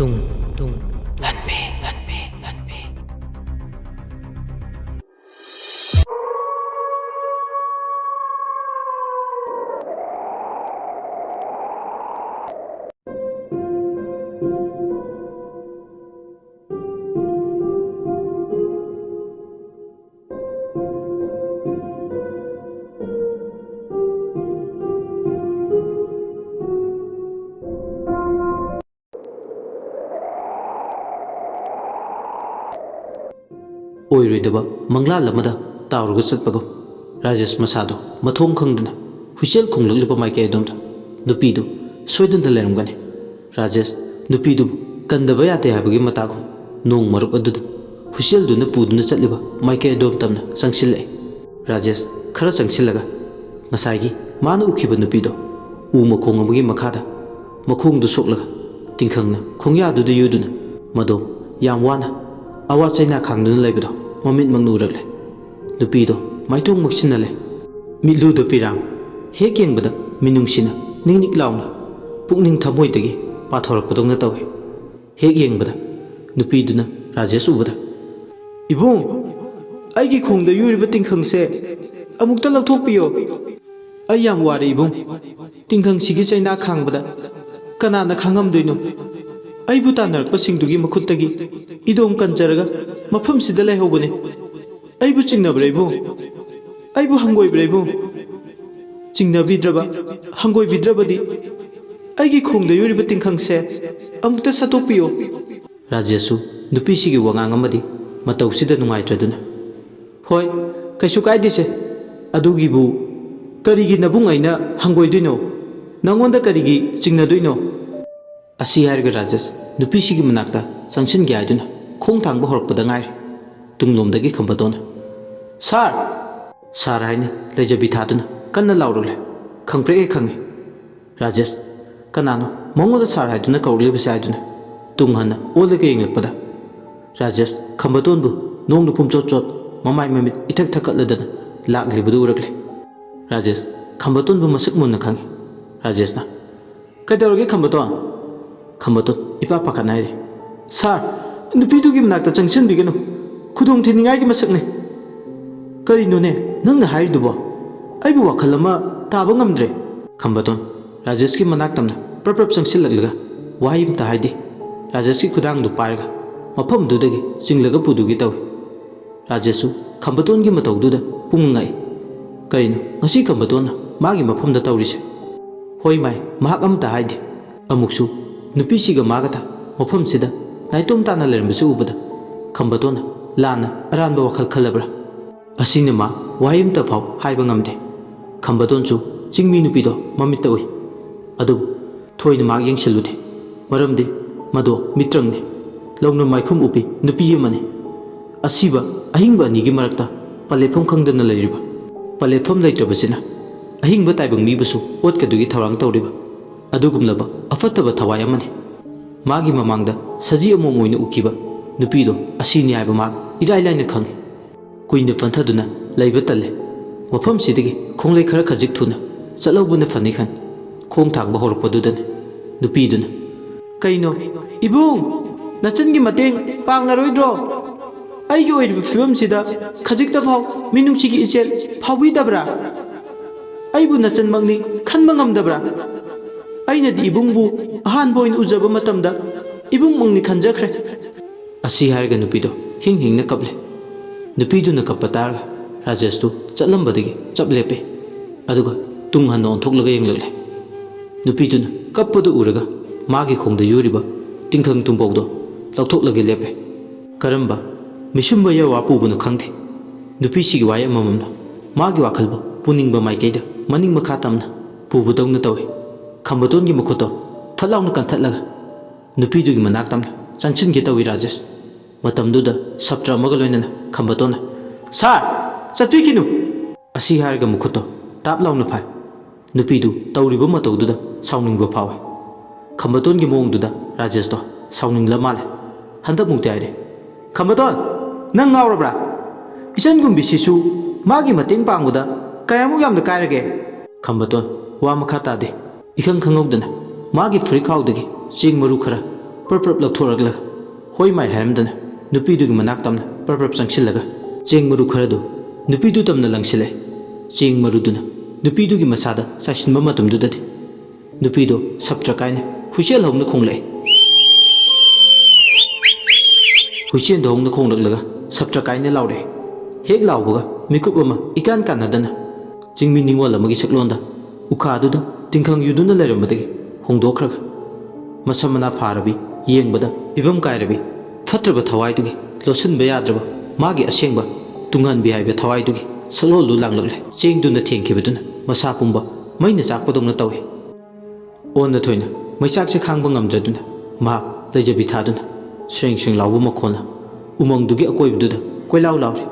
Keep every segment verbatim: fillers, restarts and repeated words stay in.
ꯇꯨꯡ, ꯇꯨꯡ, ꯂꯥꯟꯃꯤ, ꯂꯥꯟꯃꯤ, ꯂꯥꯟꯃꯤ꯫ ꯑꯣꯏꯔꯣꯏꯗꯕ ꯃꯪꯂꯥꯟ ꯑꯃꯗ ꯇꯥꯎꯔꯒ ꯆꯠꯄꯒꯨꯝ, ꯔꯥꯖꯦꯁ ꯃꯁꯥꯗꯣ ꯃꯊꯣꯡ ꯈꯪꯗꯅ ꯍꯨꯏꯁꯦꯜ ꯈꯣꯡꯂꯛꯂꯤꯕ ꯃꯥꯏꯀꯩ ꯑꯗꯣꯝꯗ ꯅꯨꯄꯤꯗꯨ ꯁꯣꯏꯗꯅ ꯂꯩꯔꯝꯒꯅꯤ꯫ ꯔꯥꯖꯦꯁ ꯅꯨꯄꯤꯗꯨꯕꯨ ꯀꯟꯗꯕ ꯌꯥꯗꯦ ꯍꯥꯏꯕꯒꯤ ꯃꯇꯥꯒꯨꯝ, ꯅꯣꯡ ꯃꯔꯨꯞ ꯑꯗꯨꯗ ꯍꯨꯏꯁꯦꯜꯗꯨꯅ ꯄꯨꯗꯨꯅ ꯆꯠꯂꯤꯕ ꯃꯥꯏꯀꯩ ꯑꯗꯣꯝ ꯇꯝꯅ ꯆꯪꯁꯤꯜꯂꯛꯏ꯫ ꯔꯥꯖꯦꯁ ꯈꯔ ꯆꯪꯁꯤꯜꯂꯒ ꯉꯁꯥꯏꯒꯤ ꯃꯥꯅ ꯎꯈꯤꯕ ꯅꯨꯄꯤꯗꯣ ꯎ ꯃꯈꯣꯡ ꯑꯃꯒꯤ ꯃꯈꯥꯗ ꯃꯈꯣꯡꯗꯨ ꯁꯣꯛꯂꯒ ꯇꯤꯡꯈꯪꯅ ꯈꯣꯡꯌꯥꯗꯨꯗ ꯌꯨꯗꯨꯅ ꯃꯗꯣ ꯌꯥꯝ ꯋꯥꯅ ꯑꯋꯥ ꯆꯩꯅꯥ ꯈꯥꯡꯗꯨꯅ ꯂꯩꯕꯗꯣ ꯃꯃꯤꯠꯃꯛꯅ ꯎꯔꯛꯂꯦ꯫ ꯅꯨꯄꯤꯗꯣ ꯃꯥꯏꯊꯣꯡ ꯃꯛꯁꯤꯟꯅ ꯂꯩ꯫ ꯃꯤꯠꯂꯨꯗ ꯄꯤꯔꯥꯡ꯫ ꯍꯦꯛ ꯌꯦꯡꯕꯗ ꯃꯤꯅꯨꯡꯁꯤꯅ ꯅꯤꯛ ꯅꯤꯛ ꯂꯥꯎꯅ ꯄꯨꯛꯅꯤꯡ ꯊꯃꯣꯏꯗꯒꯤ ꯄꯥꯊꯣꯔꯛꯄꯗꯧꯅ ꯇꯧꯏ꯫ ꯍꯦꯛ ꯌꯦꯡꯕꯗ ꯅꯨꯄꯤꯗꯨꯅ ꯔꯥꯖꯦꯁ ꯎꯕꯗ, "ꯏꯕꯨꯡ, ꯑꯩꯒꯤ ꯈꯣꯡꯗ ꯌꯨꯔꯤꯕ ꯇꯤꯡꯈꯪꯁꯦ ꯑꯃꯨꯛꯇ ꯂꯧꯊꯣꯛꯄꯤꯌꯣ꯫ ꯑꯩ ꯌꯥꯝ ꯋꯥꯔꯦ ꯏꯕꯨꯡ꯫ ꯇꯤꯡꯈꯪꯁꯤꯒꯤ ꯆꯩꯅꯥ ꯈꯥꯡꯕꯗ ꯀꯅꯥꯅ ꯈꯥꯡꯉꯝꯗꯣꯏꯅꯣ? ꯑꯩꯕꯨ ꯇꯥꯟꯅꯔꯛꯄꯁꯤꯡꯗꯨꯒꯤ ꯃꯈꯨꯠꯇꯒꯤ ꯏꯗꯣꯝ ꯀꯟꯖꯔꯒ ꯃꯐꯝꯁꯤꯗ ꯂꯩꯍꯧꯕꯅꯤ꯫ ꯑꯩꯕꯨ ꯆꯤꯡꯅꯕ꯭ꯔꯥ ꯏꯕꯨꯡ? ꯑꯩꯕꯨ ꯍꯪꯒꯣꯏꯕ꯭ꯔꯥ ꯏꯕꯨꯡ? ꯆꯤꯡꯅꯕꯤꯗ꯭ꯔꯕ, ꯍꯪꯒꯣꯏꯕꯤꯗ꯭ꯔꯕꯗꯤ ꯑꯩꯒꯤ ꯈꯣꯡꯗ ꯌꯨꯔꯤꯕ ꯇꯤꯡꯈꯪꯁꯦ ꯑꯃꯨꯛꯇ ꯁꯠꯇꯣꯛꯄꯤꯌꯣ꯫" ꯔꯥꯖꯦꯁꯁꯨ ꯅꯨꯄꯤꯁꯤꯒꯤ ꯋꯥꯉꯥꯡ ꯑꯃꯗꯤ ꯃꯇꯧꯁꯤꯗ ꯅꯨꯡꯉꯥꯏꯇ꯭ꯔꯗꯨꯅ, "ꯍꯣꯏ, ꯀꯩꯁꯨ ꯀꯥꯏꯗꯦꯁꯦ꯫ ꯑꯗꯨꯒꯤꯕꯨ ꯀꯔꯤꯒꯤ ꯅꯕꯨꯡ ꯑꯩꯅ ꯍꯪꯒꯣꯏꯗꯣꯏꯅꯣ? ꯅꯪꯉꯣꯟꯗ ꯀꯔꯤꯒꯤ ꯆꯤꯡꯅꯗꯣꯏꯅꯣ?" ꯑꯁꯤ ꯍꯥꯏꯔꯒ ꯔꯥꯖꯦꯁ ꯅꯨꯄꯤꯁꯤꯒꯤ ꯃꯅꯥꯛꯇ ꯆꯪꯁꯤꯟꯒꯦ ꯍꯥꯏꯗꯨꯅ ꯈꯣꯡ ꯊꯥꯡꯕ ꯍꯧꯔꯛꯄꯗ ꯉꯥꯏꯔꯤ꯫ ꯇꯨꯡꯂꯣꯝꯗꯒꯤ ꯈꯝꯕꯇꯣꯟꯅ, "ꯁꯥꯔ!" "ꯁꯥꯔ" ꯍꯥꯏꯅ ꯂꯩꯖꯕꯤ ꯊꯥꯗꯨꯅ ꯀꯟꯅ ꯂꯥꯎꯔꯛꯂꯦ꯫ ꯈꯪꯄ꯭ꯔꯦꯛ ꯍꯦꯛ ꯈꯪꯉꯤ꯫ ꯔꯥꯖꯦꯁ, "ꯀꯅꯥꯅꯣ ꯃꯉꯣꯟꯗ ꯁꯥꯔ ꯍꯥꯏꯗꯨꯅ ꯀꯧꯔꯛꯂꯤꯕꯁꯦ?" ꯍꯥꯏꯗꯨꯅ ꯇꯨꯡ ꯍꯟꯅ ꯑꯣꯜꯂꯒ ꯌꯦꯡꯂꯛꯄꯗ, ꯔꯥꯖꯦꯁ ꯈꯝꯕꯇꯣꯟꯕꯨ ꯅꯣꯡꯅ ꯄꯨꯝꯆꯣꯠ ꯆꯣꯠ ꯃꯃꯥꯏ ꯃꯃꯤꯠ ꯏꯊꯛ ꯊꯛꯀꯠꯂꯗꯅ ꯂꯥꯛꯂꯤꯕꯗꯨ ꯎꯔꯛꯂꯦ꯫ ꯔꯥꯖꯦꯁ ꯈꯝꯕꯇꯣꯟꯕꯨ ꯃꯁꯛ ꯃꯨꯟꯅ ꯈꯪꯉꯤ꯫ ꯔꯥꯖꯦꯁꯅ, "ꯀꯩꯗꯧꯔꯒꯦ ꯈꯝꯕꯇꯣꯟ?" ꯈꯝꯕꯇꯣꯟ ꯏꯄꯥ ꯄꯥꯈꯠꯅ ꯍꯥꯏꯔꯦ, "ꯁꯥꯔ, ꯅꯨꯄꯤꯗꯨꯒꯤ ꯃꯅꯥꯛꯇ ꯆꯪꯁꯤꯟꯕꯤꯒꯅꯨ꯫ ꯈꯨꯗꯣꯡ ꯊꯤꯅꯤꯡꯉꯥꯏꯒꯤ ꯃꯁꯛꯅꯤ꯫" "ꯀꯔꯤꯅꯣꯅꯦ ꯅꯪꯅ ꯍꯥꯏꯔꯤꯗꯨꯕꯣ? ꯑꯩꯕꯨ ꯋꯥꯈꯜ ꯑꯃ ꯇꯥꯕ ꯉꯝꯗ꯭ꯔꯦ꯫" ꯈꯝꯕꯇꯣꯟ ꯔꯥꯖꯦꯁꯀꯤ ꯃꯅꯥꯛ ꯇꯝꯅ ꯄ꯭ꯔꯞ ꯄ꯭ꯔꯞ ꯆꯪꯁꯤꯜꯂꯛꯂꯒ ꯋꯥꯍꯩ ꯑꯃꯇ ꯍꯥꯏꯗꯦ꯫ ꯔꯥꯖꯦꯁꯀꯤ ꯈꯨꯗꯥꯡꯗꯨ ꯄꯥꯏꯔꯒ ꯃꯐꯝꯗꯨꯗꯒꯤ ꯆꯤꯡꯂꯒ ꯄꯨꯗꯨꯒꯤ ꯇꯧꯏ꯫ ꯔꯥꯖꯦꯁꯁꯨ ꯈꯝꯕꯇꯣꯟꯒꯤ ꯃꯇꯧꯗꯨꯗ ꯄꯨꯡꯉꯛ ꯉꯛꯏ꯫ ꯀꯔꯤꯅꯣ ꯉꯁꯤ ꯈꯝꯕꯇꯣꯟꯅ ꯃꯥꯒꯤ ꯃꯐꯝꯗ ꯇꯧꯔꯤꯁꯦ? ꯍꯣꯏ ꯃꯥꯏ, ꯃꯍꯥꯛ ꯑꯃꯇ ꯍꯥꯏꯗꯦ꯫ ꯑꯃꯨꯛꯁꯨ ꯅꯨꯄꯤꯁꯤꯒ ꯃꯥꯒꯇ ꯃꯐꯝꯁꯤꯗ ꯅꯥꯏꯇꯣꯝ ꯇꯥꯅ ꯂꯩꯔꯝꯕꯁꯤ ꯎꯕꯗ ꯈꯝꯕꯇꯣꯟꯅ ꯂꯥꯟꯅ ꯑꯔꯥꯟꯕ ꯋꯥꯈꯜ ꯈꯜꯂꯕ꯭ꯔꯥ? ꯑꯁꯤꯅ ꯃꯥ ꯋꯥꯍꯩ ꯑꯃꯇ ꯐꯥꯎ ꯍꯥꯏꯕ ꯉꯝꯗꯦ꯫ ꯈꯝꯕꯇꯣꯟꯁꯨ ꯆꯤꯡꯃꯤ ꯅꯨꯄꯤꯗꯣ ꯃꯃꯤꯠꯇ ꯎꯏ꯫ ꯑꯗꯨꯕꯨ ꯊꯣꯏꯅ ꯃꯍꯥꯛ ꯌꯦꯡꯁꯤꯜꯂꯨꯗꯦ꯫ ꯃꯔꯝꯗꯤ ꯃꯗꯣ ꯃꯤꯇ꯭ꯔꯪꯅꯤ꯫ ꯂꯧꯅ ꯃꯥꯏꯈꯨꯝ ꯎꯞꯄꯤ ꯅꯨꯄꯤ ꯑꯃꯅꯤ꯫ ꯑꯁꯤꯕ ꯑꯍꯤꯡꯕ ꯑꯅꯤꯒꯤ ꯃꯔꯛꯇ ꯄꯂꯦꯠꯐꯝ ꯈꯪꯗꯅ ꯂꯩꯔꯤꯕ, ꯄꯂꯦꯠꯐꯝ ꯂꯩꯇ꯭ꯔꯕꯁꯤꯅ ꯑꯍꯤꯡꯕ ꯇꯥꯏꯕꯪ ꯃꯤꯕꯨꯁꯨ ꯑꯣꯠꯀꯗꯨꯒꯤ ꯊꯧꯔꯥꯡ ꯇꯧꯔꯤꯕ ꯑꯗꯨꯒꯨꯝꯂꯕ ꯑꯐꯠꯇꯕ ꯊꯋꯥꯏ ꯑꯃꯅꯤ꯫ ꯃꯥꯒꯤ ꯃꯃꯥꯡꯗ ꯁꯖꯤ ꯑꯃꯣꯝ ꯑꯣꯏꯅ ꯎꯈꯤꯕ ꯅꯨꯄꯤꯗꯣ ꯑꯁꯤꯅꯤ ꯍꯥꯏꯕ ꯃꯍꯥꯛ ꯏꯔꯥꯏ ꯂꯥꯏꯅ ꯈꯪꯏ꯫ ꯀꯨꯏꯅ ꯄꯟꯊꯗꯨꯅ ꯂꯩꯕ ꯇꯜꯂꯦ꯫ ꯃꯐꯝꯁꯤꯗꯒꯤ ꯈꯣꯡꯂꯩ ꯈꯔ ꯈꯖꯤꯛ ꯊꯨꯅ ꯆꯠꯍꯧꯕꯅ ꯐꯅꯤ ꯈꯟ ꯈꯣꯡ ꯊꯥꯡꯕ ꯍꯧꯔꯛꯄꯗꯨꯗꯅꯤ ꯅꯨꯄꯤꯗꯨꯅ, "ꯀꯩꯅꯣ, ꯏꯕꯨꯡ, ꯅꯆꯟꯒꯤ ꯃꯇꯦꯡ ꯄꯥꯡꯂꯔꯣꯏꯗ꯭ꯔꯣ? ꯑꯩꯒꯤ ꯑꯣꯏꯔꯤꯕ ꯐꯤꯕꯝꯁꯤꯗ ꯈꯖꯤꯛꯇ ꯐꯥꯎ ꯃꯤꯅꯨꯡꯁꯤꯒꯤ ꯏꯆꯦꯜ ꯐꯥꯎꯕꯤꯗꯕ꯭ꯔꯥ? ꯑꯩꯕꯨ ꯅꯆꯟꯃꯛꯅꯤ ꯈꯟꯕ ꯉꯝꯗꯕ꯭ꯔꯥ? ꯑꯩꯅꯗꯤ ꯏꯕꯨꯡꯕꯨ ꯑꯍꯥꯟꯕ ꯑꯣꯏꯅ ꯎꯖꯕ ꯃꯇꯝꯗ ꯏꯕꯨꯡꯃꯛꯅꯤ ꯈꯟꯖꯈ꯭ꯔꯦ꯫" ꯑꯁꯤ ꯍꯥꯏꯔꯒ ꯅꯨꯄꯤꯗꯣ ꯍꯤꯡ ꯍꯤꯡꯅ ꯀꯞꯂꯦ꯫ ꯅꯨꯄꯤꯗꯨꯅ ꯀꯞꯄ ꯇꯥꯔꯒ ꯔꯥꯖꯦꯁꯇꯨ ꯆꯠꯂꯝꯕꯗꯒꯤ ꯆꯞ ꯂꯦꯞꯄꯦ꯫ ꯑꯗꯨꯒ ꯇꯨꯡ ꯍꯟꯅ ꯑꯣꯟꯊꯣꯛꯂꯒ ꯌꯦꯡꯂꯛꯂꯦ꯫ ꯅꯨꯄꯤꯗꯨꯅ ꯀꯞꯄꯗꯨ ꯎꯔꯒ ꯃꯥꯒꯤ ꯈꯣꯡꯗ ꯌꯨꯔꯤꯕ ꯇꯤꯡꯈꯪ ꯇꯨꯝꯕꯧꯗꯣ ꯂꯧꯊꯣꯛꯂꯒ ꯂꯦꯞꯄꯦ꯫ ꯀꯔꯝꯕ ꯃꯤꯁꯨꯝꯕ ꯌꯥꯋꯥ ꯄꯨꯕꯅꯣ ꯈꯪꯗꯦ, ꯅꯨꯄꯤꯁꯤꯒꯤ ꯋꯥꯍꯩ ꯑꯃꯃꯝꯅ ꯃꯥꯒꯤ ꯋꯥꯈꯜꯕꯨ ꯄꯨꯅꯤꯡꯕ ꯃꯥꯏꯀꯩꯗ ꯃꯅꯤꯡ ꯃꯈꯥ ꯇꯝꯅ ꯄꯨꯕꯗꯧꯅ ꯇꯧꯏ꯫ ꯈꯝꯕꯇꯣꯟꯒꯤ ꯃꯈꯨꯠꯇꯣ ꯐꯠ ꯂꯥꯎꯅ ꯀꯟꯊꯠꯂꯒ ꯅꯨꯄꯤꯗꯨꯒꯤ ꯃꯅꯥꯛ ꯇꯝꯅ ꯆꯪꯁꯤꯟꯒꯦ ꯇꯧꯏ ꯔꯥꯖꯦꯁ꯫ ꯃꯇꯝꯗꯨꯗ ꯁꯥꯇ꯭ꯔ ꯑꯃꯒ ꯂꯣꯏꯅꯅ ꯈꯝꯕꯇꯣꯟꯅ, "ꯁꯥꯔ, ꯆꯠꯄꯤꯈꯤꯅꯨ!" ꯑꯁꯤ ꯍꯥꯏꯔꯒ ꯃꯈꯨꯠꯇꯣ ꯇꯥꯞ ꯂꯥꯎꯅ ꯐꯥꯏ꯫ ꯅꯨꯄꯤꯗꯨ ꯇꯧꯔꯤꯕ ꯃꯇꯧꯗꯨꯗ ꯁꯥꯎꯅꯤꯡꯕ ꯐꯥꯎꯏ꯫ ꯈꯝꯕꯇꯣꯟꯒꯤ ꯃꯑꯣꯡꯗꯨꯗ ꯔꯥꯖꯦꯁꯇꯣ ꯁꯥꯎꯅꯤꯡꯂ ꯃꯥꯜꯂꯦ꯫ ꯍꯟꯗꯛꯃꯨꯛꯇꯤ ꯍꯥꯏꯔꯦ, "ꯈꯝꯕꯇꯣꯟ, ꯅꯪ ꯉꯥꯎꯔꯕ꯭ꯔꯥ? ꯏꯆꯟꯒꯨꯝꯕꯤꯁꯤꯁꯨ ꯃꯥꯒꯤ ꯃꯇꯦꯡ ꯄꯥꯡꯕꯗ ꯀꯌꯥꯃꯨꯛ ꯌꯥꯝꯅ ꯀꯥꯏꯔꯒꯦ?" ꯈꯝꯕꯇꯣꯟ ꯋꯥ ꯃꯈꯥ ꯇꯥꯗꯦ꯫ ꯏꯈꯪ ꯈꯪꯍꯧꯗꯅ ꯃꯥꯒꯤ ꯐꯨꯔꯤꯠꯈꯥꯎꯗꯒꯤ ꯆꯦꯡ ꯃꯔꯨ ꯈꯔ ꯄ꯭ꯔꯞ ꯄ꯭ꯔꯞ ꯂꯧꯊꯣꯔꯛꯂꯒ ꯍꯣꯏ ꯃꯥꯏ ꯍꯥꯏꯔꯝꯗꯅ ꯅꯨꯄꯤꯗꯨꯒꯤ ꯃꯅꯥꯛ ꯇꯝꯅ ꯄ꯭ꯔꯞ ꯄ꯭ꯔꯞ ꯆꯪꯁꯤꯜꯂꯒ ꯆꯦꯡ ꯃꯔꯨ ꯈꯔꯗꯨ ꯅꯨꯄꯤꯗꯨ ꯇꯝꯅ ꯂꯪꯁꯤꯜꯂꯦ꯫ ꯆꯦꯡ ꯃꯔꯨꯗꯨꯅ ꯅꯨꯄꯤꯗꯨꯒꯤ ꯃꯁꯥꯗ ꯆꯥꯏꯁꯤꯟꯕ ꯃꯇꯝꯗꯨꯗꯗꯤ ꯅꯨꯄꯤꯗꯣ ꯁꯞꯇ꯭ꯔ ꯀꯥꯏꯅ ꯍꯨꯏꯆꯦꯜ ꯍꯧꯅ ꯈꯣꯡꯂꯛꯑꯦ꯫ ꯍꯨꯏꯆꯦꯜꯗꯣ ꯍꯧꯅ ꯈꯣꯡꯂꯛꯂꯒ ꯁꯞꯇ꯭ꯔ ꯀꯥꯏꯅ ꯂꯥꯎꯔꯛꯑꯦ꯫ ꯍꯦꯛ ꯂꯥꯎꯕꯒ ꯃꯤꯀꯨꯞ ꯑꯃ ꯏꯀꯥꯟ ꯀꯥꯟꯅꯗꯅ ꯆꯤꯡꯃꯤ ꯅꯤꯉꯣꯜ ꯑꯃꯒꯤ ꯁꯛꯂꯣꯟꯗ ꯎꯈꯥꯗꯨꯗ ꯇꯤꯡꯈꯪ ꯌꯨꯗꯨꯅ ꯂꯩꯔꯝꯕꯗꯒꯤ ꯍꯣꯡꯗꯣꯛꯈ꯭ꯔꯒ ꯃꯁꯝ ꯃꯅꯥ ꯐꯥꯔꯕꯤ, ꯌꯦꯡꯕꯗ ꯐꯤꯕꯝ ꯀꯥꯏꯔꯕꯤ, ꯐꯠꯇ꯭ꯔꯕ ꯊꯋꯥꯏꯗꯨꯒꯤ ꯂꯣꯠꯁꯤꯟꯕ ꯌꯥꯗ꯭ꯔꯕ ꯃꯥꯒꯤ ꯑꯁꯦꯡꯕ ꯇꯨꯡꯍꯟꯕꯤ ꯍꯥꯏꯕ ꯊꯋꯥꯏꯗꯨꯒꯤ ꯁꯛꯂꯣꯜꯗꯨ ꯂꯥꯡꯂꯛꯂꯦ꯫ ꯆꯦꯡꯗꯨꯅ ꯊꯦꯡꯈꯤꯕꯗꯨꯅ ꯃꯁꯥ ꯄꯨꯝꯕ ꯃꯩꯅ ꯆꯥꯛꯄꯗꯧꯅ ꯇꯧꯏ꯫ ꯑꯣꯟꯅ ꯊꯣꯏꯅ ꯃꯩꯆꯥꯛꯁꯦ ꯈꯥꯡꯕ ꯉꯝꯗ꯭ꯔꯗꯨꯅ ꯃꯍꯥꯛ ꯂꯩꯖꯕꯤ ꯊꯥꯗꯨꯅ ꯁ꯭ꯔꯦꯡ ꯁ꯭ꯔꯦꯡ ꯂꯥꯎꯕ ꯃꯈꯣꯟꯅ ꯎꯃꯪꯗꯨꯒꯤ ꯑꯀꯣꯏꯕꯗꯨꯗ ꯀꯣꯏꯂꯥꯎ ꯂꯥꯎꯔꯤ꯫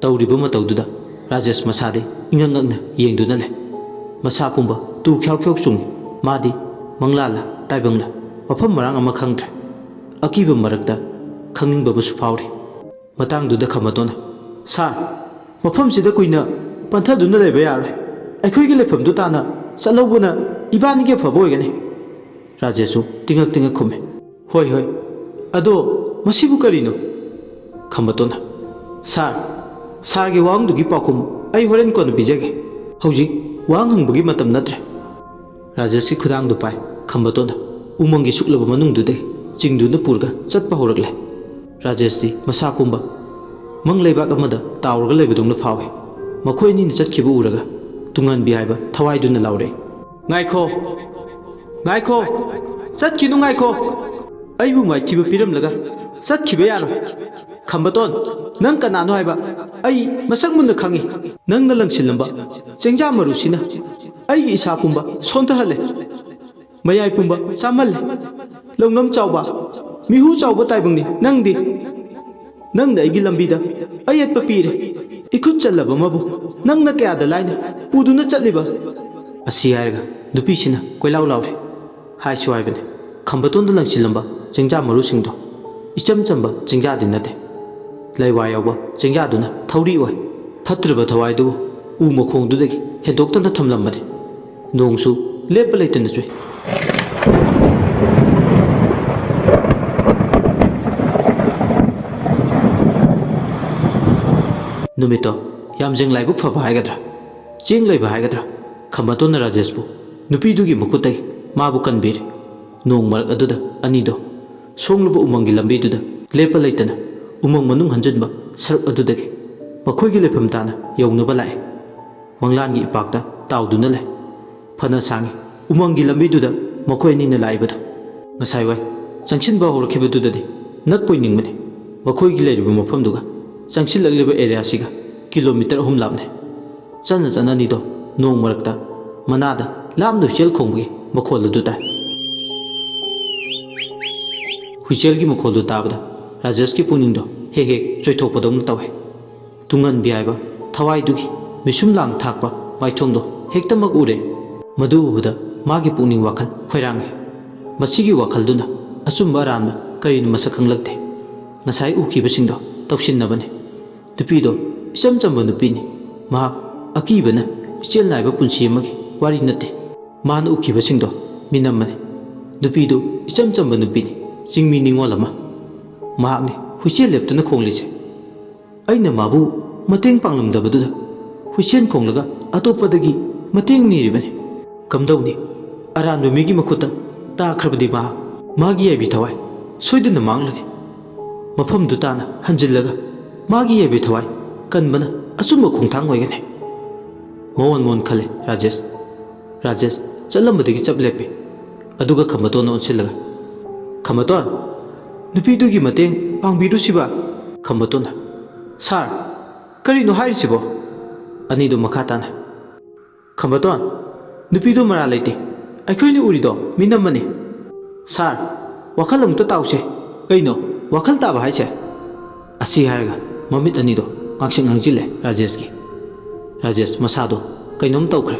ꯇꯧꯔꯤꯕ ꯃꯇꯧꯗꯨꯗ ꯔꯥꯖꯦꯁ ꯃꯁꯥꯗꯤ ꯏꯉꯛ ꯉꯛꯅ ꯌꯦꯡꯗꯨꯅ ꯂꯩ꯫ ꯃꯁꯥ ꯄꯨꯝꯕ ꯇꯨ ꯈ꯭ꯌꯥꯎ ꯈ꯭ꯌꯥꯎ ꯆꯨꯡꯏ꯫ ꯃꯥꯗꯤ ꯃꯪꯂꯥꯂ ꯇꯥꯏꯕꯪꯂ ꯃꯐꯝ ꯃꯔꯥꯡ ꯑꯃ ꯈꯪꯗ꯭ꯔꯦ꯫ ꯑꯀꯤꯕ ꯃꯔꯛꯇ ꯈꯪꯅꯤꯡꯕ ꯑꯃꯁꯨ ꯐꯥꯎꯔꯤ꯫ ꯃꯇꯥꯡꯗꯨꯗ ꯈꯝꯕꯇꯣꯟꯅ, "ꯁꯥꯔ, ꯃꯐꯝꯁꯤꯗ ꯀꯨꯏꯅ ꯄꯟꯊꯗꯨꯅ ꯂꯩꯕ ꯌꯥꯔꯣꯏ꯫ ꯑꯩꯈꯣꯏꯒꯤ ꯂꯩꯐꯝꯗꯨ ꯇꯥꯟꯅ ꯆꯠꯍꯧꯕꯅ ꯏꯕꯥꯅꯤꯒꯤ ꯑꯐꯕ ꯑꯣꯏꯒꯅꯤ꯫" ꯔꯥꯖꯦꯁꯁꯨ ꯇꯤꯉꯛ ꯇꯤꯉꯛ ꯈꯨꯝꯃꯤ꯫ "ꯍꯣꯏ, ꯍꯣꯏ꯫ ꯑꯗꯣ ꯃꯁꯤꯕꯨ ꯀꯔꯤꯅꯣ?" ꯈꯝꯕꯇꯣꯟꯅ, "ꯁꯥꯔ, ꯁꯥꯔꯒꯤ ꯋꯥꯍꯪꯗꯨꯒꯤ ꯄꯥꯎꯈꯨꯝ ꯑꯩ ꯍꯣꯔꯦꯟ ꯀꯣꯟꯅ ꯄꯤꯖꯒꯦ꯫ ꯍꯧꯖꯤꯛ ꯋꯥꯍꯪ ꯍꯪꯕꯒꯤ ꯃꯇꯝ ꯅꯠꯇ꯭ꯔꯦ꯫" ꯔꯥꯖꯦꯁꯀꯤ ꯈꯨꯗꯥꯡꯗꯨ ꯄꯥꯏ ꯈꯝꯕꯇꯣꯟꯅ ꯎꯃꯪꯒꯤ ꯁꯨꯛꯂꯕ ꯃꯅꯨꯡꯗꯨꯗꯒꯤ ꯆꯤꯡꯗꯨꯅ ꯄꯨꯔꯒ ꯆꯠꯄ ꯍꯧꯔꯛꯂꯦ꯫ ꯔꯥꯖꯦꯁꯇꯤ ꯃꯁꯥ ꯄꯨꯝꯕ ꯃꯪ ꯂꯩꯕꯥꯛ ꯑꯃꯗ ꯇꯥꯎꯔꯒ ꯂꯩꯕꯗꯧꯅ ꯐꯥꯎꯏ꯫ ꯃꯈꯣꯏ ꯑꯅꯤꯅ ꯆꯠꯈꯤꯕ ꯎꯔꯒ ꯇꯨꯡꯍꯟꯕꯤ ꯍꯥꯏꯕ ꯊꯋꯥꯏꯗꯨꯅ ꯂꯥꯎꯔꯛꯏ, "ꯉꯥꯏꯈꯣ, ꯉꯥꯏꯈꯣ, ꯆꯠꯈꯤꯅꯨ, ꯉꯥꯏꯈꯣ꯫ ꯑꯩꯕꯨ ꯃꯥꯏꯊꯤꯕ ꯄꯤꯔꯝꯂꯒ ꯆꯠꯈꯤꯕ ꯌꯥꯔꯣꯏ꯫ ꯈꯝꯕꯇꯣꯟ, ꯅꯪ ꯀꯅꯥꯅꯣ ꯍꯥꯏꯕ ꯑꯩ ꯃꯁꯛ ꯃꯨꯟꯅ ꯈꯪꯏ꯫ ꯅꯪꯅ ꯂꯪꯁꯤꯜꯂꯝꯕ ꯆꯦꯡꯖꯥ ꯃꯔꯨꯁꯤꯅ ꯑꯩꯒꯤ ꯏꯁꯥ ꯄꯨꯝꯕ ꯁꯣꯟꯊꯍꯜꯂꯦ꯫ ꯃꯌꯥꯏ ꯄꯨꯝꯕ ꯆꯥꯃꯜꯂꯦ꯫ ꯂꯧꯅꯝ ꯆꯥꯎꯕ, ꯃꯤꯍꯨ ꯆꯥꯎꯕ ꯇꯥꯏꯕꯪꯅꯤ ꯅꯪꯗꯤ꯫ ꯅꯪꯅ ꯑꯩꯒꯤ ꯂꯝꯕꯤꯗ ꯑꯌꯦꯠꯄ ꯄꯤꯔꯦ꯫ ꯏꯈꯨꯠ ꯆꯜꯂꯕ ꯑꯃꯕꯨ ꯅꯪꯅ ꯀꯌꯥꯗ ꯂꯥꯏꯅ ꯄꯨꯗꯨꯅ ꯆꯠꯂꯤꯕ?" ꯑꯁꯤ ꯍꯥꯏꯔꯒ ꯅꯨꯄꯤꯁꯤꯅ ꯀꯣꯏꯂꯥꯎ ꯂꯥꯎꯔꯦ꯫ ꯍꯥꯏꯁꯨ ꯍꯥꯏꯕꯅꯤ, ꯈꯝꯕꯇꯣꯟꯗ ꯂꯪꯁꯤꯜꯂꯝꯕ ꯆꯤꯡꯖꯥ ꯃꯔꯨꯁꯤꯡꯗꯣ ꯏꯆꯝ ꯆꯝꯕ ꯆꯤꯡꯖꯥꯗꯤ ꯅꯠꯇꯦ꯫ ꯂꯩꯋꯥ ꯌꯥꯎꯕ ꯆꯤꯡꯖꯥꯗꯨꯅ ꯊꯧꯔꯤ ꯑꯣꯏ꯫ ꯐꯠꯇ꯭ꯔꯕ ꯊꯋꯥꯏꯗꯨꯕꯨ ꯎ ꯃꯈꯣꯡꯗꯨꯗꯒꯤ ꯍꯦꯟꯗꯣꯛꯇꯅ ꯊꯝꯂꯝꯕꯅꯤ꯫ ꯅꯣꯡꯁꯨ ꯂꯦꯞꯄ ꯂꯩꯇꯅ ꯆꯨꯏ꯫ ꯅꯨꯃꯤꯠꯇꯣ ꯌꯥꯝꯖꯦꯡ ꯂꯥꯏꯕꯛ ꯐꯕ ꯍꯥꯏꯒꯗ꯭ꯔꯥ, ꯆꯦꯡ ꯂꯩꯕ ꯍꯥꯏꯒꯗ꯭ꯔꯥ, ꯈꯝꯕꯇꯣꯟꯅ ꯔꯥꯖꯦꯁꯄꯨ ꯅꯨꯄꯤꯗꯨꯒꯤ ꯃꯈꯨꯠꯇꯒꯤ ꯃꯥꯕꯨ ꯀꯟꯕꯤꯔꯦ꯫ ꯅꯣꯡ ꯃꯔꯛ ꯑꯗꯨꯗ ꯑꯅꯤꯗꯣ ꯁꯣꯡꯂꯕ ꯎꯃꯪꯒꯤ ꯂꯝꯕꯤꯗꯨꯗ ꯂꯦꯞꯄ ꯂꯩꯇꯅ ꯎꯃꯪ ꯃꯅꯨꯡ ꯍꯟꯖꯤꯟꯕ ꯁꯔꯨꯛ ꯑꯗꯨꯗꯒꯤ ꯃꯈꯣꯏꯒꯤ ꯂꯩꯐꯝ ꯇꯥꯅ ꯌꯧꯅꯕ ꯂꯥꯛꯑꯦ꯫ ꯃꯪꯂꯥꯟꯒꯤ ꯏꯄꯥꯛꯇ ꯇꯥꯎꯗꯨꯅ ꯂꯩ꯫ ꯐꯅ ꯁꯥꯡꯉꯤ ꯎꯃꯪꯒꯤ ꯂꯝꯕꯤꯗꯨꯗ ꯃꯈꯣꯏ ꯑꯅꯤꯅ ꯂꯥꯛꯏꯕꯗꯨ꯫ ꯉꯁꯥꯏ ꯋꯥꯏ ꯆꯪꯁꯤꯟꯕ ꯍꯧꯔꯛꯈꯤꯕꯗꯨꯗꯗꯤ ꯅꯛꯄꯣꯏ ꯅꯤꯡꯕꯅꯤ꯫ ꯃꯈꯣꯏꯒꯤ ꯂꯩꯔꯤꯕ ꯃꯐꯝꯗꯨꯒ ꯆꯪꯁꯤꯜꯂꯛꯂꯤꯕ ꯑꯦꯔꯤꯌꯥꯁꯤꯒ ꯀꯤꯂꯣꯃꯤꯇꯔ ꯑꯍꯨꯝ ꯂꯥꯞꯅꯩ꯫ ꯆꯠꯅ ꯆꯠꯅꯅꯤꯗꯣ ꯅꯣꯡ ꯃꯔꯛꯇ ꯃꯅꯥꯗ ꯂꯥꯞꯅ ꯍꯨꯏꯆꯦꯜ ꯈꯣꯡꯕꯒꯤ ꯃꯈꯣꯜ ꯑꯗꯨ ꯇꯥꯏ꯫ ꯍꯨꯏꯆꯦꯜꯒꯤ ꯃꯈꯣꯜꯗꯨ ꯇꯥꯕꯗ ꯔꯥꯖꯦꯁꯀꯤ ꯄꯨꯛꯅꯤꯡꯗꯣ ꯍꯦꯛ ꯍꯦꯛ ꯆꯣꯏꯊꯣꯛꯄꯗꯧꯅ ꯇꯧꯏ꯫ ꯇꯨꯡꯍꯟꯕꯤ ꯍꯥꯏꯕ ꯊꯋꯥꯏꯗꯨꯒꯤ ꯃꯤꯁꯨꯝ ꯂꯥꯡ ꯊꯥꯛꯄ ꯃꯥꯏꯊꯣꯡꯗꯣ ꯍꯦꯛꯇꯃꯛ ꯎꯔꯦ꯫ ꯃꯗꯨ ꯎꯕꯗ ꯃꯥꯒꯤ ꯄꯨꯛꯅꯤꯡ ꯋꯥꯈꯜ ꯈꯣꯏꯔꯥꯡꯉꯤ꯫ ꯃꯁꯤꯒꯤ ꯋꯥꯈꯜꯗꯨꯅ ꯑꯆꯨꯝꯕ ꯑꯔꯥꯟꯕ ꯀꯔꯤꯅꯣ ꯃꯁꯛ ꯈꯪꯂꯛꯇꯦ꯫ ꯉꯁꯥꯏ ꯎꯈꯤꯕꯁꯤꯡꯗꯣ ꯇꯧꯁꯤꯟꯅꯕꯅꯤ꯫ ꯅꯨꯄꯤꯗꯣ ꯏꯆꯝ ꯆꯝꯕ ꯅꯨꯄꯤꯅꯤ꯫ ꯃꯍꯥꯛ ꯑꯀꯤꯕꯅ ꯏꯆꯦꯜ ꯅꯥꯏꯕ ꯄꯨꯟꯁꯤ ꯑꯃꯒꯤ ꯋꯥꯔꯤ ꯅꯠꯇꯦ꯫ ꯃꯥꯅ ꯎꯈꯤꯕꯁꯤꯡꯗꯣ ꯃꯤꯅꯝꯕꯅꯤ꯫ ꯅꯨꯄꯤꯗꯨ ꯏꯆꯝ ꯆꯝꯕ ꯅꯨꯄꯤꯅꯤ꯫ ꯆꯤꯡꯃꯤ ꯅꯤꯉꯣꯜ ꯑꯃ꯫ ꯃꯍꯥꯛꯅꯤ ꯍꯨꯏꯆꯦꯜ ꯂꯦꯞꯇꯅ ꯈꯣꯡꯂꯤꯁꯦ꯫ ꯑꯩꯅ ꯃꯥꯕꯨ ꯃꯇꯦꯡ ꯄꯥꯡꯂꯝꯗꯕꯗꯨꯗ ꯍꯨꯏꯆꯦꯜ ꯈꯣꯡꯂꯒ ꯑꯇꯣꯞꯄꯗꯒꯤ ꯃꯇꯦꯡ ꯅꯤꯔꯤꯕꯅꯤ꯫ ꯀꯝꯗꯧꯅꯤ? ꯑꯔꯥꯟꯕ ꯃꯤꯒꯤ ꯃꯈꯨꯠꯇ ꯇꯥꯈ꯭ꯔꯕꯗꯤ ꯃꯍꯥꯛ ꯃꯥꯒꯤ ꯌꯥꯏꯕꯤ ꯊꯋꯥꯏ ꯁꯣꯏꯗꯅ ꯃꯥꯡꯂꯅꯤ꯫ ꯃꯐꯝꯗꯨ ꯇꯥꯅ ꯍꯟꯖꯤꯜꯂꯒ ꯃꯥꯒꯤ ꯌꯥꯏꯕꯤ ꯊꯋꯥꯏ ꯀꯟꯕꯅ ꯑꯆꯨꯝꯕ ꯈꯣꯡꯊꯥꯡ ꯑꯣꯏꯒꯅꯤ꯫ ꯃꯑꯣꯟ ꯃꯑꯣꯟ ꯈꯜꯂꯦ ꯔꯥꯖꯦꯁ꯫ ꯔꯥꯖꯦꯁ ꯆꯠꯂꯝꯕꯗꯒꯤ ꯆꯞ ꯂꯦꯞꯄꯦ꯫ ꯑꯗꯨꯒ ꯈꯝꯕꯇꯣꯟꯅ ꯑꯣꯟꯁꯤꯜꯂꯒ, "ꯈꯝꯕꯇꯣꯟ, ꯅꯨꯄꯤꯗꯨꯒꯤ ꯃꯇꯦꯡ ꯄꯥꯡꯕꯤꯔꯨꯁꯤꯕ?" ꯈꯝꯕꯇꯣꯟꯅ, "ꯁꯥꯔ, ꯀꯔꯤꯅꯣ ꯍꯥꯏꯔꯤꯁꯤꯕꯣ?" ꯑꯅꯤꯗꯨ ꯃꯈꯥ ꯇꯥꯅ, "ꯈꯝꯕꯇꯣꯟ, ꯅꯨꯄꯤꯗꯨ ꯃꯔꯥꯜ ꯂꯩꯇꯦ꯫ ꯑꯩꯈꯣꯏꯅ ꯎꯔꯤꯗꯣ ꯃꯤꯅꯝꯕꯅꯤ꯫ ꯁꯥꯔ, ꯋꯥꯈꯜ ꯑꯃꯨꯛꯇ ꯇꯥꯎꯁꯦ꯫ ꯀꯩꯅꯣ ꯋꯥꯈꯜ ꯇꯥꯕ ꯍꯥꯏꯁꯦ?" ꯑꯁꯤ ꯍꯥꯏꯔꯒ ꯃꯃꯤꯠ ꯑꯅꯤꯗꯣ ꯉꯥꯡꯁꯪ ꯉꯥꯡꯁꯤꯜꯂꯦ ꯔꯥꯖꯦꯁꯀꯤ꯫ ꯔꯥꯖꯦꯁ ꯃꯁꯥꯗꯣ ꯀꯩꯅꯣꯝ ꯇꯧꯈ꯭ꯔꯦ꯫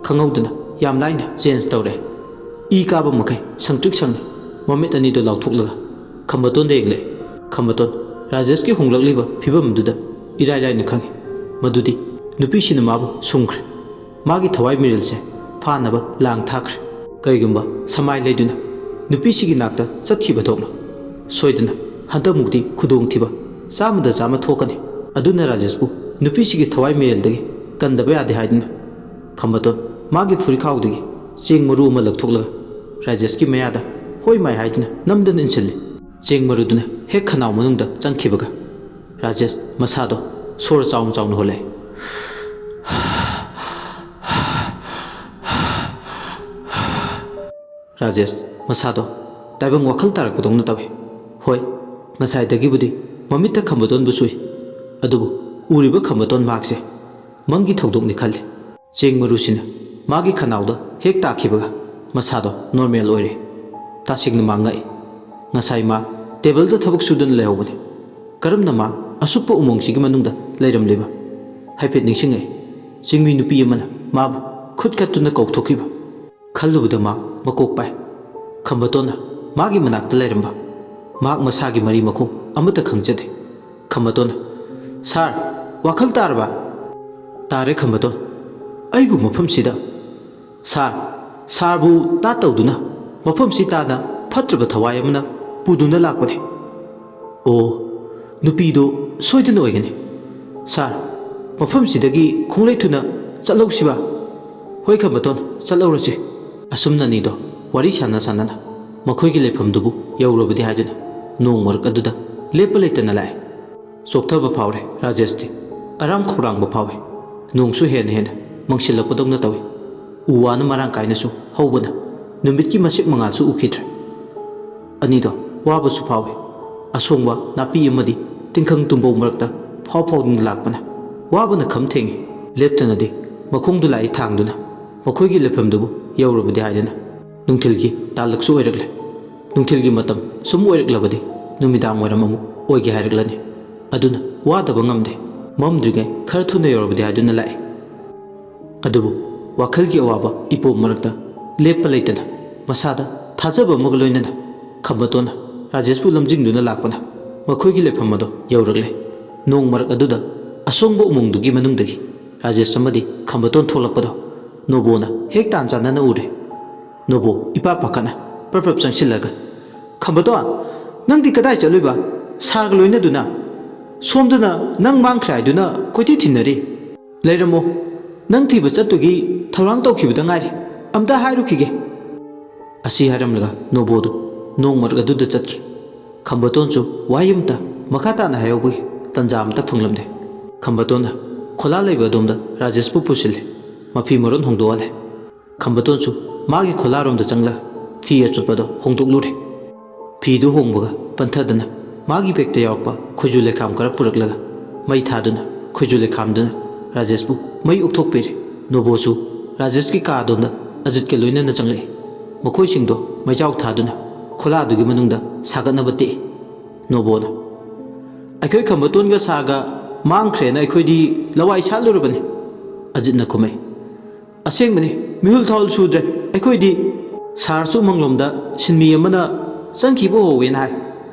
ꯈꯪꯍꯧꯗꯅ ꯌꯥꯝ ꯂꯥꯏꯅ ꯆꯦꯟꯖ ꯇꯧꯔꯦ꯫ ꯏ ꯀꯥꯕ ꯃꯈꯩ ꯁꯪꯇ꯭ꯔꯤꯛ ꯁꯪꯅ ꯃꯃꯤꯠ ꯑꯅꯤꯗꯣ ꯂꯥꯎꯊꯣꯛꯂꯒ ꯈꯝꯕꯇꯣꯟꯗ ꯌꯦꯡꯂꯛꯏ꯫ ꯈꯝꯕꯇꯣꯟ ꯔꯥꯖꯦꯁꯀꯤ ꯍꯣꯡꯂꯛꯂꯤꯕ ꯐꯤꯕꯝ ꯑꯗꯨꯗ ꯏꯔꯥꯏ ꯂꯥꯏꯅ ꯈꯪꯏ ꯃꯗꯨꯗꯤ ꯅꯨꯄꯤꯁꯤꯅ ꯃꯥꯕꯨ ꯁꯨꯝꯈ꯭ꯔꯦ꯫ ꯃꯥꯒꯤ ꯊꯋꯥꯏ ꯃꯤꯔꯦꯜꯁꯦ ꯐꯥ ꯐꯥꯅꯕ ꯂꯥꯡ ꯊꯥꯈ꯭ꯔꯦ꯫ ꯀꯔꯤꯒꯨꯝꯕ ꯁꯃꯥꯏ ꯂꯩꯗꯨꯅ ꯅꯨꯄꯤꯁꯤꯒꯤ ꯅꯥꯛꯇ ꯆꯠꯈꯤꯕ ꯊꯣꯛꯂꯣ, ꯁꯣꯏꯗꯅ ꯍꯟꯗꯛꯃꯨꯛꯇꯤ ꯈꯨꯗꯣꯡꯊꯤꯕ ꯆꯥꯝꯃꯗ ꯆꯥꯝꯃ ꯊꯣꯛꯀꯅꯤ꯫ ꯑꯗꯨꯅ ꯔꯥꯖꯦꯁꯄꯨ ꯅꯨꯄꯤꯁꯤꯒꯤ ꯊꯋꯥꯏ ꯃꯔꯦꯜꯗꯒꯤ ꯀꯟꯗꯕ ꯌꯥꯗꯦ ꯍꯥꯏꯗꯨꯅ ꯈꯝꯕꯇꯣꯟ ꯃꯥꯒꯤ ꯐꯨꯔꯤꯈꯥꯎꯗꯒꯤ ꯆꯦꯡ ꯃꯔꯨ ꯑꯃ ꯂꯧꯊꯣꯛꯂꯒ ꯔꯥꯖꯦꯁꯀꯤ ꯃꯌꯥꯗ ꯍꯣꯏ ꯃꯥꯏ ꯍꯥꯏꯗꯨꯅ ꯅꯝꯗꯅ ꯏꯟꯁꯤꯜꯂꯤ꯫ ꯆꯦꯡ ꯃꯔꯨꯗꯨꯅ ꯍꯦꯛ ꯈꯅꯥꯎ ꯃꯅꯨꯡꯗ ꯆꯪꯈꯤꯕꯒ ꯔꯥꯖꯦꯁ ꯃꯁꯥꯗꯣ ꯁꯣꯔ ꯆꯥꯎꯅ ꯆꯥꯎꯅ ꯍꯣꯜꯂꯛꯑꯦ꯫ ꯔꯥꯖꯦꯁ ꯃꯁꯥꯗꯣ ꯇꯥꯏꯕꯪ ꯋꯥꯈꯜ ꯇꯥꯔꯛꯄꯗꯧꯅ ꯇꯧꯏ꯫ ꯍꯣꯏ, ꯉꯁꯥꯏꯗꯒꯤꯕꯨꯗꯤ ꯃꯃꯤꯠꯇ ꯈꯝꯕꯗꯣꯟꯕꯨ ꯁꯨꯏ, ꯑꯗꯨꯕꯨ ꯎꯔꯤꯕ ꯈꯝꯕꯗꯣꯟ ꯃꯍꯥꯛꯁꯦ ꯃꯪꯒꯤ ꯊꯧꯗꯣꯛꯅꯤ ꯈꯜꯂꯤ꯫ ꯆꯦꯡ ꯃꯔꯨꯁꯤꯅ ꯃꯥꯒꯤ ꯈꯅꯥꯎꯗ ꯍꯦꯛ ꯇꯥꯈꯤꯕꯒ ꯃꯁꯥꯗꯣ ꯅꯣꯔꯃꯦꯜ ꯑꯣꯏꯔꯦ꯫ ꯇꯁꯦꯡꯅ ꯃꯥ ꯉꯛꯏ꯫ ꯉꯁꯥꯏ ꯃꯥ ꯇꯦꯕꯜꯗ ꯊꯕꯛ ꯁꯨꯗꯨꯅ ꯂꯩꯍꯧꯕꯅꯤ꯫ ꯀꯔꯝꯅ ꯃꯥ ꯑꯁꯨꯞꯄ ꯎꯃꯪꯁꯤꯒꯤ ꯃꯅꯨꯡꯗ ꯂꯩꯔꯝꯂꯤꯕ? ꯍꯥꯏꯐꯦꯠ ꯅꯤꯡꯁꯤꯡꯉꯛꯏ꯫ ꯆꯤꯡꯃꯤ ꯅꯨꯄꯤ ꯑꯃꯅ ꯃꯥꯕꯨ ꯈꯨꯠ ꯀꯠꯇꯨꯅ ꯀꯧꯊꯣꯛꯈꯤꯕ꯫ ꯈꯜꯂꯨꯕꯗ ꯃꯥ ꯃꯀꯣꯛ ꯄꯥꯏ꯫ ꯈꯝꯕꯇꯣꯟꯅ ꯃꯥꯒꯤ ꯃꯅꯥꯛꯇ ꯂꯩꯔꯝꯕ꯫ ꯃꯍꯥꯛ ꯃꯁꯥꯒꯤ ꯃꯔꯤ ꯃꯈꯣꯡ ꯑꯃꯠꯇ ꯈꯪꯖꯗꯦ꯫ ꯈꯝꯕꯇꯣꯟꯅ, "ꯁꯥꯔ, ꯋꯥꯈꯜ ꯇꯥꯔꯕ?" "ꯇꯥꯔꯦ ꯈꯝꯕꯇꯣꯟ꯫ ꯑꯩꯕꯨ ꯃꯐꯝꯁꯤꯗ?" "ꯁꯥꯔ, ꯁꯥꯔꯕꯨ ꯇꯥ ꯇꯧꯗꯨꯅ ꯃꯐꯝꯁꯤ ꯇꯥꯅ ꯐꯠꯇ꯭ꯔꯕ ꯊꯋꯥꯏ ꯑꯃꯅ ꯄꯨꯗꯨꯅ ꯂꯥꯛꯄꯅꯤ꯫" "ꯑꯣ, ꯅꯨꯄꯤꯗꯨ ꯁꯣꯏꯗꯅ ꯑꯣꯏꯒꯅꯤ꯫ ꯁꯥꯔ, ꯃꯐꯝꯁꯤꯗꯒꯤ ꯈꯣꯡꯂꯩ ꯊꯨꯅ ꯆꯠꯍꯧꯁꯤꯕ?" "ꯍꯣꯏ ꯈꯝꯕꯇꯣꯟ, ꯆꯠꯍꯧꯔꯁꯤ꯫" ꯑꯁꯨꯝꯅ ꯑꯅꯤꯗꯣ ꯋꯥꯔꯤ ꯁꯥꯟꯅ ꯁꯥꯟꯅꯅ ꯃꯈꯣꯏꯒꯤ ꯂꯩꯐꯝꯗꯨꯕꯨ ꯌꯧꯔꯕꯗꯤ ꯍꯥꯏꯗꯨꯅ ꯅꯣꯡ ꯃꯔꯛ ꯑꯗꯨꯗ ꯂꯦꯞꯄ ꯂꯩꯇꯅ ꯂꯥꯛꯑꯦ꯫ ꯆꯣꯛꯊꯕ ꯐꯥꯎꯔꯦ ꯔꯥꯖꯦꯁꯇꯤ꯫ ꯑꯔꯥꯝ ꯈꯧꯔꯥꯡꯕ ꯐꯥꯎꯏ꯫ ꯅꯣꯡꯁꯨ ꯍꯦꯟꯅ ꯍꯦꯟꯅ ꯃꯪꯁꯤꯜꯂꯛꯄꯗꯧꯅ ꯇꯧꯏ꯫ ꯎ ꯋꯥꯅ ꯃꯔꯥꯡ ꯀꯥꯏꯅꯁꯨ ꯍꯧꯕꯅ ꯅꯨꯃꯤꯠꯀꯤ ꯃꯁꯦꯛ ꯃꯉꯥꯜꯁꯨ ꯎꯈꯤꯗ꯭ꯔꯦ꯫ ꯑꯅꯤꯗꯣ ꯋꯥꯕꯁꯨ ꯐꯥꯎꯏ꯫ ꯑꯁꯣꯡꯕ ꯅꯥꯄꯤ ꯑꯃꯗꯤ ꯇꯤꯡꯈꯪ ꯇꯨꯝꯕꯧ ꯃꯔꯛꯇ ꯐꯥꯎ ꯐꯥꯎꯗꯨꯅ ꯂꯥꯛꯄꯅ ꯋꯥꯕꯅ ꯈꯝ ꯊꯦꯡꯏ꯫ ꯂꯦꯞꯇꯅꯗꯤ ꯃꯈꯣꯡꯗꯨ ꯂꯥꯛꯏ ꯊꯥꯡꯗꯨꯅ ꯃꯈꯣꯏꯒꯤ ꯂꯩꯐꯝꯗꯨꯕꯨ ꯌꯧꯔꯕꯗꯤ ꯍꯥꯏꯗꯅ꯫ ꯅꯨꯡꯊꯤꯜꯒꯤ ꯇꯥꯂꯛꯁꯨ ꯑꯣꯏꯔꯛꯂꯦ꯫ ꯅꯨꯡꯊꯤꯜꯒꯤ ꯃꯇꯝ ꯁꯨꯝ ꯑꯣꯏꯔꯛꯂꯕꯗꯤ ꯅꯨꯃꯤꯗꯥꯡ ꯋꯥꯏꯔꯝ ꯑꯃꯨꯛ ꯑꯣꯏꯒꯦ ꯍꯥꯏꯔꯛꯂꯅꯤ꯫ ꯑꯗꯨꯅ ꯋꯥꯗꯕ ꯉꯝꯗꯦ꯫ ꯃꯝꯗ꯭ꯔꯤꯉꯩ ꯈꯔ ꯊꯨꯅ ꯌꯧꯔꯕꯗꯤ ꯍꯥꯏꯗꯨꯅ ꯂꯥꯛꯏ꯫ ꯑꯗꯨꯕꯨ ꯋꯥꯈꯜꯒꯤ ꯑꯋꯥꯕ ꯏꯄꯣꯝ ꯃꯔꯛꯇ ꯂꯦꯞꯄ ꯂꯩꯇꯅ ꯃꯁꯥꯗ ꯊꯥꯖꯕ ꯑꯃꯒ ꯂꯣꯏꯅꯅ ꯈꯝꯕꯇꯣꯟꯅ ꯔꯥꯖꯦꯁꯄꯨ ꯂꯝꯖꯤꯡꯗꯨꯅ ꯂꯥꯛꯄꯅ ꯃꯈꯣꯏꯒꯤ ꯂꯩꯐꯝ ꯑꯗꯨ ꯌꯧꯔꯛꯂꯦ꯫ ꯅꯣꯡ ꯃꯔꯛ ꯑꯗꯨꯗ ꯑꯁꯣꯡꯕ ꯎꯃꯪꯗꯨꯒꯤ ꯃꯅꯨꯡꯗꯒꯤ ꯔꯥꯖꯦꯁ ꯑꯃꯗꯤ ꯈꯝꯕꯇꯣꯟ ꯊꯣꯛꯂꯛꯄꯗꯣ ꯅꯣꯕꯣꯅ ꯍꯦꯛ ꯇꯥꯟ ꯆꯥꯟꯅꯅ ꯎꯔꯦ꯫ ꯅꯣꯕꯣ ꯏꯄꯥ ꯄꯥꯈꯠꯅ ꯄ꯭ꯔꯞ ꯄ꯭ꯔꯞ ꯆꯪꯁꯤꯜꯂꯒ, "ꯈꯝꯕꯇꯣꯟ, ꯅꯪꯗꯤ ꯀꯗꯥꯏ ꯆꯠꯂꯨꯏꯕ? ꯁꯥꯔꯒ ꯂꯣꯏꯅꯗꯨꯅ? ꯁꯣꯝꯗꯅ ꯅꯪ ꯃꯥꯡꯈ꯭ꯔꯦ ꯍꯥꯏꯗꯨꯅ ꯀꯣꯏꯊꯤ ꯊꯤꯅꯔꯤ꯫ ꯂꯩꯔꯝꯃꯣ, ꯅꯪ ꯊꯤꯕ ꯆꯠꯇꯨꯒꯤ ꯊꯧꯔꯥꯡ ꯇꯧꯈꯤꯕꯗ ꯉꯥꯏꯔꯤ꯫ ꯑꯝꯇ ꯍꯥꯏꯔꯨꯈꯤꯒꯦ꯫" ꯑꯁꯤ ꯍꯥꯏꯔꯝꯂꯒ ꯅꯣꯕꯣꯗꯨ ꯅꯣꯡ ꯃꯔꯛ ꯑꯗꯨꯗ ꯆꯠꯈꯤ꯫ ꯈꯝꯕꯇꯣꯟꯁꯨ ꯋꯥꯍꯩ ꯑꯃꯇ ꯃꯈꯥ ꯇꯥꯅ ꯍꯥꯏꯍꯧꯕꯒꯤ ꯇꯟꯖꯥ ꯑꯃꯇ ꯐꯪꯂꯝꯗꯦ꯫ ꯈꯝꯕꯇꯣꯟꯅ ꯈꯣꯂꯥ ꯂꯩꯕ ꯑꯗꯣꯝꯗ ꯔꯥꯖꯦꯁꯄꯨ ꯄꯨꯁꯤꯜꯂꯦ꯫ ꯃꯐꯤ ꯃꯔꯣꯟ ꯍꯣꯡꯗꯣꯛꯍꯜꯂꯦ꯫ ꯈꯝꯕꯇꯣꯟꯁꯨ ꯃꯥꯒꯤ ꯈꯣꯂꯥꯔꯣꯝꯗ ꯆꯪꯂꯒ ꯐꯤ ꯑꯆꯣꯠꯄꯗꯣ ꯍꯣꯡꯗꯣꯛꯂꯨꯔꯦ꯫ ꯐꯤꯗꯨ ꯍꯣꯡꯕꯒ ꯄꯟꯊꯗꯅ ꯃꯥꯒꯤ ꯕꯦꯒꯇ ꯌꯥꯎꯔꯛꯄ ꯈꯣꯏꯖꯨ ꯂꯩꯈꯥꯝ ꯈꯔ ꯄꯨꯔꯛꯂꯒ ꯃꯩ ꯊꯥꯗꯨꯅ ꯈꯣꯏꯖꯨ ꯂꯩꯈꯥꯝꯗꯨꯅ ꯔꯥꯖꯦꯁꯄꯨ ꯃꯩ ꯎꯛꯊꯣꯛꯄꯤꯔꯦ꯫ ꯅꯣꯕꯣꯁꯨ ꯔꯥꯖꯦꯁꯀꯤ ꯀꯥ ꯑꯗꯣꯝꯗ ꯑꯖꯤꯠꯀ ꯂꯣꯏꯅꯅ ꯆꯪꯂꯛꯏ꯫ ꯃꯈꯣꯏꯁꯤꯡꯗꯣ ꯃꯩꯖꯥꯎ ꯊꯥꯗꯨꯅ ꯈꯣꯂꯥ ꯑꯗꯨꯒꯤ ꯃꯅꯨꯡꯗ ꯁꯥꯒꯠꯅꯕ ꯇꯦꯛꯏ꯫ ꯅꯣꯕꯣꯅ, "ꯑꯩꯈꯣꯏ ꯈꯝꯕꯇꯣꯟꯒ ꯁꯥꯔꯒ ꯃꯥꯡꯈ꯭ꯔꯦꯅ ꯑꯩꯈꯣꯏꯗꯤ ꯂꯋꯥꯏ ꯁꯥꯠꯂꯨꯔꯕꯅꯤ꯫" ꯑꯖꯤꯠꯅ ꯈꯨꯝꯃꯛꯏ, "ꯑꯁꯦꯡꯕꯅꯤ, ꯃꯤꯍꯨꯜ ꯊꯥꯍꯨꯜ ꯁꯨꯗ꯭ꯔꯦ ꯑꯩꯈꯣꯏꯗꯤ꯫ ꯁꯥꯔꯁꯨ ꯎꯃꯪꯂꯣꯝꯗ ꯁꯤꯟꯃꯤ ꯑꯃꯅ ꯆꯪꯈꯤꯕ ꯎꯍꯧꯋꯦꯅ ꯍꯥꯏ꯫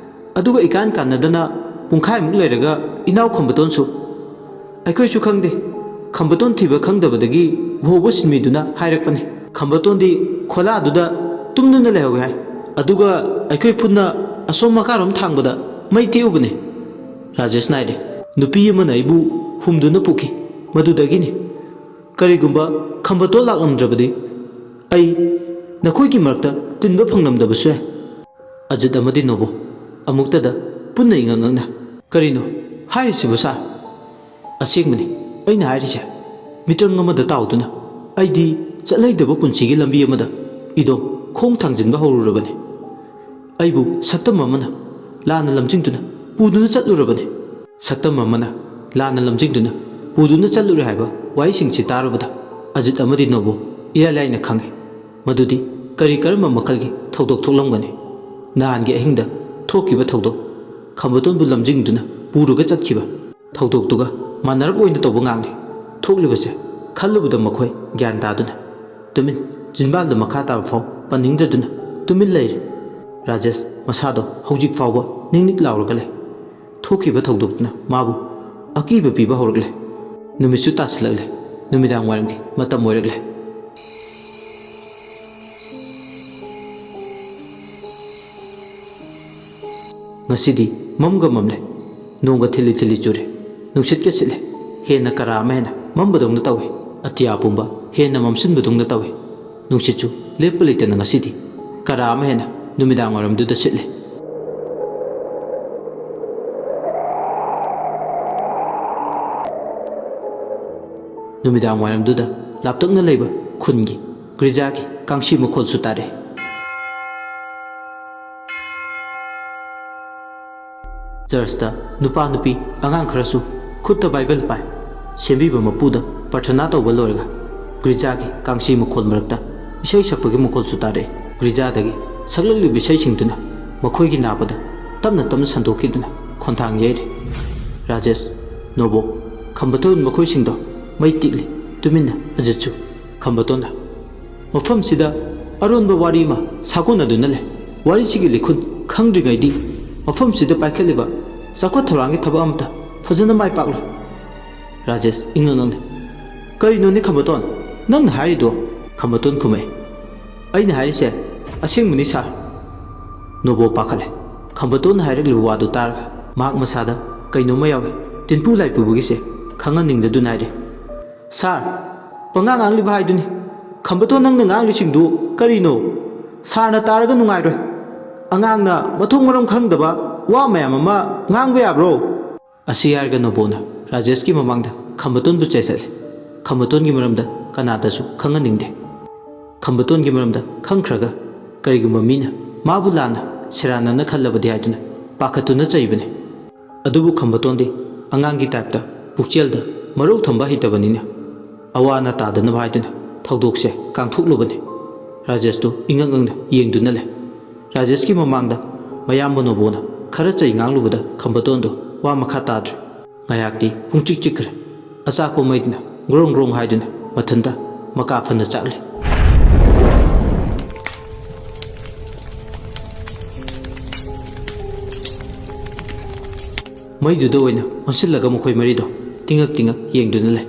ꯑꯗꯨꯒ ꯏꯀꯥꯟ ꯀꯥꯟꯅꯗꯅ ꯄꯨꯡꯈꯥꯏꯃꯨꯛ ꯂꯩꯔꯒ ꯏꯅꯥꯎ ꯈꯝꯕꯇꯣꯟꯁꯨ꯫ ꯑꯩꯈꯣꯏꯁꯨ ꯈꯪꯗꯦ, ꯈꯝꯕꯇꯣꯟ ꯊꯤꯕ ꯈꯪꯗꯕꯗꯒꯤ ꯎꯍꯧꯕ ꯁꯤꯟꯃꯤꯗꯨꯅ ꯍꯥꯏꯔꯛꯄꯅꯤ꯫ ꯈꯝꯕꯇꯣꯟꯗꯤ ꯈꯣꯂꯥꯗꯨꯗ ꯇꯨꯝꯗꯨꯅ ꯂꯩꯍꯧꯋꯦ ꯍꯥꯏ꯫ ꯑꯗꯨꯒ ꯑꯩꯈꯣꯏ ꯄꯨꯟꯅ ꯑꯁꯣꯝ ꯃꯈꯥꯔꯣꯝ ꯊꯥꯡꯕꯗ ꯃꯩ ꯇꯦꯛꯎꯕꯅꯤ꯫" ꯔꯥꯖꯦꯁꯅ ꯍꯥꯏꯔꯦ, "ꯅꯨꯄꯤ ꯑꯃꯅ ꯑꯩꯕꯨ ꯍꯨꯝꯗꯨꯅ ꯄꯨꯈꯤ꯫ ꯃꯗꯨꯗꯒꯤꯅꯤ꯫ ꯀꯔꯤꯒꯨꯝꯕ ꯈꯝꯕꯇꯣꯟ ꯂꯥꯛꯂꯝꯗ꯭ꯔꯕꯗꯤ ꯑꯩ ꯅꯈꯣꯏꯒꯤ ꯃꯔꯛꯇ ꯇꯤꯟꯕ ꯐꯪꯂꯝꯗꯕꯁꯨ ꯌꯥꯏ꯫" ꯑꯖꯤꯠ ꯑꯃꯗꯤ ꯅꯣꯕꯣ ꯑꯃꯨꯛꯇꯗ ꯄꯨꯟꯅ ꯏꯉꯛ ꯉꯛꯅ, "ꯀꯔꯤꯅꯣ ꯍꯥꯏꯔꯤꯁꯤꯕꯨ ꯁꯥꯔ?" "ꯑꯁꯦꯡꯕꯅꯤ ꯑꯩꯅ ꯍꯥꯏꯔꯤꯁꯦ꯫ ꯃꯤꯇ꯭ꯔꯪ ꯑꯃꯗ ꯇꯥꯎꯗꯨꯅ ꯑꯩꯗꯤ ꯆꯠꯂꯩꯗꯕ ꯄꯨꯟꯁꯤꯒꯤ ꯂꯝꯕꯤ ꯑꯃꯗ ꯏꯗꯣꯝ ꯈꯣꯡ ꯊꯥꯡꯖꯤꯟꯕ ꯍꯧꯔꯨꯔꯕꯅꯤ꯫ ꯑꯩꯕꯨ ꯁꯛꯇꯝ ꯑꯃꯅ ꯂꯥꯟꯅ ꯂꯝꯖꯤꯡꯗꯨꯅ ꯄꯨꯗꯨꯅ ꯆꯠꯂꯨꯔꯕꯅꯤ꯫" ꯁꯛꯇꯝ ꯑꯃꯅ ꯂꯥꯟꯅ ꯂꯝꯖꯤꯡꯗꯨꯅ ꯄꯨꯗꯨꯅ ꯆꯠꯂꯨꯔꯦ ꯍꯥꯏꯕ ꯋꯥꯍꯩꯁꯤꯡꯁꯤ ꯇꯥꯔꯨꯕꯗ ꯑꯖꯤꯠ ꯑꯃꯗꯤ ꯅꯣꯕꯨ ꯏꯔꯥꯏ ꯂꯥꯏꯅ ꯈꯪꯏ꯫ ꯃꯗꯨꯗꯤ ꯀꯔꯤ ꯀꯔꯝꯕ ꯃꯈꯜꯒꯤ ꯊꯧꯗꯣꯛ ꯊꯣꯛꯂꯝꯒꯅꯤ? ꯅꯍꯥꯟꯒꯤ ꯑꯍꯤꯡꯗ ꯊꯣꯛꯈꯤꯕ ꯊꯧꯗꯣꯛ, ꯈꯝꯕꯇꯣꯟꯕꯨ ꯂꯝꯖꯤꯡꯗꯨꯅ ꯄꯨꯔꯒ ꯆꯠꯈꯤꯕ ꯊꯧꯗꯣꯛꯇꯨꯒ ꯃꯥꯟꯅꯔꯞ ꯑꯣꯏꯅ ꯇꯧꯕ ꯉꯥꯛꯅꯤ ꯊꯣꯛꯂꯤꯕꯁꯦ꯫ ꯈꯜꯂꯨꯕꯗ ꯃꯈꯣꯏ ꯒ꯭ꯌꯥꯟ ꯇꯥꯗꯨꯅ ꯇꯨꯃꯤꯟ, ꯆꯤꯟꯕꯥꯜꯗ ꯃꯈꯥ ꯇꯥꯕ ꯐꯥꯎ ꯄꯟꯅꯤꯡꯗꯗꯨꯅ ꯇꯨꯃꯤꯟ ꯂꯩꯔꯦ꯫ ꯔꯥꯖꯦꯁ ꯃꯁꯥꯗꯣ ꯍꯧꯖꯤꯛ ꯐꯥꯎꯕ ꯅꯤꯛ ꯅꯤꯛ ꯂꯥꯎꯔꯒ ꯂꯩ꯫ ꯊꯣꯛꯈꯤꯕ ꯊꯧꯗꯣꯛꯇꯨꯅ ꯃꯥꯕꯨ ꯑꯀꯤꯕ ꯄꯤꯕ ꯍꯧꯔꯛꯂꯦ꯫ ꯅꯨꯃꯤꯠꯁꯨ ꯇꯥꯁꯤꯜꯂꯛꯂꯦ꯫ ꯅꯨꯃꯤꯗꯥꯡ ꯋꯥꯏꯔꯝꯒꯤ ꯃꯇꯝ ꯑꯣꯏꯔꯛꯂꯦ꯫ ꯉꯁꯤꯗꯤ ꯃꯝꯒ ꯃꯝꯂꯦ꯫ ꯅꯣꯡꯒ ꯊꯤꯜꯂꯤ ꯊꯤꯜꯂꯤ ꯆꯨꯔꯦ꯫ ꯅꯨꯡꯁꯤꯠꯀ ꯁꯤꯠꯂꯦ꯫ ꯍꯦꯟꯅ ꯀꯔꯥ ꯑꯃ ꯍꯦꯟꯅ ꯃꯝꯕꯗꯧꯅ ꯇꯧꯏ꯫ ꯑꯇꯤꯌꯥ ꯄꯨꯝꯕ ꯍꯦꯟꯅ ꯃꯝꯁꯤꯟꯕꯗꯧꯅ ꯇꯧꯏ꯫ ꯅꯨꯡꯁꯤꯠꯁꯨ ꯂꯦꯞꯄ ꯂꯩꯇꯅ ꯉꯁꯤꯗꯤ ꯀꯔꯥ ꯑꯃ ꯍꯦꯟꯅ ꯅꯨꯃꯤꯗꯥꯡ ꯋꯥꯏꯔꯝꯗꯨꯗ ꯁꯤꯠꯂꯦ꯫ ꯅꯨꯃꯤꯗꯥꯡ ꯋꯥꯏꯔꯝꯗꯨꯗ ꯂꯥꯞꯇꯛꯅ ꯂꯩꯕ ꯈꯨꯟꯒꯤ ꯒ꯭ꯔꯤꯖꯥꯒꯤ ꯀꯥꯡꯁꯤ ꯃꯈꯣꯜꯁꯨ ꯇꯥꯔꯛꯑꯦ꯫ ꯆꯔꯆꯇ ꯅꯨꯄꯥ ꯅꯨꯄꯤ ꯑꯉꯥꯡ ꯈꯔꯁꯨ ꯈꯨꯠꯇ ꯕꯥꯏꯕꯜ ꯄꯥꯏ꯫ ꯁꯦꯝꯕꯤꯕ ꯃꯄꯨꯗ ꯄ꯭ꯔꯊꯅꯥ ꯇꯧꯕ ꯂꯣꯏꯔꯒ ꯒ꯭ꯔꯤꯖꯥꯒꯤ ꯀꯥꯡꯁꯤ ꯃꯈꯣꯜ ꯃꯔꯛꯇ ꯏꯁꯩ ꯁꯛꯄꯒꯤ ꯃꯈꯣꯜꯁꯨ ꯇꯥꯔꯛꯏ꯫ ꯒ꯭ꯔꯤꯖꯥꯗꯒꯤ ꯁꯛꯂꯛꯂꯤꯕ ꯏꯁꯩꯁꯤꯡꯗꯨꯅ ꯃꯈꯣꯏꯒꯤ ꯅꯥꯕꯗ ꯇꯞꯅ ꯇꯞꯅ ꯁꯟꯗꯣꯛꯈꯤꯗꯨꯅ ꯈꯣꯟꯊꯥꯡ ꯌꯩꯔꯤ꯫ ꯔꯥꯖꯦꯁ, ꯅꯣꯕꯣ, ꯈꯝꯕꯊꯣꯏ ꯃꯈꯣꯏꯁꯤꯡꯗꯣ ꯃꯩ ꯇꯤꯛꯂꯤ꯫ ꯇꯨꯃꯤꯟꯅ ꯑꯖꯤꯠꯁꯨ꯫ ꯈꯝꯕꯇꯣꯟꯅ, "ꯃꯐꯝꯁꯤꯗ ꯑꯔꯣꯟꯕ ꯋꯥꯔꯤ ꯑꯃ ꯁꯥꯒꯣꯟꯅꯗꯨꯅ ꯂꯩ꯫ ꯋꯥꯔꯤꯁꯤꯒꯤ ꯂꯤꯈꯨꯟ ꯈꯪꯗ꯭ꯔꯤꯉꯩꯗꯤ ꯃꯐꯝꯁꯤꯗ ꯄꯥꯏꯈꯠꯂꯤꯕ ꯆꯥꯎꯈꯠ ꯊꯧꯔꯥꯡꯒꯤ ꯊꯕꯛ ꯑꯃꯠꯇ ꯐꯖꯅ ꯃꯥꯏ ꯄꯥꯛꯂꯣꯏ꯫" ꯔꯥꯖꯦꯁ ꯏꯉꯛ ꯉꯛꯅ, "ꯀꯔꯤꯅꯣꯅꯦ ꯈꯝꯕꯇꯣꯟ, ꯅꯪꯅ ꯍꯥꯏꯔꯤꯗꯣ?" ꯈꯝꯕꯇꯣꯟ ꯈꯨꯝꯃꯛꯏ, "ꯑꯩꯅ ꯍꯥꯏꯔꯤꯁꯦ ꯑꯁꯦꯡꯕꯅꯤ ꯁꯥꯔ꯫" ꯅꯣꯕꯣ ꯄꯥꯈꯠꯂꯦ꯫ ꯈꯝꯕꯇꯣꯟꯅ ꯍꯥꯏꯔꯛꯂꯤꯕ ꯋꯥꯗꯨ ꯇꯥꯔꯒ ꯃꯍꯥꯛ ꯃꯁꯥꯗ ꯀꯩꯅꯣꯝꯃ ꯌꯥꯎꯏ꯫ ꯇꯤꯟꯄꯨ ꯂꯥꯏ ꯄꯨꯕꯒꯤꯁꯦ ꯈꯪꯍꯟꯅꯤꯡꯗꯗꯨꯅ ꯍꯥꯏꯔꯦ, "ꯁꯥꯔ, ꯄꯉꯥꯡ ꯉꯥꯡꯂꯤꯕ ꯍꯥꯏꯗꯨꯅꯤ꯫ ꯈꯝꯕꯇꯣꯟ, ꯅꯪꯅ ꯉꯥꯡꯂꯤꯁꯤꯡꯗꯨ ꯀꯔꯤꯅꯣ? ꯁꯥꯔꯅ ꯇꯥꯔꯒ ꯅꯨꯡꯉꯥꯏꯔꯣꯏ꯫ ꯑꯉꯥꯡꯅ ꯃꯊꯣꯡ ꯃꯔꯝ ꯈꯪꯗꯕ ꯋꯥ ꯃꯌꯥꯝ ꯑꯃ ꯉꯥꯡꯕ ꯌꯥꯕ꯭ꯔꯣ?" ꯑꯁꯤ ꯍꯥꯏꯔꯒ ꯅꯣꯕꯣꯅ ꯔꯥꯖꯦꯁꯀꯤ ꯃꯃꯥꯡꯗ ꯈꯝꯕꯇꯣꯟꯕꯨ ꯆꯩꯊꯠꯂꯦ꯫ ꯈꯝꯕꯇꯣꯟꯒꯤ ꯃꯔꯝꯗ ꯀꯅꯥꯗꯁꯨ ꯈꯪꯍꯟꯅꯤꯡꯗꯦ꯫ ꯈꯝꯕꯇꯣꯟꯒꯤ ꯃꯔꯝꯗ ꯈꯪꯈ꯭ꯔꯒ ꯀꯔꯤꯒꯨꯝꯕ ꯃꯤꯅ ꯃꯥꯕꯨ ꯂꯥꯟꯅ ꯁꯦꯔꯥꯟꯅꯅ ꯈꯜꯂꯕꯗꯤ ꯍꯥꯏꯗꯨꯅ ꯄꯥꯈꯠꯇꯨꯅ ꯆꯩꯕꯅꯤ꯫ ꯑꯗꯨꯕꯨ ꯈꯝꯕꯇꯣꯟꯗꯤ ꯑꯉꯥꯡꯒꯤ ꯇꯥꯏꯞꯇ ꯄꯨꯛꯆꯦꯜꯗ ꯃꯔꯧ ꯊꯝꯕ ꯍꯩꯇꯕꯅꯤꯅ, ꯑꯋꯥ ꯑꯅꯥ ꯇꯥꯗꯅꯕ ꯍꯥꯏꯗꯨꯅ ꯊꯧꯗꯣꯛꯁꯦ ꯀꯥꯡꯊꯣꯛꯂꯨꯕꯅꯤ꯫ ꯔꯥꯖꯦꯁꯇꯨ ꯏꯉꯛ ꯉꯛꯅ ꯌꯦꯡꯗꯨꯅ ꯂꯩ꯫ ꯔꯥꯖꯦꯁꯀꯤ ꯃꯃꯥꯡꯗ ꯃꯌꯥꯝꯕ ꯅꯣꯕꯣꯅ ꯈꯔ ꯆꯩ ꯉꯥꯡꯂꯨꯕꯗ ꯈꯝꯕꯇꯣꯟꯗꯨ ꯋꯥ ꯃꯈꯥ ꯇꯥꯗ꯭ꯔꯦ꯫ ꯉꯥꯏꯍꯥꯛꯇꯤ ꯄꯨꯡꯆꯤꯛ ꯆꯤꯛꯈ꯭ꯔꯦ꯫ ꯑꯆꯥꯛꯄ ꯃꯩꯗꯨꯅ ꯒ꯭ꯔꯣꯡ ꯒ꯭ꯔꯣꯡ ꯍꯥꯏꯗꯨꯅ ꯃꯊꯟꯇ ꯃꯀꯥ ꯐꯅ ꯆꯥꯛꯂꯤ꯫ ꯃꯩꯗꯨꯗ ꯑꯣꯏꯅ ꯑꯣꯟꯁꯤꯜꯂꯒ ꯃꯈꯣꯏ ꯃꯔꯤꯗꯣ ꯇꯤꯡꯉꯛ ꯇꯤꯡꯉꯛ ꯌꯦꯡꯗꯨꯅ ꯂꯩ꯫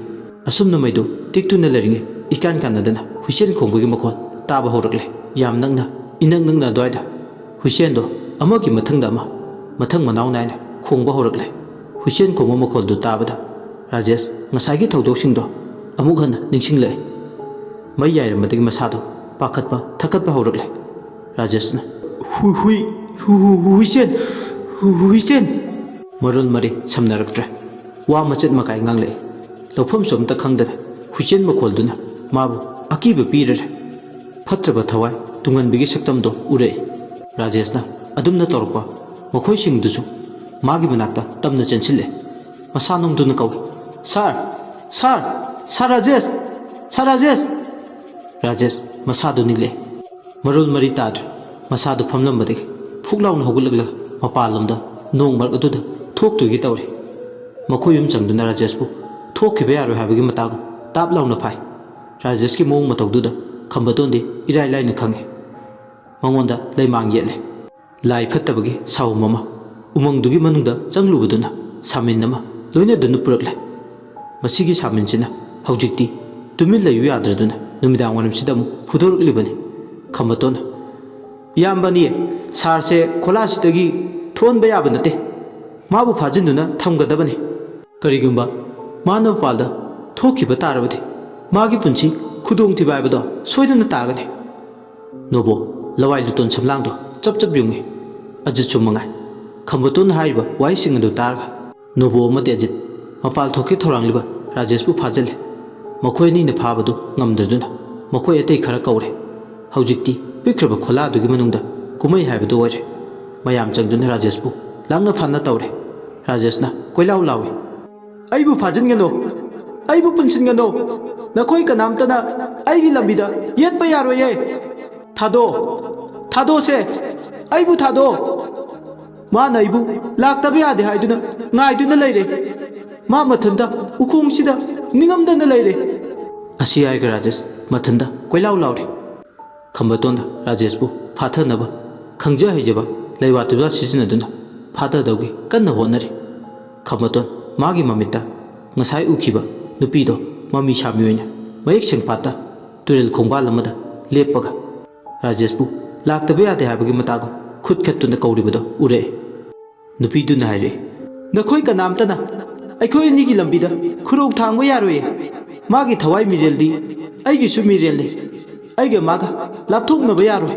ꯑꯁꯨꯝꯅ ꯃꯩꯗꯨ ꯇꯤꯛꯇꯨꯅ ꯂꯩꯔꯤꯉꯩ ꯏꯀꯥꯟ ꯀꯥꯟꯅꯗꯅ ꯍꯨꯏꯁꯦꯟ ꯈꯣꯡꯕꯒꯤ ꯃꯈꯣꯜ ꯇꯥꯕ ꯍꯧꯔꯛꯂꯦ꯫ ꯌꯥꯝ ꯅꯛꯅ, ꯏꯅꯛ ꯅꯛꯅ ꯑꯗꯨꯋꯥꯏꯗ ꯍꯨꯏꯁꯦꯟꯗꯣ ꯑꯃꯒꯤ ꯃꯊꯪꯗ ꯑꯃ ꯃꯊꯪ ꯃꯅꯥꯎ ꯅꯥꯏꯅ ꯈꯣꯡꯕ ꯍꯧꯔꯛꯂꯦ꯫ ꯍꯨꯏꯁꯦꯟ ꯈꯣꯡꯕ ꯃꯈꯣꯜꯗꯨ ꯇꯥꯕꯗ ꯔꯥꯖꯦꯁ ꯉꯁꯥꯏꯒꯤ ꯊꯧꯗꯣꯛꯁꯤꯡꯗꯣ ꯑꯃꯨꯛ ꯍꯟꯅ ꯅꯤꯡꯁꯤꯡꯂꯛꯏ꯫ ꯃꯩ ꯌꯥꯏꯔꯝꯕꯗꯒꯤ ꯃꯁꯥꯗꯣ ꯄꯥꯈꯠꯄ ꯊꯛꯀꯠꯄ ꯍꯧꯔꯛꯂꯦ꯫ ꯔꯥꯖꯦꯁꯅ, "ꯍꯨ- ꯍꯨꯏ- ꯍꯨ- ꯍꯨ- ꯍꯨꯏꯁꯦꯟ! ꯍꯨ- ꯍꯨꯏꯁꯦꯟ!" ꯃꯔꯣꯜ ꯃꯔꯤ ꯁꯝꯅꯔꯛꯇ꯭ꯔꯦ꯫ ꯋꯥ ꯃꯆꯦꯠ ꯃꯀꯥꯏ ꯉꯥꯡꯂꯛꯏ꯫ ꯂꯧꯐꯝꯁꯨ ꯑꯝꯇ ꯈꯪꯗꯅ ꯍꯨꯏꯆꯦꯟ ꯃꯈꯣꯜꯗꯨꯅ ꯃꯥꯕꯨ ꯑꯀꯤꯕ ꯄꯤꯔꯔꯦ꯫ ꯐꯠꯇ꯭ꯔꯕ ꯊꯋꯥꯏ ꯇꯨꯡꯍꯟꯕꯤꯒꯤ ꯁꯛꯇꯝꯗꯣ ꯎꯔꯛꯏ꯫ ꯔꯥꯖꯦꯁꯅ ꯑꯗꯨꯝꯅ ꯇꯧꯔꯛꯄ ꯃꯈꯣꯏꯁꯤꯡꯗꯨꯁꯨ ꯃꯥꯒꯤ ꯃꯅꯥꯛꯇ ꯇꯝꯅ ꯆꯦꯟꯁꯤꯜꯂꯦ꯫ ꯃꯁꯥ ꯅꯣꯝꯗꯨꯅ ꯀꯧꯏ, "ꯁꯥꯔ! ꯁꯥꯔ! ꯁꯥꯔ ꯔꯥꯖꯦꯁ! ꯁꯥꯔ ꯔꯥꯖꯦꯁ!" ꯔꯥꯖꯦꯁ ꯃꯁꯥꯗꯨ ꯅꯤꯛꯂꯛꯏ꯫ ꯃꯔꯣꯜ ꯃꯔꯤ ꯇꯥꯗ꯭ꯔꯦ꯫ ꯃꯁꯥꯗꯨ ꯐꯝꯂꯝꯕꯗꯒꯤ ꯐꯨꯛ ꯂꯥꯎꯅ ꯍꯧꯒꯠꯂꯛꯂꯒ ꯃꯄꯥꯟꯂꯣꯝꯗ ꯅꯣꯡ ꯃꯔꯛ ꯑꯗꯨꯗ ꯊꯣꯛꯇꯣꯏꯒꯤ ꯇꯧꯔꯤ꯫ ꯃꯈꯣꯏ ꯑꯍꯨꯝ ꯆꯪꯗꯨꯅ ꯔꯥꯖꯦꯁꯄꯨ ꯊꯣꯛꯈꯤꯕ ꯌꯥꯔꯣꯏ ꯍꯥꯏꯕꯒꯤ ꯃꯇꯥꯒꯨꯝ ꯇꯥꯞ ꯂꯥꯎꯅ ꯐꯥꯏ꯫ ꯔꯥꯖꯦꯁꯀꯤ ꯃꯑꯣꯡ ꯃꯇꯧꯗꯨꯗ ꯈꯝꯕꯇꯣꯟꯗꯤ ꯏꯔꯥꯏ ꯂꯥꯏꯅ ꯈꯪꯉꯤ꯫ ꯃꯉꯣꯟꯗ ꯂꯩꯃꯥꯡ ꯌꯦꯠꯂꯦ꯫ ꯂꯥꯏ ꯐꯠꯇꯕꯒꯤ ꯁꯥꯎꯝ ꯑꯃ ꯎꯃꯪꯗꯨꯒꯤ ꯃꯅꯨꯡꯗ ꯆꯪꯂꯨꯕꯗꯨꯅ ꯁꯥꯃꯤꯟ ꯑꯃ ꯂꯣꯏꯅꯗꯨꯅ ꯄꯨꯔꯛꯂꯦ꯫ ꯃꯁꯤꯒꯤ ꯁꯥꯃꯤꯟꯁꯤꯅ ꯍꯧꯖꯤꯛꯇꯤ ꯇꯨꯃꯤꯟ ꯂꯩꯌꯨ ꯌꯥꯗ꯭ꯔꯗꯨꯅ ꯅꯨꯃꯤꯗꯥꯡ ꯋꯥꯏꯔꯝꯁꯤꯗ ꯑꯃꯨꯛ ꯐꯨꯗꯣꯔꯛꯂꯤꯕꯅꯤ꯫ ꯈꯝꯕꯇꯣꯟꯅ, "ꯏꯌꯥꯝꯕꯅꯤ, ꯁꯥꯔꯁꯦ ꯈꯣꯂꯥꯁꯤꯗꯒꯤ ꯊꯣꯛꯍꯟꯕ ꯌꯥꯕ ꯅꯠꯇꯦ꯫ ꯃꯥꯕꯨ ꯐꯥꯖꯤꯟꯗꯨꯅ ꯊꯝꯒꯗꯕꯅꯤ꯫ ꯀꯔꯤꯒꯨꯝꯕ ꯃꯥꯅ ꯃꯄꯥꯜꯗ ꯊꯣꯛꯈꯤꯕ ꯇꯥꯔꯕꯗꯤ ꯃꯥꯒꯤ ꯄꯨꯟꯁꯤ ꯈꯨꯗꯣꯡꯊꯤꯕ ꯍꯥꯏꯕꯗꯣ ꯁꯣꯏꯗꯅ ꯇꯥꯒꯅꯤ"꯫ ꯅꯣꯕꯣ ꯂꯋꯥꯏ ꯂꯨꯇꯣꯟ ꯁꯝꯂꯥꯡꯗꯣ ꯆꯞ ꯆꯞ ꯌꯨꯡꯉꯤ꯫ ꯑꯖꯤꯠꯁꯨ ꯃꯉꯥꯏ꯫ ꯈꯝꯕꯇꯣꯟꯅ ꯍꯥꯏꯔꯤꯕ ꯋꯥꯍꯩꯁꯤꯡ ꯑꯗꯨ ꯇꯥꯔꯒ ꯅꯣꯕꯣ ꯑꯃꯗꯤ ꯑꯖꯤꯠ ꯃꯄꯥꯜ ꯊꯣꯛꯀꯦ ꯊꯧꯔꯥꯡꯂꯤꯕ ꯔꯥꯖꯦꯁꯄꯨ ꯐꯥꯖꯤꯜꯂꯦ꯫ ꯃꯈꯣꯏ ꯑꯅꯤꯅ ꯐꯥꯕꯗꯨ ꯉꯝꯗꯗꯨꯅ ꯃꯈꯣꯏ ꯑꯇꯩ ꯈꯔ ꯀꯧꯔꯦ꯫ ꯍꯧꯖꯤꯛꯇꯤ ꯄꯤꯛꯈ꯭ꯔꯕ ꯈꯣꯂꯥꯗꯨꯒꯤ ꯃꯅꯨꯡꯗ ꯀꯨꯝꯍꯩ ꯍꯥꯏꯕꯗꯨ ꯑꯣꯏꯔꯦ꯫ ꯃꯌꯥꯝ ꯆꯪꯗꯨꯅ ꯔꯥꯖꯦꯁꯄꯨ ꯂꯥꯛꯅ ꯐꯥꯅ ꯇꯧꯔꯦ꯫ ꯔꯥꯖꯦꯁꯅ ꯀꯣꯏꯂꯥꯎ ꯂꯥꯎꯏ, "ꯑꯩꯕꯨ ꯐꯥꯖꯤꯟꯒꯅꯨ! ꯑꯩꯕꯨ ꯄꯨꯟꯁꯤꯟꯒꯅꯨ! ꯅꯈꯣꯏ ꯀꯅꯥꯝꯇꯅ ꯑꯩꯒꯤ ꯂꯝꯕꯤꯗ ꯌꯦꯠꯄ ꯌꯥꯔꯣꯏꯌꯦ! ꯊꯥꯗꯣꯛ! ꯊꯥꯗꯣꯛꯁꯦ! ꯑꯩꯕꯨ ꯊꯥꯗꯣꯛ! ꯃꯥꯅ ꯑꯩꯕꯨ ꯂꯥꯛꯇꯕ ꯌꯥꯗꯦ ꯍꯥꯏꯗꯨꯅ ꯉꯥꯏꯗꯨꯅ ꯂꯩꯔꯦ꯫ ꯃꯥ ꯃꯊꯟꯇ ꯎꯈꯣꯡꯁꯤꯗ ꯅꯤꯡꯉꯝꯗꯅ ꯂꯩꯔꯦ"꯫ ꯑꯁꯤ ꯍꯥꯏꯔꯒ ꯔꯥꯖꯦꯁ ꯃꯊꯟꯇ ꯀꯣꯏꯂꯥꯎ ꯂꯥꯎꯔꯤ꯫ ꯈꯝꯕꯇꯣꯟꯅ ꯔꯥꯖꯦꯁꯄꯨ ꯐꯥꯊꯅꯕ ꯈꯪꯖ ꯍꯩꯖꯕ ꯂꯩꯋꯥ ꯇꯨꯖꯥ ꯁꯤꯖꯤꯟꯅꯗꯨꯅ ꯐꯥꯊꯗꯧꯒꯤ ꯀꯟꯅ ꯍꯣꯠꯅꯔꯤ꯫ ꯈꯝꯕꯇꯣꯟ ꯃꯥꯒꯤ ꯃꯃꯤꯠꯇ ꯉꯁꯥꯏ ꯎꯈꯤꯕ ꯅꯨꯄꯤꯗꯣ ꯃꯃꯤ ꯁꯥꯃꯤ ꯑꯣꯏꯅ ꯃꯌꯦꯛ ꯁꯦꯡꯐꯥꯠꯇ ꯇꯨꯔꯦꯜ ꯈꯣꯡꯕꯥꯜ ꯑꯃꯗ ꯂꯦꯞꯄꯒ ꯔꯥꯖꯦꯁꯄꯨ ꯂꯥꯛꯇꯕ ꯌꯥꯗꯦ ꯍꯥꯏꯕꯒꯤ ꯃꯇꯥꯒꯨꯝ ꯈꯨꯠ ꯈꯠꯇꯨꯅ ꯀꯧꯔꯤꯕꯗꯣ ꯎꯔꯛꯑꯦ꯫ ꯅꯨꯄꯤꯗꯨꯅ ꯍꯥꯏꯔꯛꯏ, "ꯅꯈꯣꯏ ꯀꯅꯥꯝꯇꯅ ꯑꯩꯈꯣꯏ ꯑꯅꯤꯒꯤ ꯂꯝꯕꯤꯗ ꯈꯨꯔꯧ ꯊꯥꯡꯕ ꯌꯥꯔꯣꯏꯌꯦ꯫ ꯃꯥꯒꯤ ꯊꯋꯥꯏ ꯃꯤꯔꯦꯜꯗꯤ ꯑꯩꯒꯤꯁꯨ ꯃꯤꯔꯦꯜꯅꯤ꯫ ꯑꯩꯒ ꯃꯥꯒ ꯂꯥꯞꯊꯣꯛꯅꯕ ꯌꯥꯔꯣꯏ꯫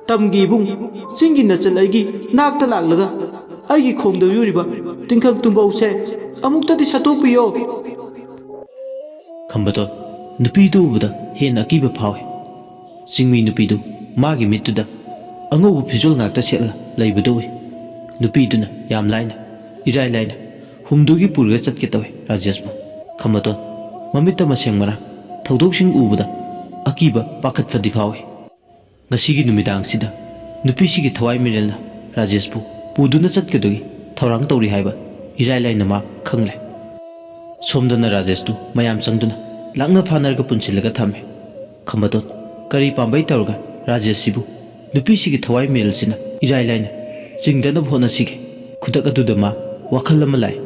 ꯇꯝꯒꯤ ꯏꯕꯨꯡ, ꯆꯤꯡꯒꯤ ꯅꯆꯜ ꯑꯩꯒꯤ ꯅꯥꯛꯇ ꯂꯥꯛꯂꯒ ꯑꯩꯒꯤ ꯈꯣꯡꯗ ꯌꯨꯔꯤꯕ ꯇꯤꯡꯈꯪ ꯇꯨꯝꯕꯧꯁꯦ ꯑꯃꯨꯛꯇꯗꯤ ꯁꯠꯇꯣꯛꯄꯤꯌꯣ꯫" ꯈꯝꯕꯗꯣꯟ ꯅꯨꯄꯤꯗꯨ ꯎꯕꯗ ꯍꯦꯟꯅ ꯑꯀꯤꯕ ꯐꯥꯎꯏ꯫ ꯆꯤꯡꯃꯤ ꯅꯨꯄꯤꯗꯨ ꯃꯥꯒꯤ ꯃꯤꯠꯇꯨꯗ ꯑꯉꯧꯕ ꯐꯤꯖꯣꯜ ꯉꯥꯛꯇ ꯁꯦꯠꯂ ꯂꯩꯕꯗꯨ ꯎꯏ꯫ ꯅꯨꯄꯤꯗꯨꯅ ꯌꯥꯝ ꯂꯥꯏꯅ, ꯏꯔꯥꯏ ꯂꯥꯏꯅ ꯍꯨꯝꯗꯨꯒꯤ ꯄꯨꯔꯒ ꯆꯠꯀꯦ ꯇꯧꯏ ꯔꯥꯖꯦꯁꯄꯨ꯫ ꯈꯝꯕꯗꯣꯟ ꯃꯃꯤꯠꯇ ꯃꯁꯦꯡ ꯃꯔꯥꯡ ꯊꯧꯗꯣꯛꯁꯤꯡ ꯎꯕꯗ ꯑꯀꯤꯕ, ꯄꯥꯈꯠꯄꯗꯤ ꯐꯥꯎꯏ꯫ ꯉꯁꯤꯒꯤ ꯅꯨꯃꯤꯗꯥꯡꯁꯤꯗ ꯅꯨꯄꯤꯁꯤꯒꯤ ꯊꯋꯥꯏ ꯃꯤꯔꯦꯜꯅ ꯔꯥꯖꯦꯁꯄꯨ ꯄꯨꯗꯨꯅ ꯆꯠꯀꯗꯧꯒꯤ ꯊꯧꯔꯥꯡ ꯇꯧꯔꯤ ꯍꯥꯏꯕ ꯏꯔꯥꯏ ꯂꯥꯏꯅ ꯃꯥ ꯈꯪꯂꯦ꯫ ꯁꯣꯝꯗꯅ ꯔꯥꯖꯦꯁꯇꯨ ꯃꯌꯥꯝ ꯆꯪꯗꯨꯅ ꯂꯥꯛꯅ ꯐꯥꯅꯔꯒ ꯄꯨꯟꯁꯤꯜꯂꯒ ꯊꯝꯃꯦ꯫ ꯈꯝꯕꯗꯣꯟ ꯀꯔꯤ ꯄꯥꯝꯕꯩ ꯇꯧꯔꯒ ꯔꯥꯖꯦꯁꯁꯤꯕꯨ ꯅꯨꯄꯤꯁꯤꯒꯤ ꯊꯋꯥꯏ ꯃꯤꯔꯦꯜꯁꯤꯅ ꯏꯔꯥꯏ ꯂꯥꯏꯅ ꯆꯤꯡꯗꯅꯕ ꯍꯣꯠꯅꯁꯤꯒꯦ? ꯈꯨꯗꯛ ꯑꯗꯨꯗ ꯃꯥ ꯋꯥꯈꯜ ꯑꯃ ꯂꯥꯛꯏ꯫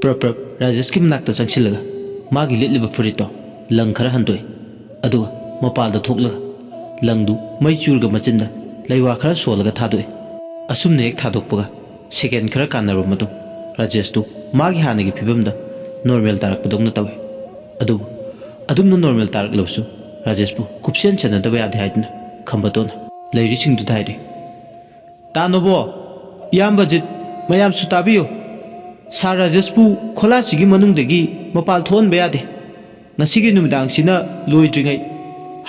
ꯄ꯭ꯔꯞ ꯄ꯭ꯔꯞ ꯔꯥꯖꯦꯁꯀꯤ ꯃꯅꯥꯛꯇ ꯆꯪꯁꯤꯜꯂꯒ ꯃꯥꯒꯤ ꯂꯤꯠꯂꯤꯕ ꯐꯨꯔꯤꯠꯇꯣ ꯂꯪ ꯈꯔ ꯍꯟꯗꯣꯛꯏ꯫ ꯑꯗꯨꯒ ꯃꯄꯥꯜꯗ ꯊꯣꯛꯂꯒ ꯂꯪꯗꯨ ꯃꯩ ꯆꯨꯔꯒ ꯃꯆꯤꯟꯗ ꯂꯩꯋꯥ ꯈꯔ ꯁꯣꯜꯂꯒ ꯊꯥꯗꯣꯛꯏ꯫ ꯑꯁꯨꯝꯅ ꯍꯦꯛ ꯊꯥꯗꯣꯛꯄꯒ ꯁꯦꯀꯦꯟ ꯈꯔ ꯀꯥꯟꯅꯔꯕ ꯃꯇꯨꯡ ꯔꯥꯖꯦꯁꯇꯨ ꯃꯥꯒꯤ ꯍꯥꯟꯅꯒꯤ ꯐꯤꯕꯝꯗ ꯅꯣꯔꯃꯦꯜ ꯇꯥꯔꯛꯄꯗꯧꯅ ꯇꯧꯏ꯫ ꯑꯗꯨꯕꯨ ꯑꯗꯨꯝꯅ ꯅꯣꯔꯃꯦꯜ ꯇꯥꯔꯛꯂꯕꯁꯨ ꯔꯥꯖꯦꯁꯄꯨ ꯀꯨꯞꯁꯦꯟ ꯁꯦꯟꯅꯗꯕ ꯌꯥꯗꯦ ꯍꯥꯏꯗꯨꯅ ꯈꯝꯕꯇꯣꯟꯅ ꯂꯩꯔꯤꯁꯤꯡꯗꯨꯗ ꯍꯥꯏꯔꯤ꯫ "ꯇꯥꯅꯣꯕꯣ, ꯏꯌꯥꯝꯕ ꯖꯤꯠ, ꯃꯌꯥꯝꯁꯨ ꯇꯥꯕꯤꯌꯨ꯫ ꯁꯥꯔ ꯔꯥꯖꯦꯁꯄꯨ ꯈꯣꯂꯥꯁꯤꯒꯤ ꯃꯅꯨꯡꯗꯒꯤ ꯃꯄꯥꯜ ꯊꯣꯛꯍꯟꯕ ꯌꯥꯗꯦ꯫ ꯉꯁꯤꯒꯤ ꯅꯨꯃꯤꯗꯥꯡꯁꯤꯅ ꯂꯣꯏꯗ꯭ꯔꯤꯉꯩ,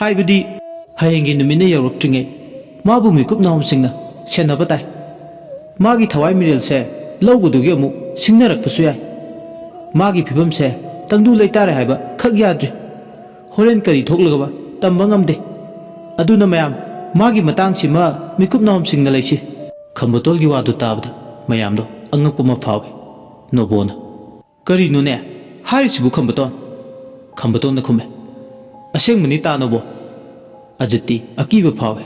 ꯍꯥꯏꯕꯗꯤ ꯍꯌꯦꯡꯒꯤ ꯅꯨꯃꯤꯠꯅ ꯌꯧꯔꯛꯇ꯭ꯔꯤꯉꯩ, ꯃꯥꯕꯨ ꯃꯤꯀꯨꯞ ꯅꯥꯍꯨꯝꯁꯤꯡꯅ ꯁꯦꯟꯅꯕ ꯇꯥꯏ꯫ ꯃꯥꯒꯤ ꯊꯋꯥꯏ ꯃꯤꯔꯦꯜꯁꯦ ꯂꯧꯒꯗꯨꯒꯤ ꯑꯃꯨꯛ ꯁꯤꯡꯅꯔꯛꯄꯁꯨ ꯌꯥꯏ꯫ ꯃꯥꯒꯤ ꯐꯤꯕꯝꯁꯦ ꯇꯪꯗꯨ ꯂꯩꯇꯥꯔꯦ ꯍꯥꯏꯕ ꯈꯛ ꯌꯥꯗ꯭ꯔꯤ꯫ ꯍꯣꯔꯦꯟ ꯀꯔꯤ ꯊꯣꯛꯂꯒꯕ ꯇꯝꯕ ꯉꯝꯗꯦ꯫ ꯑꯗꯨꯅ ꯃꯌꯥꯝ ꯃꯥꯒꯤ ꯃꯇꯥꯡꯁꯤꯃ ꯃꯤꯀꯨꯞ ꯅꯥꯍꯨꯝꯁꯤꯡꯅ ꯂꯩꯁꯤ꯫" ꯈꯝꯕꯇꯣꯜꯒꯤ ꯋꯥꯗꯨ ꯇꯥꯕꯗ ꯃꯌꯥꯝꯗꯣ ꯑꯉꯛꯄ ꯑꯃ ꯐꯥꯎꯏ꯫ ꯅꯣꯕꯣꯅ, "ꯀꯔꯤꯅꯣꯅꯦ ꯍꯥꯏꯔꯤꯁꯤꯕꯨ ꯈꯝꯕꯇꯣꯟ?" ꯈꯝꯕꯇꯣꯟꯅ ꯈꯨꯝꯃꯦ, "ꯑꯁꯦꯡꯕꯅꯤ ꯇꯥ ꯅꯣꯕꯣ꯫" ꯑꯖꯤꯠꯇꯤ ꯑꯀꯤꯕ ꯐꯥꯎꯏ꯫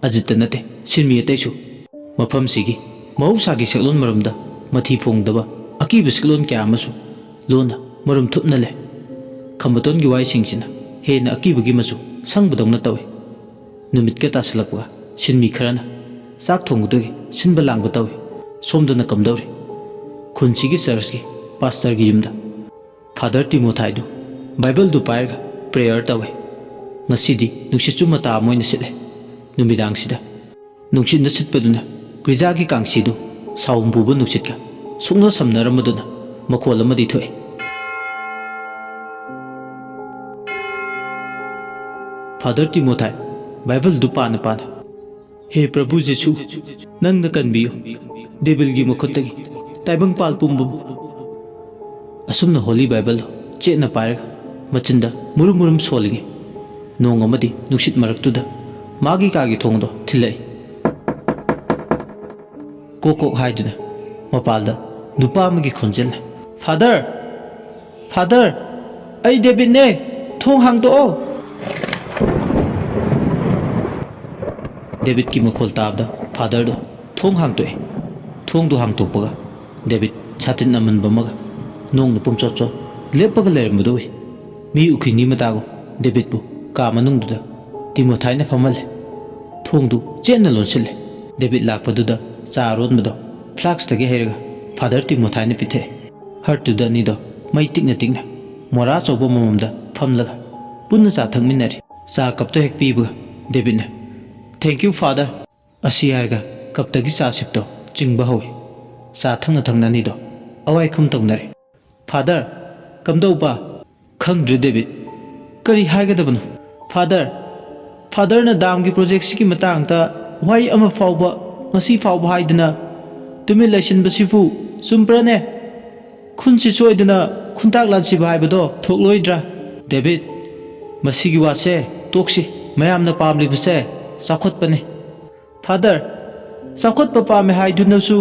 ꯑꯖꯤꯠꯇ ꯅꯠꯇꯦ, ꯁꯤꯟꯃꯤ ꯑꯇꯩꯁꯨ꯫ ꯃꯐꯝꯁꯤꯒꯤ ꯃꯍꯧꯁꯥꯒꯤ ꯁꯛꯂꯣꯟ ꯃꯔꯝꯗ ꯃꯊꯤ ꯐꯣꯡꯗꯕ ꯑꯀꯤꯕ ꯁꯛꯂꯣꯟ ꯀꯌꯥ ꯑꯃꯁꯨ ꯂꯣꯟꯅ ꯃꯔꯨꯝ ꯊꯨꯞꯅ ꯂꯩ꯫ ꯈꯝꯕꯇꯣꯟꯒꯤ ꯋꯥꯍꯩꯁꯤꯡꯁꯤꯅ ꯍꯦꯟꯅ ꯑꯀꯤꯕꯒꯤ ꯃꯆꯨ ꯁꯪꯕꯗꯧꯅ ꯇꯧꯏ꯫ ꯅꯨꯃꯤꯠꯀ ꯇꯥꯁꯤꯜꯂꯛꯄꯒ ꯁꯤꯟꯃꯤ ꯈꯔꯅ ꯆꯥꯛ ꯊꯣꯡꯕꯗꯨꯒꯤ ꯁꯤꯟꯕ ꯂꯥꯡꯕ ꯇꯧꯏ꯫ ꯁꯣꯝꯗꯅ ꯀꯝꯗꯧꯔꯤ? ꯈꯨꯟꯁꯤꯒꯤ ꯆꯔꯆꯀꯤ ꯄꯥꯁꯇꯔꯒꯤ ꯌꯨꯝꯗ꯫ ꯐꯥꯗꯔ ꯇꯤꯃꯣꯊꯥꯏꯗꯨ ꯕꯥꯏꯕꯜꯗꯨ ꯄꯥꯏꯔꯒ ꯄ꯭ꯔꯦꯌꯔ ꯇꯧꯋꯦ꯫ ꯉꯁꯤꯗꯤ ꯅꯨꯡꯁꯤꯠꯁꯨ ꯃꯇꯥ ꯑꯃ ꯑꯣꯏꯅ ꯁꯤꯠꯂꯦ꯫ ꯅꯨꯃꯤꯗꯥꯡꯁꯤꯗ ꯅꯨꯡꯁꯤꯠꯅ ꯁꯤꯠꯄꯗꯨꯅ ꯒ꯭ꯔꯤꯖꯥꯒꯤ ꯀꯥꯡꯁꯤꯗꯨ ꯁꯥꯎꯝ ꯄꯨꯕ ꯅꯨꯡꯁꯤꯠꯀ ꯁꯨꯛꯅ ꯁꯝꯅꯔꯝꯕꯗꯨꯅ ꯃꯈꯣꯜ ꯑꯃꯗꯤ ꯊꯣꯛꯏ꯫ ꯐꯥꯗꯔ ꯇꯤꯃꯣꯊꯥꯏ ꯕꯥꯏꯕꯜꯗꯨ ꯄꯥꯅ ꯄꯥꯅ, "ꯍꯦ ꯄ꯭ꯔꯚꯨ ꯖꯤꯁꯨ, ꯅꯪꯅ ꯀꯟꯕꯤꯌꯨ꯫ ꯗꯦꯕꯤꯜꯒꯤ ꯃꯈꯨꯠꯇꯒꯤ ꯇꯥꯏꯕꯪꯄꯥꯜ ꯄꯨꯝꯕꯕꯨ"꯫ ꯑꯁꯨꯝꯅ ꯍꯣꯂꯤ ꯕꯥꯏꯕꯜ ꯆꯦꯠꯅ ꯄꯥꯏꯔꯒ ꯃꯆꯤꯟꯗ ꯃꯨꯔꯨꯝ ꯃꯨꯔꯨꯝ ꯁꯣꯜꯂꯤꯉꯩ, ꯅꯣꯡ ꯑꯃꯗꯤ ꯅꯨꯡꯁꯤꯠ ꯃꯔꯛꯇꯨꯗ ꯃꯥꯒꯤ ꯀꯥꯒꯤ ꯊꯣꯡꯗꯣ ꯊꯤꯜꯂꯛꯏ꯫ ꯀꯣꯛ ꯀꯣꯛ ꯍꯥꯏꯗꯨꯅ ꯃꯄꯥꯜꯗ ꯅꯨꯄꯥ ꯑꯃꯒꯤ ꯈꯣꯟꯖꯦꯜꯅ, "ꯐꯥꯗꯔ! ꯐꯥꯗꯔ! ꯑꯩ ꯗꯦꯕꯤꯠꯅꯦ! ꯊꯣꯡ ꯍꯥꯡꯗꯣꯛꯑꯣ!" ꯗꯦꯕꯤꯠꯀꯤ ꯃꯈꯣꯜ ꯇꯥꯕꯗ ꯐꯥꯗꯔꯗꯣ ꯊꯣꯡ ꯍꯥꯡꯇꯣꯛꯑꯦ꯫ ꯊꯣꯡꯗꯨ ꯍꯥꯡꯇꯣꯛꯄꯒ ꯗꯦꯕꯤꯠ ꯁꯥꯇꯤꯟ ꯑꯃꯟꯕ ꯑꯃꯒ ꯅꯣꯡꯅ ꯄꯨꯝꯆꯣꯠ ꯆꯣꯠ ꯂꯦꯞꯄꯒ ꯂꯩꯔꯝꯕꯗꯨ ꯎꯏ꯫ ꯃꯤ ꯎꯈꯤꯅꯤ ꯃꯇꯥꯒꯨꯝ ꯗꯦꯕꯤꯠꯄꯨ ꯀꯥ ꯃꯅꯨꯡꯗꯨꯗ ꯇꯤꯃꯣꯊꯥꯏꯅ ꯐꯝꯍꯜꯂꯦ꯫ ꯊꯣꯡꯗꯨ ꯆꯦꯠꯅ ꯂꯣꯟꯁꯤꯜꯂꯦ꯫ ꯗꯦꯕꯤꯠ ꯂꯥꯛꯄꯗꯨꯗ ꯆꯥ ꯑꯔꯣꯟꯕꯗꯣ ꯐ꯭ꯂꯥꯛꯁꯇꯒꯤ ꯍꯩꯔꯒ ꯐꯥꯗꯔ ꯇꯤꯃꯣꯊꯥꯏꯅ ꯄꯤꯊꯛꯑꯦ꯫ ꯍꯔꯠꯇꯨꯗ ꯑꯅꯤꯗꯣ ꯃꯩ ꯇꯤꯛꯅ ꯇꯤꯛꯅ ꯃꯣꯔꯥ ꯑꯆꯧꯕ ꯑꯃꯃꯝꯗ ꯐꯝꯂꯒ ꯄꯨꯟꯅ ꯆꯥ ꯊꯛꯃꯤꯟꯅꯔꯦ꯫ ꯆꯥ ꯀꯞꯇꯣ ꯍꯦꯛ ꯄꯤꯕꯒ ꯗꯦꯕꯤꯠꯅ, "Thank you, Father" ꯑꯁꯤ ꯍꯥꯏꯔꯒ ꯀꯞꯇꯒꯤ ꯆꯥ ꯁꯤꯞꯇꯣ ꯆꯤꯡꯕ ꯍꯧꯏ꯫ ꯆꯥ ꯊꯛꯅ ꯊꯛꯅ ꯑꯅꯤꯗꯣ ꯑꯋꯥꯏ ꯈꯨꯝ ꯇꯧꯅꯔꯦ꯫ "ꯐꯥꯗꯔ, ꯀꯝꯗꯧꯕ?" "ꯈꯪꯗ꯭ꯔꯦ ꯗꯦꯕꯤꯠ, ꯀꯔꯤ ꯍꯥꯏꯒꯗꯕꯅꯣ?" "ꯐꯥꯗꯔ, ꯐꯥꯗꯔꯅ ꯗꯥꯝꯒꯤ ꯄ꯭ꯔꯣꯖꯦꯛꯁꯤꯒꯤ ꯃꯇꯥꯡꯗ ꯋꯥꯍꯩ ꯑꯃ ꯐꯥꯎꯕ ꯉꯁꯤ ꯐꯥꯎꯕ ꯍꯥꯏꯗꯅ ꯇꯨꯃꯤꯟ ꯂꯩꯁꯤꯟꯕꯁꯤꯕꯨ ꯆꯨꯝꯕ꯭ꯔꯅꯦ? ꯈꯨꯟꯁꯤ ꯁꯣꯏꯗꯅ ꯈꯨꯟꯇꯥꯛ ꯂꯥꯟꯁꯤꯕ ꯍꯥꯏꯕꯗꯣ ꯊꯣꯛꯂꯣꯏꯗ꯭ꯔꯥ?" "ꯗꯦꯕꯤꯠ, ꯃꯁꯤꯒꯤ ꯋꯥꯁꯦ ꯇꯣꯛꯁꯤ꯫ ꯃꯌꯥꯝꯅ ꯄꯥꯝꯂꯤꯕꯁꯦ ꯆꯥꯎꯈꯠꯄꯅꯤ꯫" "ꯐꯥꯗꯔ, ꯆꯥꯎꯈꯠꯄ ꯄꯥꯝꯃꯦ ꯍꯥꯏꯗꯨꯅꯁꯨ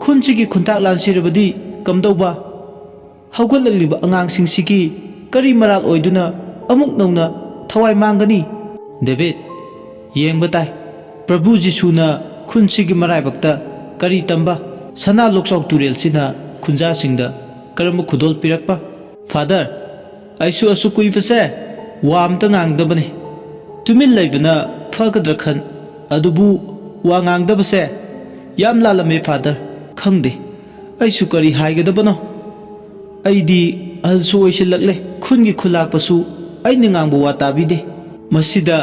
ꯈꯨꯟꯁꯤꯒꯤ ꯈꯨꯟꯇꯥꯛ ꯂꯥꯟꯁꯤꯔꯕꯗꯤ ꯀꯝꯗꯧꯕ? ꯍꯧꯒꯠꯂꯛꯂꯤꯕ ꯑꯉꯥꯡꯁꯤꯡꯁꯤꯒꯤ ꯀꯔꯤ ꯃꯔꯥꯜ ꯑꯣꯏꯗꯨꯅ ꯑꯃꯨꯛ ꯅꯧꯅ ꯊꯋꯥꯏ ꯃꯥꯡꯒꯅꯤ?" "ꯗꯦꯕꯤꯠ, ꯌꯦꯡꯕ ꯇꯥꯏ, ꯄ꯭ꯔꯚꯨ ꯖꯤꯁꯨꯅ ꯈꯨꯟꯁꯤꯒꯤ ꯃꯔꯥꯏꯕꯛꯇ ꯀꯔꯤ ꯇꯝꯕ? ꯁꯅꯥ ꯂꯣꯛꯆꯥꯎ ꯇꯨꯔꯦꯜꯁꯤꯅ ꯈꯨꯟꯖꯥꯁꯤꯡꯗ ꯀꯔꯝꯕ ꯈꯨꯗꯣꯜ ꯄꯤꯔꯛꯄ? ꯐꯥꯗꯔ, ꯑꯩꯁꯨ ꯑꯁꯨꯛ ꯀꯨꯏꯕꯁꯦ ꯋꯥ ꯑꯝꯇ ꯉꯥꯡꯗꯕꯅꯤ꯫ ꯇꯨꯃꯤꯟ ꯂꯩꯕꯅ ꯐꯒꯗ꯭ꯔꯥ ꯈꯟ, ꯑꯗꯨꯕꯨ ꯋꯥ ꯉꯥꯡꯗꯕꯁꯦ ꯌꯥꯝ ꯂꯥꯜꯂꯝꯃꯦ, ꯐꯥꯗꯔ꯫ "ꯈꯪꯗꯦ, ꯑꯩꯁꯨ ꯀꯔꯤ ꯍꯥꯏꯒꯗꯕꯅꯣ꯫ ꯑꯩꯗꯤ ꯑꯍꯜꯁꯨ ꯑꯣꯏꯁꯤꯜꯂꯛꯂꯦ, ꯈꯨꯟꯒꯤ ꯈꯨꯂꯥꯛꯄꯁꯨ ꯑꯩꯅ ꯉꯥꯡꯕ ꯋꯥ ꯇꯥꯕꯤꯗꯦ꯫ ꯃꯁꯤꯗ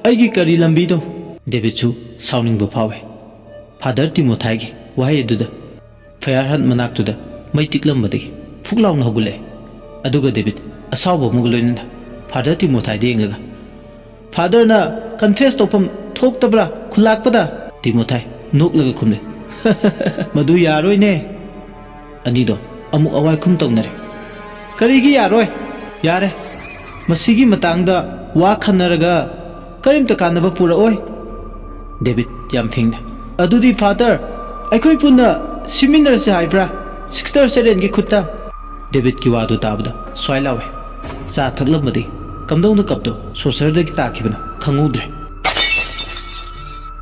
ꯑꯩꯒꯤ ꯀꯔꯤ ꯂꯝꯕꯤꯅꯣ?" ꯗꯦꯕꯤꯠꯁꯨ ꯁꯥꯎꯅꯤꯡꯕ ꯐꯥꯎꯏ꯫ ꯐꯥꯗꯔ ꯇꯤꯃꯣꯊꯥꯏꯒꯤ ꯋꯥꯍꯩ ꯑꯗꯨꯗ ꯐꯌꯥꯔ ꯍꯠ ꯃꯅꯥꯛꯇꯨꯗ ꯃꯩ ꯇꯤꯛꯂꯝꯕꯗꯒꯤ ꯐꯨꯛ ꯂꯥꯎꯅ ꯍꯧꯒꯠꯂꯛꯑꯦ꯫ ꯑꯗꯨꯒ ꯗꯦꯕꯤꯠ ꯑꯁꯥꯎꯕ ꯑꯃꯒ ꯂꯣꯏꯅꯅ ꯐꯥꯗꯔ ꯇꯤꯃꯣꯊꯥꯏꯗ ꯌꯦꯡꯂꯒ, "ꯐꯥꯗꯔꯅ ꯀꯟꯐꯦꯁ ꯇꯧꯐꯝ ꯊꯣꯛꯇꯕ꯭ꯔꯥ ꯈꯨꯜꯂꯥꯛꯄꯗ?" ꯇꯤꯃꯣꯊꯥꯏ ꯅꯣꯛꯂꯒ ꯈꯨꯝꯂꯦ, "ꯃꯗꯨ ꯌꯥꯔꯣꯏꯅꯦ"꯫ ꯑꯅꯤꯗꯣ ꯑꯃꯨꯛ ꯑꯋꯥꯏ ꯈꯨꯝ ꯇꯧꯅꯔꯦ꯫ "ꯀꯔꯤꯒꯤ ꯌꯥꯔꯣꯏ? ꯌꯥꯔꯦ, ꯃꯁꯤꯒꯤ ꯃꯇꯥꯡꯗ ꯋꯥ ꯈꯟꯅꯔꯒ ꯀꯔꯤꯝꯇ ꯀꯥꯟꯅꯕ ꯄꯨꯔꯛꯑꯣꯏ"꯫ ꯗꯦꯕꯤꯠ ꯌꯥꯝ ꯐꯤꯡꯅ, "ꯑꯗꯨꯗꯤ ꯐꯥꯗꯔ, ꯑꯩꯈꯣꯏ ꯄꯨꯟꯅ ꯁꯤꯃꯤꯟꯅꯔꯁꯤ ꯍꯥꯏꯕ꯭ꯔꯥ ꯁꯤꯁꯇꯔ ꯁꯦꯔꯦꯟꯒꯤ ꯈꯨꯠꯇ?" ꯗꯦꯕꯤꯠꯀꯤ ꯋꯥꯗꯨ ꯇꯥꯕꯗ ꯁ꯭ꯋꯥꯏ ꯂꯥꯎꯋꯦ꯫ ꯆꯥ ꯊꯛꯂꯝꯕꯗꯤ ꯀꯝꯗꯧꯅ ꯀꯞꯇꯣ ꯁꯣꯁꯔꯗꯒꯤ ꯇꯥꯈꯤꯕꯅꯣ ꯈꯪꯍꯧꯗ꯭ꯔꯦ꯫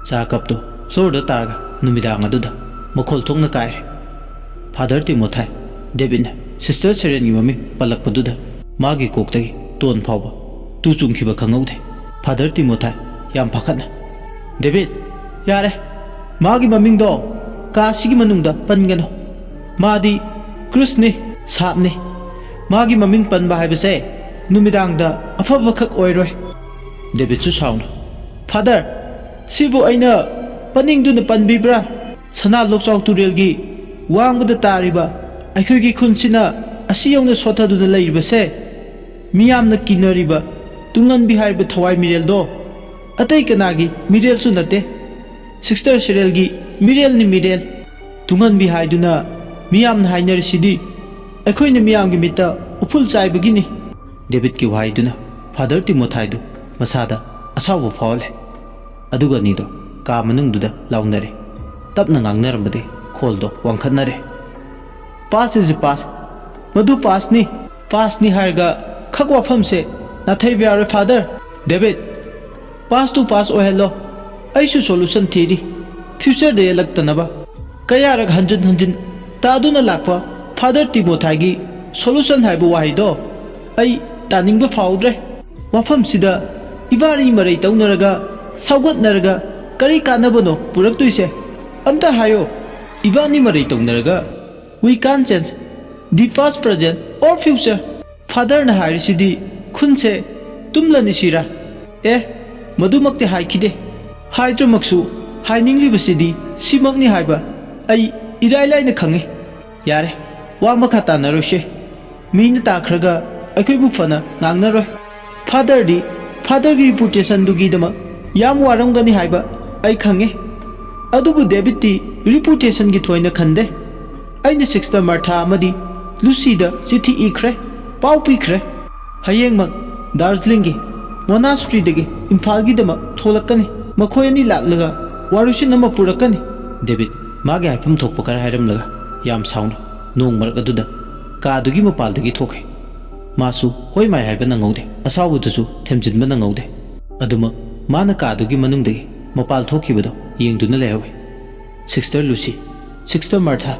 ꯆꯥ ꯀꯞꯇꯣ ꯐ꯭ꯂꯣꯔꯗ ꯇꯥꯔꯒ ꯅꯨꯃꯤꯗꯥꯡ ꯑꯗꯨꯗ ꯃꯈꯣꯜ ꯊꯣꯛꯅ ꯀꯥꯏꯔꯦ꯫ ꯐꯥꯗꯔ ꯇꯤꯃꯣꯊꯥꯏ, ꯗꯦꯕꯤꯠꯅ ꯁꯤꯁꯇꯔ ꯁꯦꯔꯦꯟꯒꯤ ꯃꯃꯤꯡ ꯄꯜꯂꯛꯄꯗꯨꯗ ꯃꯥꯒꯤ ꯀꯣꯛꯇꯒꯤ ꯇꯣꯟ ꯐꯥꯎꯕ ꯇꯨ ꯆꯨꯡꯈꯤꯕ ꯈꯪꯍꯧꯗꯦ꯫ ꯐꯥꯗꯔ ꯇꯤꯃꯣꯊꯥꯏ ꯌꯥꯝ ꯄꯥꯈꯠꯅ, "ꯗꯦꯕꯤꯠ, ꯌꯥꯔꯦ, ꯃꯥꯒꯤ ꯃꯃꯤꯡꯗꯣ ꯀꯥ ꯑꯁꯤꯒꯤ ꯃꯅꯨꯡꯗ ꯄꯟꯒꯅꯨ꯫ ꯃꯥꯗꯤ ꯀ꯭ꯔꯨꯁꯅꯤ, ꯁꯥꯞꯅꯤ꯫ ꯃꯥꯒꯤ ꯃꯃꯤꯡ ꯄꯟꯕ ꯍꯥꯏꯕꯁꯦ ꯅꯨꯃꯤꯗꯥꯡꯗ ꯑꯐꯕꯈꯛ ꯑꯣꯏꯔꯣꯏ"꯫ ꯗꯦꯕꯤꯠꯁꯨ ꯁꯥꯎꯅ, "ꯐꯥꯗꯔ, ꯁꯤꯕꯨ ꯑꯩꯅ ꯄꯟꯅꯤꯡꯗꯨꯅ ꯄꯟꯕꯤꯕ꯭ꯔꯥ? ꯁꯅꯥ ꯂꯣꯛꯆꯥꯎ ꯇꯨꯔꯦꯜꯒꯤ ꯋꯥꯡꯃꯗ ꯇꯥꯔꯤꯕ ꯑꯩꯈꯣꯏꯒꯤ ꯈꯨꯟꯁꯤꯅ ꯑꯁꯤ ꯌꯧꯅ ꯁꯣꯠꯊꯗꯨꯅ ꯂꯩꯔꯤꯕꯁꯦ, ꯃꯤꯌꯥꯝꯅ ꯀꯤꯅꯔꯤꯕ ꯇꯨꯡꯍꯟꯕꯤ ꯍꯥꯏꯔꯤꯕ ꯊꯋꯥꯏ ꯃꯤꯔꯦꯜꯗꯣ ꯑꯇꯩ ꯀꯅꯥꯒꯤ ꯃꯤꯔꯦꯜꯁꯨ ꯅꯠꯇꯦ, ꯁꯤꯁꯇꯔ ꯁꯦꯔꯦꯜꯒꯤ ꯃꯤꯔꯦꯜꯅꯤ, ꯃꯤꯔꯦꯜ꯫ ꯇꯨꯡꯍꯟꯕꯤ ꯍꯥꯏꯗꯨꯅ ꯃꯤꯌꯥꯝꯅ ꯍꯥꯏꯅꯔꯤꯁꯤꯗꯤ ꯑꯩꯈꯣꯏꯅ ꯃꯤꯌꯥꯝꯒꯤ ꯃꯤꯠꯇ ꯎꯐꯨꯜ ꯆꯥꯏꯕꯒꯤꯅꯤ"꯫ ꯗꯦꯕꯤꯠꯀꯤ ꯋꯥꯍꯩꯗꯨꯅ ꯐꯥꯗꯔ ꯇꯤꯃꯣꯊꯥꯏꯗꯨ ꯃꯁꯥꯗ ꯑꯁꯥꯎꯕ ꯐꯥꯎꯍꯜꯂꯦ꯫ ꯑꯗꯨꯒ ꯑꯅꯤꯗꯣ ꯀꯥ ꯃꯅꯨꯡꯗꯨꯗ ꯂꯥꯎꯅꯔꯦ꯫ ꯇꯞꯅ ꯉꯥꯡꯅꯔꯝꯕꯗꯒꯤ ꯈꯣꯜꯗꯣ ꯋꯥꯡꯈꯠꯅꯔꯦ꯫ "Past is past꯫ ꯃꯗꯨ ꯄꯥꯁꯅꯤ꯫ ꯄꯥꯁꯅꯤ ꯍꯥꯏꯔꯒ ꯈꯛ ꯋꯥꯐꯝꯁꯦ ꯅꯥꯊꯩꯕ ꯌꯥꯔꯣꯏ, ꯐꯥꯗꯔ꯫ ꯗꯦꯕꯤꯠ, ꯄꯥꯁꯇꯨ ꯄꯥꯁ ꯑꯣꯏꯍꯜꯂꯣ꯫ ꯑꯩꯁꯨ ꯁꯣꯂꯨꯁꯟ ꯊꯤꯔꯤ, ꯐ꯭ꯌꯨꯆꯔꯗ ꯌꯦꯜꯂꯛꯇꯅꯕ"꯫ ꯀꯌꯥꯔꯛ ꯍꯟꯖꯤꯟ ꯍꯟꯖꯤꯟ ꯇꯥꯗꯨꯅ ꯂꯥꯛꯄ ꯐꯥꯗꯔ ꯇꯤꯃꯣꯊꯥꯏꯒꯤ ꯁꯣꯂꯨꯁꯟ ꯍꯥꯏꯕ ꯋꯥꯍꯩꯗꯣ ꯑꯩ ꯇꯥꯅꯤꯡꯕ ꯐꯥꯎꯗ꯭ꯔꯦ꯫ ꯃꯐꯝꯁꯤꯗ ꯏꯕꯥꯅꯤ ꯃꯔꯩ ꯇꯧꯅꯔꯒ, ꯁꯥꯎꯒꯠꯅꯔꯒ ꯀꯔꯤ ꯀꯥꯟꯅꯕꯅꯣ ꯄꯨꯔꯛꯇꯣꯏꯁꯦ? ꯑꯝꯇ ꯍꯥꯏꯌꯣ꯫ ꯏꯕꯥꯅꯤ ꯃꯔꯩ ꯇꯧꯅꯔꯒ "We can't change the past, present or future." ꯐꯥꯗꯔꯅ ꯍꯥꯏꯔꯤꯁꯤꯗꯤ ꯈꯨꯟꯁꯦ ꯇꯨꯝꯂꯅꯤ ꯁꯤꯔꯥ? ꯑꯦ, ꯃꯗꯨꯃꯛꯇꯤ ꯍꯥꯏꯈꯤꯗꯦ꯫ ꯍꯥꯏꯗ꯭ꯔꯃꯛꯁꯨ ꯍꯥꯏꯅꯤꯡꯂꯤꯕꯁꯤꯗꯤ ꯁꯤꯃꯛꯅꯤ ꯍꯥꯏꯕ ꯑꯩ ꯏꯔꯥꯏ ꯂꯥꯏꯅ ꯈꯪꯉꯤ꯫ ꯌꯥꯔꯦ, ꯋꯥ ꯃꯈꯥ ꯇꯥꯅꯔꯣꯏꯁꯦ꯫ ꯃꯤꯅ ꯇꯥꯈ꯭ꯔꯒ ꯑꯩꯈꯣꯏꯕꯨ ꯐꯅ ꯉꯥꯡꯅꯔꯣꯏ꯫ ꯐꯥꯗꯔꯗꯤ ꯐꯥꯗꯔꯒꯤ ꯔꯤꯄꯨꯇꯦꯁꯟꯗꯨꯒꯤꯗꯃꯛ ꯌꯥꯝ ꯋꯥꯔꯝꯒꯅꯤ ꯍꯥꯏꯕ ꯑꯩ ꯈꯪꯉꯦ꯫ ꯑꯗꯨꯕꯨ ꯗꯦꯕꯤꯠꯇꯤ ꯔꯤꯄꯨꯇꯦꯁꯟꯒꯤ ꯊꯣꯏꯅ ꯈꯟꯗꯦ꯫ ꯑꯩꯅ ꯁꯤꯁꯇꯔ ꯃꯥꯔꯊꯥ ꯑꯃꯗꯤ ꯂꯨꯁꯤꯗ ꯆꯤꯊꯤ ꯏꯈ꯭ꯔꯦ, ꯄꯥꯎ ꯄꯤꯈ꯭ꯔꯦ꯫ ꯍꯌꯦꯡꯃꯛ ꯗꯥꯔꯖꯤꯂꯤꯡꯒꯤ ꯃꯣꯅꯥꯁꯇ꯭ꯔꯤꯗꯒꯤ ꯏꯝꯐꯥꯜꯒꯤꯗꯃꯛ ꯊꯣꯛꯂꯛꯀꯅꯤ꯫ ꯃꯈꯣꯏ ꯑꯅꯤ ꯂꯥꯛꯂꯒ ꯋꯥꯔꯨꯁꯤꯟ ꯑꯃ ꯄꯨꯔꯛꯀꯅꯤ꯫ ꯗꯦꯕꯤꯠ ꯃꯥꯒꯤ ꯍꯥꯏꯐꯝ ꯊꯣꯛꯄ ꯈꯔ ꯍꯥꯏꯔꯝꯂꯒ ꯌꯥꯝ ꯁꯥꯎꯅ ꯅꯣꯡ ꯃꯔꯛ ꯑꯗꯨꯗ ꯀꯥꯗꯨꯒꯤ ꯃꯄꯥꯜꯗꯒꯤ ꯊꯣꯛꯈꯤ꯫ ꯃꯥꯁꯨ ꯍꯣꯏ ꯃꯥꯏ ꯍꯥꯏꯕ ꯅꯪꯍꯧꯗꯦ, ꯑꯁꯥꯎꯕꯗꯨꯁꯨ ꯊꯦꯝꯖꯤꯟꯕ ꯅꯪꯍꯧꯗꯦ꯫ ꯑꯗꯨꯃꯛ ꯃꯥꯅ ꯀꯥꯗꯨꯒꯤ ꯃꯅꯨꯡꯗꯒꯤ ꯃꯄꯥꯜ ꯊꯣꯛꯈꯤꯕꯗꯣ ꯌꯦꯡꯗꯨꯅ ꯂꯩꯍꯧꯏ꯫ ꯁꯤꯁꯇꯔ ꯂꯨꯁꯤ, ꯁꯤꯁꯇꯔ ꯃꯥꯔꯊꯥ,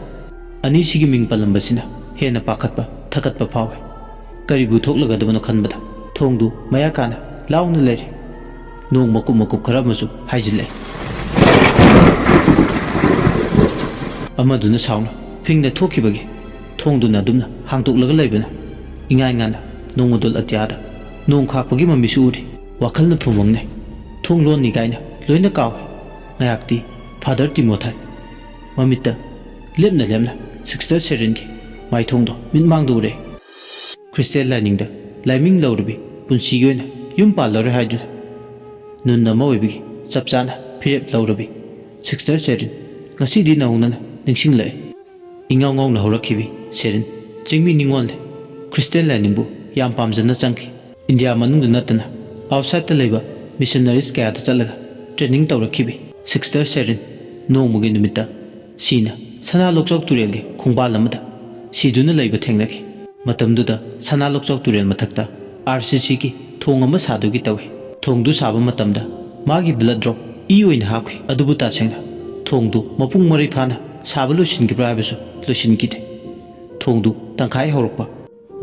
ꯑꯅꯤꯁꯤꯒꯤ ꯃꯤꯡ ꯄꯜꯂꯝꯕꯁꯤꯅ ꯍꯦꯟꯅ ꯄꯥꯈꯠꯄ, ꯊꯀꯠꯄ ꯐꯥꯎꯏ꯫ ꯀꯔꯤꯕꯨ ꯊꯣꯛꯂꯒꯗꯕꯅꯣ ꯈꯟꯕꯗ ꯊꯣꯡꯗꯨ ꯃꯌꯥ ꯀꯥꯅ ꯂꯥꯎꯅ ꯂꯩꯔꯤ꯫ ꯅꯣꯡ ꯃꯀꯨꯞ ꯃꯀꯨꯞ ꯈꯔ ꯑꯃꯁꯨ ꯍꯥꯏꯖꯤꯜꯂꯛꯏ꯫ ꯑꯃꯗꯨꯅ ꯁꯥꯎꯅ ꯐꯤꯡꯅ ꯊꯣꯛꯈꯤꯕꯒꯤ ꯊꯣꯡꯗꯨꯅ ꯑꯗꯨꯝꯅ ꯍꯥꯡꯗꯣꯛꯂꯒ ꯂꯩꯕꯅ ꯏꯉꯥꯏ ꯉꯥꯅ ꯅꯣꯡꯃꯗꯣꯜ ꯑꯇꯤꯌꯥꯗ ꯅꯣꯡ ꯈꯥꯛꯄꯒꯤ ꯃꯃꯤꯁꯨ ꯎꯔꯤ꯫ ꯋꯥꯈꯜꯅ ꯐꯨꯃꯪꯅꯩ꯫ ꯊꯣꯡ ꯂꯣꯟꯅꯤ ꯀꯥꯏꯅ ꯂꯣꯏꯅ ꯀꯥꯎꯏ꯫ ꯉꯥꯏꯍꯥꯛꯇꯤ ꯐꯥꯗꯔ ꯇꯤꯃꯣꯊꯥꯏ ꯃꯃꯤꯠꯇ ꯂꯦꯞꯅ ꯂꯦꯞꯅ ꯁꯤꯁꯇꯔ ꯁꯦꯔꯤꯟꯒꯤ ꯃꯥꯏꯊꯣꯡꯗꯣ ꯃꯤꯠꯃꯥꯡꯗ ꯎꯔꯦ꯫ ꯈ꯭ꯔꯤꯁꯇꯦꯟ ꯂꯥꯏꯅꯤꯡꯗ ꯂꯥꯏꯃꯤꯡ ꯂꯧꯔꯕꯤ ꯄꯨꯟꯁꯤꯒꯤ ꯑꯣꯏꯅ ꯌꯨꯝ ꯄꯥꯜꯂꯔꯣꯏ ꯍꯥꯏꯗꯨꯅ ꯅꯨꯟ ꯑꯃ ꯑꯣꯏꯕꯒꯤ ꯆꯞ ꯆꯥꯅ ꯐꯤꯔꯦꯞ ꯂꯧꯔꯕꯤ ꯁꯤꯁꯇꯔ ꯁꯦꯔꯤꯟ ꯉꯁꯤꯗꯤ ꯅꯧꯅꯅ ꯅꯤꯡꯁꯤꯡꯂꯛꯏ꯫ ꯏꯉꯥꯎ ꯉꯥꯎꯅ ꯍꯧꯔꯛꯈꯤꯕꯤ ꯁꯦꯔꯤꯟ ꯆꯤꯡꯃꯤ ꯅꯤꯉꯣꯜꯅꯤ꯫ ꯈ꯭ꯔꯤꯁꯇꯦꯟ ꯂꯥꯏꯅꯤꯡꯕꯨ ꯌꯥꯝ ꯄꯥꯝꯖꯅ ꯆꯪꯈꯤ꯫ ꯏꯟꯗꯤꯌꯥ ꯃꯅꯨꯡꯗ ꯅꯠꯇꯅ ꯑꯥꯎꯠꯁꯥꯏꯗꯇ ꯂꯩꯕ ꯃꯤꯁꯅꯔꯤꯁ ꯀꯌꯥꯗ ꯆꯠꯂꯒ ꯇ꯭ꯔꯦꯅꯤꯡ ꯇꯧꯔꯛꯈꯤꯕꯤ ꯁꯤꯁꯇꯔ ꯁꯦꯔꯤꯟ ꯅꯣꯡꯃꯒꯤ ꯅꯨꯃꯤꯠꯇ ꯁꯤꯅ ꯁꯅꯥ ꯂꯣꯛꯆꯥꯎ ꯇꯨꯔꯦꯜꯒꯤ ꯈꯣꯡꯕꯥꯜ ꯑꯃꯗ ꯁꯤꯗꯨꯅ ꯂꯩꯕ ꯊꯦꯡꯅꯈꯤ꯫ ꯃꯇꯝꯗꯨꯗ ꯁꯅꯥ ꯂꯣꯛꯆꯥꯎ ꯇꯨꯔꯦꯜ ꯃꯊꯛꯇ ꯑꯥꯔ ꯁꯤ ꯁꯤꯒꯤ ꯊꯣꯡ ꯑꯃ ꯁꯥꯗꯨꯒꯤ ꯇꯧꯏ꯫ ꯊꯣꯡꯗꯨ ꯁꯥꯕ ꯃꯇꯝꯗ ꯃꯥꯒꯤ ꯕ꯭ꯂꯗ ꯗ꯭ꯔꯣꯞ ꯏ ꯑꯣꯏꯅ ꯍꯥꯞꯈꯤ꯫ ꯑꯗꯨꯕꯨ ꯇꯁꯦꯡꯅ ꯊꯣꯡꯗꯨ ꯃꯄꯨꯡ ꯃꯔꯩ ꯐꯥꯅ ꯁꯥꯕ ꯂꯣꯏꯁꯤꯟꯈꯤꯕ꯭ꯔꯥ ꯍꯥꯏꯕꯁꯨ ꯂꯣꯏꯁꯤꯟꯈꯤꯗꯦ꯫ ꯊꯣꯡꯗꯨ ꯇꯪꯈꯥꯏ ꯍꯧꯔꯛꯄ,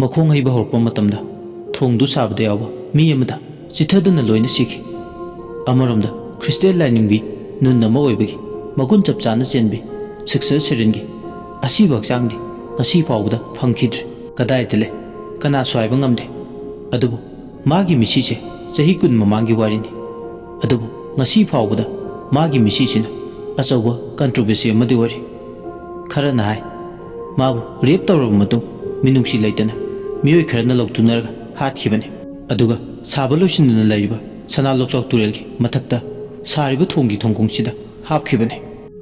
ꯃꯈꯣꯡ ꯍꯩꯕ ꯍꯧꯔꯛꯄ ꯃꯇꯝꯗ ꯊꯣꯡꯗꯨ ꯁꯥꯕꯗ ꯌꯥꯎꯕ ꯃꯤ ꯑꯃꯗ ꯆꯤꯊꯗꯨꯅ ꯂꯣꯏꯅ ꯁꯤꯈꯤ꯫ ꯑꯃꯔꯣꯝꯗ ꯈ꯭ꯔꯤꯁꯇꯦꯟ ꯂꯥꯏꯅꯤꯡꯕꯤ ꯅꯨꯟ ꯑꯃ ꯑꯣꯏꯕꯒꯤ ꯃꯒꯨꯟ ꯆꯞ ꯆꯥꯅ ꯆꯦꯟꯕꯤ ꯁꯤꯁꯇꯔ ꯁꯦꯔꯤꯟꯒꯤ ꯑꯁꯤꯕ ꯍꯛꯆꯥꯡꯗꯤ ꯉꯁꯤ ꯐꯥꯎꯕꯗ ꯐꯪꯈꯤꯗ꯭ꯔꯦ꯫ ꯀꯗꯥꯏꯗ ꯂꯩ? ꯀꯅꯥꯁꯨ ꯍꯥꯏꯕ ꯉꯝꯗꯦ꯫ ꯑꯗꯨꯕꯨ ꯃꯥꯒꯤ ꯃꯤꯁꯤꯁꯦ ꯆꯍꯤ ꯀꯨꯟ ꯃꯃꯥꯡꯒꯤ ꯋꯥꯔꯤꯅꯤ꯫ ꯑꯗꯨꯕꯨ ꯉꯁꯤ ꯐꯥꯎꯕꯗ ꯃꯥꯒꯤ ꯃꯤꯁꯤꯁꯤꯅ ꯑꯆꯧꯕ ꯀꯟꯇ꯭ꯔꯣꯚꯔꯁꯤ ꯑꯃꯗꯤ ꯑꯣꯏꯔꯤ꯫ ꯈꯔꯅ ꯍꯥꯏ, ꯃꯥꯕꯨ ꯔꯦꯞ ꯇꯧꯔꯕ ꯃꯇꯨꯡ ꯃꯤꯅꯨꯡꯁꯤ ꯂꯩꯇꯅ ꯃꯤꯑꯣꯏ ꯈꯔꯅ ꯂꯧꯇꯨꯅꯔꯒ ꯍꯥꯠꯈꯤꯕꯅꯤ꯫ ꯑꯗꯨꯒ ꯁꯥꯕ ꯂꯣꯏꯁꯤꯟꯗꯨꯅ ꯂꯩꯔꯤꯕ ꯁꯅꯥ ꯂꯣꯛꯆꯥꯎ ꯇꯨꯔꯦꯜꯒꯤ ꯃꯊꯛꯇ ꯁꯥꯔꯤꯕ ꯊꯣꯡꯒꯤ ꯊꯣꯡꯈꯣꯡꯁꯤꯗ ꯍꯥꯞꯈꯤꯕꯅꯤ꯫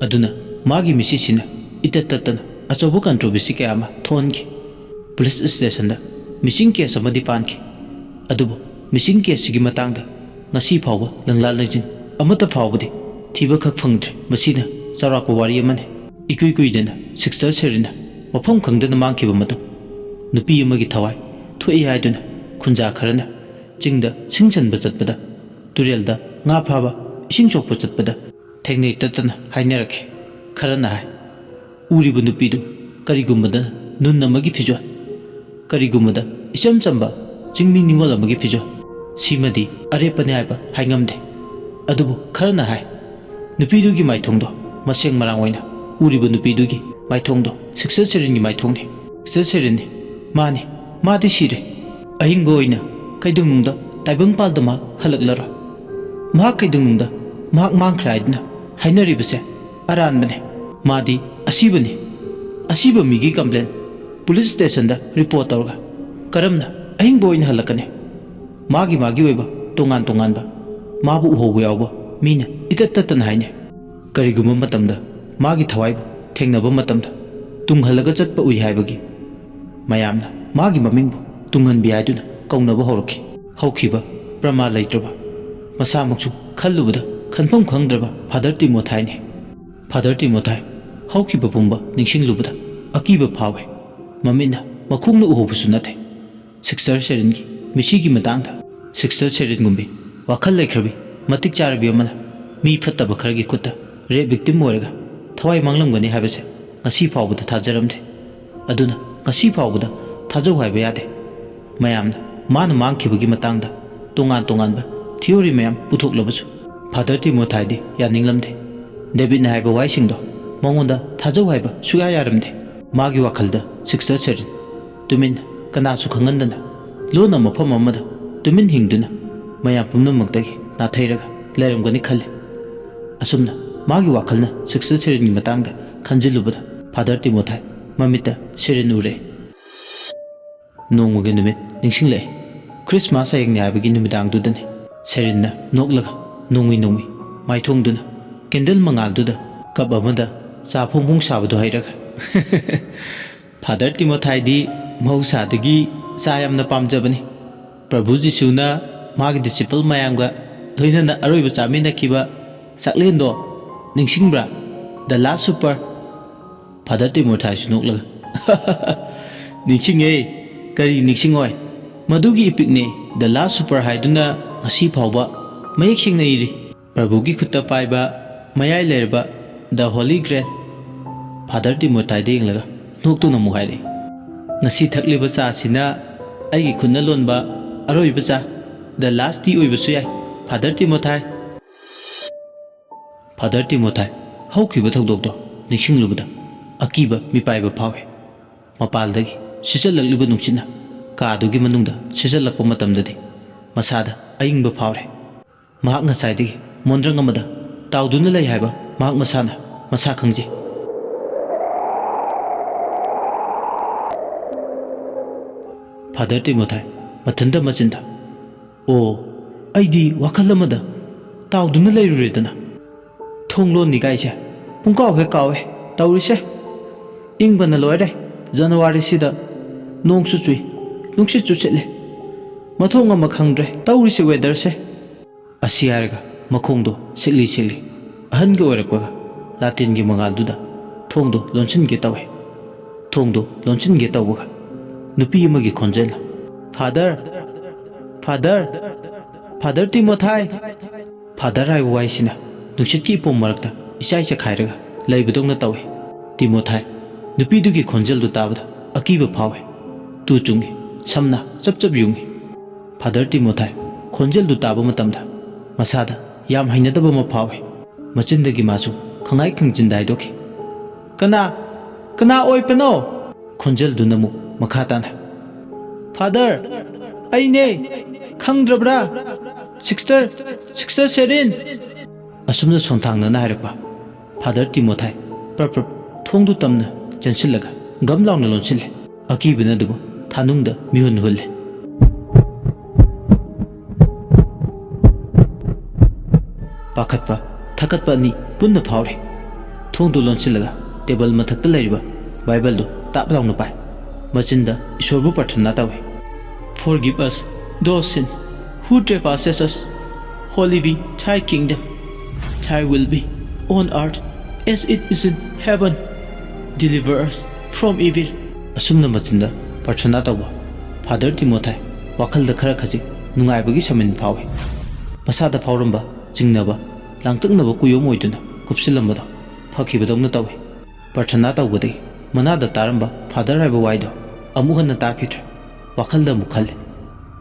ꯑꯗꯨꯅ ꯃꯥꯒꯤ ꯃꯤꯁꯤꯁꯤꯅ ꯏꯇꯠ ꯇꯠꯇꯅ ꯑꯆꯧꯕ ꯀꯟꯇ꯭ꯔꯣꯚꯔꯁꯤ ꯀꯌꯥ ꯑꯃ ꯊꯣꯛꯍꯟꯈꯤ꯫ ꯄꯨꯂꯤꯁ ꯁ꯭ꯇꯦꯁꯟꯗ ꯃꯤꯁꯤꯡ ꯀꯦꯁ ꯑꯃꯗꯤ ꯄꯥꯟꯈꯤ꯫ ꯑꯗꯨꯕꯨ ꯃꯤꯁꯤꯡ ꯀꯦꯁꯁꯤꯒꯤ ꯃꯇꯥꯡꯗ ꯉꯁꯤ ꯐꯥꯎꯕ ꯂꯪꯂꯥ ꯂꯪꯖꯤꯟ ꯑꯃꯠꯇ ꯐꯥꯎꯕꯗꯤ ꯊꯤꯕ ꯈꯛ ꯐꯪꯗ꯭ꯔꯤ꯫ ꯃꯁꯤꯅ ꯆꯥꯎꯔꯥꯛꯄ ꯋꯥꯔꯤ ꯑꯃꯅꯤ꯫ ꯏꯀꯨꯏ ꯀꯨꯏꯗꯅ ꯁꯤꯁꯇꯔ ꯁꯦꯔꯤꯟꯅ ꯃꯐꯝ ꯈꯪꯗꯅ ꯃꯥꯡꯈꯤꯕ ꯃꯇꯨꯡ, ꯅꯨꯄꯤ ꯑꯃꯒꯤ ꯊꯋꯥꯏ ꯊꯣꯛꯏ ꯍꯥꯏꯗꯨꯅ ꯈꯨꯟꯖꯥ ꯈꯔꯅ ꯆꯤꯡꯗ ꯁꯤꯡ ꯆꯟꯕ ꯆꯠꯄꯗ, ꯇꯨꯔꯦꯜꯗ ꯉꯥ ꯐꯥꯕ, ꯏꯁꯤꯡ ꯁꯣꯛꯄ ꯆꯠꯄꯗ ꯊꯦꯡꯅꯩ ꯇꯠꯇꯅ ꯍꯥꯏꯅꯔꯛꯈꯤ꯫ ꯈꯔꯅ ꯍꯥꯏ, ꯎꯔꯤꯕ ꯅꯨꯄꯤꯗꯨ ꯀꯔꯤꯒꯨꯝꯕꯗ ꯅꯨꯟ ꯑꯃꯒꯤ ꯐꯤꯖꯣꯜ, ꯀꯔꯤꯒꯨꯝꯕꯗ ꯏꯆꯝ ꯆꯝꯕ ꯆꯤꯡꯃꯤ ꯅꯤꯉꯣꯜ ꯑꯃꯒꯤ ꯐꯤꯖꯣꯜ, ꯁꯤꯃꯗꯤ ꯑꯔꯦꯞꯄꯅꯤ ꯍꯥꯏꯕ ꯍꯥꯏꯉꯝꯗꯦ꯫ ꯑꯗꯨꯕꯨ ꯈꯔꯅ ꯍꯥꯏ, ꯅꯨꯄꯤꯗꯨꯒꯤ ꯃꯥꯏꯊꯣꯡꯗꯣ, ꯃꯁꯦꯡ ꯃꯔꯥꯡ ꯑꯣꯏꯅ ꯎꯔꯤꯕ ꯅꯨꯄꯤꯗꯨꯒꯤ ꯃꯥꯏꯊꯣꯡꯗꯣ ꯁꯤꯁꯇꯔ ꯁꯦꯔꯤꯟꯒꯤ ꯃꯥꯏꯊꯣꯡꯅꯤ꯫ ꯁꯤꯁꯇꯔ ꯁꯦꯔꯤꯟꯅꯤ꯫ ꯃꯥꯅꯤ꯫ ꯃꯥꯗꯤ ꯁꯤꯔꯦ꯫ ꯑꯍꯤꯡꯕ ꯑꯣꯏꯅ ꯀꯩꯗꯧꯅꯨꯡꯗ ꯇꯥꯏꯕꯪꯄꯥꯜꯗ ꯃꯍꯥꯛ ꯍꯜꯂꯛꯂꯔꯣꯏ꯫ ꯃꯍꯥꯛ ꯀꯩꯗꯧꯅꯨꯡꯗ ꯃꯍꯥꯛ ꯃꯥꯡꯈ꯭ꯔꯦ ꯍꯥꯏꯗꯨꯅ ꯍꯥꯏꯅꯔꯤꯕꯁꯦ ꯑꯔꯥꯟꯕꯅꯦ꯫ ꯃꯥꯗꯤ ꯑꯁꯤꯕꯅꯤ꯫ ꯑꯁꯤꯕ ꯃꯤꯒꯤ ꯀꯝꯄ꯭ꯂꯦꯟ ꯄꯨꯂꯤꯁ ꯁ꯭ꯇꯦꯁꯟꯗ ꯔꯤꯄꯣꯔꯠ ꯇꯧꯔꯒ ꯀꯔꯝꯅ ꯑꯍꯤꯡꯕ ꯑꯣꯏꯅ ꯍꯜꯂꯛꯀꯅꯤ? ꯃꯥꯒꯤ ꯃꯥꯒꯤ ꯑꯣꯏꯕ ꯇꯣꯉꯥꯟ ꯇꯣꯉꯥꯟꯕ ꯃꯥꯕꯨ ꯎꯍꯧꯕ ꯌꯥꯎꯕ ꯃꯤꯅ ꯏꯇꯠ ꯇꯠꯇꯅ ꯍꯥꯏꯅꯩ꯫ ꯀꯔꯤꯒꯨꯝꯕ ꯃꯇꯝꯗ ꯃꯥꯒꯤ ꯊꯋꯥꯏꯕꯨ ꯊꯦꯡꯅꯕ ꯃꯇꯝꯗ ꯇꯨꯡꯍꯜꯂꯒ ꯆꯠꯄ ꯎꯏ ꯍꯥꯏꯕꯒꯤ ꯃꯌꯥꯝꯅ ꯃꯥꯒꯤ ꯃꯃꯤꯡꯕꯨ ꯇꯨꯡꯍꯟꯕꯤ ꯍꯥꯏꯗꯨꯅ ꯀꯧꯅꯕ ꯍꯧꯔꯛꯈꯤ꯫ ꯍꯧꯈꯤꯕ ꯄ꯭ꯔꯃꯥꯟ ꯂꯩꯇ꯭ꯔꯕ, ꯃꯁꯥꯃꯛꯁꯨ ꯈꯜꯂꯨꯕꯗ ꯈꯟꯐꯝ ꯈꯪꯗ꯭ꯔꯕ ꯐꯥꯗꯔ ꯇꯤꯃꯣꯊꯥꯏꯅꯤ꯫ ꯐꯥꯗꯔ ꯇꯤꯃꯣꯊꯥꯏ ꯍꯧꯈꯤꯕ ꯄꯨꯝꯕ ꯅꯤꯡꯁꯤꯡꯂꯨꯕꯗ ꯑꯀꯤꯕ ꯐꯥꯎꯏ꯫ ꯃꯃꯤꯠꯅ ꯃꯈꯣꯡꯅ ꯎꯍꯧꯕꯁꯨ ꯅꯠꯇꯦ꯫ ꯁꯤꯁꯇꯔ ꯁꯦꯔꯤꯟꯒꯤ ꯃꯤꯁꯤꯒꯤ ꯃꯇꯥꯡꯗ꯫ ꯁꯤꯁꯇꯔ ꯁꯦꯔꯤꯟꯒꯨꯝꯕꯤ ꯋꯥꯈꯜ ꯂꯩꯈ꯭ꯔꯕꯤ, ꯃꯇꯤꯛ ꯆꯥꯔꯕꯤ ꯑꯃꯅ ꯃꯤ ꯐꯠꯇꯕ ꯈꯔꯒꯤ ꯈꯨꯠꯇ ꯔꯦꯞ ꯚꯤꯛꯇꯤꯝ ꯑꯣꯏꯔꯒ ꯊꯋꯥꯏ ꯃꯥꯡꯂꯝꯒꯅꯤ ꯍꯥꯏꯕꯁꯦ ꯉꯁꯤ ꯐꯥꯎꯕꯗ ꯊꯥꯖꯔꯝꯗꯦ꯫ ꯑꯗꯨꯅ ꯉꯁꯤ ꯐꯥꯎꯕꯗ ꯊꯥꯖꯧ ꯍꯥꯏꯕ ꯌꯥꯗꯦ꯫ ꯃꯌꯥꯝꯅ ꯃꯥꯅ ꯃꯥꯡꯈꯤꯕꯒꯤ ꯃꯇꯥꯡꯗ ꯇꯣꯉꯥꯟ ꯇꯣꯉꯥꯟꯕ ꯊꯤꯑꯣꯔꯤ ꯃꯌꯥꯝ ꯄꯨꯊꯣꯛꯂꯕꯁꯨ ꯐꯥꯗꯔ ꯇꯤꯃꯣꯊꯥꯏꯗꯤ ꯌꯥꯅꯤꯡꯂꯝꯗꯦ꯫ ꯗꯦꯕꯤꯠꯅ ꯍꯥꯏꯕ ꯋꯥꯍꯩꯁꯤꯡꯗꯣ ꯃꯉꯣꯟꯗ ꯊꯥꯖꯧ ꯍꯥꯏꯕ ꯁꯨꯛꯌꯥ ꯌꯥꯔꯝꯗꯦ꯫ ꯃꯥꯒꯤ ꯋꯥꯈꯜꯗ ꯁꯤꯁꯇꯔ ꯁꯦꯔꯤꯟ ꯇꯨꯃꯤꯟ, ꯀꯅꯥꯁꯨ ꯈꯪꯍꯟꯗꯅ, ꯂꯣꯟꯅ ꯃꯐꯝ ꯑꯃꯗ ꯇꯨꯃꯤꯟ ꯍꯤꯡꯗꯨꯅ ꯃꯌꯥꯝ ꯄꯨꯝꯅꯃꯛꯇꯒꯤ ꯅꯥꯊꯩꯔꯒ ꯂꯩꯔꯝꯒꯅꯤ ꯈꯜꯂꯤ꯫ ꯑꯁꯨꯝꯅ ꯃꯥꯒꯤ ꯋꯥꯈꯜꯅ ꯁꯤꯁꯇꯔ ꯁꯦꯔꯤꯟꯒꯤ ꯃꯇꯥꯡꯗ ꯈꯟꯖꯤꯜꯂꯨꯕꯗ ꯐꯥꯗꯔ ꯇꯤꯃꯣꯊꯥꯏ ꯃꯃꯤꯠꯇ ꯁꯦꯔꯤꯟ ꯎꯔꯦ꯫ ꯅꯣꯡꯃꯒꯤ ꯅꯨꯃꯤꯠ ꯅꯤꯡꯁꯤꯡꯂꯛꯏ꯫ ꯈ꯭ꯔꯤꯁꯃꯥꯁ ꯍꯌꯦꯡꯅꯤ ꯍꯥꯏꯕꯒꯤ ꯅꯨꯃꯤꯗꯥꯡꯗꯨꯗꯅꯤ꯫ ꯁꯦꯔꯤꯟꯅ ꯅꯣꯛꯂꯒ ꯅꯣꯡꯃꯩ ꯅꯣꯡꯃꯩ ꯃꯥꯏꯊꯣꯡꯗꯨꯅ ꯀꯦꯟꯗꯜ ꯃꯉꯥꯜꯗꯨꯗ ꯀꯞ ꯑꯃꯗ ꯆꯥ ꯐꯣꯡ ꯐꯣꯡ ꯁꯥꯕꯗꯨ ꯍꯩꯔꯒ꯫ ꯐꯥꯗꯔ ꯇꯤꯃꯣꯊꯥꯏꯗꯤ ꯃꯍꯧꯁꯥꯗꯒꯤ ꯆꯥ ꯌꯥꯝꯅ ꯄꯥꯝꯖꯕꯅꯤ꯫ ꯄ꯭ꯔꯚꯨ ꯖꯤꯁꯨꯅ ꯃꯥꯒꯤ ꯗꯤꯁꯤꯄꯜ ꯃꯌꯥꯝꯒ ꯂꯣꯏꯅꯅ ꯑꯔꯣꯏꯕ ꯆꯥꯃꯤꯟꯅꯈꯤꯕ ꯆꯥꯛꯂꯦꯟꯗꯣ ꯅꯤꯡꯁꯤꯡꯕ꯭ꯔꯥ? The Last Supper꯫ ꯐꯥꯗꯔ ꯇꯤꯃꯣꯊꯥꯏꯁꯨ ꯅꯣꯛꯂꯒ, "ꯅꯤꯡꯁꯤꯡꯉꯦ, ꯀꯔꯤ ꯅꯤꯡꯁꯤꯡꯉꯣꯏ? ꯃꯗꯨꯒꯤ ꯏꯄꯤꯛꯅꯦ The Last Supper ꯍꯥꯏꯗꯨꯅ ꯉꯁꯤ ꯐꯥꯎꯕ ꯃꯌꯦꯛ ꯁꯦꯡꯅ ꯏꯔꯤ꯫ ꯄ꯭ꯔꯚꯨꯒꯤ ꯈꯨꯠꯇ ꯄꯥꯏꯕ ꯃꯌꯥꯏ ꯂꯩꯔꯕ The Holy Grail꯫" ꯐꯥꯗꯔ ꯇꯤꯃꯣꯊꯥꯏꯗ ꯌꯦꯡꯂꯒ ꯅꯣꯛꯇꯨꯅ ꯑꯃꯨꯛ ꯍꯥꯏꯔꯛꯏ, "ꯉꯁꯤ ꯊꯛꯂꯤꯕ ꯆꯥꯁꯤꯅ ꯑꯩꯒꯤ ꯈꯨꯠꯅ ꯂꯣꯟꯕ ꯑꯔꯣꯏꯕ ꯆꯥ, The Last Tea ꯑꯣꯏꯕꯁꯨ ꯌꯥꯏ, ꯐꯥꯗꯔ ꯇꯤꯃꯣꯊꯥꯏ꯫" ꯐꯥꯗꯔ ꯇꯤꯃꯣꯊꯥꯏ ꯍꯧꯈꯤꯕ ꯊꯧꯗꯣꯛꯇꯣ ꯅꯤꯡꯁꯤꯡꯂꯨꯕꯗ ꯑꯀꯤꯕ ꯃꯤꯄꯥꯏꯕ ꯐꯥꯎꯏ꯫ ꯃꯄꯥꯜꯗꯒꯤ ꯁꯤꯠꯆꯜꯂꯛꯂꯤꯕ ꯅꯨꯡꯁꯤꯠꯅ ꯀꯥꯗꯨꯒꯤ ꯃꯅꯨꯡꯗ ꯁꯤꯠꯆꯜꯂꯛꯄ ꯃꯇꯝꯗꯗꯤ ꯃꯁꯥꯗ ꯑꯏꯪꯕ ꯐꯥꯎꯔꯦ꯫ ꯃꯍꯥꯛ ꯉꯁꯥꯏꯗꯒꯤ ꯃꯣꯟꯗ꯭ꯔꯪ ꯑꯃꯗ ꯇꯥꯎꯗꯨꯅ ꯂꯩ ꯍꯥꯏꯕ ꯃꯍꯥꯛ ꯃꯁꯥꯅ ꯃꯁꯥ ꯈꯪꯖꯩ꯫ ꯐꯥꯗꯔ ꯇꯤꯃꯣꯊꯥꯏ ꯃꯊꯟꯇ ꯃꯆꯤꯟꯗ, "ꯑꯣ, ꯑꯩꯗꯤ ꯋꯥꯈꯜ ꯑꯃꯗ ꯇꯥꯎꯗꯨꯅ ꯂꯩꯔꯨꯔꯦꯗꯅ꯫ ꯊꯣꯡ ꯂꯣꯟꯅꯤꯒꯥꯏꯁꯦ ꯄꯨꯡꯀꯥꯎ ꯍꯦꯛ ꯀꯥꯎꯋꯦ ꯇꯧꯔꯤꯁꯦ꯫ ꯏꯪꯕꯅ ꯂꯣꯏꯔꯦ ꯖꯅꯋꯥꯔꯤꯁꯤꯗ꯫ ꯅꯣꯡꯁꯨ ꯆꯨꯏ, ꯅꯨꯡꯁꯤꯠꯁꯨ ꯁꯤꯠꯂꯦ꯫ ꯃꯊꯣꯡ ꯑꯃ ꯈꯪꯗ꯭ꯔꯦ ꯇꯧꯔꯤꯁꯦ ꯋꯦꯗꯔꯁꯦ꯫" ꯑꯁꯤ ꯍꯥꯏꯔꯒ ꯃꯈꯣꯡꯗꯣ ꯁꯤꯛꯂꯤ ꯁꯤꯛꯂꯤ ꯑꯍꯟꯒ ꯑꯣꯏꯔꯛꯄꯒ ꯂꯥꯇꯦꯟꯒꯤ ꯃꯉꯥꯜꯗꯨꯗ ꯊꯣꯡꯗꯣ ꯂꯣꯟꯁꯤꯟꯒꯦ ꯇꯧꯋꯦ꯫ ꯊꯣꯡꯗꯣ ꯂꯣꯟꯁꯤꯟꯒꯦ ꯇꯧꯕꯒ ꯅꯨꯄꯤ ꯑꯃꯒꯤ ꯈꯣꯟꯖꯦꯜꯅ, "ꯐꯥꯗꯔ, ꯐꯥꯗꯔ, ꯐꯥꯗꯔ ꯇꯤꯃꯣꯊꯥꯏ!" ꯐꯥꯗꯔ ꯍꯥꯏꯕ ꯋꯥꯍꯩꯁꯤꯅ ꯅꯨꯡꯁꯤꯠꯀꯤ ꯏꯄꯣꯝ ꯃꯔꯛꯇ ꯏꯆꯥꯏ ꯆꯈꯥꯏꯔꯒ ꯂꯩꯕꯗꯧꯅ ꯇꯧꯏ꯫ ꯇꯤꯃꯣꯊꯥꯏ ꯅꯨꯄꯤꯗꯨꯒꯤ ꯈꯣꯟꯖꯦꯜꯗꯨ ꯇꯥꯕꯗ ꯑꯀꯤꯕ ꯐꯥꯎꯏ꯫ ꯇꯨ ꯆꯨꯡꯏ, ꯁꯝꯅ ꯆꯞ ꯆꯞ ꯌꯨꯡꯏ꯫ ꯐꯥꯗꯔ ꯇꯤꯃꯣꯊꯥꯏ ꯈꯣꯟꯖꯦꯜꯗꯨ ꯇꯥꯕ ꯃꯇꯝꯗ ꯃꯁꯥꯗ ꯌꯥꯝ ꯍꯩꯅꯗꯕ ꯑꯃ ꯐꯥꯎꯏ꯫ ꯃꯆꯤꯟꯗꯒꯤ ꯃꯥꯁꯨ ꯈꯪꯉꯥꯏ ꯈꯪꯖꯤꯟꯗ ꯍꯥꯏꯗꯣꯛꯈꯤ, "ꯀꯅꯥ? ꯀꯅꯥ ꯑꯣꯏꯕꯅꯣ?" ꯈꯣꯟꯖꯦꯜꯗꯨꯅ ꯑꯃꯨꯛ ꯃꯈꯥ ꯇꯥꯅ, "ꯐꯥꯗꯔ, ꯑꯩꯅꯦ꯫ ꯈꯪꯗ꯭ꯔꯕ꯭ꯔꯥ? ꯁꯤꯁꯇꯔ, ꯁꯤꯁꯇꯔ ꯁꯦꯔꯤꯟ!" ꯑꯁꯨꯝꯅ ꯁꯣꯟꯊꯥꯡꯅꯅ ꯍꯥꯏꯔꯛꯄ ꯐꯥꯗꯔ ꯇꯤꯃꯣꯊꯥꯏ ꯄ꯭ꯔꯞ ꯄ꯭ꯔꯞ ꯊꯣꯡꯗꯨ ꯇꯝꯅ ꯆꯦꯟꯁꯤꯜꯂꯒ ꯒꯝ ꯂꯥꯎꯅ ꯂꯣꯟꯁꯤꯜꯂꯦ꯫ ꯑꯀꯤꯕꯅ ꯑꯗꯨꯕꯨ ꯊꯥꯅꯨꯡꯗ ꯃꯤꯍꯨꯟ ꯍꯨꯜꯂꯦ꯫ ꯄꯥꯈꯠꯄ, ꯊꯀꯠꯄ ꯑꯅꯤ ꯄꯨꯟꯅ ꯐꯥꯎꯔꯦ꯫ ꯊꯣꯡꯗꯨ ꯂꯣꯟꯁꯤꯜꯂꯒ ꯇꯦꯕꯜ ꯃꯊꯛꯇ ꯂꯩꯔꯤꯕ ꯕꯥꯏꯕꯜꯗꯨ ꯇꯥꯞ ꯂꯥꯎꯅ ꯄꯥꯏ꯫ ꯃꯆꯤꯟꯗ ꯏꯁꯣꯔꯕꯨ ꯄ꯭ꯔꯊꯅꯥ ꯇꯧꯏ꯫ "Forgive us those sin who trespass us, holy be thy kingdom, thy will be on earth as it is in heaven, deliver us from evil." ꯑꯁꯨꯝꯅ ꯃꯆꯤꯟꯗ ꯄ꯭ꯔꯊꯅꯥ ꯇꯧꯕ ꯐꯥꯗꯔ ꯇꯤꯃꯣꯊꯥꯏ ꯋꯥꯈꯜꯗ ꯈꯔ ꯈꯖꯤꯛ ꯅꯨꯡꯉꯥꯏꯕꯒꯤ ꯁꯃꯤꯟ ꯐꯥꯎꯏ꯫ ꯃꯁꯥꯗ ꯐꯥꯎꯔꯝꯕ ꯆꯤꯡꯅꯕ, ꯂꯥꯡꯇꯛꯅꯕ ꯀꯨꯌꯣꯝ ꯑꯣꯏꯗꯨꯅ ꯀꯨꯞꯁꯤꯜꯂꯝꯕꯗꯣ ꯐꯈꯤꯕꯗꯧꯅ ꯇꯧꯏ꯫ ꯄ꯭ꯔꯊꯅꯥ ꯇꯧꯕꯗꯒꯤ ꯃꯅꯥꯗ ꯇꯥꯔꯝꯕ ꯐꯥꯗꯔ ꯍꯥꯏꯕ ꯋꯥꯍꯩꯗꯣ ꯑꯃꯨꯛ ꯍꯟꯅ ꯇꯥꯈꯤꯗ꯭ꯔꯦ꯫ ꯋꯥꯈꯜꯗ ꯑꯃꯨꯛ ꯈꯜꯂꯦ,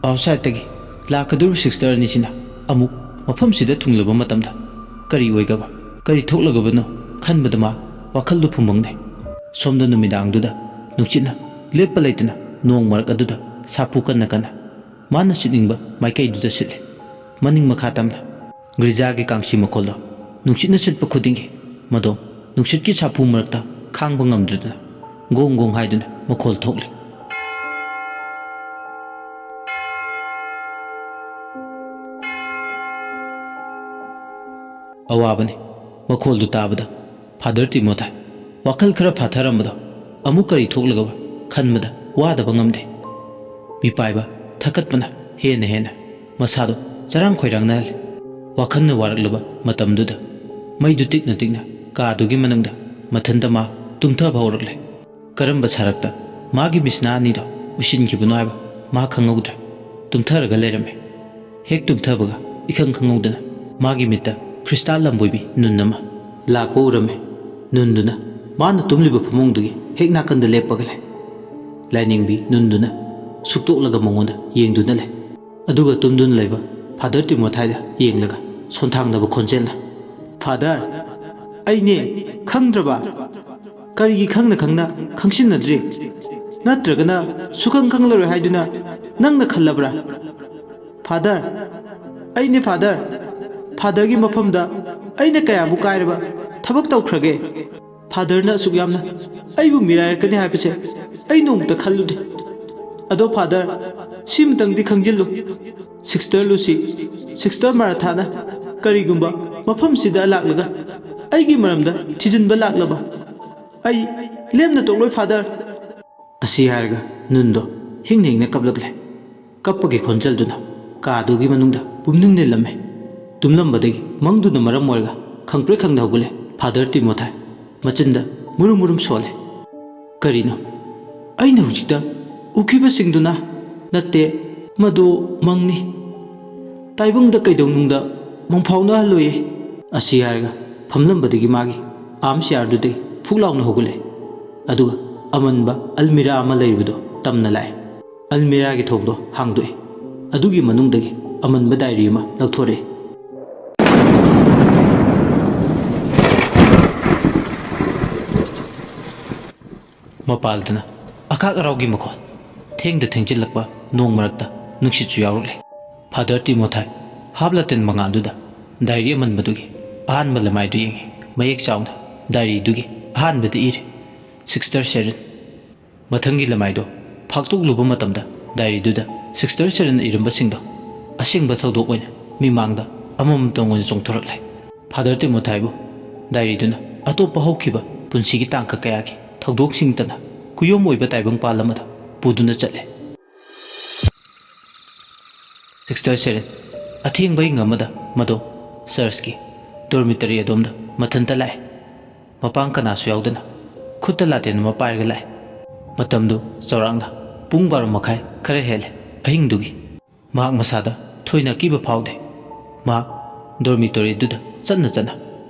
"ꯑꯥꯎꯠꯁꯥꯏꯗꯇꯒꯤ ꯂꯥꯛꯀꯗꯧꯔꯤꯕ ꯁꯤꯁꯇꯔ ꯑꯅꯤꯁꯤꯅ ꯑꯃꯨꯛ ꯃꯐꯝꯁꯤꯗ ꯊꯨꯡꯂꯕ ꯃꯇꯝꯗ ꯀꯔꯤ ꯑꯣꯏꯒꯕ, ꯀꯔꯤ ꯊꯣꯛꯂꯒꯕꯅꯣ?" ꯈꯟꯕꯗ ꯃꯥ ꯋꯥꯈꯜꯗꯨ ꯐꯨꯝꯕꯪꯅꯩ꯫ ꯁꯣꯝꯗ ꯅꯨꯃꯤꯗꯥꯡꯗꯨꯗ ꯅꯨꯡꯁꯤꯠꯅ ꯂꯦꯞꯄ ꯂꯩꯇꯅ ꯅꯣꯡ ꯃꯔꯛ ꯑꯗꯨꯗ ꯁꯥꯐꯨ ꯀꯟꯅ ꯀꯟꯅ ꯃꯥꯅ ꯁꯤꯠꯅꯤꯡꯕ ꯃꯥꯏꯀꯩꯗꯨꯗ ꯁꯤꯠꯂꯦ꯫ ꯃꯅꯤꯡ ꯃꯈꯥ ꯇꯝꯅ ꯒ꯭ꯔꯤꯖꯥꯒꯤ ꯀꯥꯡꯁꯤ ꯃꯈꯣꯜꯗꯣ ꯅꯨꯡꯁꯤꯠꯅ ꯁꯤꯠꯄ ꯈꯨꯗꯤꯡꯒꯤ ꯃꯗꯣ ꯅꯨꯡꯁꯤꯠꯀꯤ ꯁꯥꯐꯨ ꯃꯔꯛꯇ ꯈꯥꯡꯕ ꯉꯝꯗ꯭ꯔꯗꯨꯅ ꯒꯣꯡ ꯒꯣꯡ ꯍꯥꯏꯗꯨꯅ ꯃꯈꯣꯜ ꯊꯣꯛꯂꯤ꯫ ꯑꯋꯥꯕꯅꯤ꯫ ꯃꯈꯣꯜꯗꯨ ꯇꯥꯕꯗ ꯐꯥꯗꯔ ꯇꯤꯃꯣꯊꯥꯏ ꯋꯥꯈꯜ ꯈꯔ ꯐꯥꯊꯔꯝꯕꯗꯣ ꯑꯃꯨꯛ ꯀꯔꯤ ꯊꯣꯛꯂꯒꯕ ꯈꯟꯕꯗ ꯋꯥꯗꯕ ꯉꯝꯗꯦ꯫ ꯃꯤꯄꯥꯏꯕ ꯊꯛꯀꯠꯄꯅ ꯍꯦꯟꯅ ꯍꯦꯟꯅ ꯃꯁꯥꯗꯣ ꯆꯔꯥꯡ ꯈꯣꯏꯔꯥꯡꯅꯍꯜꯂꯤ꯫ ꯋꯥꯈꯜꯅ ꯋꯥꯔꯛꯂꯕ ꯃꯇꯝꯗꯨꯗ ꯃꯩꯗꯨ ꯇꯤꯛꯅ ꯇꯤꯛꯅ ꯀꯥꯗꯨꯒꯤ ꯃꯅꯨꯡꯗ ꯃꯊꯟꯇ ꯃꯥ ꯇꯨꯝꯊꯕ ꯍꯧꯔꯛꯂꯦ꯫ ꯀꯔꯝꯕ ꯁꯔꯛꯇ ꯃꯥꯒꯤ ꯃꯤꯠꯁꯅꯥ ꯑꯅꯤꯗꯣ ꯎꯏꯁꯤꯟꯈꯤꯕꯅꯣ ꯍꯥꯏꯕ ꯃꯥ ꯈꯪꯍꯧꯗ꯭ꯔꯦ꯫ ꯇꯨꯝꯊꯔꯒ ꯂꯩꯔꯝꯃꯦ꯫ ꯍꯦꯛ ꯇꯨꯝꯊꯕꯒ ꯏꯈꯪ ꯈꯪꯍꯧꯗꯅ ꯃꯥꯒꯤ ꯃꯤꯠꯇ ꯈ꯭ꯔꯤꯁꯇꯥ ꯂꯝꯕꯣꯏꯕꯤ ꯅꯨꯟ ꯑꯃ ꯂꯥꯛꯄ ꯎꯔꯝꯃꯦ꯫ ꯅꯨꯟꯗꯨꯅ ꯃꯥꯅ ꯇꯨꯝꯂꯤꯕ ꯐꯃꯨꯡꯗꯨꯒꯤ ꯍꯦꯛ ꯅꯥꯀꯟꯗ ꯂꯦꯞꯄꯒ ꯂꯩ꯫ ꯂꯥꯏꯅꯤꯡꯕꯤ ꯅꯨꯟꯗꯨꯅ ꯁꯨꯛꯇꯣꯛꯂꯒ ꯃꯉꯣꯟꯗ ꯌꯦꯡꯗꯨꯅ ꯂꯩ꯫ ꯑꯗꯨꯒ ꯇꯨꯝꯗꯨꯅ ꯂꯩꯕ ꯐꯥꯗꯔ ꯇꯤꯃꯣꯊꯥꯏꯗ ꯌꯦꯡꯂꯒ ꯁꯣꯟꯊꯥꯡꯅꯕ ꯈꯣꯟꯖꯦꯜꯅ, "ꯐꯥꯗꯔ, ꯑꯩꯅꯦ, ꯈꯪꯗ꯭ꯔꯕ?" ꯀꯔꯤꯒꯤ ꯈꯪꯅ ꯈꯪꯅ ꯈꯪꯁꯤꯟꯅꯗ꯭ꯔꯤ? ꯅꯠꯇ꯭ꯔꯒꯅ ꯁꯨꯈꯪ ꯈꯪꯂꯔꯣꯏ ꯍꯥꯏꯗꯨꯅ ꯅꯪꯅ ꯈꯜꯂꯕ꯭ꯔꯥ? ꯐꯥꯗꯔ, ꯑꯩꯅꯦ ꯐꯥꯗꯔ꯫ ꯐꯥꯗꯔꯒꯤ ꯃꯐꯝꯗ ꯑꯩꯅ ꯀꯌꯥꯕꯨ ꯀꯥꯏꯔꯕ ꯊꯕꯛ ꯇꯧꯈ꯭ꯔꯒꯦ? ꯐꯥꯗꯔꯅ ꯑꯁꯨꯛ ꯌꯥꯝꯅ ꯑꯩꯕꯨ ꯃꯤꯔꯥꯏꯔꯛꯀꯅꯤ ꯍꯥꯏꯕꯁꯦ ꯑꯩ ꯅꯣꯡꯃꯇ ꯈꯜꯂꯨꯗꯦ꯫ ꯑꯗꯣ ꯐꯥꯗꯔ, ꯁꯤꯃꯇꯪꯗꯤ ꯈꯪꯖꯤꯜꯂꯨ, ꯁꯤꯁꯇꯔ ꯂꯨꯁꯤ, ꯁꯤꯁꯇꯔ ꯃꯥꯔꯊꯥꯅ ꯀꯔꯤꯒꯨꯝꯕ ꯃꯐꯝꯁꯤꯗ ꯂꯥꯛꯂꯒ ꯑꯩꯒꯤ ꯃꯔꯝꯗ ꯊꯤꯖꯤꯟꯕ ꯂꯥꯛꯂꯕ, ꯑꯩ ꯂꯦꯝꯅ ꯇꯣꯛꯂꯣꯏ ꯐꯥꯗꯔ꯫ ꯑꯁꯤ ꯍꯥꯏꯔꯒ ꯅꯨꯟꯗꯣ ꯍꯤꯡꯅ ꯍꯤꯡꯅ ꯀꯞꯂꯛꯂꯦ꯫ ꯀꯞꯄꯒꯤ ꯈꯣꯟꯖꯦꯜꯗꯨꯅ ꯀꯥꯗꯨꯒꯤ ꯃꯅꯨꯡꯗ ꯄꯨꯝꯅꯤꯟ ꯅꯤꯜꯂꯝꯃꯦ꯫ ꯇꯨꯝꯂꯝꯕꯗꯒꯤ ꯃꯪꯗꯨꯅ ꯃꯔꯝ ꯑꯣꯏꯔꯒ ꯈꯪꯄ꯭ꯔꯦꯛ ꯈꯪꯗ ꯍꯧꯒꯠꯂꯦ ꯐꯥꯗꯔ ꯇꯤꯃꯣꯊꯥꯏ꯫ ꯃꯆꯤꯟꯗ ꯃꯨꯔꯨꯝ ꯃꯨꯔꯨꯝ ꯁꯣꯜꯂꯦ꯫ ꯀꯔꯤꯅꯣ ꯑꯩꯅ ꯍꯧꯖꯤꯛꯇ ꯎꯈꯤꯕꯁꯤꯡꯗꯨꯅ? ꯅꯠꯇꯦ, ꯃꯗꯨ ꯃꯪꯅꯤ꯫ ꯇꯥꯏꯕꯪꯗ ꯀꯩꯗꯧꯅꯨꯡꯗ ꯃꯪꯐꯥꯎꯅꯍꯜꯂꯣꯏꯌꯦ꯫ ꯑꯁꯤ ꯍꯥꯏꯔꯒ ꯐꯝꯂꯝꯕꯗꯒꯤ ꯃꯥꯒꯤ ꯑꯥꯔꯝ ꯆꯤꯌꯥꯔꯗꯨꯗꯒꯤ ꯐꯨꯛ ꯂꯥꯎꯅ ꯍꯧꯒꯠꯂꯦ꯫ ꯑꯗꯨꯒ ꯑꯃꯟꯕ ꯑꯜꯃꯤꯔꯥ ꯑꯃ ꯂꯩꯔꯤꯕꯗꯨ ꯇꯝꯅ ꯂꯥꯛꯑꯦ꯫ ꯑꯜꯃꯤꯔꯥꯒꯤ ꯊꯣꯡꯗꯣ ꯍꯥꯡꯗꯣꯛꯑꯦ꯫ ꯑꯗꯨꯒꯤ ꯃꯅꯨꯡꯗꯒꯤ ꯑꯃꯟꯕ ꯗꯥꯏꯔꯤ ꯑꯃ ꯂꯧꯊꯣꯔꯛꯑꯦ꯫ ꯃꯄꯥꯜꯗꯅ ꯑꯈꯥꯛ ꯑꯔꯥꯎꯒꯤ ꯃꯈꯣꯜ, ꯊꯦꯡꯗ ꯊꯦꯡꯖꯤꯜꯂꯛꯄ ꯅꯣꯡ ꯃꯔꯛꯇ ꯅꯨꯡꯁꯤꯠꯁꯨ ꯌꯥꯎꯔꯛꯂꯦ꯫ ꯐꯥꯗꯔ ꯇꯤꯃꯣꯊꯥꯏ ꯍꯥꯞ ꯂꯥꯇꯦꯟ ꯃꯉꯥꯜꯗꯨꯗ ꯗꯥꯏꯔꯤ ꯑꯃꯟꯕꯗꯨꯒꯤ ꯑꯍꯥꯟꯕ ꯂꯃꯥꯏꯗꯨ ꯌꯦꯡꯉꯤ꯫ ꯃꯌꯦꯛ ꯆꯥꯎꯅ ꯗꯥꯏꯔꯤꯗꯨꯒꯤ ꯑꯍꯥꯟꯕꯗ ꯏꯔꯤ, "ꯁꯤꯁꯇꯔ ꯁꯦꯔꯤꯟ"꯫ ꯃꯊꯪꯒꯤ ꯂꯃꯥꯏꯗꯣ ꯐꯥꯛꯇꯣꯛꯂꯨꯕ ꯃꯇꯝꯗ ꯗꯥꯏꯔꯤꯗꯨꯗ ꯁꯤꯁꯇꯔ ꯁꯦꯔꯤꯟꯅ ꯏꯔꯝꯕꯁꯤꯡꯗꯣ ꯑꯁꯦꯡꯕ ꯊꯧꯗꯣꯛ ꯑꯣꯏꯅ ꯃꯤꯃꯥꯡꯗ ꯑꯃꯃꯝꯇꯪ ꯑꯣꯏꯅ ꯆꯣꯡꯊꯣꯔꯛꯂꯦ꯫ ꯐꯥꯗꯔ ꯇꯤꯃꯣꯊꯥꯏꯕꯨ ꯗꯥꯏꯔꯤꯗꯨꯅ ꯑꯇꯣꯞꯄ ꯍꯧꯈꯤꯕ ꯄꯨꯟꯁꯤꯒꯤ ꯇꯥꯡꯀꯛ ꯀꯌꯥꯒꯤ ꯊꯧꯗꯣꯛꯁꯤꯡꯇꯅ ꯀꯨꯌꯣꯝ ꯑꯣꯏꯕ ꯇꯥꯏꯕꯪꯄꯥꯜ ꯑꯃꯗ ꯄꯨꯗꯨꯅ ꯆꯠꯂꯦ꯫ ꯁꯤꯁꯇꯔ ꯁꯦꯔꯤꯟ, ꯑꯊꯦꯡꯕ ꯑꯍꯤꯡ ꯑꯃꯗ ꯃꯗꯣ ꯆꯔꯆꯀꯤ ꯗꯣꯔꯃꯤꯇꯔꯤ ꯑꯗꯣꯝꯗ ꯃꯊꯟꯇ ꯂꯥꯛꯑꯦ꯫ ꯃꯄꯥꯡ ꯀꯅꯥꯁꯨ ꯌꯥꯎꯗꯅ ꯈꯨꯠꯇ ꯂꯥꯇꯦꯟ ꯑꯃ ꯄꯥꯏꯔꯒ ꯂꯥꯛꯑꯦ꯫ ꯃꯇꯝꯗꯨ ꯆꯥꯎꯔꯥꯛꯅ ꯄꯨꯡ ꯕꯥꯔꯣ ꯃꯈꯥꯏ ꯈꯔ ꯍꯦꯜꯂꯦ ꯑꯍꯤꯡꯗꯨꯒꯤ꯫ ꯃꯍꯥꯛ ꯃꯁꯥꯗ ꯊꯣꯏꯅ ꯑꯀꯤꯕ ꯐꯥꯎꯗꯦ꯫ ꯃꯍꯥꯛ ꯗꯣꯔꯃꯤꯇꯣꯔꯤꯗꯨꯗ ꯆꯠꯅ ꯆꯠꯅ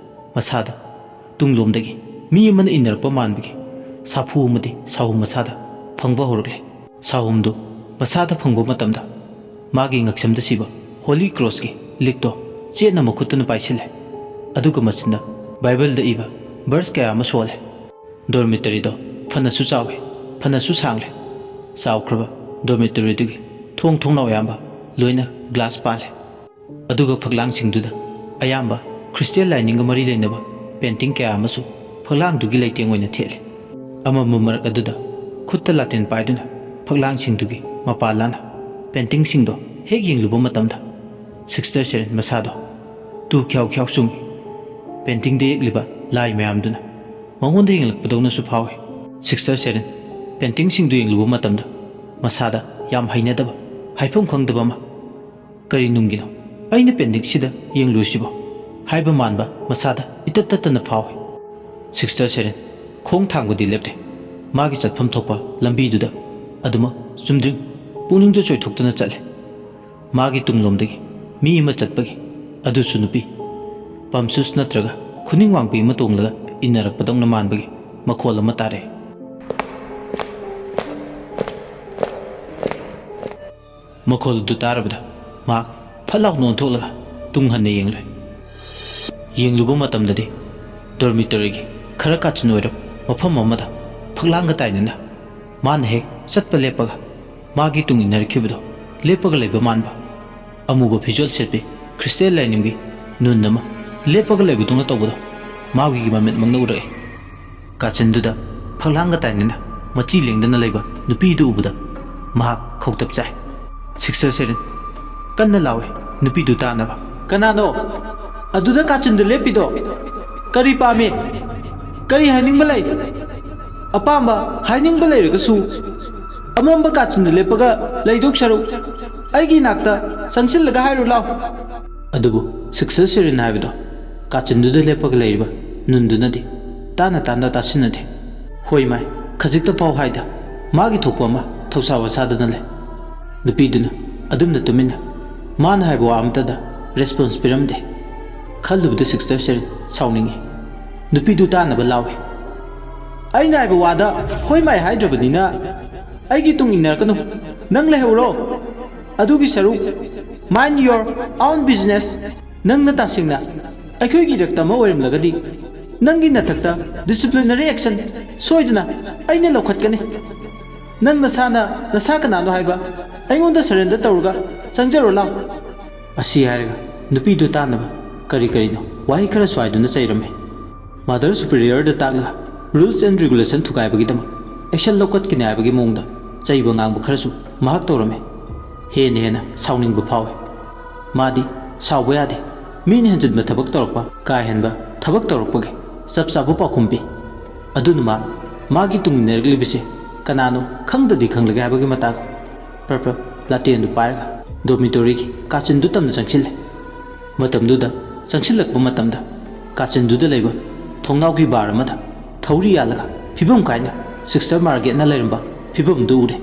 ꯃꯁꯥꯗ ꯇꯨꯡꯂꯣꯝꯗꯒꯤ ꯃꯤ ꯑꯃꯅ ꯏꯟꯅꯔꯛꯄ ꯃꯥꯟꯕꯒꯤ ꯁꯥꯐꯨ ꯑꯃꯗꯤ ꯁꯥꯍꯨꯝ ꯃꯁꯥꯗ ꯐꯪꯕ ꯍꯧꯔꯛꯂꯦ꯫ ꯁꯥꯍꯨꯝꯗꯨ ꯃꯁꯥꯗ ꯐꯪꯕ ꯃꯇꯝꯗ ꯃꯥꯒꯤ ꯉꯛꯁꯝꯗ ꯁꯤꯕ ꯍꯣꯂꯤ ꯀ꯭ꯔꯣꯁꯀꯤ ꯂꯤꯛꯇꯣ ꯆꯦꯠꯅ ꯃꯈꯨꯠꯇꯨꯅ ꯄꯥꯏꯁꯤꯜꯂꯦ꯫ ꯑꯗꯨꯒ ꯃꯆꯤꯟꯗ ꯕꯥꯏꯕꯜꯗ ꯏꯕ ꯚꯔꯁ ꯀꯌꯥ ꯑꯃ ꯁꯣꯜꯂꯦ꯫ ꯗꯣꯔꯃꯤꯇꯔꯤꯗꯣ ꯐꯅꯁꯨ ꯆꯥꯎꯏ, ꯐꯅꯁꯨ ꯁꯥꯡꯂꯦ꯫ ꯆꯥꯎꯈ꯭ꯔꯕ ꯗꯣꯔꯃꯤꯇꯔꯤꯗꯨꯒꯤ ꯊꯣꯡ ꯊꯣꯡꯅꯥꯎ ꯑꯌꯥꯝꯕ ꯂꯣꯏꯅ ꯒ꯭ꯂꯥꯁ ꯄꯥꯜꯂꯦ꯫ ꯑꯗꯨꯒ ꯐꯛꯂꯥꯡꯁꯤꯡꯗꯨꯗ ꯑꯌꯥꯝꯕ ꯈ꯭ꯔꯤꯁꯇꯤꯌꯥꯟ ꯂꯥꯏꯅꯤꯡꯒ ꯃꯔꯤ ꯂꯩꯅꯕ ꯄꯦꯟꯇꯤꯡ ꯀꯌꯥ ꯑꯃꯁꯨ ꯐꯛꯂꯥꯡꯗꯨꯒꯤ ꯂꯩꯇꯦꯡ ꯑꯣꯏꯅ ꯊꯦꯠꯂꯤ꯫ ꯑꯃꯝꯕ ꯃꯔꯛ ꯑꯗꯨꯗ ꯈꯨꯠꯇ ꯂꯥꯇꯦꯟ ꯄꯥꯏꯗꯨꯅ ꯐꯛꯂꯥꯡꯁꯤꯡꯗꯨꯒꯤ ꯃꯄꯥ ꯂꯥꯅ ꯄꯦꯟꯇꯤꯡꯁꯤꯡꯗꯣ ꯍꯦꯛ ꯌꯦꯡꯂꯨꯕ ꯃꯇꯝꯗ ꯁꯤꯁꯇꯔ ꯁꯦꯔꯤꯟ ꯃꯁꯥꯗꯣ ꯇꯨ ꯈ꯭ꯌꯥꯎ ꯈ꯭ꯌꯥꯎ ꯆꯨꯡꯏ꯫ ꯄꯦꯟꯇꯤꯡꯗ ꯌꯦꯛꯂꯤꯕ ꯂꯥꯏ ꯃꯌꯥꯝꯗꯨꯅ ꯃꯉꯣꯟꯗ ꯌꯦꯡꯂꯛꯄꯗꯧꯅꯁꯨ ꯐꯥꯎꯏ꯫ ꯁꯤꯁꯇꯔ ꯁꯦꯔꯤꯟ ꯄꯦꯟꯇꯤꯡꯁꯤꯡꯗꯨ ꯌꯦꯡꯂꯨꯕ ꯃꯇꯝꯗ ꯃꯁꯥꯗ ꯌꯥꯝ ꯍꯩꯅꯗꯕ, ꯍꯥꯏꯐꯝ ꯈꯪꯗꯕ ꯑꯃ, "ꯀꯔꯤ ꯅꯨꯡꯒꯤꯅꯣ ꯑꯩꯅ ꯄꯦꯟꯇꯤꯡꯁꯤꯗ ꯌꯦꯡꯂꯨꯔꯤꯁꯤꯕꯣ?" ꯍꯥꯏꯕ ꯃꯥꯟꯕ ꯃꯁꯥꯗ ꯏꯇꯠ ꯇꯠꯇꯅ ꯐꯥꯎꯏ꯫ ꯁꯤꯁꯇꯔ ꯁꯦꯔꯤꯟ ꯈꯣꯡ ꯊꯥꯡꯕꯗꯤ ꯂꯦꯞꯇꯦ꯫ ꯃꯥꯒꯤ ꯆꯠꯐꯝ ꯊꯣꯛꯄ ꯂꯝꯕꯤꯗꯨꯗ ꯑꯗꯨꯃꯛ ꯆꯨꯝꯗ꯭ꯔꯤꯡ ꯄꯨꯛꯅꯤꯡꯗ ꯆꯣꯏꯊꯣꯛꯇꯨꯅ ꯆꯠꯂꯤ꯫ ꯃꯥꯒꯤ ꯇꯨꯡꯂꯣꯝꯗꯒꯤ ꯃꯤ ꯑꯃ ꯆꯠꯄꯒꯤ, ꯑꯗꯨꯁꯨ ꯅꯨꯄꯤ, ꯄꯝ ꯁꯨꯁ ꯅꯠꯇ꯭ꯔꯒ ꯈꯨꯅꯤꯡ ꯋꯥꯡꯕꯤ ꯑꯃ ꯇꯣꯡꯂꯒ ꯏꯟꯅꯔꯛꯄꯗꯧꯅ ꯃꯥꯟꯕꯒꯤ ꯃꯈꯣꯜ ꯑꯃ ꯇꯥꯔꯛꯏ꯫ ꯃꯈꯣꯜ ꯑꯗꯨ ꯇꯥꯔꯕꯗ ꯃꯍꯥꯛ ꯐꯠ ꯂꯥꯎꯅ ꯑꯣꯟꯊꯣꯛꯂꯒ ꯇꯨꯡ ꯍꯟꯅ ꯌꯦꯡꯂꯨꯏ꯫ ꯌꯦꯡꯂꯨꯕ ꯃꯇꯝꯗꯗꯤ ꯗꯣꯔꯃꯤꯇꯣꯔꯤꯒꯤ ꯈꯔ ꯀꯥꯆꯤꯟ ꯑꯣꯏꯔꯞ ꯃꯐꯝ ꯑꯃꯗ ꯐꯛꯂꯥꯡꯒ ꯇꯥꯏꯅꯅ ꯃꯥꯅ ꯍꯦꯛ ꯆꯠꯄ ꯂꯦꯞꯄꯒ ꯃꯥꯒꯤ ꯇꯨꯡ ꯏꯟꯅꯔꯛꯈꯤꯕꯗꯣ ꯂꯦꯞꯄꯒ ꯂꯩꯕ ꯃꯥꯟꯕ, ꯑꯃꯨꯕ ꯐꯤꯖꯣꯜ ꯁꯦꯠꯄꯤ ꯈ꯭ꯔꯤꯁꯇꯤꯌꯥꯟ ꯂꯥꯏꯅꯤꯡꯒꯤ ꯅꯨꯟ ꯑꯃ ꯂꯦꯞꯄꯒ ꯂꯩꯕꯗꯧꯅ ꯇꯧꯕꯗꯣ ꯃꯥꯒꯤ ꯃꯃꯤꯠꯃꯛꯅ ꯎꯔꯛꯏ꯫ ꯀꯥꯆꯤꯟꯗꯨꯗ ꯐꯛꯂꯥꯡꯒ ꯇꯥꯏꯅꯅ ꯃꯆꯤ ꯂꯦꯡꯗꯅ ꯂꯩꯕ ꯅꯨꯄꯤꯗꯨ ꯎꯕꯗ ꯃꯍꯥꯛ ꯈꯧꯇꯛ ꯆꯥꯏ꯫ ꯁꯤꯁꯇꯔ ꯁꯦꯔꯤꯟ ꯀꯟꯅ ꯂꯥꯎꯏ ꯅꯨꯄꯤꯗꯨ ꯇꯥꯅꯕ꯫ "ꯀꯅꯥꯅꯣ? ꯑꯗꯨꯗ ꯀꯥꯆꯤꯟꯗ ꯂꯦꯞꯄꯤꯗꯣ ꯀꯔꯤ ꯄꯥꯝꯃꯤ? ꯀꯔꯤ ꯍꯥꯏꯅꯤꯡꯕ ꯂꯩ? ꯑꯄꯥꯝꯕ ꯍꯥꯏꯅꯤꯡꯕ ꯂꯩꯔꯒꯁꯨ ꯑꯃꯝꯕ ꯀꯥꯆꯤꯟꯗ ꯂꯦꯞꯄꯒ ꯂꯩꯗꯧ ꯁꯔꯨꯛ ꯑꯩꯒꯤ ꯏꯅꯥꯛꯇ ꯆꯪꯁꯤꯜꯂꯒ ꯍꯥꯏꯔꯨ ꯂꯥꯎ꯫" ꯑꯗꯨꯕꯨ ꯁꯤꯁꯇꯔ ꯁꯦꯔꯤꯟ ꯍꯥꯏꯕꯗꯣ ꯀꯥꯆꯤꯟꯗꯨꯗ ꯂꯦꯞꯄꯒ ꯂꯩꯔꯤꯕ ꯅꯨꯟꯗꯨꯅꯗꯤ ꯇꯥꯅ ꯇꯥꯅ ꯇꯥꯁꯤꯟꯅꯗꯦ꯫ "ꯍꯣꯏ ꯃꯥꯏ, ꯈꯖꯤꯛꯇ ꯐꯥꯎ ꯍꯥꯏꯗ, ꯃꯥꯒꯤ ꯊꯣꯛꯄ ꯑꯃ ꯊꯧꯁꯥ ꯋꯥꯁꯥꯗꯅ ꯂꯩ꯫" ꯅꯨꯄꯤꯗꯨꯅ ꯑꯗꯨꯝꯅ ꯇꯨꯃꯤꯟꯅ, ꯃꯥꯅ ꯍꯥꯏꯕ ꯋꯥ ꯑꯃꯠꯇꯗ ꯔꯦꯁꯄꯣꯟꯁ ꯄꯤꯔꯝꯗꯦ꯫ ꯈꯜꯂꯨꯕꯗ ꯁꯤꯁꯇꯔ ꯁꯦꯔꯤꯟ ꯁꯥꯎꯅꯤꯡꯉꯤ꯫ ꯅꯨꯄꯤꯗꯨ ꯇꯥꯅꯕ ꯂꯥꯎꯏ꯫ "ꯑꯩꯅ ꯍꯥꯏꯕ ꯋꯥꯗ ꯍꯣꯏ ꯃꯥꯏ ꯍꯥꯏꯗ꯭ꯔꯕꯅꯤꯅ ꯑꯩꯒꯤ ꯇꯨꯡ ꯏꯟꯅꯔꯛꯀꯅꯨ꯫ ꯅꯪ ꯂꯩꯍꯧꯔꯣ꯫ ꯑꯗꯨꯒꯤ ꯁꯔꯨꯛ, mind your own business꯫ ꯅꯪꯅ ꯇꯁꯦꯡꯅ ꯑꯩꯈꯣꯏꯒꯤ ꯏꯔꯛꯇ ꯑꯃ ꯑꯣꯏꯔꯝꯂꯒꯗꯤ "ꯅꯪꯒꯤ ꯅꯊꯛꯇ disciplinary action ꯁꯣꯏꯗꯅ ꯑꯩꯅ ꯂꯧꯈꯠꯀꯅꯤ꯫ ꯅꯪ ꯅꯁꯥꯅ ꯅꯁꯥ ꯀꯅꯥꯅꯣ ꯍꯥꯏꯕ ꯑꯩꯉꯣꯟꯗ surrender ꯇꯧꯔꯒ ꯆꯪꯖꯔꯣ ꯂꯥꯎ"꯫ ꯑꯁꯤ ꯍꯥꯏꯔꯒ ꯅꯨꯄꯤꯗꯨ ꯇꯥꯅꯕ ꯀꯔꯤ ꯀꯔꯤꯅꯣ ꯋꯥꯍꯩ ꯈꯔ ꯁ꯭ꯋꯥꯏꯗꯨꯅ ꯆꯩꯔꯝꯃꯤ꯫ Mother Superiorꯗ ꯇꯥꯛꯂꯒ rules and regulation ꯊꯨꯒꯥꯏꯕꯒꯤꯗꯃꯛ action ꯂꯧꯈꯠꯀꯅꯤ ꯍꯥꯏꯕꯒꯤ ꯃꯑꯣꯡꯗ ꯆꯩꯕ ꯉꯥꯡꯕ ꯈꯔꯁꯨ ꯃꯍꯥꯛ ꯇꯧꯔꯝꯃꯤ꯫ ꯍꯦꯟꯅ ꯍꯦꯟꯅ ꯁꯥꯎꯅꯤꯡꯕ ꯐꯥꯎꯏ꯫ ꯃꯥꯗꯤ ꯁꯥꯎꯕ ꯌꯥꯗꯦ꯫ ꯃꯤꯅ ꯍꯦꯟꯖꯤꯟꯕ ꯊꯕꯛ ꯇꯧꯔꯛꯄ, ꯀꯥ ꯍꯦꯟꯕ ꯊꯕꯛ ꯇꯧꯔꯛꯄꯒꯤ ꯆꯞ ꯆꯥꯕ ꯄꯥꯎꯈꯨꯝ ꯄꯤ꯫ ꯑꯗꯨꯅ ꯃꯥ, ꯃꯥꯒꯤ ꯇꯨꯡꯏꯟꯅꯔꯛꯂꯤꯕꯁꯤ ꯀꯅꯥꯅꯣ ꯈꯪꯗꯗꯤ ꯈꯪꯂꯒꯦ ꯍꯥꯏꯕꯒꯤ ꯃꯇꯥꯒꯨꯝ ꯄ꯭ꯔꯞ ꯄ꯭ꯔꯞ ꯂꯥꯇꯦꯟꯗꯨ ꯄꯥꯏꯔꯒ dormitoryꯒꯤ ꯀꯥꯆꯤꯟꯗꯨ ꯇꯝꯅ ꯆꯪꯁꯤꯜꯂꯦ꯫ ꯃꯇꯝꯗꯨꯗ ꯆꯪꯁꯤꯜꯂꯛꯄ ꯃꯇꯝꯗ ꯀꯥꯆꯤꯟꯗꯨꯗ ꯂꯩꯕ ꯊꯣꯡꯅꯥꯎꯒꯤ bar ꯑꯃꯗ ꯊꯧꯔꯤ ꯌꯥꯜꯂꯒ ꯐꯤꯕꯝ ꯀꯥꯏꯅ Sister Margaretꯅ ꯂꯩꯔꯝꯕ ꯐꯤꯕꯝꯗꯨ ꯎꯔꯦ꯫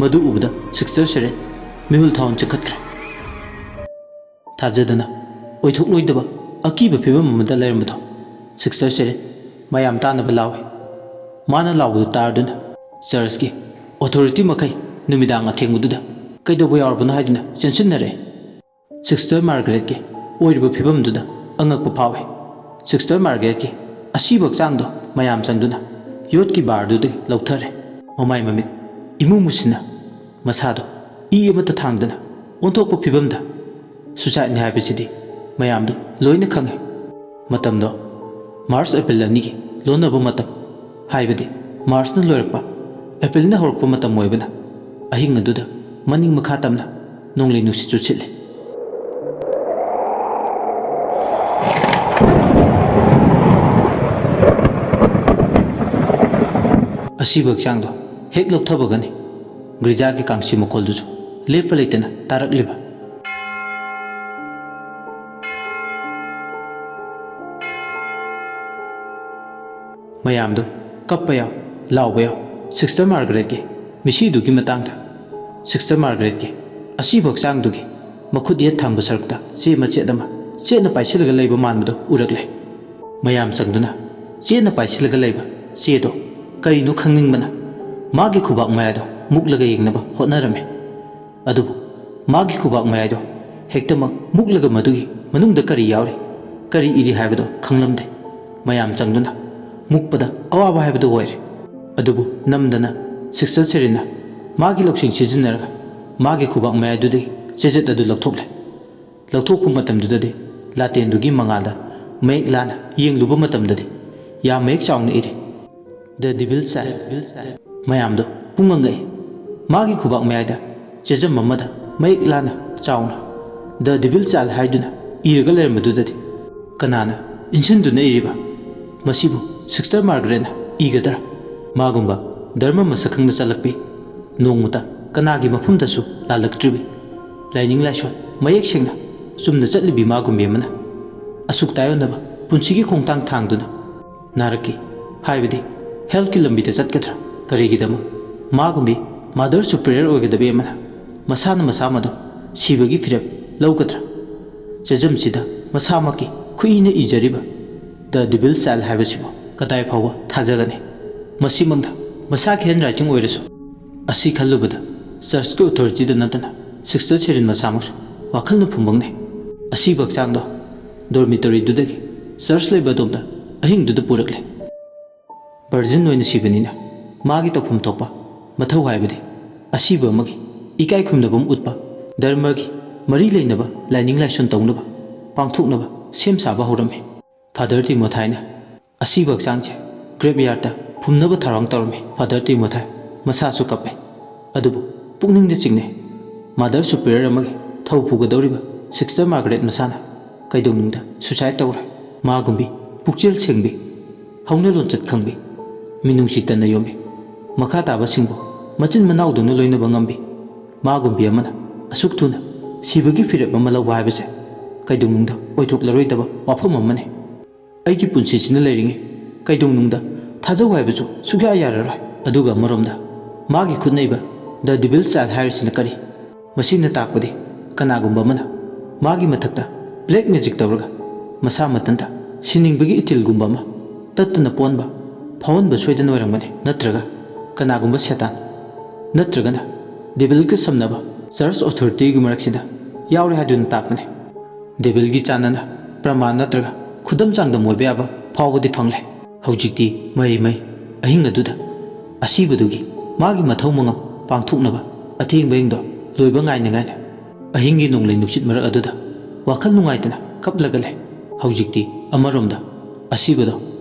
ꯃꯗꯨ ꯎꯕꯗ Sister Seren ꯃꯤꯍꯨꯜ ꯊꯥꯍꯨꯟ ꯆꯤꯡꯈꯠꯈ꯭ꯔꯦ꯫ ꯊꯥꯖꯗꯅ ꯑꯣꯏꯊꯣꯛꯂꯣꯏꯗꯕ ꯑꯀꯤꯕ ꯐꯤꯕꯝ ꯑꯃꯗ ꯂꯩꯔꯝꯕꯗꯣ Sister Seren ꯃꯌꯥꯝ ꯇꯥꯅꯕ ꯂꯥꯎꯏ꯫ ꯃꯥꯅ ꯂꯥꯎꯕꯗꯨ ꯇꯥꯔꯗꯨꯅ churchꯀꯤ authority ꯃꯈꯩ ꯅꯨꯃꯤꯗꯥꯡ ꯑꯊꯦꯡꯕꯗꯨꯗ ꯀꯩꯗꯧꯕ ꯌꯥꯎꯔꯕꯅꯣ ꯍꯥꯏꯗꯨꯅ ꯆꯦꯟꯁꯤꯟꯅꯔꯛꯏ꯫ Sister Margaretꯀꯤ ꯑꯣꯏꯔꯤꯕ ꯐꯤꯕꯝꯗꯨꯗ ꯑꯉꯛꯄ ꯐꯥꯎꯏ꯫ Sister Margaretꯀꯤ ꯑꯁꯤꯕ ꯍꯛꯆꯥꯡꯗꯣ ꯃꯌꯥꯝ ꯆꯪꯗꯨꯅ ꯌꯣꯠꯀꯤ barꯗꯨꯗꯒꯤ ꯂꯧꯊꯔꯦ꯫ ꯃꯃꯥꯏ ꯃꯃꯤꯠ ꯏꯃꯨ ꯃꯨꯁꯤꯟꯅ ꯃꯁꯥꯗꯣ ꯏ ꯑꯃꯠꯇ ꯊꯥꯡꯗꯅ ꯑꯣꯟꯊꯣꯛꯄ ꯐꯤꯕꯝꯗ suicideꯅꯤ ꯍꯥꯏꯕꯁꯤꯗꯤ ꯃꯌꯥꯝꯗꯨ ꯂꯣꯏꯅ ꯈꯪꯉꯤ꯫ ꯃꯇꯝꯗꯣ March April ꯑꯅꯤꯒꯤ ꯂꯣꯟꯅꯕ ꯃꯇꯝ, ꯍꯥꯏꯕꯗꯤ Marchꯅ ꯂꯣꯏꯔꯛꯄ, Aprilꯅ ꯍꯧꯔꯛꯄ ꯃꯇꯝ ꯑꯣꯏꯕꯅ ꯑꯍꯤꯡ ꯑꯗꯨꯗ ꯃꯅꯤꯡ ꯃꯈꯥ ꯇꯝꯅ ꯅꯣꯡꯂꯩ ꯅꯨꯡꯁꯤꯠꯁꯨ ꯁꯤꯠꯂꯤ꯫ ꯑꯁꯤꯕ ꯍꯛꯆꯥꯡꯗꯣ ꯍꯦꯛ ꯂꯧꯊꯕꯒꯅꯤ ꯒ꯭ꯔꯤꯖꯥꯒꯤ ꯀꯥꯡꯁꯤ ꯃꯈꯣꯜꯗꯨꯁꯨ ꯂꯦꯞꯄ ꯂꯩꯇꯅ ꯇꯥꯔꯛꯂꯤꯕ꯫ ꯃꯌꯥꯝꯗꯨ ꯀꯞꯄ ꯌꯥꯎ, ꯂꯥꯎꯕ ꯌꯥꯎ, Sister Margaretꯀꯤ ꯃꯤꯁꯤꯗꯨꯒꯤ ꯃꯇꯥꯡꯗ꯫ Sister Margaretꯀꯤ ꯑꯁꯤꯕ ꯍꯛꯆꯥꯡꯗꯨꯒꯤ ꯃꯈꯨꯠ ꯌꯦꯠ ꯊꯪꯕ ꯁꯔꯨꯛꯇ ꯆꯦ ꯃꯆꯦꯠ ꯑꯃ ꯆꯦꯠꯅ ꯄꯥꯏꯁꯤꯜꯂꯒ ꯂꯩꯕ ꯃꯥꯟꯕꯗꯨ ꯎꯔꯛꯂꯦ꯫ ꯃꯌꯥꯝ ꯆꯪꯗꯨꯅ ꯆꯦꯠꯅ ꯄꯥꯏꯁꯤꯜꯂꯒ ꯂꯩꯕ ꯆꯦꯗꯣ ꯀꯔꯤꯅꯣ ꯈꯪꯅꯤꯡꯕꯅ ꯃꯥꯒꯤ ꯈꯨꯕꯥꯛ ꯃꯌꯥꯗꯣ ꯃꯨꯛꯂꯒ ꯌꯦꯡꯅꯕ ꯍꯣꯠꯅꯔꯝꯃꯤ꯫ ꯑꯗꯨꯕꯨ ꯃꯥꯒꯤ ꯈꯨꯕꯥꯛ ꯃꯌꯥꯏꯗꯣ ꯍꯦꯛꯇꯃꯛ ꯃꯨꯛꯂꯒ ꯃꯗꯨꯒꯤ ꯃꯅꯨꯡꯗ ꯀꯔꯤ ꯌꯥꯎꯔꯤ, ꯀꯔꯤ ꯏꯔꯤ ꯍꯥꯏꯕꯗꯣ ꯈꯪꯂꯝꯗꯦ꯫ ꯃꯌꯥꯝ ꯆꯪꯗꯨꯅ ꯃꯨꯛꯄꯗ ꯑꯋꯥꯕ ꯍꯥꯏꯕꯗꯨ ꯑꯣꯏꯔꯦ꯫ ꯑꯗꯨꯕꯨ ꯅꯝꯗꯅ ꯁꯤꯁꯇꯔ ꯁꯦꯔꯤꯟꯅ ꯃꯥꯒꯤ ꯂꯧꯁꯤꯡ ꯁꯤꯖꯤꯟꯅꯔꯒ ꯃꯥꯒꯤ ꯈꯨꯕꯥꯛ ꯃꯌꯥꯏꯗꯨꯗꯒꯤ ꯆꯦꯖꯦꯠ ꯑꯗꯨ ꯂꯧꯊꯣꯛꯂꯦ꯫ ꯂꯧꯊꯣꯛꯄ ꯃꯇꯝꯗꯨꯗꯗꯤ ꯂꯥꯇꯦꯟꯗꯨꯒꯤ ꯃꯉꯥꯜꯗ ꯃꯌꯦꯛ ꯂꯥꯅ ꯌꯦꯡꯂꯨꯕ ꯃꯇꯝꯗꯗꯤ ꯌꯥꯝ ꯃꯌꯦꯛ ꯆꯥꯎꯅ ꯏꯔꯤ, "The Devil Child." ꯃꯌꯥꯝꯗꯣ ꯄꯨꯡꯉꯪ ꯉꯛꯏ꯫ ꯃꯥꯒꯤ ꯈꯨꯕꯥꯛ ꯃꯌꯥꯏꯗ ꯆꯦꯖꯝ ꯑꯃꯗ ꯃꯌꯦꯛ ꯂꯥꯅ ꯆꯥꯎꯅ "The Devil Child" ꯍꯥꯏꯗꯨꯅ ꯏꯔꯒ ꯂꯩꯔꯝꯕꯗꯨꯗꯗꯤ ꯀꯅꯥꯅ ꯏꯟꯁꯤꯟꯗꯨꯅ ꯏꯔꯤꯕ? ꯃꯁꯤꯕꯨ ꯁꯤꯁꯇꯔ ꯃꯥꯔꯒꯔꯦꯠꯅ ꯏꯒꯗ꯭ꯔꯥ? ꯃꯥꯒꯨꯝꯕ ꯙꯔꯃ ꯃꯁꯛ ꯈꯪꯅ ꯆꯠꯂꯛꯄꯤ, ꯅꯣꯡꯃꯇ ꯀꯅꯥꯒꯤ ꯃꯐꯝꯗꯁꯨ ꯂꯥꯜꯂꯛꯇ꯭ꯔꯤꯕꯤ, ꯂꯥꯏꯅꯤꯡ ꯂꯥꯏꯁꯣꯟ ꯃꯌꯦꯛ ꯁꯦꯡꯅ ꯆꯨꯝꯅ ꯆꯠꯂꯤꯕꯤ ꯃꯥꯒꯨꯝꯕꯤ ꯑꯃꯅ ꯑꯁꯨꯛ ꯇꯥꯏꯌꯣꯟꯅꯕ ꯄꯨꯟꯁꯤꯒꯤ ꯈꯣꯡꯊꯥꯡ ꯊꯥꯡꯗꯨꯅ ꯅꯥꯔꯛꯈꯤ ꯍꯥꯏꯕꯗꯤ health ꯀꯤ ꯂꯝꯕꯤꯗ ꯆꯠꯀꯗ꯭ꯔꯥ? ꯀꯔꯤꯒꯤꯗꯃꯛ? ꯃꯥꯒꯨꯝꯕꯤ mother superior ꯑꯣꯏꯒꯗꯕꯤ ꯑꯃꯅ ꯃꯁꯥꯅ ꯃꯁꯥꯃꯗꯨ ꯁꯤꯕꯒꯤ ꯐꯤꯔꯦꯞ ꯂꯧꯒꯗ꯭ꯔꯥ? ꯆꯦꯖꯝꯁꯤꯗ ꯃꯁꯥꯃꯛꯀꯤ ꯈꯨꯠꯏꯅ ꯏꯖꯔꯤꯕ "The Devil Child" ꯍꯥꯏꯕꯁꯤꯕꯨ ꯀꯗꯥꯏ ꯐꯥꯎꯕ ꯊꯥꯖꯒꯅꯤ? ꯃꯁꯤꯃꯛꯅ ꯃꯁꯥꯒꯤ handwriting ꯑꯣꯏꯔꯁꯨ꯫ ꯑꯁꯤ ꯈꯜꯂꯨꯕꯗ church ꯀꯤ authority ꯗ ꯅꯠꯇꯅ ꯁꯤꯁꯇꯔ ꯁꯦꯔꯤꯟ ꯃꯁꯥꯃꯛꯁꯨ ꯋꯥꯈꯜꯅ ꯐꯨꯝꯕꯪꯅꯩ꯫ ꯑꯁꯤꯕ ꯍꯛꯆꯥꯡꯗꯣ dormitory ꯗꯨꯗꯒꯤ church ꯂꯩꯕ ꯑꯗꯣꯝꯗ ꯑꯍꯤꯡꯗꯨꯗ ꯄꯨꯔꯛꯂꯦ꯫ Virgin ꯑꯣꯏꯅ ꯁꯤꯕꯅꯤꯅ ꯃꯥꯒꯤ ꯇꯧꯐꯝ ꯊꯣꯛꯄ ꯃꯊꯧ ꯍꯥꯏꯕꯗꯤ ꯑꯁꯤꯕ ꯑꯃꯒꯤ ꯏꯀꯥꯏ ꯈꯨꯝꯅꯕ ꯑꯃ ꯎꯠꯄ, ꯙꯔꯃꯒꯤ ꯃꯔꯤ ꯂꯩꯅꯕ ꯂꯥꯏꯅꯤꯡ ꯂꯥꯏꯁꯣꯟ ꯇꯧꯅꯕ, ꯄꯥꯡꯊꯣꯛꯅꯕ ꯁꯦꯝ ꯁꯥꯕ ꯍꯧꯔꯝꯃꯤ꯫ ꯐꯥꯗꯔ ꯇꯤꯃꯣꯊꯥꯏꯅ ꯑꯁꯤꯕ ꯍꯛꯆꯥꯡꯁꯦ graveyard ꯇ ꯐꯨꯝꯅꯕ ꯊꯧꯔꯥꯡ ꯇꯧꯔꯝꯃꯤ꯫ ꯐꯥꯗꯔ ꯇꯤꯃꯣꯊꯥꯏ ꯃꯁꯥꯁꯨ ꯀꯞꯄꯦ, ꯑꯗꯨꯕꯨ ꯄꯨꯛꯅꯤꯡꯗ ꯆꯤꯡꯅꯩ꯫ Mother superior ꯑꯃꯒꯤ ꯊꯧ ꯄꯨꯒꯗꯧꯔꯤꯕ ꯁꯤꯁꯇꯔ ꯃꯥꯔꯒꯔꯦꯠ ꯃꯁꯥꯅ ꯀꯩꯗꯧꯅꯨꯡꯗ suicide ꯇꯧꯔꯣꯏ꯫ ꯃꯥꯒꯨꯝꯕꯤ ꯄꯨꯛꯆꯦꯜ ꯁꯦꯡꯕꯤ, ꯍꯧꯅ ꯂꯣꯟꯆꯠ ꯈꯪꯕꯤ, ꯃꯤꯅꯨꯡꯁꯤ ꯇꯟꯅ ꯌꯣꯝꯕꯤ, ꯃꯈꯥ ꯇꯥꯕꯁꯤꯡꯕꯨ ꯃꯆꯤꯟ ꯃꯅꯥꯎꯗꯧꯅ ꯂꯣꯏꯅꯕ ꯉꯝꯕꯤ ꯃꯥꯒꯨꯝꯕꯤ ꯑꯃꯅ ꯑꯁꯨꯛ ꯊꯨꯅ ꯁꯤꯕꯒꯤ ꯐꯤꯔꯦꯞ ꯑꯃ ꯂꯧꯕ ꯍꯥꯏꯕꯁꯦ ꯀꯩꯗꯧꯅꯨꯡꯗ ꯑꯣꯏꯊꯣꯛꯂꯔꯣꯏꯗꯕ ꯋꯥꯐꯝ ꯑꯃꯅꯤ꯫ ꯑꯩꯒꯤ ꯄꯨꯟꯁꯤꯁꯤꯅ ꯂꯩꯔꯤꯉꯩ ꯀꯩꯗꯧꯅꯨꯡꯗ ꯊꯥꯖꯧ ꯍꯥꯏꯕꯁꯨ ꯁꯨꯛꯌꯥ ꯌꯥꯔꯔꯣꯏ꯫ ꯑꯗꯨꯒ ꯑꯃꯔꯣꯝꯗ ꯃꯥꯒꯤ ꯈꯨꯠꯅꯩꯕ "The Devil Child" ꯍꯥꯏꯔꯤꯁꯤꯅ ꯀꯔꯤ? ꯃꯁꯤꯅ ꯇꯥꯛꯄꯗꯤ ꯀꯅꯥꯒꯨꯝꯕ ꯑꯃꯅ ꯃꯥꯒꯤ ꯃꯊꯛꯇ black magic ꯇꯧꯔꯒ ꯃꯁꯥ ꯃꯊꯟꯇ ꯁꯤꯅꯤꯡꯕꯒꯤ ꯏꯊꯤꯜꯒꯨꯝꯕ ꯑꯃ ꯇꯠꯇꯅ ꯄꯣꯟꯕ ꯐꯥꯎꯍꯟꯕ ꯁꯣꯏꯗꯅ ꯑꯣꯏꯔꯝꯒꯅꯤ꯫ ꯅꯠꯇ꯭ꯔꯒ ꯀꯅꯥꯒꯨꯝꯕ ꯁꯦꯇꯥꯟ ꯅꯠꯇ꯭ꯔꯒꯅ devil ꯒ ꯁꯝꯅꯕ church authority ꯒꯤ ꯃꯔꯛꯁꯤꯗ ꯌꯥꯎꯔꯦ ꯍꯥꯏꯗꯨꯅ ꯇꯥꯛꯄꯅꯤ꯫ Devil ꯒꯤ ꯆꯥꯟꯅꯅ ꯄ꯭ꯔꯃꯥꯟ ꯅꯠꯇ꯭ꯔꯒ ꯈꯨꯗꯝ ꯆꯥꯡꯗꯝ ꯑꯣꯏꯕ ꯌꯥꯕ ꯐꯥꯎꯕꯗꯤ ꯐꯪꯂꯦ꯫ ꯍꯧꯖꯤꯛꯇꯤ ꯃꯩ ꯃꯩ ꯑꯍꯤꯡ ꯑꯗꯨꯗ ꯑꯁꯤꯕꯗꯨꯒꯤ ꯃꯥꯒꯤ ꯃꯊꯧ ꯃꯉꯝ ꯄꯥꯡꯊꯣꯛꯅꯕ ꯑꯊꯦꯡꯕ ꯑꯍꯤꯡꯗꯣ ꯂꯣꯏꯕ ꯉꯥꯏꯅ ꯉꯥꯏꯅ ꯑꯍꯤꯡꯒꯤ ꯅꯣꯡꯂꯩ ꯅꯨꯡꯁꯤꯠ ꯃꯔꯛ ꯑꯗꯨꯗ ꯋꯥꯈꯜ ꯅꯨꯡꯉꯥꯏꯇꯅ ꯀꯞꯂꯒ ꯂꯩ꯫ ꯍꯧꯖꯤꯛꯇꯤ ꯑꯃꯔꯣꯝꯗ ꯑꯁꯤꯕꯗꯣ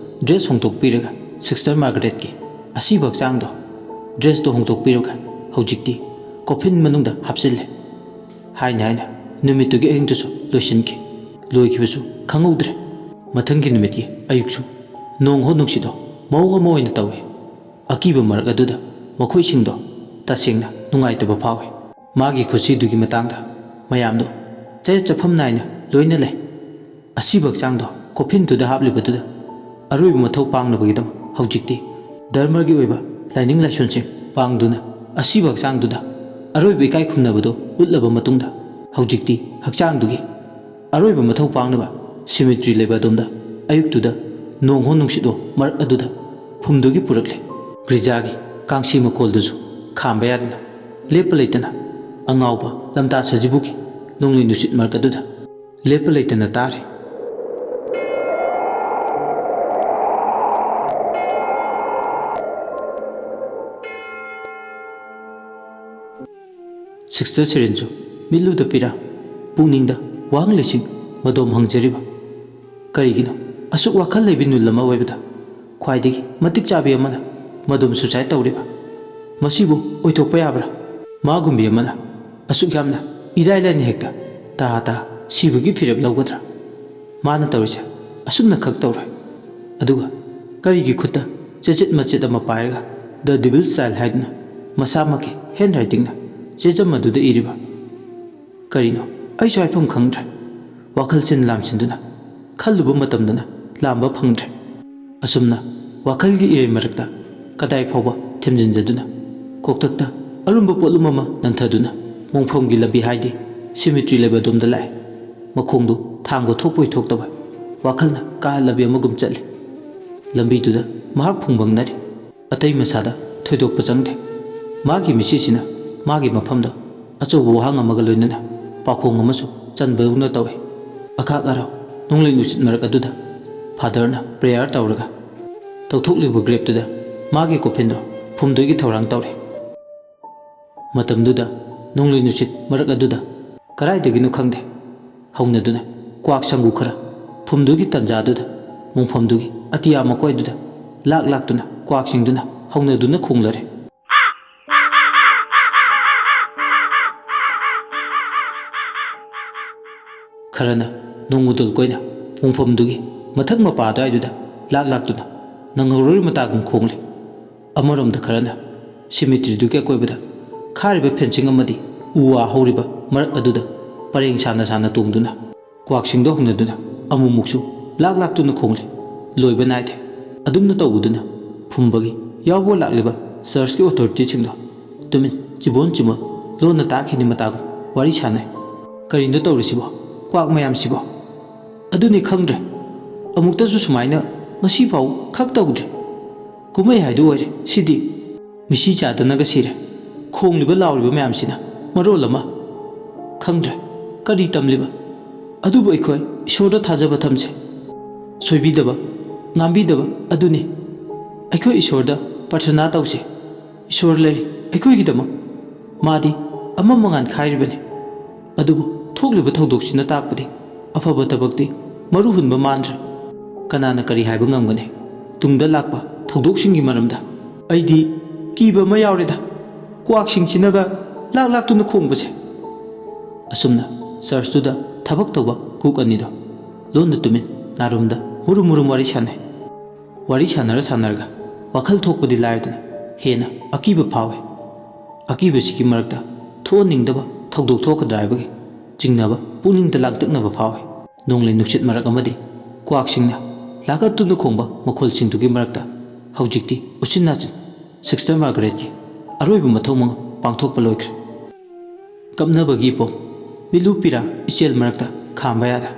ꯗ꯭ꯔꯦꯁ ꯍꯣꯡꯗꯣꯛꯄꯤꯔꯒ ꯁꯤꯁꯇꯔ ꯃꯥꯔꯒꯔꯦꯠꯀꯤ ꯑꯁꯤꯕ ꯍꯛꯆꯥꯡꯗꯣ ꯗ꯭ꯔꯦꯁꯇꯣ ꯍꯣꯡꯗꯣꯛꯄꯤꯔꯒ ꯍꯧꯖꯤꯛꯇꯤ ꯀꯣꯐꯤꯟ ꯃꯅꯨꯡꯗ ꯍꯥꯞꯆꯤꯜꯂꯦ꯫ ꯍꯥꯏꯅ ꯍꯥꯏꯅ ꯅꯨꯃꯤꯠꯇꯨꯒꯤ ꯑꯍꯤꯡꯗꯨꯁꯨ ꯂꯣꯏꯁꯤꯟꯈꯤ꯫ ꯂꯣꯏꯈꯤꯕꯁꯨ ꯈꯪꯍꯧꯗ꯭ꯔꯦ꯫ ꯃꯊꯪꯒꯤ ꯅꯨꯃꯤꯠꯀꯤ ꯑꯌꯨꯛꯁꯨ ꯅꯣꯡ ꯍꯣ ꯅꯨꯡꯁꯤꯠ ꯍꯣ ꯃꯑꯣꯡ ꯑꯃ ꯑꯣꯏꯅ ꯇꯧꯏ꯫ ꯑꯀꯤꯕ ꯃꯔꯛ ꯑꯗꯨꯗ ꯃꯈꯣꯏꯁꯤꯡꯗꯣ ꯇꯁꯦꯡꯅ ꯅꯨꯡꯉꯥꯏꯇꯕ ꯐꯥꯎꯏ꯫ ꯃꯥꯒꯤ ꯈꯨꯠꯁꯤꯗꯨꯒꯤ ꯃꯇꯥꯡꯗ ꯃꯌꯥꯝꯗꯣ ꯆꯌꯦꯠ ꯆꯠꯐꯝ ꯅꯥꯏꯅ ꯂꯣꯏꯅ ꯂꯩ꯫ ꯑꯁꯤꯕ ꯍꯛꯆꯥꯡꯗꯣ ꯀꯣꯐꯤꯟꯗꯨꯗ ꯍꯥꯞꯂꯤꯕꯗꯨꯗ ꯑꯔꯣꯏꯕ ꯃꯊꯧ ꯄꯥꯡꯅꯕꯒꯤꯗꯃꯛ ꯍꯧꯖꯤꯛꯇꯤ ꯙꯔꯃꯒꯤ ꯑꯣꯏꯕ ꯂꯥꯏꯅꯤꯡ ꯂꯥꯏꯁꯣꯟꯁꯤꯡ ꯄꯥꯡꯗꯨꯅ ꯑꯁꯤꯕ ꯍꯛꯆꯥꯡꯗꯨꯗ ꯑꯔꯣꯏꯕ ꯏꯀꯥꯏ ꯈꯨꯝꯅꯕꯗꯨ ꯎꯠꯂꯕ ꯃꯇꯨꯡꯗ ꯍꯧꯖꯤꯛꯇꯤ ꯍꯛꯆꯥꯡꯗꯨꯒꯤ ꯑꯔꯣꯏꯕ ꯃꯊꯧ ꯄꯥꯡꯅꯕ ꯁꯤꯃꯤꯇ꯭ꯔꯤ ꯂꯩꯕ ꯑꯗꯣꯝꯗ ꯑꯌꯨꯛꯇꯨꯗ ꯅꯣꯡ ꯍꯣ ꯅꯨꯡꯁꯤꯠ ꯍꯣ ꯃꯔꯛ ꯑꯗꯨꯗ ꯐꯨꯝꯗꯨꯒꯤ ꯄꯨꯔꯛꯂꯦ꯫ ꯒ꯭ꯔꯤꯖꯥꯒꯤ ꯀꯥꯡꯁꯤ ꯃꯈꯣꯜꯗꯨꯁꯨ ꯈꯥꯝꯕ ꯌꯥꯗꯅ ꯂꯦꯞꯄ ꯂꯩꯇꯅ ꯑꯉꯥꯎꯕ ꯂꯝꯇꯥ ꯁꯖꯤꯕꯨꯒꯤ ꯅꯣꯡꯂꯩ ꯅꯨꯡꯁꯤꯠ ꯃꯔꯛ ꯑꯗꯨꯗ ꯂꯦꯞꯄ ꯂꯩꯇꯅ ꯇꯥꯔꯤ꯫ ꯁꯤꯁꯇꯔ ꯁꯦꯔꯤꯟꯁꯨ ꯃꯤꯠꯂꯨꯗ ꯄꯤꯔꯥ ꯄꯨꯛꯅꯤꯡꯗ ꯋꯥꯍꯪ ꯂꯤꯁꯤꯡ ꯃꯗꯣꯝ ꯍꯪꯖꯔꯤꯕ꯫ ꯀꯔꯤꯒꯤꯅꯣ ꯑꯁꯨꯛ ꯋꯥꯈꯜ ꯂꯩꯕꯤ ꯅꯨꯜ ꯑꯃ ꯑꯣꯏꯕꯗ ꯈ꯭ꯋꯥꯏꯗꯒꯤ ꯃꯇꯤꯛ ꯆꯥꯕꯤ ꯑꯃꯅ ꯃꯗꯣꯝ ꯁꯨꯁꯥꯏꯠ ꯇꯧꯔꯤꯕ? ꯃꯁꯤꯕꯨ ꯑꯣꯏꯊꯣꯛꯄ ꯌꯥꯕ꯭ꯔꯥ? ꯃꯥꯒꯨꯝꯕꯤ ꯑꯃꯅ ꯑꯁꯨꯛ ꯌꯥꯝꯅ ꯏꯔꯥꯏ ꯂꯥꯏꯅ ꯍꯦꯛꯇ ꯇꯥ ꯇꯥ ꯁꯤꯕꯒꯤ ꯐꯤꯔꯦꯞ ꯂꯧꯒꯗ꯭ꯔꯥ? ꯃꯥꯅ ꯇꯧꯔꯤꯁꯦ ꯑꯁꯨꯝꯅ ꯈꯛ ꯇꯧꯔꯣꯏ꯫ ꯑꯗꯨꯒ ꯀꯔꯤꯒꯤ ꯈꯨꯠꯇ ꯆꯦꯆꯦꯠ ꯃꯆꯦꯠ ꯑꯃ ꯄꯥꯏꯔꯒ "The Devil's Child" ꯍꯥꯏꯗꯨꯅ ꯃꯁꯥꯃꯛꯀꯤ ꯍꯦꯟ ꯔꯥꯏꯇꯤꯡꯅ ꯆꯦꯖꯝ ꯑꯗꯨꯗ ꯏꯔꯤꯕ? ꯀꯔꯤꯅꯣ? ꯑꯩꯁꯨ ꯍꯥꯏꯐꯝ ꯈꯪꯗ꯭ꯔꯦ꯫ ꯋꯥꯈꯜꯁꯤꯅ ꯂꯥꯝꯁꯤꯟꯗꯨꯅ ꯈꯜꯂꯨꯕ ꯃꯇꯝꯗꯅ ꯂꯥꯝꯕ ꯐꯪꯗ꯭ꯔꯦ꯫ ꯑꯁꯨꯝꯅ ꯋꯥꯈꯜꯒꯤ ꯏꯔꯩ ꯃꯔꯛꯇ ꯀꯗꯥꯏ ꯐꯥꯎꯕ ꯊꯤꯝꯖꯤꯟꯖꯗꯨꯅ ꯀꯣꯛꯊꯛꯇ ꯑꯔꯨꯝꯕ ꯄꯣꯠꯂꯨꯝ ꯑꯃ ꯅꯟꯊꯗꯨꯅ ꯃꯣꯡꯐꯝꯒꯤ ꯂꯝꯕꯤ ꯍꯥꯏꯗꯤ ꯁꯤꯃꯤꯇ꯭ꯔꯤ ꯂꯩꯕ ꯑꯗꯣꯝꯗ ꯂꯥꯛꯑꯦ꯫ ꯃꯈꯣꯡꯗꯨ ꯊꯥꯡꯕ ꯊꯣꯛꯄꯣꯏ ꯊꯣꯛꯇꯕ ꯋꯥꯈꯜꯅ ꯀꯥꯍꯜꯂꯕꯤ ꯑꯃꯒꯨꯝ ꯆꯠꯂꯤ꯫ ꯂꯝꯕꯤꯗꯨꯗ ꯃꯍꯥꯛ ꯐꯨꯡꯕꯪꯅꯔꯤ꯫ ꯑꯇꯩ ꯃꯁꯥꯗ ꯊꯣꯏꯗꯣꯛꯄ ꯆꯪꯗꯦ꯫ ꯃꯥꯒꯤ ꯃꯤꯠꯁꯤꯁꯤꯅ ꯃꯥꯒꯤ ꯃꯐꯝꯗ ꯑꯆꯧꯕ ꯋꯥꯍꯪ ꯑꯃꯒ ꯂꯣꯏꯅꯅ ꯄꯥꯎꯈꯣꯡ ꯑꯃꯁꯨ ꯆꯟꯕꯗꯧꯅ ꯇꯧꯏ꯫ ꯑꯈꯥꯛ ꯑꯔꯥꯎ ꯅꯣꯡꯂꯩ ꯅꯨꯡꯁꯤꯠ ꯃꯔꯛ ꯑꯗꯨꯗ ꯐꯥꯗꯔꯅ ꯄ꯭ꯔꯦꯌꯔ ꯇꯧꯔꯒ ꯇꯧꯊꯣꯛꯂꯤꯕ ꯒ꯭ꯔꯦꯞꯇꯨꯗ ꯃꯥꯒꯤ ꯀꯣꯐꯤꯟꯗꯣ ꯐꯨꯝꯗꯣꯏꯒꯤ ꯊꯧꯔꯥꯡ ꯇꯧꯔꯦ꯫ ꯃꯇꯝꯗꯨꯗ ꯅꯣꯡꯂꯩ ꯅꯨꯡꯁꯤꯠ ꯃꯔꯛ ꯑꯗꯨꯗ ꯀꯗꯥꯏꯗꯒꯤꯅꯣ ꯈꯪꯗꯦ, ꯍꯧꯅꯗꯨꯅ ꯀ꯭ꯋꯥꯛ ꯁꯪꯒꯨ ꯈꯔ ꯐꯨꯝꯗꯨꯒꯤ ꯇꯟꯖꯥꯗꯨꯗ ꯃꯣꯡꯐꯝꯗꯨꯒꯤ ꯑꯇꯤꯌꯥ ꯃꯀꯣꯏꯗꯨꯗ ꯂꯥꯛ ꯂꯥꯛꯇꯨꯅ ꯀ꯭ꯋꯥꯛꯁꯤꯡꯗꯨꯅ ꯍꯧꯅꯗꯨꯅ ꯈꯣꯡꯂꯔꯦ꯫ ꯈꯔꯅ ꯅꯣꯡꯃꯗꯣꯜ ꯀꯣꯏꯅ ꯃꯣꯡꯐꯝꯗꯨꯒꯤ ꯃꯊꯛ ꯃꯄꯥ ꯑꯗꯨꯋꯥꯏꯗꯨꯗ ꯂꯥꯛ ꯂꯥꯛꯇꯨꯅ ꯅꯪꯍꯧꯔꯣꯏ ꯃꯇꯥꯒꯨꯝ ꯈꯣꯡꯂꯤ꯫ ꯑꯃꯔꯣꯝꯗ ꯈꯔꯅ ꯁꯤꯃꯤꯇ꯭ꯔꯤꯗꯨꯒꯤ ꯑꯀꯣꯏꯕꯗ ꯈꯥꯔꯤꯕ ꯐꯦꯟꯁꯤꯡ ꯑꯃꯗꯤ ꯎ ꯋꯥ ꯍꯧꯔꯤꯕ ꯃꯔꯛ ꯑꯗꯨꯗ ꯄꯔꯦꯡ ꯁꯥꯅ ꯁꯥꯅ ꯇꯣꯡꯗꯨꯅ ꯀ꯭ꯋꯥꯛꯁꯤꯡꯗꯣ ꯍꯧꯅꯗꯨꯅ ꯑꯃꯨꯛꯃꯨꯛꯁꯨ ꯂꯥꯛ ꯂꯥꯛꯇꯨꯅ ꯈꯣꯡꯂꯤ꯫ ꯂꯣꯏꯕ ꯅꯥꯏꯗꯦ꯫ ꯑꯗꯨꯝꯅ ꯇꯧꯕꯗꯨꯅ ꯐꯨꯝꯕꯒꯤ ꯌꯥꯎꯕ ꯂꯥꯛꯂꯤꯕ ꯆꯔꯆꯀꯤ ꯑꯣꯊꯣꯔꯤꯇꯤꯁꯤꯡꯗꯣ ꯇꯨꯃꯤꯟ ꯆꯤꯕꯣꯟ ꯆꯤꯕꯣꯟ ꯂꯣꯟꯅ ꯇꯥꯈꯤꯅꯤ ꯃꯇꯥꯒꯨꯝ ꯋꯥꯔꯤ ꯁꯥꯟꯅꯩ꯫ "ꯀꯔꯤꯅꯣ ꯇꯧꯔꯤꯁꯤꯕꯣ? ꯀ꯭ꯋꯥꯛ ꯃꯌꯥꯝꯁꯤꯕꯣ?" "ꯑꯗꯨꯅꯤ ꯈꯪꯗ꯭ꯔꯦ꯫ ꯑꯃꯨꯛꯇꯁꯨ ꯁꯨꯃꯥꯏꯅ ꯉꯁꯤ ꯐꯥꯎ ꯈꯛ ꯇꯧꯗ꯭ꯔꯤ꯫ ꯀꯨꯝꯍꯩ ꯍꯥꯏꯗꯨ ꯑꯣꯏꯔꯦ ꯁꯤꯗꯤ꯫ ꯃꯤꯁꯤ ꯆꯥꯗꯅꯒ ꯁꯤꯔꯦ꯫ ꯈꯣꯡꯂꯤꯕ ꯂꯥꯎꯔꯤꯕ ꯃꯌꯥꯝꯁꯤꯅ ꯃꯔꯣꯜ ꯑꯃ꯫ ꯈꯪꯗ꯭ꯔꯦ ꯀꯔꯤ ꯇꯝꯂꯤꯕ꯫ ꯑꯗꯨꯕꯨ ꯑꯩꯈꯣꯏ ꯏꯁꯣꯔꯗ ꯊꯥꯖꯕ ꯊꯝꯁꯦ꯫ ꯁꯣꯏꯕꯤꯗꯕ, ꯉꯥꯝꯕꯤꯗꯕ ꯑꯗꯨꯅꯤ꯫ ꯑꯩꯈꯣꯏ ꯏꯁꯣꯔꯗ ꯄ꯭ꯔꯊꯅꯥ ꯇꯧꯁꯦ꯫ ꯏꯁꯣꯔ ꯂꯩꯔꯤ ꯑꯩꯈꯣꯏꯒꯤꯗꯃꯛ꯫ ꯃꯥꯗꯤ ꯑꯃ ꯃꯉꯥꯟ ꯈꯥꯏꯔꯤꯕꯅꯤ꯫ ꯑꯗꯨꯕꯨ ꯊꯣꯛꯂꯤꯕ ꯊꯧꯗꯣꯛꯁꯤꯅ ꯇꯥꯛꯄꯗꯤ ꯑꯐꯕ ꯊꯕꯛꯇꯤ ꯃꯔꯨ ꯍꯨꯟꯕ ꯃꯥꯟꯗ꯭ꯔꯦ꯫ ꯀꯅꯥꯅ ꯀꯔꯤ ꯍꯥꯏꯕ ꯉꯝꯒꯅꯤ ꯇꯨꯡꯗ ꯂꯥꯛꯄ ꯊꯧꯗꯣꯛꯁꯤꯡꯒꯤ ꯃꯔꯝꯗ? ꯑꯩꯗꯤ ꯀꯤꯕ ꯑꯃ ꯌꯥꯎꯔꯦꯗ, ꯀ꯭ꯋꯥꯛꯁꯤꯡꯁꯤꯅꯒ ꯂꯥꯛ ꯂꯥꯛꯇꯨꯅ ꯈꯣꯡꯕꯁꯦ꯫" ꯑꯁꯨꯝꯅ ꯆꯔꯆꯇꯨꯗ ꯊꯕꯛ ꯇꯧꯕ ꯀꯨꯛ ꯑꯅꯤꯗꯣ ꯂꯣꯟꯅ ꯇꯨꯃꯤꯟ ꯅꯥꯔꯨꯝꯗ ꯃꯨꯔꯨꯝ ꯃꯨꯔꯨꯝ ꯋꯥꯔꯤ ꯁꯥꯟꯅꯩ꯫ ꯋꯥꯔꯤ ꯁꯥꯟꯅꯔ ꯁꯥꯟꯅꯔꯒ ꯋꯥꯈꯜ ꯊꯣꯛꯄꯗꯤ ꯂꯥꯏꯔꯗꯅ ꯍꯦꯟꯅ ꯑꯀꯤꯕ ꯐꯥꯎꯏ꯫ ꯑꯀꯤꯕꯁꯤꯒꯤ ꯃꯔꯛꯇ ꯊꯣꯛꯍꯟꯅꯤꯡꯗꯕ ꯊꯧꯗꯣꯛ ꯊꯣꯛꯀꯗ꯭ꯔꯥ ꯍꯥꯏꯕꯒꯤ ꯆꯤꯡꯅꯕ ꯄꯨꯛꯅꯤꯡꯗ ꯂꯥꯡꯇꯛꯅꯕ ꯐꯥꯎꯏ꯫ ꯅꯣꯡꯂꯩ ꯅꯨꯡꯁꯤꯠ ꯃꯔꯛ ꯑꯃꯗꯤ ꯀ꯭ꯋꯥꯛꯁꯤꯡꯅ ꯂꯥꯈꯠꯇꯨꯅ ꯈꯣꯡꯕ ꯃꯈꯣꯜꯁꯤꯡꯗꯨꯒꯤ ꯃꯔꯛꯇ ꯍꯧꯖꯤꯛꯇꯤ ꯎꯆꯤꯟ ꯅꯥꯆꯤꯟ ꯁꯤꯁꯇꯔ ꯃꯥꯔꯒꯔꯦꯠꯀꯤ ꯑꯔꯣꯏꯕ ꯃꯊꯧ ꯃꯉꯝ ꯄꯥꯡꯊꯣꯛꯄ ꯂꯣꯏꯈ꯭ꯔꯦ꯫ ꯀꯞꯅꯕꯒꯤ ꯏꯄꯣꯝ, ꯃꯤꯠꯂꯨ ꯄꯤꯔꯥ ꯏꯆꯦꯜ ꯃꯔꯛꯇ ꯈꯥꯝꯕ ꯌꯥꯗ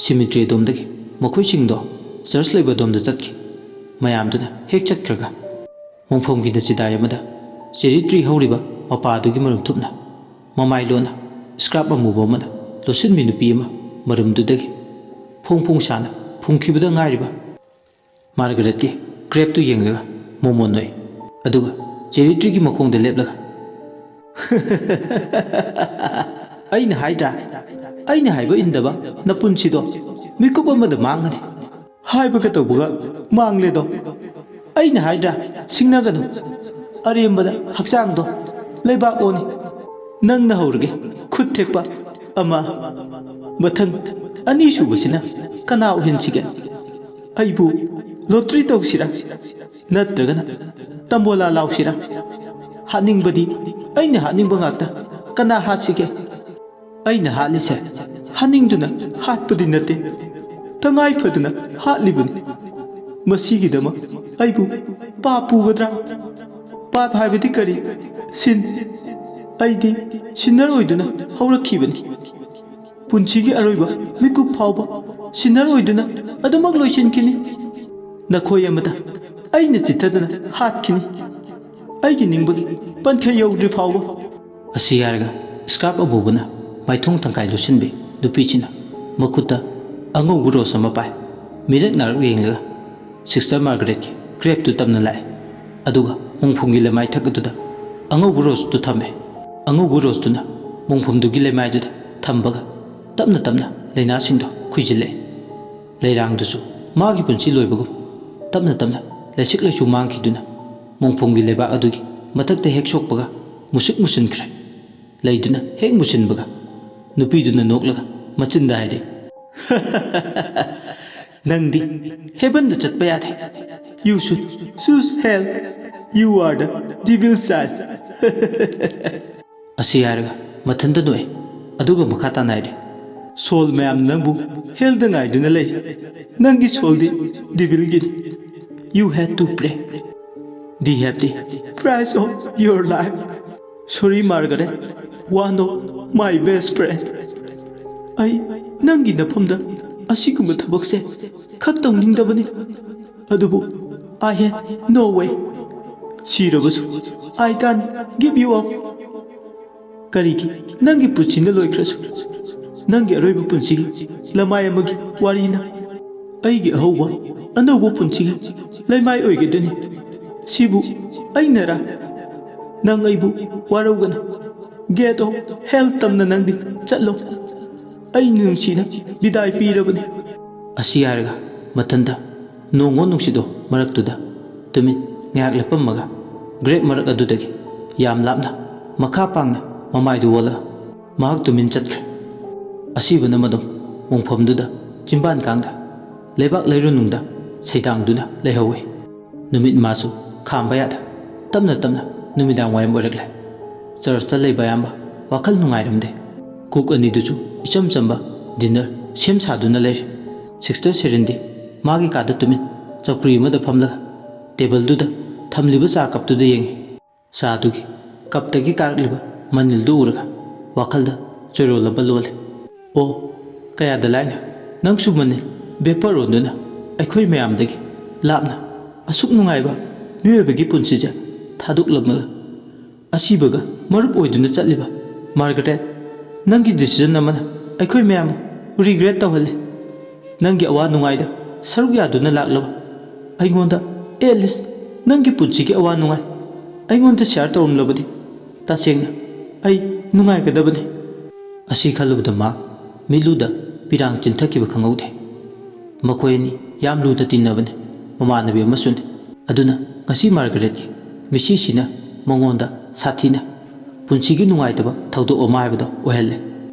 ꯁꯤꯃꯤꯇ꯭ꯔꯤ ꯑꯗꯣꯝꯗꯒꯤ ꯃꯈꯣꯏꯁꯤꯡꯗꯣ ꯆꯔꯆ ꯂꯩꯕ ꯑꯗꯣꯝꯗ ꯆꯠꯈꯤ꯫ ꯃꯌꯥꯝꯗꯨꯅ ꯍꯦꯛ ꯆꯠꯈ꯭ꯔꯒ ꯃꯣꯡꯐꯝꯒꯤꯗ ꯆꯤꯗꯥꯏ ꯑꯃꯗ ꯆꯦꯔꯤ ꯇ꯭ꯔꯤ ꯍꯧꯔꯤꯕ ꯃꯄꯥ ꯑꯗꯨꯒꯤ ꯃꯔꯨꯝ ꯊꯨꯞꯅ ꯃꯃꯥꯏ ꯂꯣꯟꯅ ꯁ꯭ꯀꯥꯔꯞ ꯑꯃꯨꯕ ꯑꯃꯅ ꯂꯣꯠꯁꯤꯟꯕꯤ ꯅꯨꯄꯤ ꯑꯃ ꯃꯔꯨꯝꯗꯨꯗꯒꯤ ꯐꯣꯡ ꯐꯣꯡ ꯁꯥꯅ ꯐꯨꯝꯈꯤꯕꯗ ꯉꯥꯏꯔꯤꯕ ꯃꯥꯔꯒꯔꯦꯠꯀꯤ ꯀ꯭ꯔꯦꯞꯇꯨ ꯌꯦꯡꯂꯒ ꯃꯣꯃꯣꯟ ꯅꯣꯛꯏ꯫ ꯑꯗꯨꯒ ꯆꯦꯔꯤ ꯇ꯭ꯔꯤꯒꯤ ꯃꯈꯣꯡꯗ ꯂꯦꯞꯂꯒ, "ꯑꯩꯅ ꯍꯥꯏꯗ꯭ꯔꯥ? ꯑꯩꯅ ꯍꯥꯏꯕ ꯏꯟꯗꯕ ꯅꯄꯨꯟꯁꯤꯗꯣ ꯃꯤꯀꯨꯞ ꯑꯃꯗ ꯃꯥꯡꯒꯅꯤ꯫ ꯍꯥꯏꯕꯒ ꯇꯧꯕꯒ ꯃꯥꯡꯂꯦꯗꯣ꯫ ꯑꯩꯅ ꯍꯥꯏꯗ꯭ꯔꯥ? ꯁꯤꯡꯅꯒꯅꯨ꯫ ꯑꯔꯦꯝꯕꯗ ꯍꯛꯆꯥꯡꯗꯣ ꯂꯩꯕꯥꯛ ꯑꯣꯅꯤ꯫ ꯅꯪꯅ ꯍꯧꯔꯒꯦ꯫ ꯈꯨꯠ ꯊꯦꯛꯄ ꯑꯃ꯫ ꯃꯊꯪ ꯑꯅꯤꯁꯨꯕꯁꯤꯅ ꯀꯅꯥ ꯑꯣꯏꯍꯟꯁꯤꯒꯦ? ꯑꯩꯕꯨ ꯂꯣꯇ꯭ꯔꯤ ꯇꯧꯁꯤꯔꯥ? ꯅꯠꯇ꯭ꯔꯒꯅ ꯇꯝꯕꯣꯂꯥ ꯂꯥꯎꯁꯤꯔꯥ? ꯍꯥꯠꯅꯤꯡꯕꯗꯤ ꯑꯩꯅ ꯍꯥꯠꯅꯤꯡꯕ ꯉꯥꯛꯇ꯫ ꯀꯅꯥ ꯍꯥꯠꯁꯤꯒꯦ?" "ꯑꯩꯅ ꯍꯥꯠꯂꯤꯁꯦ ꯍꯥꯠꯅꯤꯡꯗꯨꯅ ꯍꯥꯠꯄꯗꯤ ꯅꯠꯇꯦ, ꯇꯉꯥꯏ ꯐꯗꯅ ꯍꯥꯠꯂꯤꯕꯅꯤ꯫ ꯃꯁꯤꯒꯤꯗꯃꯛ ꯑꯩꯕꯨ ꯄꯥꯞ ꯄꯨꯒꯗ꯭ꯔꯥ? ꯄꯥꯞ ꯍꯥꯏꯕꯗꯤ ꯀꯔꯤ? ꯁꯤꯟ꯫ ꯑꯩꯗꯤ ꯁꯤꯟꯅꯔ ꯑꯣꯏꯗꯨꯅ ꯍꯧꯔꯛꯈꯤꯕꯅꯤ꯫ ꯄꯨꯟꯁꯤꯒꯤ ꯑꯔꯣꯏꯕ ꯃꯤꯀꯨꯞ ꯐꯥꯎꯕ ꯁꯤꯟꯅꯔ ꯑꯣꯏꯗꯨꯅ ꯑꯗꯨꯃꯛ ꯂꯣꯏꯁꯤꯟꯈꯤꯅꯤ꯫ ꯅꯈꯣꯏ ꯑꯃꯗ ꯑꯩꯅ ꯆꯤꯠꯊꯗꯅ ꯍꯥꯠꯈꯤꯅꯤ, ꯑꯩꯒꯤ ꯅꯤꯡꯕꯒꯤ ꯄꯟꯈ꯭ꯌꯥ ꯌꯧꯗ꯭ꯔꯤ ꯐꯥꯎꯕ꯫" ꯑꯁꯤ ꯍꯥꯏꯔꯒ ꯁ꯭ꯀꯥꯔꯞ ꯑꯃꯨꯕꯅ ꯃꯥꯏꯊꯣꯡ ꯇꯪꯈꯥꯏ ꯂꯨꯁꯤꯟꯕꯤ ꯅꯨꯄꯤꯁꯤꯅ ꯃꯈꯨꯠꯇ ꯑꯉꯧꯕ ꯔꯣꯁ ꯑꯃ ꯄꯥꯏ꯫ ꯃꯤꯔꯛ ꯅꯥꯔꯛ ꯌꯦꯡꯂꯒ ꯁꯤꯁꯇꯔ ꯃꯥꯔꯒꯔꯦꯠꯀꯤ ꯀ꯭ꯔꯦꯞꯇꯨ ꯇꯞꯅ ꯂꯥꯛꯑꯦ꯫ ꯑꯗꯨꯒ ꯃꯣꯡꯐꯝꯒꯤ ꯂꯩꯃꯥꯏꯊꯛ ꯑꯗꯨꯗ ꯑꯉꯧꯕ ꯔꯣꯁꯇꯨ ꯊꯝꯃꯦ꯫ ꯑꯉꯧꯕ ꯔꯣꯁꯇꯨꯅ ꯃꯣꯡꯐꯝꯗꯨꯒꯤ ꯂꯩꯃꯥꯏꯗꯨꯗ ꯊꯝꯕꯒ ꯇꯞꯅ ꯇꯞꯅ ꯂꯥꯏꯅꯥꯁꯤꯡꯗꯣ ꯈꯨꯏꯖꯤꯜꯂꯛꯑꯦ꯫ ꯂꯩꯔꯥꯡꯗꯨꯁꯨ ꯃꯥꯒꯤ ꯄꯨꯟꯁꯤ ꯂꯣꯏꯕꯒꯨꯝ ꯇꯞꯅ ꯇꯞꯅ ꯂꯥꯏꯁꯤꯛ ꯂꯥꯏꯁꯨ ꯃꯥꯡꯈꯤꯗꯨꯅ ꯃꯣꯡꯐꯝꯒꯤ ꯂꯩꯕꯥꯛ ꯑꯗꯨꯒꯤ ꯃꯊꯛꯇ ꯍꯦꯛ ꯁꯣꯛꯄꯒ ꯃꯨꯁꯨꯛ ꯃꯨꯁꯤꯟꯈ꯭ꯔꯦ꯫ ꯂꯩꯗꯨꯅ ꯍꯦꯛ ꯃꯨꯁꯤꯟꯕꯒ ꯅꯨꯄꯤꯗꯨꯅ ꯅꯣꯛꯂꯒ ꯃꯆꯤꯟꯗ ꯍꯥꯏꯔꯦ, "ꯅꯪꯗꯤ ꯍꯦꯕꯟꯗ ꯆꯠꯄ ꯌꯥꯗꯦ꯫ You should choose hell. You are the devil's child." ꯑꯁꯤ ꯍꯥꯏꯔꯒ ꯃꯊꯟꯇ ꯅꯣꯛꯑꯦ꯫ ꯑꯗꯨꯒ ꯃꯈꯥ ꯇꯥꯅ ꯍꯥꯏꯔꯦ, "ꯁꯣꯜ ꯃꯌꯥꯝꯅ ꯅꯪꯕꯨ ꯍꯦꯜꯗ ꯉꯥꯏꯗꯨꯅ ꯂꯩ꯫ ꯅꯪꯒꯤ ꯁꯣꯜꯗꯤ ꯗꯤꯚꯤꯜꯒꯤꯅꯤ꯫ You had to pay. They have the price of your life. Sorry, Margaret, one of my best friend. ꯑꯩ ꯅꯪꯒꯤ ꯅꯐꯝꯗ ꯑꯁꯤꯒꯨꯝꯕ ꯊꯕꯛꯁꯦ ꯈꯛ ꯇꯧꯅꯤꯡꯗꯕꯅꯤ, ꯑꯗꯨꯕꯨ I had no way. ꯁꯤꯔꯕꯁꯨ I can't give you up." "ꯀꯔꯤꯒꯤ? ꯅꯪꯒꯤ ꯄꯨꯟꯁꯤꯅ ꯂꯣꯏꯈ꯭ꯔꯁꯨ, ꯅꯪꯒꯤ ꯑꯔꯣꯏꯕ ꯄꯨꯟꯁꯤꯒꯤ ꯂꯃꯥꯏ ꯑꯃꯒꯤ ꯋꯥꯔꯤꯅ꯫ ꯑꯩꯒꯤ ꯑꯍꯧꯕ ꯑꯅꯧꯕ ꯄꯨꯟꯁꯤꯒꯤ ꯂꯩꯃꯥꯏ ꯑꯣꯏꯒꯗꯣꯏꯅꯤ꯫ ꯁꯤꯕꯨ ꯑꯩꯅꯔꯥ? ꯅꯪ ꯑꯩꯕꯨ ꯋꯥꯔꯧꯒꯅꯨ꯫ Gate of hell ꯇꯝꯅ ꯅꯪꯗꯤ ꯆꯠꯂꯣ꯫ ꯑꯩ ꯅꯨꯡꯁꯤꯅ ꯕꯤꯗꯥꯏ ꯄꯤꯔꯕꯅꯤ꯫ ꯑꯁꯤ ꯍꯥꯏꯔꯒ ꯃꯊꯟꯇ ꯅꯣꯡꯉꯣ ꯅꯨꯡꯁꯤꯠꯑꯣ ꯃꯔꯛꯇꯨꯗ ꯇꯨꯃꯤꯟ ꯉꯥꯏꯍꯥꯛ ꯂꯦꯞꯄꯝꯃꯒ grave ꯃꯔꯛ ꯑꯗꯨꯗꯒꯤ ꯌꯥꯝ ꯂꯥꯞꯅ ꯃꯈꯥ ꯄꯥꯡꯅ ꯃꯃꯥꯏꯗꯨ ꯑꯣꯜꯂꯒ ꯃꯍꯥꯛ ꯇꯨꯃꯤꯟ ꯆꯠꯈ꯭ꯔꯦ꯫ ꯑꯁꯤꯕꯅ ꯃꯗꯨꯝ ꯃꯣꯡꯐꯝꯗꯨꯗ ꯆꯤꯝꯕꯥꯟ ꯀꯥꯡꯗ ꯂꯩꯕꯥꯛ ꯂꯩꯔꯨꯅꯨꯡꯗ ꯁꯩꯗꯥꯡꯗꯨꯅ ꯂꯩꯍꯧꯋꯤ꯫ ꯅꯨꯃꯤꯠ ꯃꯥꯁꯨ ꯈꯥꯝꯕ ꯌꯥꯗ ꯇꯞꯅ ꯇꯞꯅ ꯅꯨꯃꯤꯗꯥꯡ ꯋꯥꯏꯔꯝ ꯑꯣꯏꯔꯛꯂꯦ꯫ Churchꯇ ꯂꯩꯕ ꯑꯌꯥꯝꯕ ꯋꯥꯈꯜ ꯅꯨꯡꯉꯥꯏꯔꯝꯗꯦ꯫ Cook ꯑꯅꯤꯗꯨꯁꯨ ꯏꯆꯝ ꯆꯝꯕ dinner ꯁꯦꯝ ꯁꯥꯗꯨꯅ ꯂꯩꯔꯤ꯫ Sister Serinꯗꯤ ꯃꯥꯒꯤ ꯀꯥꯗ ꯇꯨꯃꯤꯟ ꯆꯧꯀ꯭ꯔꯤ ꯑꯃꯗ ꯐꯝꯂꯒ tableꯗꯨꯗ ꯊꯝꯂꯤꯕ ꯆꯥ cupꯇꯨꯗ ꯌꯦꯡꯉꯤ꯫ ꯆꯥꯗꯨꯒꯤ cupꯇꯒꯤ ꯀꯥꯔꯛꯂꯤꯕ ꯃꯅꯤꯜꯗꯨ ꯎꯔꯒ ꯋꯥꯈꯜꯗ ꯆꯣꯏꯔꯣꯜ ꯑꯃ ꯂꯣꯜꯂꯤ꯫ ꯑꯣ, ꯀꯌꯥꯗ ꯂꯥꯏꯅ ꯅꯪꯁꯨ ꯃꯅꯤꯜ vapor ꯑꯣꯟꯗꯨꯅ ꯑꯩꯈꯣꯏ ꯃꯌꯥꯝꯗꯒꯤ ꯂꯥꯞꯅ ꯑꯁꯨꯛ ꯅꯨꯡꯉꯥꯏꯕ ꯃꯤꯑꯣꯏꯕꯒꯤ ꯄꯨꯟꯁꯤꯁꯦ ꯊꯥꯗꯣꯛꯂꯝꯂꯒ ꯑꯁꯤꯕꯒ ꯃꯔꯨꯞ ꯑꯣꯏꯗꯨꯅ ꯆꯠꯂꯤꯕ꯫ Margaret, ꯅꯪꯒꯤ decision ꯑꯃꯅ ꯑꯩꯈꯣꯏ ꯃꯌꯥꯝ regret ꯇꯧꯍꯜꯂꯤ꯫ ꯅꯪꯒꯤ ꯑꯋꯥ ꯅꯨꯡꯉꯥꯏꯗ ꯁꯔꯨꯛ ꯌꯥꯗꯨꯅ ꯂꯥꯛꯂꯕ ꯑꯩꯉꯣꯟꯗ, at least ꯅꯪꯒꯤ ꯄꯨꯟꯁꯤꯒꯤ ꯑꯋꯥ ꯅꯨꯡꯉꯥꯏ ꯑꯩꯉꯣꯟꯗ share ꯇꯧꯔꯝꯂꯕꯗꯤ ꯇꯁꯦꯡꯅ ꯑꯩ ꯅꯨꯡꯉꯥꯏꯒꯗꯕꯅꯤ꯫ ꯑꯁꯤ ꯈꯜꯂꯨꯕꯗ ꯃꯥ ꯃꯤꯠꯂꯨꯗ ꯄꯤꯔꯥꯡ ꯆꯤꯟꯊꯈꯤꯕ ꯈꯪꯍꯧꯗꯦ꯫ ꯃꯈꯣꯏ ꯑꯅꯤ ꯌꯥꯝ ꯂꯨꯅ ꯇꯤꯟꯅꯕꯅꯤ, ꯃꯃꯥꯟꯅꯕꯤ ꯑꯃꯁꯨꯅꯤ꯫ ꯑꯗꯨꯅ ꯉꯁꯤ Margaretꯀꯤ ꯃꯤꯠꯁꯤꯁꯤꯅ ꯃꯉꯣꯟꯗ ꯁꯥꯊꯤꯅ ꯄꯨꯟꯁꯤꯒꯤ ꯅꯨꯡꯉꯥꯏꯇꯕ ꯊꯧꯗꯣꯛ ꯑꯃ ꯍꯥꯏꯕꯗꯣ ꯑꯣꯏꯍꯜꯂꯦ꯫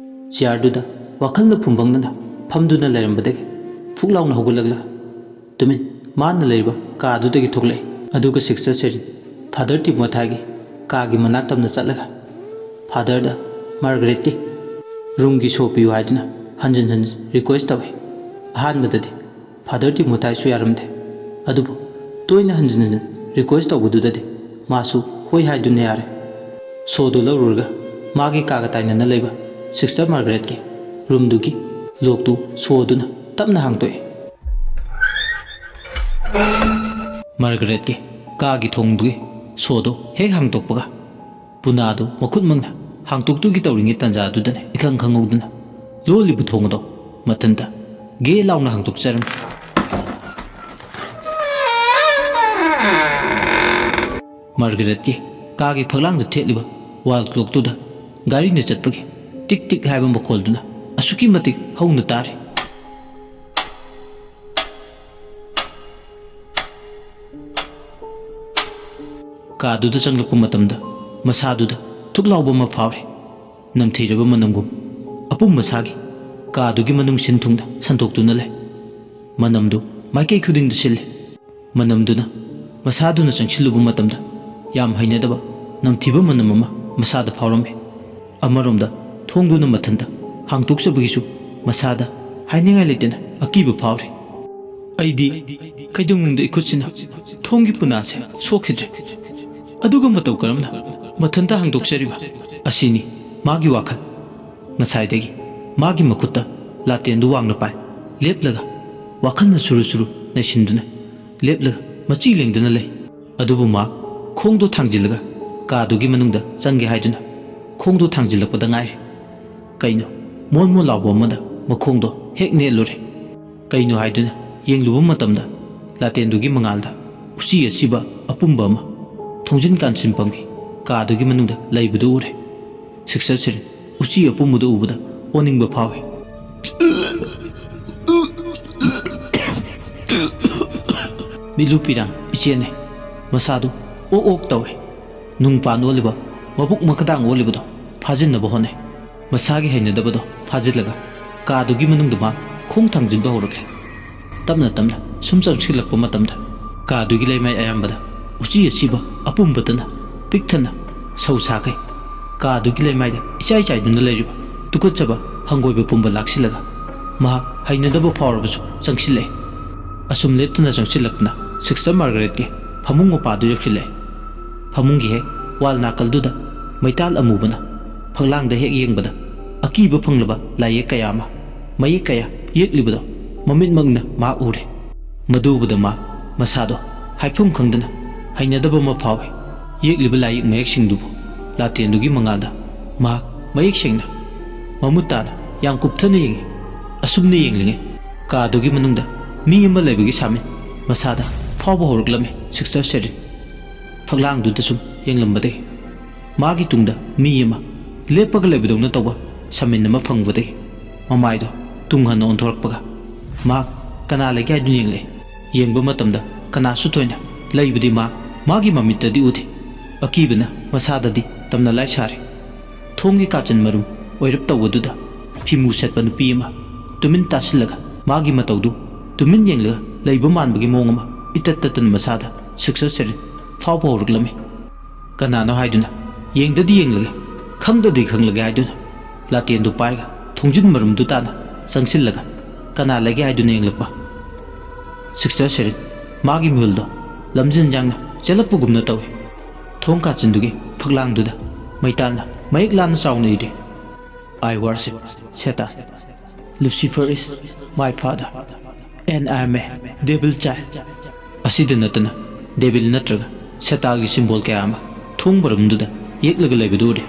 Chairꯗꯨꯗ ꯋꯥꯈꯜꯅ ꯐꯨꯝꯕꯪꯅꯅ ꯐꯝꯗꯨꯅ ꯂꯩꯔꯝꯕꯗꯒꯤ ꯐꯨꯛ ꯂꯥꯎꯅ ꯍꯧꯒꯠꯂꯛꯂꯒ ꯇꯨꯃꯤꯟ ꯃꯥꯅ ꯂꯩꯔꯤꯕ ꯀꯥꯗꯨꯗꯒꯤ ꯊꯣꯛꯂꯛꯏ꯫ ꯑꯗꯨꯒ Sister Serin Father Timothyꯒꯤ ꯀꯥꯒꯤ ꯃꯅꯥꯛ ꯇꯝꯅ ꯆꯠꯂꯒ Fatherꯗ Margaretꯀꯤ roomꯒꯤ show ꯄꯤꯌꯨ ꯍꯥꯏꯗꯨꯅ ꯍꯟꯖꯤꯟ ꯍꯟꯖꯤꯟ request ꯇꯧꯏ꯫ ꯑꯍꯥꯟꯕꯗꯗꯤ Father Timothyꯁꯨ ꯌꯥꯔꯝꯗꯦ꯫ ꯑꯗꯨꯕꯨ ꯇꯣꯏꯅ ꯍꯟꯖꯤꯟ ꯍꯟꯖꯤꯟ request ꯇꯧꯕꯗꯨꯗꯗꯤ ꯃꯥꯁꯨ ꯍꯣꯏ ꯍꯥꯏꯗꯨꯅ ꯌꯥꯔꯦ꯫ Showꯗꯨ ꯂꯧꯔꯨꯔꯒ ꯃꯥꯒꯤ ꯀꯥꯒ ꯇꯥꯏꯅꯅ ꯂꯩꯕ Sister Margaretꯀꯤ roomꯗꯨꯒꯤ lockꯇꯨ ꯁꯣꯗꯨꯅ ꯇꯞꯅ ꯍꯥꯡꯗꯣꯛꯏ꯫ Margaretꯀꯤ ꯀꯥꯒꯤ ꯊꯣꯡꯗꯨꯒꯤ ꯁꯣꯗꯨ ꯍꯦꯛ ꯍꯥꯡꯗꯣꯛꯄꯒ ꯄꯨꯅꯥꯗꯨ ꯃꯈꯨꯠꯃꯛꯅ ꯍꯥꯡꯗꯣꯛꯇꯨꯒꯤ ꯇꯧꯔꯤꯉꯩ ꯇꯥꯟꯖꯥꯗꯨꯗꯅꯤ ꯏꯈꯪ ꯈꯪꯍꯧꯗꯅ ꯂꯣꯜꯂꯤꯕ ꯊꯣꯡ ꯑꯗꯣ ꯃꯊꯟꯇ ꯒꯦ ꯂꯥꯎꯅ ꯍꯥꯡꯗꯣꯛꯆꯔꯝꯃꯤ꯫ ꯃꯥꯔꯒꯔꯦꯠꯀꯤ ꯀꯥꯒꯤ ꯐꯛꯂꯥꯡꯗ ꯊꯦꯠꯂꯤꯕ ꯋꯥꯜ ꯀ꯭ꯂꯣꯛꯇꯨꯗ ꯒꯥꯔꯤꯅ ꯆꯠꯄꯒꯤ ꯇꯤꯛ ꯇꯤꯛ ꯍꯥꯏꯕ ꯃꯈꯣꯜꯗꯨꯅ ꯑꯁꯨꯛꯀꯤ ꯃꯇꯤꯛ ꯍꯧꯅ ꯇꯥꯔꯤ꯫ ꯀꯥꯗꯨꯗ ꯆꯪꯂꯛꯄ ꯃꯇꯝꯗ ꯃꯁꯥꯗꯨꯗ ꯊꯨꯛ ꯂꯥꯎꯕ ꯑꯃ ꯐꯥꯎꯔꯦ꯫ ꯅꯝꯊꯤꯔꯕ ꯃꯅꯝꯒꯨꯝ ꯑꯄꯨꯝ ꯃꯁꯥꯒꯤ ꯀꯥꯗꯨꯒꯤ ꯃꯅꯨꯡ ꯁꯤꯟ ꯊꯨꯡꯅ ꯁꯟꯗꯣꯛꯇꯨꯅ ꯂꯩ꯫ ꯃꯅꯝꯗꯨ ꯃꯥꯏꯀꯩ ꯈꯨꯗꯤꯡꯗ ꯁꯤꯜꯂꯦ꯫ ꯃꯅꯝꯗꯨꯅ ꯃꯁꯥꯗꯨꯅ ꯆꯪꯁꯤꯜꯂꯨꯕ ꯃꯇꯝꯗ ꯌꯥꯝ ꯍꯩꯅꯗꯕ ꯅꯝꯊꯤꯕ ꯃꯅꯝ ꯑꯃ ꯃꯁꯥꯗ ꯐꯥꯎꯔꯝꯃꯤ꯫ ꯑꯃꯔꯣꯝꯗ ꯊꯣꯡꯗꯨꯅ ꯃꯊꯟꯇ ꯍꯥꯡꯇꯣꯛꯆꯕꯒꯤꯁꯨ ꯃꯁꯥꯗ ꯍꯥꯏꯅꯤꯡꯉꯥꯏ ꯂꯩꯇꯅ ꯑꯀꯤꯕ ꯐꯥꯎꯔꯤ꯫ "ꯑꯩꯗꯤ ꯀꯩꯗꯧꯅꯨꯡꯗ ꯏꯈꯨꯠꯁꯤꯅ ꯊꯣꯡꯒꯤ ꯄꯨꯅꯥꯁꯦ ꯁꯣꯛꯈꯤꯗ꯭ꯔꯦ꯫ ꯑꯗꯨꯒ ꯃꯇꯧ ꯀꯔꯝꯅ ꯃꯊꯟꯇ ꯍꯥꯡꯗꯣꯛꯆꯔꯤꯕ?" ꯑꯁꯤꯅꯤ ꯃꯥꯒꯤ ꯋꯥꯈꯜ꯫ ꯉꯁꯥꯏꯗꯒꯤ ꯃꯥꯒꯤ ꯃꯈꯨꯠꯇ ꯂꯥꯇꯦꯟꯗꯨ ꯋꯥꯡꯅ ꯄꯥꯏ ꯂꯦꯞꯂꯒ ꯋꯥꯈꯜꯅ ꯁꯨꯔꯨ ꯁꯨꯔꯨ ꯅꯩꯁꯤꯟꯗꯨꯅ ꯂꯦꯞꯂꯒ ꯃꯆꯤ ꯂꯦꯡꯗꯅ ꯂꯩ꯫ ꯑꯗꯨꯕꯨ ꯃꯥ ꯈꯣꯡꯗꯣ ꯊꯥꯡꯖꯤꯜꯂꯒ ꯀꯥꯗꯨꯒꯤ ꯃꯅꯨꯡꯗ ꯆꯪꯒꯦ ꯍꯥꯏꯗꯨꯅ ꯈꯣꯡꯗꯣ ꯊꯥꯡꯖꯤꯜꯂꯛꯄꯗ ꯉꯥꯏꯔꯤ꯫ ꯀꯩꯅꯣ ꯃꯣꯟ ꯃꯣꯟ ꯂꯥꯎꯕ ꯑꯃꯗ ꯃꯈꯣꯡꯗꯣ ꯍꯦꯛ ꯅꯦꯠꯂꯨꯔꯦ꯫ ꯀꯩꯅꯣ ꯍꯥꯏꯗꯨꯅ ꯌꯦꯡꯂꯨꯕ ꯃꯇꯝꯗ ꯂꯥꯇꯦꯟꯗꯨꯒꯤ ꯃꯉꯥꯜꯗ ꯎꯆꯤ ꯑꯁꯤꯕ ꯑꯄꯨꯝꯕ ꯑꯃ ꯊꯣꯡꯖꯤꯟ ꯀꯥꯟꯁꯤꯟꯐꯝꯒꯤ ꯀꯥꯗꯨꯒꯤ ꯃꯅꯨꯡꯗ ꯂꯩꯕꯗꯨ ꯎꯔꯦ꯫ ꯁꯤꯛꯁꯇꯔ ꯁꯦꯔꯤꯟ ꯎꯆꯤ ꯑꯄꯨꯝꯕꯗꯨ ꯎꯕꯗ ꯑꯣꯅꯤꯡꯕ ꯐꯥꯎꯏ꯫ ꯃꯤꯠꯂꯨ ꯄꯤꯔꯥꯡ ꯏꯆꯦꯟꯅꯩ꯫ ꯃꯁꯥꯗꯨ ꯑꯣꯛ ꯑꯣꯛ ꯇꯧꯏ꯫ ꯅꯨꯡ ꯄꯥꯟ ꯑꯣꯜꯂꯤꯕ, ꯃꯕꯨꯛ ꯃꯈꯥꯗꯥꯡ ꯑꯣꯜꯂꯤꯕꯗꯣ ꯐꯥꯖꯤꯟꯅꯕ ꯍꯣꯠꯅꯩ꯫ ꯃꯁꯥꯒꯤ ꯍꯩꯅꯗꯕꯗꯣ ꯐꯥꯖꯤꯜꯂꯒ ꯀꯥꯗꯨꯒꯤ ꯃꯅꯨꯡꯗ ꯃꯥ ꯈꯣꯡ ꯊꯥꯡꯖꯤꯟꯕ ꯍꯧꯔꯛꯂꯦ꯫ ꯇꯞꯅ ꯇꯞꯅ ꯁꯨꯝ ꯆꯪꯁꯤꯜꯂꯛꯄ ꯃꯇꯝꯗ ꯀꯥꯗꯨꯒꯤ ꯂꯩꯃꯥꯏ ꯑꯌꯥꯝꯕꯗ ꯎꯆꯤ ꯑꯁꯤꯕ ꯑꯄꯨꯝꯕꯇꯅ ꯄꯤꯛ ꯊꯟꯅ ꯁꯧ ꯁꯥꯈꯩ꯫ ꯀꯥꯗꯨꯒꯤ ꯂꯩꯃꯥꯏꯗ ꯏꯆꯥꯏ ꯆꯥꯏꯗꯨꯅ ꯂꯩꯔꯤꯕ ꯇꯨꯀꯠꯆꯕ ꯍꯪꯒꯣꯏꯕ ꯄꯨꯝꯕ ꯂꯥꯛꯁꯤꯜꯂꯒ ꯃꯍꯥꯛ ꯍꯩꯅꯗꯕ ꯐꯥꯎꯔꯕꯁꯨ ꯆꯪꯁꯤꯜꯂꯛꯏ꯫ ꯑꯁꯨꯝ ꯂꯦꯞꯇꯅ ꯆꯪꯁꯤꯜꯂꯛꯄꯅ ꯁꯤꯛꯁꯇꯔ ꯃꯥꯔꯒꯔꯦꯠꯀꯤ ꯐꯃꯨꯡ ꯃꯄꯥꯗꯨ ꯌꯧꯁꯤꯜꯂꯛꯏ꯫ ꯐꯃꯨꯡꯒꯤ ꯍꯦꯛ ꯋꯥꯜ ꯅꯥꯀꯜꯗꯨꯗ ꯃꯩꯇꯥꯜ ꯑꯃꯨꯕꯅ ꯐꯛꯂꯥꯡꯗ ꯍꯦꯛ ꯌꯦꯡꯕꯗ ꯑꯀꯤꯕ ꯐꯪꯂꯕ ꯂꯥꯏꯌꯦꯛ ꯀꯌꯥ ꯑꯃ, ꯃꯌꯦꯛ ꯀꯌꯥ ꯌꯦꯛꯂꯤꯕꯗꯣ ꯃꯃꯤꯠꯃꯛꯅ ꯃꯥ ꯎꯔꯦ꯫ ꯃꯗꯨ ꯎꯕꯗ ꯃꯥ ꯃꯁꯥꯗꯣ ꯍꯥꯏꯐꯝ ꯈꯪꯗꯅ ꯍꯩꯅꯗꯕ ꯑꯃ ꯐꯥꯎꯏ꯫ ꯌꯦꯛꯂꯤꯕ ꯂꯥꯏꯌꯦꯛ ꯃꯌꯦꯛꯁꯤꯡꯗꯨꯕꯨ ꯂꯥꯇꯦꯟꯗꯨꯒꯤ ꯃꯉꯥꯜꯗ ꯃꯍꯥꯛ ꯃꯌꯦꯛ ꯁꯦꯡꯅ ꯃꯃꯨꯠ ꯇꯥꯅ ꯌꯥꯝ ꯀꯨꯞꯊꯅ ꯌꯦꯡꯏ꯫ ꯑꯁꯨꯝꯅ ꯌꯦꯡꯂꯤꯉꯩ ꯀꯥꯗꯨꯒꯤ ꯃꯅꯨꯡꯗ ꯃꯤ ꯑꯃ ꯂꯩꯕꯒꯤ ꯁꯥꯃꯤꯟ ꯃꯁꯥꯗ ꯐꯥꯎꯕ ꯍꯧꯔꯛꯂꯝꯃꯤ ꯁꯤꯛꯁꯇꯔ ꯁꯦꯔꯤꯟ꯫ ꯐꯛꯂꯥꯡꯗꯨꯗ ꯁꯨꯝ ꯌꯦꯡꯂꯝꯕꯗꯒꯤ ꯃꯥꯒꯤ ꯇꯨꯡꯗ ꯃꯤ ꯑꯃ ꯂꯦꯞꯄꯒ ꯂꯩꯕꯗꯧꯅ ꯇꯧꯕ ꯁꯃꯤꯟ ꯑꯃ ꯐꯪꯕꯗꯒꯤ ꯃꯃꯥꯏꯗꯣ ꯇꯨꯡ ꯍꯟꯅ ꯑꯣꯟꯊꯣꯔꯛꯄꯒ ꯃꯍꯥꯛ ꯀꯅꯥ ꯂꯩꯒꯦ ꯍꯥꯏꯗꯨꯅ ꯌꯦꯡꯂꯛꯏ꯫ ꯌꯦꯡꯕ ꯃꯇꯝꯗ ꯀꯅꯥꯁꯨ ꯊꯣꯏꯅ ꯂꯩꯕꯗꯤ ꯃꯥ ꯃꯥꯒꯤ ꯃꯃꯤꯠꯇꯗꯤ ꯎꯗꯦ꯫ ꯑꯀꯤꯕꯅ ꯃꯁꯥꯗꯗꯤ ꯇꯝꯅ ꯂꯥꯏ ꯁꯥꯔꯦ꯫ ꯊꯣꯡꯒꯤ ꯀꯥꯆꯤꯟ ꯃꯔꯨꯝ ꯑꯣꯏꯔꯞ ꯇꯧꯕꯗꯨꯗ ꯐꯤꯃꯨ ꯁꯦꯠꯄ ꯅꯨꯄꯤ ꯑꯃ ꯇꯨꯃꯤꯟ ꯇꯥꯁꯤꯜꯂꯒ ꯃꯥꯒꯤ ꯃꯇꯧꯗꯨ ꯇꯨꯃꯤꯟ ꯌꯦꯡꯂꯒ ꯂꯩꯕ ꯃꯥꯟꯕꯒꯤ ꯃꯑꯣꯡ ꯑꯃ ꯏꯇꯠ ꯇꯠꯇꯅ ꯃꯁꯥꯗ ꯁꯤꯛꯁꯇꯔ ꯁꯦꯔꯤꯟ ꯐꯥꯎꯕ ꯍꯧꯔꯛꯂꯝꯃꯤ꯫ ꯀꯅꯥꯅꯣ ꯍꯥꯏꯗꯨꯅ ꯌꯦꯡꯗꯗꯤ ꯌꯦꯡꯂꯒꯦ, ꯈꯪꯗꯗꯤ ꯈꯪꯂꯒꯦ ꯍꯥꯏꯗꯨꯅ ꯂꯥꯇꯦꯟꯗꯨ ꯄꯥꯏꯔꯒ ꯊꯣꯡꯖꯤꯟ ꯃꯔꯨꯝꯗꯨ ꯇꯥꯅ ꯆꯪꯁꯤꯜꯂꯒ ꯀꯅꯥ ꯂꯩꯒꯦ ꯍꯥꯏꯗꯨꯅ ꯌꯦꯡꯂꯛꯄ ꯁꯤꯛꯁꯇꯔ ꯁꯦꯔꯤꯟ ꯃꯥꯒꯤ ꯃꯤꯍꯨꯜꯗꯣ ꯂꯝꯖꯤꯟ ꯌꯥꯡꯅ ꯆꯦꯜꯂꯛꯄꯒꯨꯝꯅ ꯇꯧꯏ꯫ ꯊꯣꯡ ꯀꯥꯆꯤꯟꯗꯨꯒꯤ ꯐꯛꯂꯥꯡꯗꯨꯗ ꯃꯩꯇꯥꯜꯅ ꯃꯌꯦꯛ ꯂꯥꯟꯅ ꯆꯥꯎꯅ ꯏꯔꯤ, "I worship Satan. Lucifer is my father. And I am a devil child." ꯑꯁꯤꯗ ꯅꯠꯇꯅ ꯗꯦꯕꯤꯜ ꯅꯠꯇ꯭ꯔꯒ ꯁꯦꯇꯥꯒꯤ ꯁꯤꯝꯕꯣꯜ ꯀꯌꯥ ꯑꯃ ꯊꯣꯡ ꯃꯔꯨꯝꯗꯨꯗ ꯌꯦꯛꯂꯒ ꯂꯩꯕꯗꯨ ꯎꯔꯦ꯫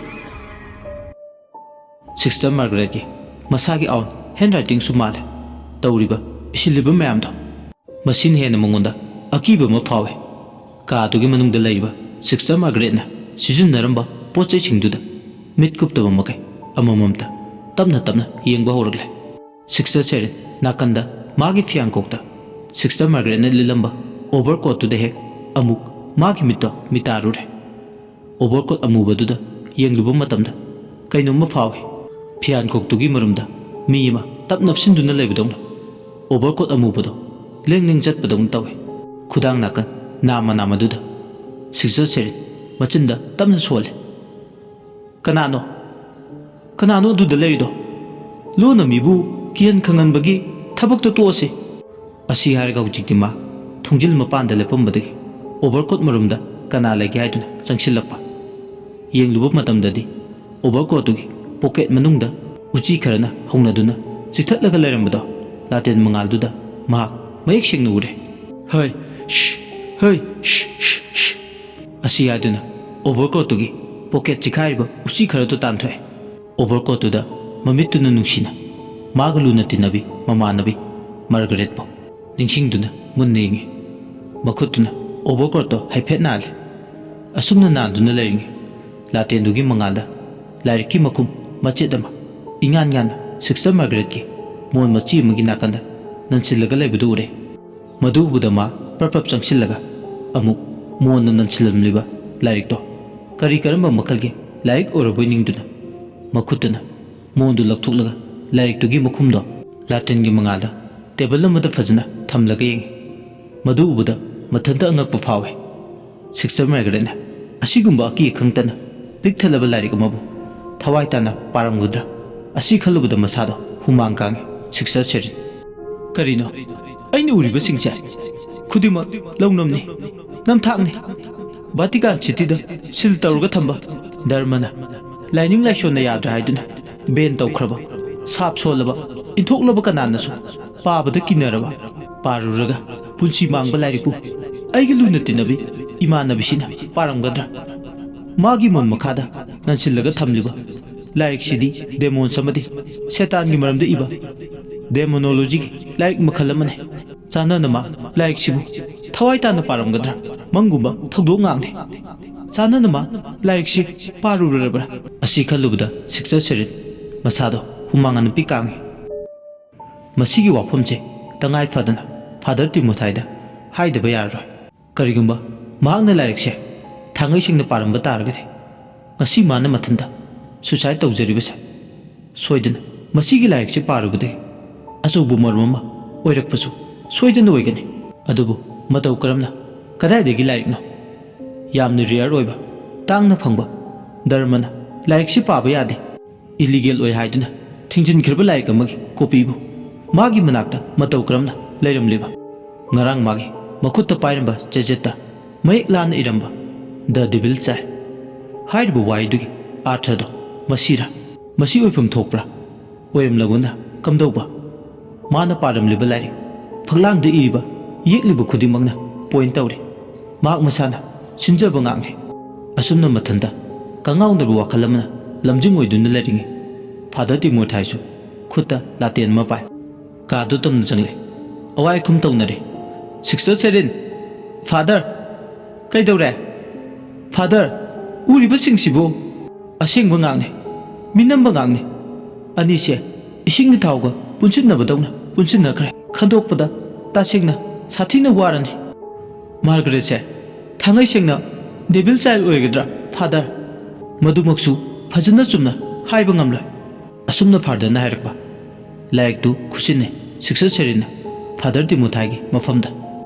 ꯁꯤꯁꯇꯔ ꯃꯥꯔꯒꯔꯦꯠꯀꯤ ꯃꯁꯥꯒꯤ ꯑꯥꯎꯟ ꯍꯦꯟ ꯔꯥꯏꯇꯤꯡꯁꯨ ꯃꯥꯜꯂꯦ꯫ ꯇꯧꯔꯤꯕ, ꯏꯁꯤꯜꯂꯤꯕ ꯃꯌꯥꯝꯗꯣ, ꯃꯁꯤꯅ ꯍꯦꯟꯅ ꯃꯉꯣꯟꯗ ꯑꯀꯤꯕ ꯑꯃ ꯐꯥꯎꯏ꯫ ꯀꯥꯗꯨꯒꯤ ꯃꯅꯨꯡꯗ ꯂꯩꯔꯤꯕ ꯁꯤꯁꯇꯔ ꯃꯥꯔꯒꯔꯦꯠꯅ ꯁꯤꯖꯤꯟꯅꯔꯝꯕ ꯄꯣꯠ ꯆꯩꯁꯤꯡꯗꯨꯗ ꯃꯤꯠ ꯀꯨꯞꯇꯕ ꯃꯈꯩ ꯑꯃꯃꯝꯇ ꯇꯞꯅ ꯇꯞꯅ ꯌꯦꯡꯕ ꯍꯧꯔꯛꯂꯦ꯫ ꯁꯤꯁꯇꯔ ꯁꯦꯔꯤꯟ ꯅꯥꯀꯟꯗ ꯃꯥꯒꯤ ꯐꯤꯌꯥꯡꯀꯣꯛꯇ ꯁꯤꯁꯇꯔ ꯃꯥꯔꯒꯔꯦꯠꯅ ꯂꯤꯠꯂꯝꯕ ꯑꯣꯚꯔ ꯀꯣꯠꯇꯨꯗ ꯍꯦꯛ ꯑꯃꯨꯛ ꯃꯥꯒꯤ ꯃꯤꯠꯇꯣ ꯃꯤꯇꯥꯔꯨꯔꯦ꯫ ꯑꯣꯚꯔ ꯀꯣꯠ ꯑꯃꯨꯕꯗꯨꯗ ꯌꯦꯡꯂꯨꯕ ꯃꯇꯝꯗ ꯀꯩꯅꯣꯝꯃ ꯐꯥꯎꯏ꯫ ꯐꯤꯌꯥꯟꯈꯣꯛꯇꯨꯒꯤ ꯃꯔꯨꯝꯗ ꯃꯤ ꯑꯃ ꯇꯞ ꯅꯞꯁꯤꯟꯗꯨꯅ ꯂꯩꯕꯗꯧꯅ꯫ ꯑꯣꯚꯔ ꯀꯣꯠ ꯑꯃꯨꯕꯗꯣ ꯂꯦꯡ ꯂꯦꯡ ꯆꯠꯄꯗꯧꯅ ꯇꯧꯏ꯫ ꯈꯨꯗꯥꯡ ꯅꯥꯀꯟ ꯅꯥꯝꯃ ꯅꯥꯝꯃꯗꯨꯗ ꯁꯤꯁꯇꯔ ꯁꯦꯔꯤꯟ ꯃꯆꯤꯟꯗ ꯇꯞꯅ ꯁꯣꯜꯂꯤ꯫ "ꯀꯅꯥꯅꯣ? ꯀꯅꯥꯅꯣ ꯑꯗꯨꯗ ꯂꯩꯔꯤꯗꯣ? ꯂꯣꯟꯅ ꯃꯤꯕꯨ ꯀꯤꯍꯟ ꯈꯪꯍꯟꯕꯒꯤ ꯊꯕꯛꯇꯣ ꯇꯣꯛꯑꯁꯤ꯫" ꯑꯁꯤ ꯍꯥꯏꯔꯒ ꯍꯧꯖꯤꯛꯇꯤ ꯃꯥ ꯊꯣꯡꯖꯤꯜ ꯃꯄꯥꯟꯗ ꯂꯦꯞꯄꯝꯕꯗꯒꯤ ꯑꯣꯚꯔ ꯀꯣꯠ ꯃꯔꯨꯝꯗ ꯀꯅꯥ ꯂꯩꯒꯦ ꯍꯥꯏꯗꯨꯅ ꯆꯪꯁꯤꯜꯂꯛꯄ꯫ ꯌꯦꯡꯂꯨꯕ ꯃꯇꯝꯗꯗꯤ ꯑꯣꯚꯔ ꯀꯣꯠꯇꯨꯒꯤ ꯄꯣꯀꯦꯠ ꯃꯅꯨꯡꯗ ꯎꯆꯤ ꯈꯔꯅ ꯍꯧꯅꯗꯨꯅ ꯆꯤꯊꯠꯂꯒ ꯂꯩꯔꯝꯕꯗꯣ ꯂꯥꯇꯦꯟ ꯃꯉꯥꯜꯗꯨꯗ ꯃꯍꯥꯛ ꯃꯌꯦꯛ ꯁꯦꯡꯅ ꯎꯔꯦ꯫ "ꯍꯩ, ꯁ꯭, ꯍꯩ, ꯁ꯭, ꯁ꯭, ꯁ꯭꯫" ꯑꯁꯤ ꯍꯥꯏꯗꯨꯅ ꯑꯣꯚꯔ ꯀꯣꯠꯇꯨꯒꯤ ꯄꯣꯀꯦꯠ ꯆꯤꯈꯥꯏꯔꯤꯕ ꯎꯆꯤ ꯈꯔꯗꯨ ꯇꯥꯟꯊꯣꯛꯑꯦ꯫ ꯑꯣꯚꯔ ꯀꯣꯠꯇꯨꯗ ꯃꯃꯤꯠꯇꯨꯅ ꯅꯨꯡꯁꯤꯅ ꯃꯥꯒ ꯂꯨꯅ ꯇꯤꯟꯅꯕꯤ ꯃꯃꯥꯟꯅꯕꯤ ꯃꯥꯔꯒꯔꯦꯠꯄꯨ ꯅꯤꯡꯁꯤꯡꯗꯨꯅ ꯃꯨꯟꯅ ꯌꯦꯡꯉꯤ꯫ ꯃꯈꯨꯠꯇꯨꯅ ꯑꯣꯚꯔ ꯀꯣꯠꯇꯣ ꯍꯥꯏꯐꯦꯠ ꯅꯥꯜꯂꯤ꯫ ꯑꯁꯨꯝꯅ ꯅꯥꯟꯗꯨꯅ ꯂꯩꯔꯤꯉꯩ, ꯂꯥꯇꯦꯟꯗꯨꯒꯤ ꯃꯉꯥꯜꯗ ꯂꯥꯏꯔꯤꯛꯀꯤ ꯃꯈꯨꯝ ꯃꯆꯦꯠ ꯑꯃ ꯏꯉꯥꯟ ꯉꯥꯟꯅ ꯁꯤꯁꯇꯔ ꯃꯥꯔꯒꯔꯦꯠꯀꯤ ꯃꯣꯟ ꯃꯆꯤ ꯑꯃꯒꯤ ꯅꯥꯀꯟꯗ ꯅꯟꯁꯤꯜꯂꯒ ꯂꯩꯕꯗꯨ ꯎꯔꯦ꯫ ꯃꯗꯨ ꯎꯕꯗ ꯃꯥ ꯄ꯭ꯔꯞ ꯄ꯭ꯔꯞ ꯆꯪꯁꯤꯜꯂꯒ ꯑꯃꯨꯛ ꯃꯣꯟꯅ ꯅꯟꯁꯤꯜꯂꯝꯂꯤꯕ ꯂꯥꯏꯔꯤꯛꯇꯣ ꯀꯔꯤ ꯀꯔꯝꯕ ꯃꯈꯜꯒꯤ ꯂꯥꯏꯔꯤꯛ ꯑꯣꯏꯔꯕꯣꯏ ꯅꯤꯡꯗꯨꯅ ꯃꯈꯨꯠꯇꯨꯅ ꯃꯣꯟꯗꯨ ꯂꯧꯊꯣꯛꯂꯒ ꯂꯥꯏꯔꯤꯛꯇꯨꯒꯤ ꯃꯈꯨꯝꯗꯣ ꯂꯥꯇꯦꯟꯒꯤ ꯃꯉꯥꯜꯗ ꯇꯦꯕꯜ ꯑꯃꯗ ꯐꯖꯅ ꯊꯝꯂꯒ ꯌꯦꯡꯉꯤ꯫ ꯃꯗꯨ ꯎꯕꯗ ꯃꯊꯟꯇ ꯑꯉꯛꯄ ꯐꯥꯎꯏ꯫ ꯁꯤꯁꯇꯔ ꯃꯥꯔꯒꯔꯦꯠꯅ ꯑꯁꯤꯒꯨꯝꯕ ꯑꯀꯤ ꯑꯈꯪ ꯇꯅ ꯄꯤꯛ ꯊꯜꯂꯕ ꯂꯥꯏꯔꯤꯛ ꯑꯃꯕꯨ ꯊꯋꯥꯏ ꯇꯥꯅ ꯄꯥꯔꯝꯒꯗ꯭ꯔꯥ? ꯑꯁꯤ ꯈꯜꯂꯨꯕꯗ ꯃꯁꯥꯗꯣ ꯍꯨꯃꯥꯡ ꯀꯥꯡꯉꯤ꯫ ꯁꯤꯁꯇꯔ ꯁꯦꯔꯤꯟ, "ꯀꯔꯤꯅꯣ? ꯑꯩꯅ ꯎꯔꯤꯕꯁꯤꯡꯁꯦ ꯈꯨꯗꯤꯡꯃꯛ ꯂꯧꯅꯝꯅꯤ, ꯅꯝꯊꯥꯛꯅꯤ꯫ ꯚꯥꯇꯤꯀꯥꯟ ꯁꯤꯇꯤꯗ ꯁꯤꯜ ꯇꯧꯔꯒ ꯊꯝꯕ ꯙꯔꯃꯅ, ꯂꯥꯏꯅꯤꯡ ꯂꯥꯏꯁꯣꯟꯅ ꯌꯥꯗ꯭ꯔꯦ ꯍꯥꯏꯗꯨꯅ ꯕꯦꯟ ꯇꯧꯈ꯭ꯔꯕ, ꯁꯥꯞ ꯁꯣꯜꯂꯕ, ꯏꯟꯊꯣꯛꯂꯕ ꯀꯅꯥꯅꯁꯨ ꯄꯥꯕꯗ ꯀꯤꯅꯔꯕ, ꯄꯥꯔꯨꯔꯒ ꯄꯨꯟꯁꯤ ꯃꯥꯡꯕ ꯂꯥꯏꯔꯤꯛꯄꯨ ꯑꯩꯒꯤ ꯂꯨꯅ ꯇꯤꯟꯅꯕꯤ ꯏꯃꯥꯟꯅꯕꯤꯁꯤꯅ ꯄꯥꯔꯝꯒꯗ꯭ꯔꯥ? ꯃꯥꯒꯤ ꯃꯣꯟ ꯃꯈꯥꯗ ꯅꯟꯁꯤꯜꯂꯒ ꯊꯝꯂꯤꯕ ꯂꯥꯏꯔꯤꯛꯁꯤꯗꯤ ꯗꯦꯃꯣꯟꯁ ꯑꯃꯗꯤ ꯁꯦꯇꯥꯟꯒꯤ ꯃꯔꯝꯗ ꯏꯕ ꯗꯦꯃꯣꯅꯣꯂꯣꯖꯤꯒꯤ ꯂꯥꯏꯔꯤꯛ ꯃꯈꯜ ꯑꯃꯅꯤ꯫ ꯆꯥꯟꯅꯅ ꯃꯥ ꯂꯥꯏꯔꯤꯛꯁꯤꯕꯨ ꯊꯋꯥꯏ ꯇꯥꯅ ꯄꯥꯔꯝꯒꯗ꯭ꯔꯥ? ꯃꯪꯒꯨꯝꯕ ꯊꯧꯗꯣꯛ ꯉꯥꯛꯅꯤ꯫ ꯆꯥꯟꯅꯅ ꯃꯥ ꯂꯥꯏꯔꯤꯛꯁꯤ ꯄꯥꯔꯨꯔꯕ꯭ꯔꯥ?" ꯑꯁꯤ ꯈꯜꯂꯨꯕꯗ ꯁꯤꯁꯇꯔ ꯁꯦꯔꯤꯟ ꯃꯁꯥꯗꯣ ꯍꯨꯃꯥꯡ ꯑꯅꯞꯄꯤ ꯀꯥꯡꯉꯤ꯫ ꯃꯁꯤꯒꯤ ꯋꯥꯐꯝꯁꯦ ꯇꯉꯥꯏ ꯐꯗꯅ ꯐꯥꯗꯔ ꯇꯤꯃꯣꯊꯥꯏꯗ ꯍꯥꯏꯗꯕ ꯌꯥꯔꯔꯣꯏ꯫ ꯀꯔꯤꯒꯨꯝꯕ ꯃꯍꯥꯛꯅ ꯂꯥꯏꯔꯤꯛꯁꯦ ꯊꯥꯡꯉꯩ ꯁꯦꯡꯅ ꯄꯥꯔꯝꯕ ꯇꯥꯔꯒꯗꯤ, ꯉꯁꯤ ꯃꯥꯅ ꯃꯊꯟꯇ ꯁꯨꯁꯥꯏꯠ ꯇꯧꯖꯔꯤꯕꯁꯦ ꯁꯣꯏꯗꯅ ꯃꯁꯤꯒꯤ ꯂꯥꯏꯔꯤꯛꯁꯦ ꯄꯥꯔꯨꯕꯗꯒꯤ ꯑꯆꯧꯕ ꯃꯔꯝ ꯑꯃ ꯑꯣꯏꯔꯛꯄꯁꯨ ꯁꯣꯏꯗꯅ ꯑꯣꯏꯒꯅꯤ꯫ ꯑꯗꯨꯕꯨ ꯃꯇꯧ ꯀꯔꯝꯅ? ꯀꯗꯥꯏꯗꯒꯤ ꯂꯥꯏꯔꯤꯛꯅꯣ? ꯌꯥꯝꯅ ꯔꯦꯌꯔ ꯑꯣꯏꯕ, ꯇꯥꯡꯅ ꯐꯪꯕ ꯙꯔꯃꯅ ꯂꯥꯏꯔꯤꯛꯁꯤ ꯄꯥꯕ ꯌꯥꯗꯦ, ꯏꯂꯤꯒꯦꯜ ꯑꯣꯏ ꯍꯥꯏꯗꯨꯅ ꯊꯤꯡꯖꯤꯟꯈ꯭ꯔꯕ ꯂꯥꯏꯔꯤꯛ ꯑꯃꯒꯤ ꯀꯣꯄꯤꯕꯨ ꯃꯥꯒꯤ ꯃꯅꯥꯛꯇ ꯃꯇꯧ ꯀꯔꯝꯅ ꯂꯩꯔꯝꯂꯤꯕ? ꯉꯔꯥꯡ ꯃꯥꯒꯤ ꯃꯈꯨꯠꯇ ꯄꯥꯏꯔꯝꯕ ꯆꯦꯖꯦꯠꯇ ꯃꯌꯦꯛ ꯂꯥꯟꯅ ꯏꯔꯝꯕ "The Devil Child" ꯍꯥꯏꯔꯤꯕ ꯋꯥꯍꯩꯗꯨꯒꯤ ꯑꯥꯔꯊꯗꯣ ꯃꯁꯤꯔꯥ? ꯃꯁꯤ ꯑꯣꯏꯐꯝ ꯊꯣꯛꯄ꯭ꯔꯥ? ꯑꯣꯏꯔꯝꯂꯒꯅ ꯀꯝꯗꯧꯕ? ꯃꯥꯅ ꯄꯥꯔꯝꯂꯤꯕ ꯂꯥꯏꯔꯤꯛ ꯐꯛꯂꯥꯡꯗ ꯏꯔꯤꯕ, ꯌꯦꯛꯂꯤꯕ ꯈꯨꯗꯤꯡꯃꯛꯅ ꯄꯣꯏꯟ ꯇꯧꯔꯤ꯫ ꯃꯍꯥꯛ ꯃꯁꯥꯅ ꯁꯤꯟꯖꯕ ꯉꯥꯛꯅꯤ꯫ ꯑꯁꯨꯝꯅ ꯃꯊꯟꯇ ꯀꯉꯥꯎꯅꯕ ꯋꯥꯈꯜ ꯑꯃꯅ ꯂꯝꯖꯤꯡ ꯑꯣꯏꯗꯨꯅ ꯂꯩꯔꯤꯉꯩ, ꯐꯥꯗꯔ ꯇꯤꯃꯣꯊꯥꯏꯁꯨ ꯈꯨꯠꯇ ꯂꯥꯇꯦꯟ ꯑꯃ ꯄꯥꯏ꯫ ꯀꯥꯗꯨ ꯇꯝꯅ ꯆꯪꯂꯛꯏ꯫ ꯑꯋꯥꯏ ꯑꯈꯨꯝ ꯇꯧꯅꯔꯦ꯫ "ꯁꯤꯁꯇꯔ ꯁꯦꯔꯤꯟ! ꯐꯥꯗꯔ! ꯀꯩꯗꯧꯔꯦ?" "ꯐꯥꯗꯔ, ꯎꯔꯤꯕꯁꯤꯡꯁꯤꯕꯨ ꯑꯁꯦꯡꯕ ꯉꯥꯛꯅꯤ, ꯃꯤꯅꯝꯕ ꯉꯥꯛꯅꯤ꯫ ꯑꯅꯤꯁꯦ ꯏꯁꯤꯡꯒꯤ ꯊꯥꯎꯒ ꯄꯨꯟꯁꯤꯟꯅꯕꯗꯧꯅ ꯄꯨꯟꯁꯤꯟꯅꯈ꯭ꯔꯦ꯫ ꯈꯟꯗꯣꯛꯄꯗ ꯇꯁꯦꯡꯅ ꯁꯥꯊꯤꯅ ꯋꯥꯔꯅꯤ꯫" ꯃꯥꯔꯒꯔꯦꯠꯁꯦ ꯊꯥꯡꯉꯩ ꯁꯦꯡꯅ ꯗꯦꯚꯤꯜ ꯆꯥꯏꯜ ꯑꯣꯏꯒꯗ꯭ꯔꯥ, ꯐꯥꯗꯔ? ꯃꯗꯨꯃꯛꯁꯨ ꯐꯖꯅ ꯆꯨꯝꯅ ꯍꯥꯏꯕ ꯉꯝꯂꯣꯏ꯫ ꯑꯁꯨꯝꯅ ꯐꯥꯗꯔꯅ ꯍꯥꯏꯔꯛꯄ꯫ ꯂꯥꯏꯔꯤꯛꯇꯨ ꯈꯨꯠꯁꯤꯟꯅꯩ ꯁꯤꯁꯇꯔ ꯁꯦꯔꯤꯟꯅ ꯐꯥꯗꯔ ꯇꯤꯃꯣꯊꯥꯏꯒꯤ ꯃꯐꯝꯗ꯫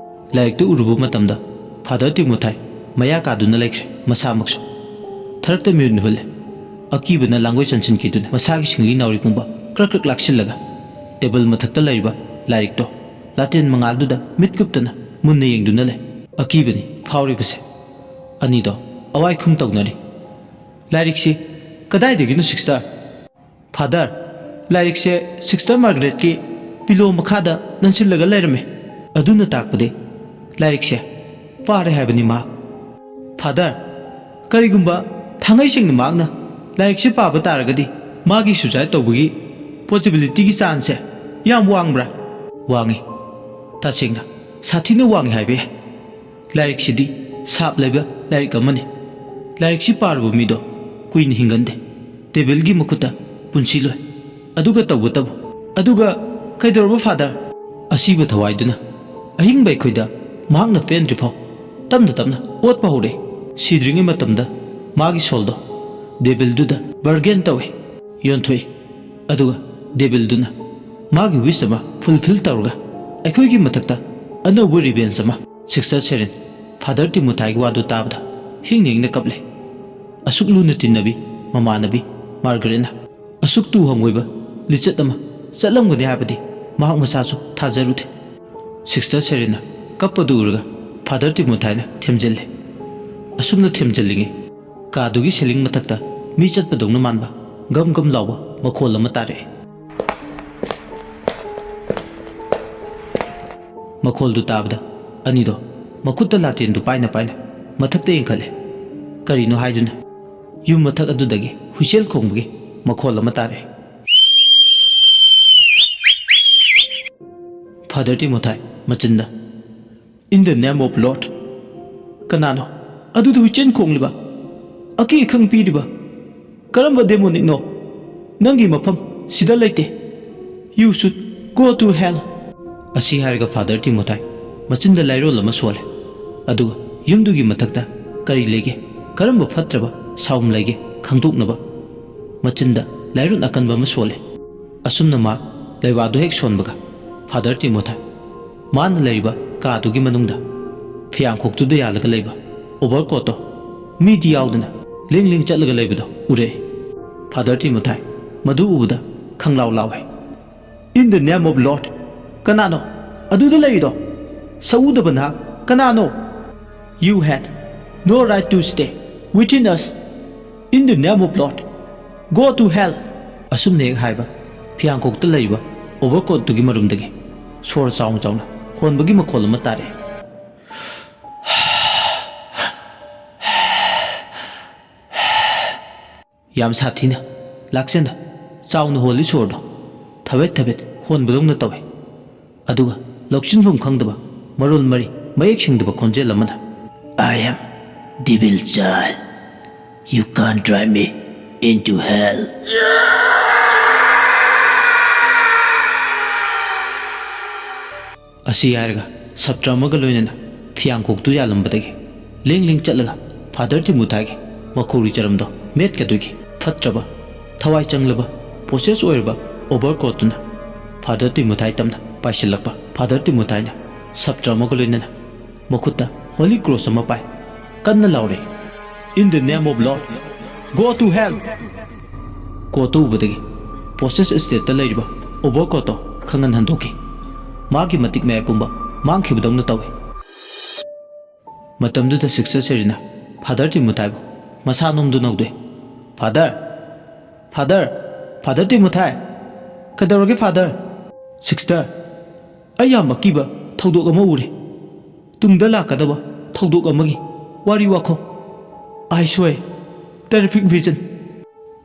ꯂꯥꯏꯔꯤꯛꯇꯨ ꯎꯔꯨꯕ ꯃꯇꯝꯗ ꯐꯥꯗꯔ ꯇꯤꯃꯣꯊꯥꯏ ꯃꯌꯥ ꯀꯥꯗꯨꯅ ꯂꯩꯈ꯭ꯔꯦ꯫ ꯃꯁꯥꯃꯛꯁꯨ ꯊꯔꯛꯇ ꯃꯤꯍꯨꯟ ꯍꯨꯜꯂꯦ꯫ ꯑꯀꯤꯕꯅ ꯂꯥꯡꯒꯣꯏ ꯆꯟꯁꯤꯟꯈꯤꯗꯨꯅ ꯃꯁꯥꯒꯤ ꯁꯤꯡꯂꯤ ꯅꯥꯎꯔꯤ ꯄꯨꯝꯕ ꯀ꯭ꯔꯛ ꯀ꯭ꯔꯛ ꯂꯥꯛꯁꯤꯜꯂꯒ ꯇꯦꯕꯜ ꯃꯊꯛꯇ ꯂꯩꯔꯤꯕ ꯂꯥꯏꯔꯤꯛꯇꯣ ꯂꯥꯇꯦꯟ ꯃꯉꯥꯜꯗꯨꯗ ꯃꯤꯠ ꯀꯨꯞꯇꯅ ꯃꯨꯟꯅ ꯌꯦꯡꯗꯨꯅ ꯂꯩ꯫ ꯑꯀꯤꯕꯅꯤ ꯐꯥꯎꯔꯤꯕꯁꯦ꯫ ꯑꯅꯤꯗꯣ ꯑꯋꯥꯏꯈꯨꯝ ꯇꯧꯅꯔꯤ꯫ "ꯂꯥꯏꯔꯤꯛꯁꯤ ꯀꯗꯥꯏꯗꯒꯤꯅꯣ, ꯁꯤꯁꯇꯔ?" "ꯐꯥꯗꯔ, ꯂꯥꯏꯔꯤꯛꯁꯦ ꯁꯤꯁꯇꯔ ꯃꯥꯔꯒꯔꯦꯠꯀꯤ ꯄꯤꯂꯣ ꯃꯈꯥꯗ ꯅꯟꯁꯤꯜꯂꯒ ꯂꯩꯔꯝꯃꯦ꯫ ꯑꯗꯨꯅ ꯇꯥꯛꯄꯗꯤ ꯂꯥꯏꯔꯤꯛꯁꯦ ꯄꯥꯔꯦ ꯍꯥꯏꯕꯅꯤ ꯃꯍꯥꯛ꯫" "ꯐꯥꯗꯔ, ꯀꯔꯤꯒꯨꯝꯕ ꯊꯥꯡꯉꯩ ꯁꯦꯡꯅ ꯃꯍꯥꯛꯅ ꯂꯥꯏꯔꯤꯛꯁꯦ ꯄꯥꯕ ꯇꯥꯔꯒꯗꯤ ꯃꯥꯒꯤ ꯁꯨꯁꯥꯏꯗ ꯇꯧꯕꯒꯤ ꯄꯣꯁꯤꯕꯤꯂꯤꯇꯤꯒꯤ ꯆꯥꯟꯁꯁꯦ ꯌꯥꯝ ꯋꯥꯡꯕ꯭ꯔꯥ?" "ꯋꯥꯡꯉꯤ꯫ ꯇꯁꯦꯡꯅ ꯁꯥꯊꯤꯅ ꯋꯥꯡꯉꯤ ꯍꯥꯏꯕ ꯌꯥꯏ꯫ ꯂꯥꯏꯔꯤꯛꯁꯤꯗꯤ ꯁꯥꯞ ꯂꯩꯕ ꯂꯥꯏꯔꯤꯛ ꯑꯃꯅꯤ꯫ ꯂꯥꯏꯔꯤꯛꯁꯤ ꯄꯥꯔꯨꯕ ꯃꯤꯗꯣ ꯀꯨꯏꯅ ꯍꯤꯡꯒꯟꯗꯦ꯫ ꯗꯦꯚꯤꯜꯒꯤ ꯃꯈꯨꯠꯇ ꯄꯨꯟꯁꯤ ꯂꯣꯏ꯫ ꯑꯗꯨꯒ ꯇꯧꯕꯇꯕꯨ꯫ ꯑꯗꯨꯒ ꯀꯩꯗꯧꯔꯕ, ꯐꯥꯗꯔ?" "ꯑꯁꯤꯕ ꯊꯋꯥꯏꯗꯨꯅ ꯑꯍꯤꯡꯕ ꯑꯩꯈꯣꯏꯗ ꯃꯍꯥꯛꯅ ꯄꯦꯟꯗ꯭ꯔꯤꯐꯥꯎ ꯇꯞꯅ ꯇꯞꯅ ꯑꯣꯠꯄ ꯍꯧꯔꯛꯏ꯫ ꯁꯤꯗ꯭ꯔꯤꯉꯩ ꯃꯇꯝꯗ ꯃꯥꯒꯤ ꯁꯣꯜꯗꯣ ꯗꯦꯚꯤꯜꯗꯨꯗ ꯕꯔꯒꯦꯟ ꯇꯧꯏ, ꯌꯣꯟꯊꯣꯛꯏ꯫ ꯑꯗꯨꯒ ꯗꯦꯚꯤꯜꯗꯨꯅ ꯃꯥꯒꯤ ꯋꯤꯁ ꯑꯃ ꯐꯨꯜꯐꯤꯜ ꯇꯧꯔꯒ ꯑꯩꯈꯣꯏꯒꯤ ꯃꯊꯛꯇ ꯑꯅꯧꯕ ꯔꯤꯚꯦꯟꯖ ꯑꯃ꯫" ꯁꯤꯁꯇꯔ ꯁꯦꯔꯤꯟ ꯐꯥꯗꯔ ꯇꯤꯃꯣꯊꯥꯏꯒꯤ ꯋꯥꯗꯨ ꯇꯥꯕꯗ ꯍꯤꯡꯅ ꯍꯤꯡꯅ ꯀꯞꯂꯦ꯫ ꯑꯁꯨꯛ ꯂꯨꯅ ꯇꯤꯟꯅꯕꯤ ꯃꯃꯥꯟꯅꯕꯤ ꯃꯥꯔꯒꯔꯦꯠꯅ ꯑꯁꯨꯛ ꯇꯨ ꯍꯪꯒꯣꯏꯕ ꯂꯤꯆꯠ ꯑꯃ ꯆꯠꯂꯝꯒꯅꯤ ꯍꯥꯏꯕꯗꯤ ꯃꯍꯥꯛ ꯃꯁꯥꯁꯨ ꯊꯥꯖꯔꯨꯗꯦ꯫ ꯁꯤꯁꯇꯔ ꯁꯦꯔꯤꯟꯅ ꯀꯞꯄꯗꯨ ꯎꯔꯒ ꯐꯥꯗꯔ ꯇꯤꯃꯣꯊꯥꯏꯅ ꯊꯦꯝꯖꯤꯜꯂꯦ꯫ ꯑꯁꯨꯝꯅ ꯊꯦꯝꯖꯤꯜꯂꯤꯉꯩ ꯀꯥꯗꯨꯒꯤ ꯁꯤꯂꯤꯡ ꯃꯊꯛꯇ ꯃꯤ ꯆꯠꯄꯗꯧꯅ ꯃꯥꯟꯕ ꯒꯝ ꯒꯝ ꯂꯥꯎꯕ ꯃꯈꯣꯜ ꯑꯃ ꯇꯥꯔꯛꯑꯦ꯫ ꯃꯈꯣꯜꯗꯨ ꯇꯥꯕꯗ ꯑꯅꯤꯗꯣ ꯃꯈꯨꯠꯇ ꯂꯥꯇꯦꯟꯗꯨ ꯄꯥꯏꯅ ꯄꯥꯏꯅ ꯃꯊꯛꯇ ꯌꯦꯡꯈꯠꯂꯦ꯫ ꯀꯔꯤꯅꯣ ꯍꯥꯏꯗꯨꯅ ꯌꯨꯝ ꯃꯊꯛ ꯑꯗꯨꯗꯒꯤ ꯍꯨꯏꯁꯦꯜ ꯈꯣꯡꯕꯒꯤ ꯃꯈꯣꯜ ꯑꯃ ꯇꯥꯔꯛꯑꯦ꯫ ꯐꯥꯗꯔ ꯇꯤꯃꯣꯊꯥꯏ ꯃꯆꯤꯟꯗ, "In the name of Lord, ꯀꯅꯥꯅꯣ?" ꯑꯗꯨꯗ ꯍꯨꯏꯆꯦꯟ ꯈꯣꯡꯂꯤꯕ, ꯑꯀꯤ ꯑꯈꯪ ꯄꯤꯔꯤꯕ ꯀꯔꯝꯕ ꯗꯦꯃꯣꯅꯤꯛꯅꯣ? ꯅꯪꯒꯤ ꯃꯐꯝ ꯁꯤꯗ ꯂꯩꯇꯦ꯫ You should go to hell. ꯑꯁꯤ ꯍꯥꯏꯔꯒ ꯐꯥꯗꯔ ꯇꯤꯃꯣꯊꯥꯏ ꯃꯆꯤꯟꯗ ꯂꯥꯏꯔꯣꯜ ꯑꯃ ꯁꯣꯜꯂꯦ꯫ ꯑꯗꯨꯒ ꯌꯨꯝꯗꯨꯒꯤ ꯃꯊꯛꯇ ꯀꯔꯤ ꯂꯩꯒꯦ, ꯀꯔꯝꯕ ꯐꯠꯇ꯭ꯔꯕ ꯁꯥꯎꯝ ꯂꯩꯒꯦ ꯈꯪꯗꯣꯛꯅꯕ ꯃꯆꯤꯟꯗ ꯂꯥꯏꯔꯣꯜ ꯑꯀꯟꯕ ꯑꯃ ꯁꯣꯜꯂꯦ꯫ ꯑꯁꯨꯝꯅ ꯃꯥ ꯂꯩꯋꯥꯗꯨ ꯍꯦꯛ ꯁꯣꯟꯕꯒ ꯐꯥꯗꯔ ꯇꯤꯃꯣꯊꯥꯏ ꯃꯥꯅ ꯂꯩꯔꯤꯕ ꯀꯥꯗꯨꯒꯤ ꯃꯅꯨꯡꯗ ꯐꯤꯌꯥꯡꯈꯣꯛꯇꯨꯗ ꯌꯥꯜꯂꯒ ꯂꯩꯕ ꯑꯣꯚꯔ ꯀꯣꯠꯇꯣ ꯃꯤꯗꯤ ꯌꯥꯎꯗꯅ ꯂꯦꯡ ꯂꯦꯡ ꯆꯠꯂꯒ ꯂꯩꯕꯗꯣ ꯎꯔꯛꯑꯦ꯫ ꯐꯥꯗꯔ ꯇꯤꯃꯣꯊꯥꯏ ꯃꯗꯨ ꯎꯕꯗ ꯈꯪꯂꯥꯎ ꯂꯥꯎꯋꯦ꯫ In the name of Lord, ꯀꯅꯥꯅꯣ ꯑꯗꯨꯗ ꯂꯩꯔꯤꯗꯣ? ꯁꯛꯎꯗꯕ ꯅꯍꯥꯛ ꯀꯅꯥꯅꯣ? You had no right to stay within us. In the name of Lord, go to hell. ꯑꯁꯨꯝꯅ ꯍꯦꯛ ꯍꯥꯏꯕ ꯐꯤꯌꯥꯡꯈꯣꯛꯇ ꯂꯩꯔꯤꯕ ꯑꯣꯚꯔ ꯀꯣꯠꯇꯨꯒꯤ ꯃꯔꯨꯝꯗꯒꯤ ꯁꯣꯔ ꯆꯥꯎꯅ ꯆꯥꯎꯅ ꯍꯣꯟꯕꯒꯤ ꯃꯈꯣꯜ ꯑꯃ ꯇꯥꯔꯛꯑꯦ꯫ ꯌꯥꯝ ꯁꯥꯊꯤꯅ, ꯂꯥꯛꯆꯦꯟꯅ ꯆꯥꯎꯅ ꯍꯣꯜꯂꯤ ꯁꯣꯔꯗꯣ ꯊꯕꯦꯠ ꯊꯕꯦꯠ ꯍꯣꯟꯕꯗꯧꯅ ꯇꯧꯏ꯫ ꯑꯗꯨꯒ ꯂꯧꯁꯤꯟꯐꯝ ꯈꯪꯗꯕ, ꯃꯔꯣꯜ ꯃꯔꯤ ꯃꯌꯦꯛ ꯁꯦꯡꯗꯕ ꯈꯣꯟꯖꯦꯜ ꯑꯃꯅ, "I am devil child. You can't drive me into hell." ꯑꯁꯤ ꯍꯥꯏꯔꯒ ꯁꯞꯇ꯭ꯔ ꯑꯃꯒ ꯂꯣꯏꯅꯅ ꯐꯤꯌꯥꯡꯈꯣꯛꯇꯨ ꯌꯥꯜꯂꯝꯕꯗꯒꯤ ꯂꯦꯡ ꯂꯦꯡ ꯆꯠꯂꯒ ꯐꯥꯗꯔ ꯇꯤꯃꯨꯊꯥꯏꯒꯤ ꯃꯈꯧꯔꯤ ꯆꯔꯝꯗꯣ ꯃꯦꯠꯀꯗꯣꯏꯒꯤ ꯐꯠꯇ꯭ꯔꯕ, ꯊꯋꯥꯏ ꯆꯪꯂꯕ, ꯄꯣꯁꯦꯁ ꯑꯣꯏꯔꯕ ꯑꯣꯚꯔ ꯀꯣꯠꯇꯨꯅ ꯐꯥꯗꯔ ꯇꯤꯃꯨꯊꯥꯏ ꯇꯝꯅ ꯄꯥꯏꯁꯤꯜꯂꯛꯄ꯫ ꯐꯥꯗꯔ ꯇꯤꯃꯨꯊꯥꯏꯅ ꯁꯞꯇ꯭ꯔ ꯑꯃꯒ ꯂꯣꯏꯅꯅ ꯃꯈꯨꯠꯇ ꯍꯣꯂꯤ ꯀ꯭ꯔꯣꯁ ꯑꯃ ꯄꯥꯏ ꯀꯟꯅ ꯂꯥꯎꯔꯦ, "In the name of Lord, go to hell!" ꯀꯣꯠꯇꯨ ꯎꯕꯗꯒꯤ ꯄꯣꯁꯦꯁ ꯁ꯭ꯇꯦꯠꯇ ꯂꯩꯔꯤꯕ ꯑꯣꯚꯔ ꯀꯣꯠꯇꯣ ꯈꯪꯍꯟ ꯍꯟꯗꯣꯛꯈꯤ꯫ ꯃꯥꯒꯤ ꯃꯇꯤꯛ ꯃꯌꯥꯏ ꯄꯨꯝꯕ ꯃꯥꯡꯈꯤꯕꯗꯧꯅ ꯇꯧꯏ꯫ ꯃꯇꯝꯗꯨꯗ ꯁꯤꯁꯇꯔ ꯁꯦꯔꯤꯅ ꯐꯥꯗꯔ ꯇꯤꯃꯨꯊꯥꯏꯕꯨ ꯃꯁꯥ ꯅꯣꯝꯗꯨ ꯅꯧꯗꯣꯛꯏ꯫ "ꯐꯥꯗꯔ! ꯐꯥꯗꯔ! ꯐꯥꯗꯔ ꯇꯤꯃꯨꯊꯥꯏ! ꯀꯩꯗꯧꯔꯒꯦ ꯐꯥꯗꯔ?" "ꯁꯤꯁꯇꯔ, ꯑꯩ ꯌꯥꯝ ꯑꯀꯤꯕ ꯊꯧꯗꯣꯛ ꯑꯃ ꯎꯔꯦ꯫ ꯇꯨꯡꯗ ꯂꯥꯛꯀꯗꯕ ꯊꯧꯗꯣꯛ ꯑꯃꯒꯤ ꯋꯥꯔꯤ ꯋꯥꯈꯣ꯫ I swear, terrific vision."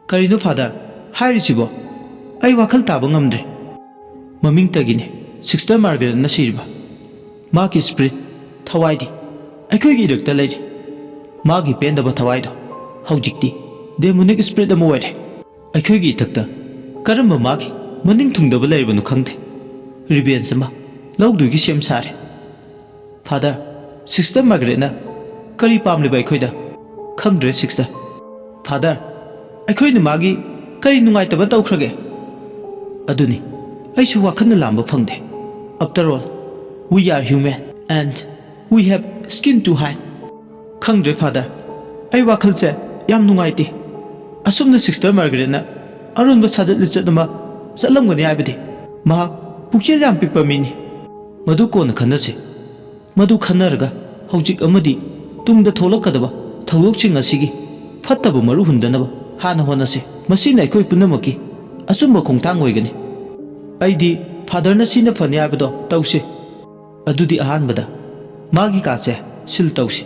"ꯀꯔꯤꯅꯣ ꯐꯥꯗꯔ ꯍꯥꯏꯔꯤꯁꯤꯕꯣ? ꯑꯩ ꯋꯥꯈꯜ ꯇꯥꯕ ꯉꯝꯗ꯭ꯔꯦ꯫ ꯃꯃꯤꯡꯇꯒꯤꯅꯦ ꯁꯤꯁꯇꯔ ꯃꯥꯔꯒꯔꯦꯠꯅ ꯁꯤꯔꯤꯕ꯫ ꯃꯥꯒꯤ ꯁ꯭ꯄꯤꯔꯤꯠ, ꯊꯋꯥꯏꯗꯤ ꯑꯩꯈꯣꯏꯒꯤ ꯏꯔꯛꯇ ꯂꯩꯔꯤ꯫ ꯃꯥꯒꯤ ꯄꯦꯟꯗꯕ ꯊꯋꯥꯏꯗꯣ ꯍꯧꯖꯤꯛꯇꯤ demonic spirit ꯑꯃ ꯑꯣꯏꯔꯦ꯫ ꯑꯩꯈꯣꯏꯒꯤ ꯏꯊꯛꯇ ꯀꯔꯝꯕ ꯃꯥꯒꯤ ꯃꯅꯤꯡ ꯊꯨꯡꯗꯕ ꯂꯩꯔꯤꯕꯅꯣ ꯈꯪꯗꯦ꯫ Revenge ꯑꯃ ꯂꯧꯗꯣꯏꯒꯤ ꯁꯦꯝ ꯁꯥꯔꯦ꯫ Father, Sister Margaretꯅ ꯀꯔꯤ ꯄꯥꯝꯂꯤꯕ ꯑꯩꯈꯣꯏꯗ? ꯈꯪꯗ꯭ꯔꯦ Sister꯫ Father, ꯑꯩꯈꯣꯏꯅ ꯃꯥꯒꯤ ꯀꯔꯤ ꯅꯨꯡꯉꯥꯏꯇꯕ ꯇꯧꯈ꯭ꯔꯒꯦ? ꯑꯗꯨꯅꯤ, ꯑꯩꯁꯨ ꯋꯥꯈꯜꯅ ꯂꯥꯝꯕ ꯐꯪꯗꯦ꯫ After all, we are human and we have skin to hide꯫ ꯈꯪꯗ꯭ꯔꯦ Father, ꯑꯩ ꯋꯥꯈꯜꯁꯦ ꯌꯥꯝ ꯅꯨꯡꯉꯥꯏꯇꯦ꯫ ꯑꯁꯨꯝꯅ Sister Margaretꯅ ꯑꯔꯣꯟꯕ ꯁꯥꯖꯠ ꯂꯤꯆꯠ ꯑꯃ ꯆꯠꯂꯝꯒꯅꯤ ꯍꯥꯏꯕꯗꯤ꯫ ꯃꯍꯥꯛ ꯄꯨꯛꯆꯦꯜ ꯌꯥꯝ ꯄꯤꯛꯄ ꯃꯤꯅꯤ꯫ ꯃꯗꯨ ꯀꯣꯟꯅ ꯈꯟꯅꯁꯤ꯫ ꯃꯗꯨ ꯈꯟꯅꯔꯒ ꯍꯧꯖꯤꯛ ꯑꯃꯗꯤ ꯇꯨꯡꯗ ꯊꯣꯛꯂꯛꯀꯗꯕ ꯊꯧꯗꯣꯛꯁꯤꯡ ꯑꯁꯤꯒꯤ ꯐꯠꯇꯕ ꯃꯔꯨ ꯍꯨꯟꯗꯅꯕ ꯍꯥꯟꯅ ꯍꯣꯠꯅꯁꯤ꯫ ꯃꯁꯤꯅ ꯑꯩꯈꯣꯏ ꯄꯨꯝꯅꯃꯛꯀꯤ ꯑꯆꯨꯝꯕ ꯈꯣꯡꯊꯥꯡ ꯑꯣꯏꯒꯅꯤ꯫ ꯑꯩꯗꯤ Fatherꯅ ꯁꯤꯅ ꯐꯅꯤ ꯍꯥꯏꯕꯗꯣ ꯇꯧꯁꯤ꯫ ꯑꯗꯨꯗꯤ ꯑꯍꯥꯟꯕꯗ ꯃꯥꯒꯤ ꯀꯥꯁꯦ seal ꯇꯧꯁꯤ꯫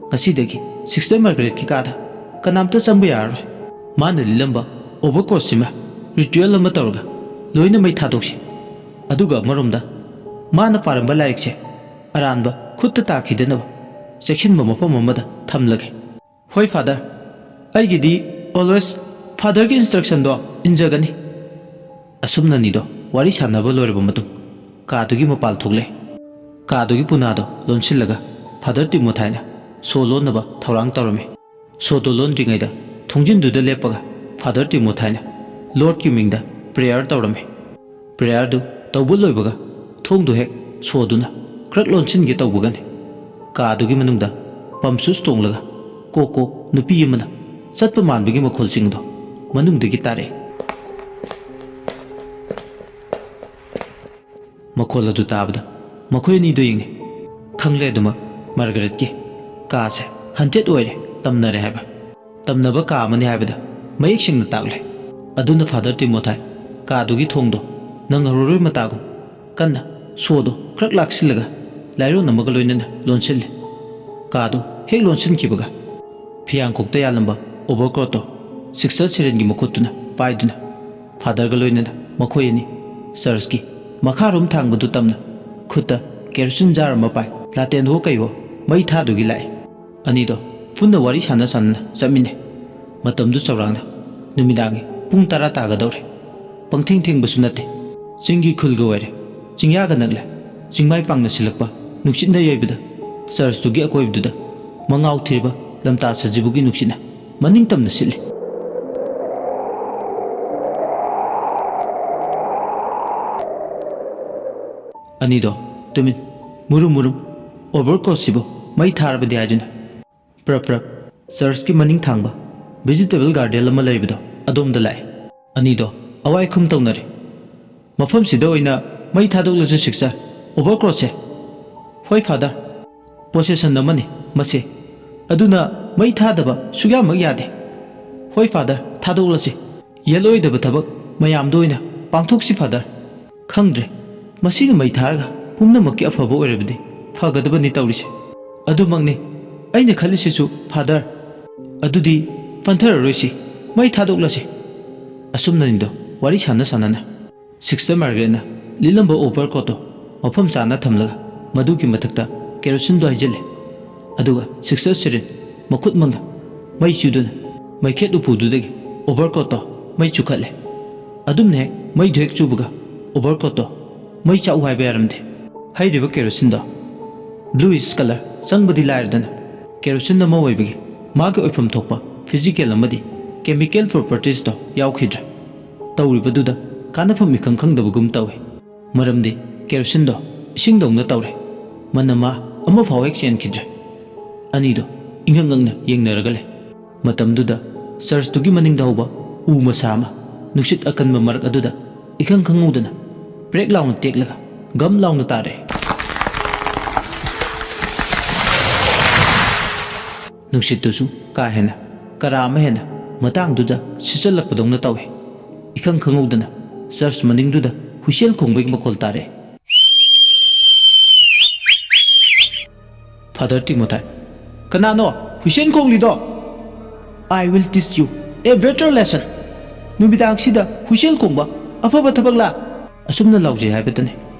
ꯉꯁꯤꯗꯒꯤ Sister Margaretꯀꯤ ꯀꯥꯗ ꯀꯅꯥꯝꯇ ꯆꯪꯕ ꯌꯥꯔꯔꯣꯏ꯫ ꯃꯥꯅ ꯂꯤꯠꯂꯝꯕ overcoatꯁꯤꯃ ritual ꯑꯃ ꯇꯧꯔꯒ ꯂꯣꯏꯅ ꯃꯩ ꯊꯥꯗꯣꯛꯁꯤ꯫ ꯑꯗꯨꯒ ꯑꯃꯔꯣꯝꯗ ꯃꯥꯅ ꯄꯥꯔꯝꯕ ꯂꯥꯏꯔꯤꯛꯁꯦ ꯑꯔꯥꯟꯕ ꯈꯨꯠꯇ ꯇꯥꯈꯤꯗꯅꯕ ꯆꯦꯛꯁꯤꯟꯕ ꯃꯐꯝ ꯑꯃꯗ ꯊꯝꯂꯒꯦ꯫ ꯍꯣꯏ Father, ꯑꯩꯒꯤꯗꯤ always Fatherꯒꯤ instructionꯗꯣ ꯏꯟꯖꯒꯅꯤ꯫ ꯑꯁꯨꯝꯅ ꯑꯅꯤꯗꯣ ꯋꯥꯔꯤ ꯁꯥꯟꯅꯕ ꯂꯣꯏꯔꯕ ꯃꯇꯨꯡ ꯀꯥꯗꯨꯒꯤ ꯃꯄꯥꯜ ꯊꯣꯛꯂꯦ꯫ ꯀꯥꯗꯨꯒꯤ ꯄꯨꯅꯥꯗꯣ ꯂꯣꯟꯁꯤꯜꯂꯒ Father Timothyꯅ ꯁꯣ ꯂꯣꯟꯅꯕ ꯊꯧꯔꯥꯡ ꯇꯧꯔꯝꯃꯤ꯫ ꯁꯣꯗꯣ ꯂꯣꯟꯗ꯭ꯔꯤꯉꯩꯗ ꯊꯣꯡꯖꯤꯟꯗꯨꯗ ꯂꯦꯞꯄꯒ Father Timothyꯅ Lordꯀꯤ ꯃꯤꯡꯗ prayer ꯇꯧꯔꯝꯃꯤ꯫ Prayerꯗꯨ ꯇꯧꯕ ꯂꯣꯏꯕꯒ ꯊꯣꯡꯗꯨ ꯍꯦꯛ ꯁꯣꯗꯨꯅ ꯈꯔꯛ ꯂꯣꯟꯁꯤꯟꯒꯦ ꯇꯧꯕꯒꯅꯤ, ꯀꯥꯗꯨꯒꯤ ꯃꯅꯨꯡꯗ pump shoes ꯇꯣꯡꯂꯒ ꯀꯣꯛ ꯀꯣꯛ ꯅꯨꯄꯤ ꯑꯃꯅ ꯆꯠꯄ ꯃꯥꯟꯕꯒꯤ ꯃꯈꯣꯜꯁꯤꯡꯗꯣ ꯃꯅꯨꯡꯗꯒꯤ ꯇꯥꯔꯛꯏ꯫ ꯃꯈꯣꯜ ꯑꯗꯨ ꯇꯥꯕꯗ ꯃꯈꯣꯏ ꯑꯅꯤꯗꯨ ꯌꯦꯡꯉꯤ꯫ ꯈꯪꯂꯦ ꯑꯗꯨꯃꯛ Margaretꯀꯤ ꯀꯥꯁꯦ haunted ꯑꯣꯏꯔꯦ, ꯇꯝꯅꯔꯦ ꯍꯥꯏꯕ꯫ ꯇꯝꯅꯕ ꯀꯥ ꯑꯃꯅꯤ ꯍꯥꯏꯕꯗ ꯃꯌꯦꯛ ꯁꯦꯡꯅ ꯇꯥꯛꯂꯦ꯫ ꯑꯗꯨꯅ Father Timothy ꯀꯥꯗꯨꯒꯤ ꯊꯣꯡꯗꯣ ꯅꯪꯍꯧꯔꯔꯣꯏ ꯃꯇꯥꯒꯨꯝ ꯀꯟꯅ ꯁꯣꯗꯣ ꯈꯔꯛ ꯂꯥꯛꯁꯤꯜꯂꯒ ꯂꯥꯏꯔꯣꯟ ꯑꯃꯒ ꯂꯣꯏꯅꯅ ꯂꯣꯟꯁꯤꯜꯂꯦ꯫ ꯀꯥꯗꯨ ꯍꯦꯛ ꯂꯣꯟꯁꯤꯟꯈꯤꯕꯒ ꯐꯤꯌꯥꯡꯈꯣꯛꯇ ꯌꯥꯜꯂꯝꯕ overcoatꯇꯣ Sister Serenꯒꯤ ꯃꯈꯨꯠꯇꯨꯅ ꯄꯥꯏꯗꯨꯅ Fatherꯒ ꯂꯣꯏꯅꯅ ꯃꯈꯣꯏ ꯑꯅꯤ churchꯀꯤ ꯃꯈꯥꯔꯣꯝ ꯊꯥꯡꯕꯗꯨ ꯇꯝꯅ ꯈꯨꯠꯇ kerosene jar ꯑꯃ ꯄꯥꯏ ꯂꯥꯇꯦꯟꯍꯣ ꯀꯩꯍꯣ ꯃꯩ ꯊꯥꯗꯨꯒꯤ ꯂꯥꯛꯏ꯫ ꯑꯅꯤꯗꯣ ꯄꯨꯟꯅ ꯋꯥꯔꯤ ꯁꯥꯟꯅ ꯁꯥꯟꯅꯅ ꯆꯠꯃꯤꯟꯅꯩ꯫ ꯃꯇꯝꯗꯨ ꯆꯥꯎꯔꯥꯛꯅ ꯅꯨꯃꯤꯗꯥꯡꯒꯤ ꯄꯨꯡ ꯇꯔꯥ ꯇꯥꯒꯗꯧꯔꯦ꯫ ꯄꯪꯊꯦꯡ ꯊꯦꯡꯕꯁꯨ ꯅꯠꯇꯦ꯫ ꯆꯤꯡꯒꯤ ꯈꯨꯜꯒ ꯑꯣꯏꯔꯦ꯫ ꯆꯤꯡꯌꯥꯒ ꯅꯛꯂꯦ꯫ ꯆꯤꯡꯃꯥꯏ ꯄꯥꯡꯅ ꯁꯤꯜꯂꯛꯄ ꯅꯨꯡꯁꯤꯠꯅ ꯌꯩꯕꯗ ꯆꯔꯆꯇꯨꯒꯤ ꯑꯀꯣꯏꯕꯗꯨꯗ ꯃꯉꯥꯎ ꯊꯤꯔꯕ ꯂꯝꯇꯥ ꯁꯖꯤꯕꯨꯒꯤ ꯅꯨꯡꯁꯤꯠꯅ ꯃꯅꯤꯡ ꯇꯝꯅ ꯁꯤꯠꯂꯤ꯫ ꯑꯅꯤꯗꯣ, ꯇꯨꯃꯤꯟ꯫ ꯃꯨꯔꯨꯝ ꯃꯨꯔꯨꯝ꯫ ꯑꯣꯚꯔꯀꯣꯠꯁꯤꯕꯨ ꯃꯩ ꯊꯥꯔꯕꯗꯤ ꯍꯥꯏꯗꯨꯅ꯫ ꯄ꯭ꯔꯞ ꯄ꯭ꯔꯞ꯫ ꯆꯔꯆꯀꯤ ꯃꯅꯤꯡ ꯊꯥꯡꯕ ꯚꯦꯖꯤꯇꯦꯕꯜ ꯒꯥꯔꯗꯦꯟ ꯑꯃ ꯂꯩꯕꯗꯣ ꯑꯗꯣꯝꯗ ꯂꯥꯛꯑꯦ꯫ ꯑꯅꯤꯗꯣ ꯑꯋꯥꯏ ꯈꯨꯝ ꯇꯧꯅꯔꯦ꯫ ꯃꯐꯝꯁꯤꯗ ꯑꯣꯏꯅ ꯃꯩ ꯊꯥꯗꯣꯛꯂꯁꯦ ꯁꯤꯛꯁꯇꯔ꯫ ꯑꯣꯚꯔꯀꯣꯠꯁꯦ꯫ ꯍꯣꯏ ꯐꯥꯗꯔ꯫ ꯄꯣꯁꯦꯁꯟ ꯑꯃꯅꯤ ꯃꯁꯦ꯫ ꯑꯗꯨꯅ ꯃꯩ ꯊꯥꯗꯕ ꯁꯨꯛꯌꯥꯃꯛ ꯌꯥꯗꯦ꯫ ꯍꯣꯏ ꯐꯥꯗꯔ, ꯊꯥꯗꯣꯛꯂꯁꯤ꯫ ꯌꯦꯠꯂꯣꯏꯗꯕ ꯊꯕꯛ ꯃꯌꯥꯝꯗ ꯑꯣꯏꯅ ꯄꯥꯡꯊꯣꯛꯁꯤ ꯐꯥꯗꯔ꯫ ꯈꯪꯗ꯭ꯔꯦ, ꯃꯁꯤꯅ ꯃꯩ ꯊꯥꯔꯒ ꯄꯨꯝꯅꯃꯛꯀꯤ ꯑꯐꯕ ꯑꯣꯏꯔꯕꯗꯤ ꯐꯒꯗꯕꯅꯤ ꯇꯧꯔꯤꯁꯦ꯫ ꯑꯗꯨꯃꯛꯅꯤ ꯑꯩꯅ ꯈꯜꯂꯤꯁꯤꯁꯨ ꯐꯥꯗꯔ꯫ ꯑꯗꯨꯗꯤ ꯐꯟꯊꯔꯔꯣꯏꯁꯤ, ꯃꯩ ꯊꯥꯗꯣꯛꯂꯁꯤ꯫ ꯑꯁꯨꯝꯅꯅꯤꯗꯣ ꯋꯥꯔꯤ ꯁꯥꯟꯅ ꯁꯥꯟꯅꯅ ꯁꯤꯛꯁꯇꯔ ꯃꯥꯔꯒꯔꯦꯠꯅ ꯂꯤꯠꯂꯝꯕ ꯑꯣꯚꯔꯀꯣꯠꯇꯣ ꯃꯐꯝ ꯆꯥꯅ ꯊꯝꯂꯒ ꯃꯗꯨꯒꯤ ꯃꯊꯛꯇ ꯀꯦꯔꯣꯁꯤꯟꯗꯣ ꯍꯩꯖꯤꯜꯂꯦ꯫ ꯑꯗꯨꯒ ꯁꯤꯛꯁꯇꯔ ꯁꯤꯔꯤꯟ ꯃꯈꯨꯠꯃꯛꯅ ꯃꯩ ꯆꯨꯗꯨꯅ ꯃꯩꯈꯦꯠ ꯎꯄꯨꯗꯨꯗꯒꯤ ꯑꯣꯚꯔꯀꯣꯠꯇꯣ ꯃꯩ ꯆꯨꯈꯠꯂꯦ꯫ ꯑꯗꯨꯝꯅ ꯍꯦꯛ ꯃꯩꯗꯨ ꯍꯦꯛ ꯆꯨꯕꯒ ꯑꯣꯚꯔꯀꯣꯠꯇꯣ ꯃꯩ ꯆꯥꯛꯎ ꯍꯥꯏꯕ ꯌꯥꯔꯝꯗꯦ꯫ ꯍꯩꯔꯤꯕ ꯀꯦꯔꯣꯁꯤꯟꯗꯣ ꯕ꯭ꯂꯨꯏꯁ ꯀꯂꯔ ꯆꯪꯕꯗꯤ ꯂꯥꯏꯔꯗꯅ ꯀꯦꯔꯣꯁꯤꯟ ꯑꯃ ꯑꯣꯏꯕꯒꯤ ꯃꯥꯒꯤ ꯑꯣꯏꯐꯝ ꯊꯣꯛꯄ ꯐꯤꯖꯤꯀꯦꯜ ꯑꯃꯗꯤ ꯀꯦꯃꯤꯀꯦꯜ ꯄ꯭ꯔꯣꯄꯔꯇꯤꯁꯇꯣ ꯌꯥꯎꯈꯤꯗ꯭ꯔꯦ꯫ ꯇꯧꯔꯤꯕꯗꯨꯗ ꯀꯥꯟꯅꯐꯝ ꯏꯈꯪ ꯈꯪꯗꯕꯒꯨꯝ ꯇꯧꯏ꯫ ꯃꯔꯝꯗꯤ ꯀꯦꯔꯣꯁꯤꯟꯗꯣ ꯏꯁꯤꯡꯗꯧꯅ ꯇꯧꯔꯦ꯫ ꯃꯅꯝ ꯑꯃ ꯐꯥꯎ ꯍꯦꯛ ꯆꯦꯟꯈꯤꯗ꯭ꯔꯦ꯫ ꯑꯅꯤꯗꯣ ꯏꯉꯛ ꯉꯛꯅ ꯌꯦꯡꯅꯔꯒ ꯂꯩ꯫ ꯃꯇꯝꯗꯨꯗ ꯆꯔꯆꯇꯨꯒꯤ ꯃꯅꯤꯡꯗ ꯍꯧꯕ ꯎ ꯃꯁꯥ ꯑꯃ ꯅꯨꯡꯁꯤꯠ ꯑꯀꯟꯕ ꯃꯔꯛ ꯑꯗꯨꯗ ꯏꯈꯪ ꯈꯪꯍꯧꯗꯅ ꯄ꯭ꯔꯦꯛ ꯂꯥꯎꯅ ꯇꯦꯛꯂꯒ ꯒꯝ ꯂꯥꯎꯅ ꯇꯥꯔꯛꯑꯦ꯫ ꯅꯨꯡꯁꯤꯠꯇꯨꯁꯨ ꯀꯥ ꯍꯦꯟꯅ ꯀꯔꯥ ꯑꯃ ꯍꯦꯟꯅ ꯃꯇꯥꯡꯗꯨꯗ ꯁꯤꯠꯆꯜꯂꯛꯄꯗꯧꯅ ꯇꯧꯏ꯫ ꯏꯈꯪ ꯈꯪꯍꯧꯗꯅ ꯆꯔꯆ ꯃꯅꯤꯡꯗꯨꯗ ꯍꯨꯏꯁꯦꯜ ꯈꯣꯡꯕꯒꯤ ꯃꯈꯣꯜ ꯇꯥꯔꯛꯑꯦ꯫ ꯐꯥꯗꯔ ꯇꯤꯃꯣꯊꯥꯏ, "ꯀꯅꯥꯅꯣ whistle ꯈꯣꯡꯂꯤꯗꯣ?" "I will teach you a better lesson꯫ ꯅꯨꯃꯤꯗꯥꯡꯁꯤꯗ whistle ꯈꯣꯡꯕ ꯑꯐꯕ ꯊꯕꯛꯂꯥ?" ꯑꯁꯨꯝꯅ ꯂꯥꯎꯖꯩ ꯍꯥꯏꯕꯇꯅꯤ꯫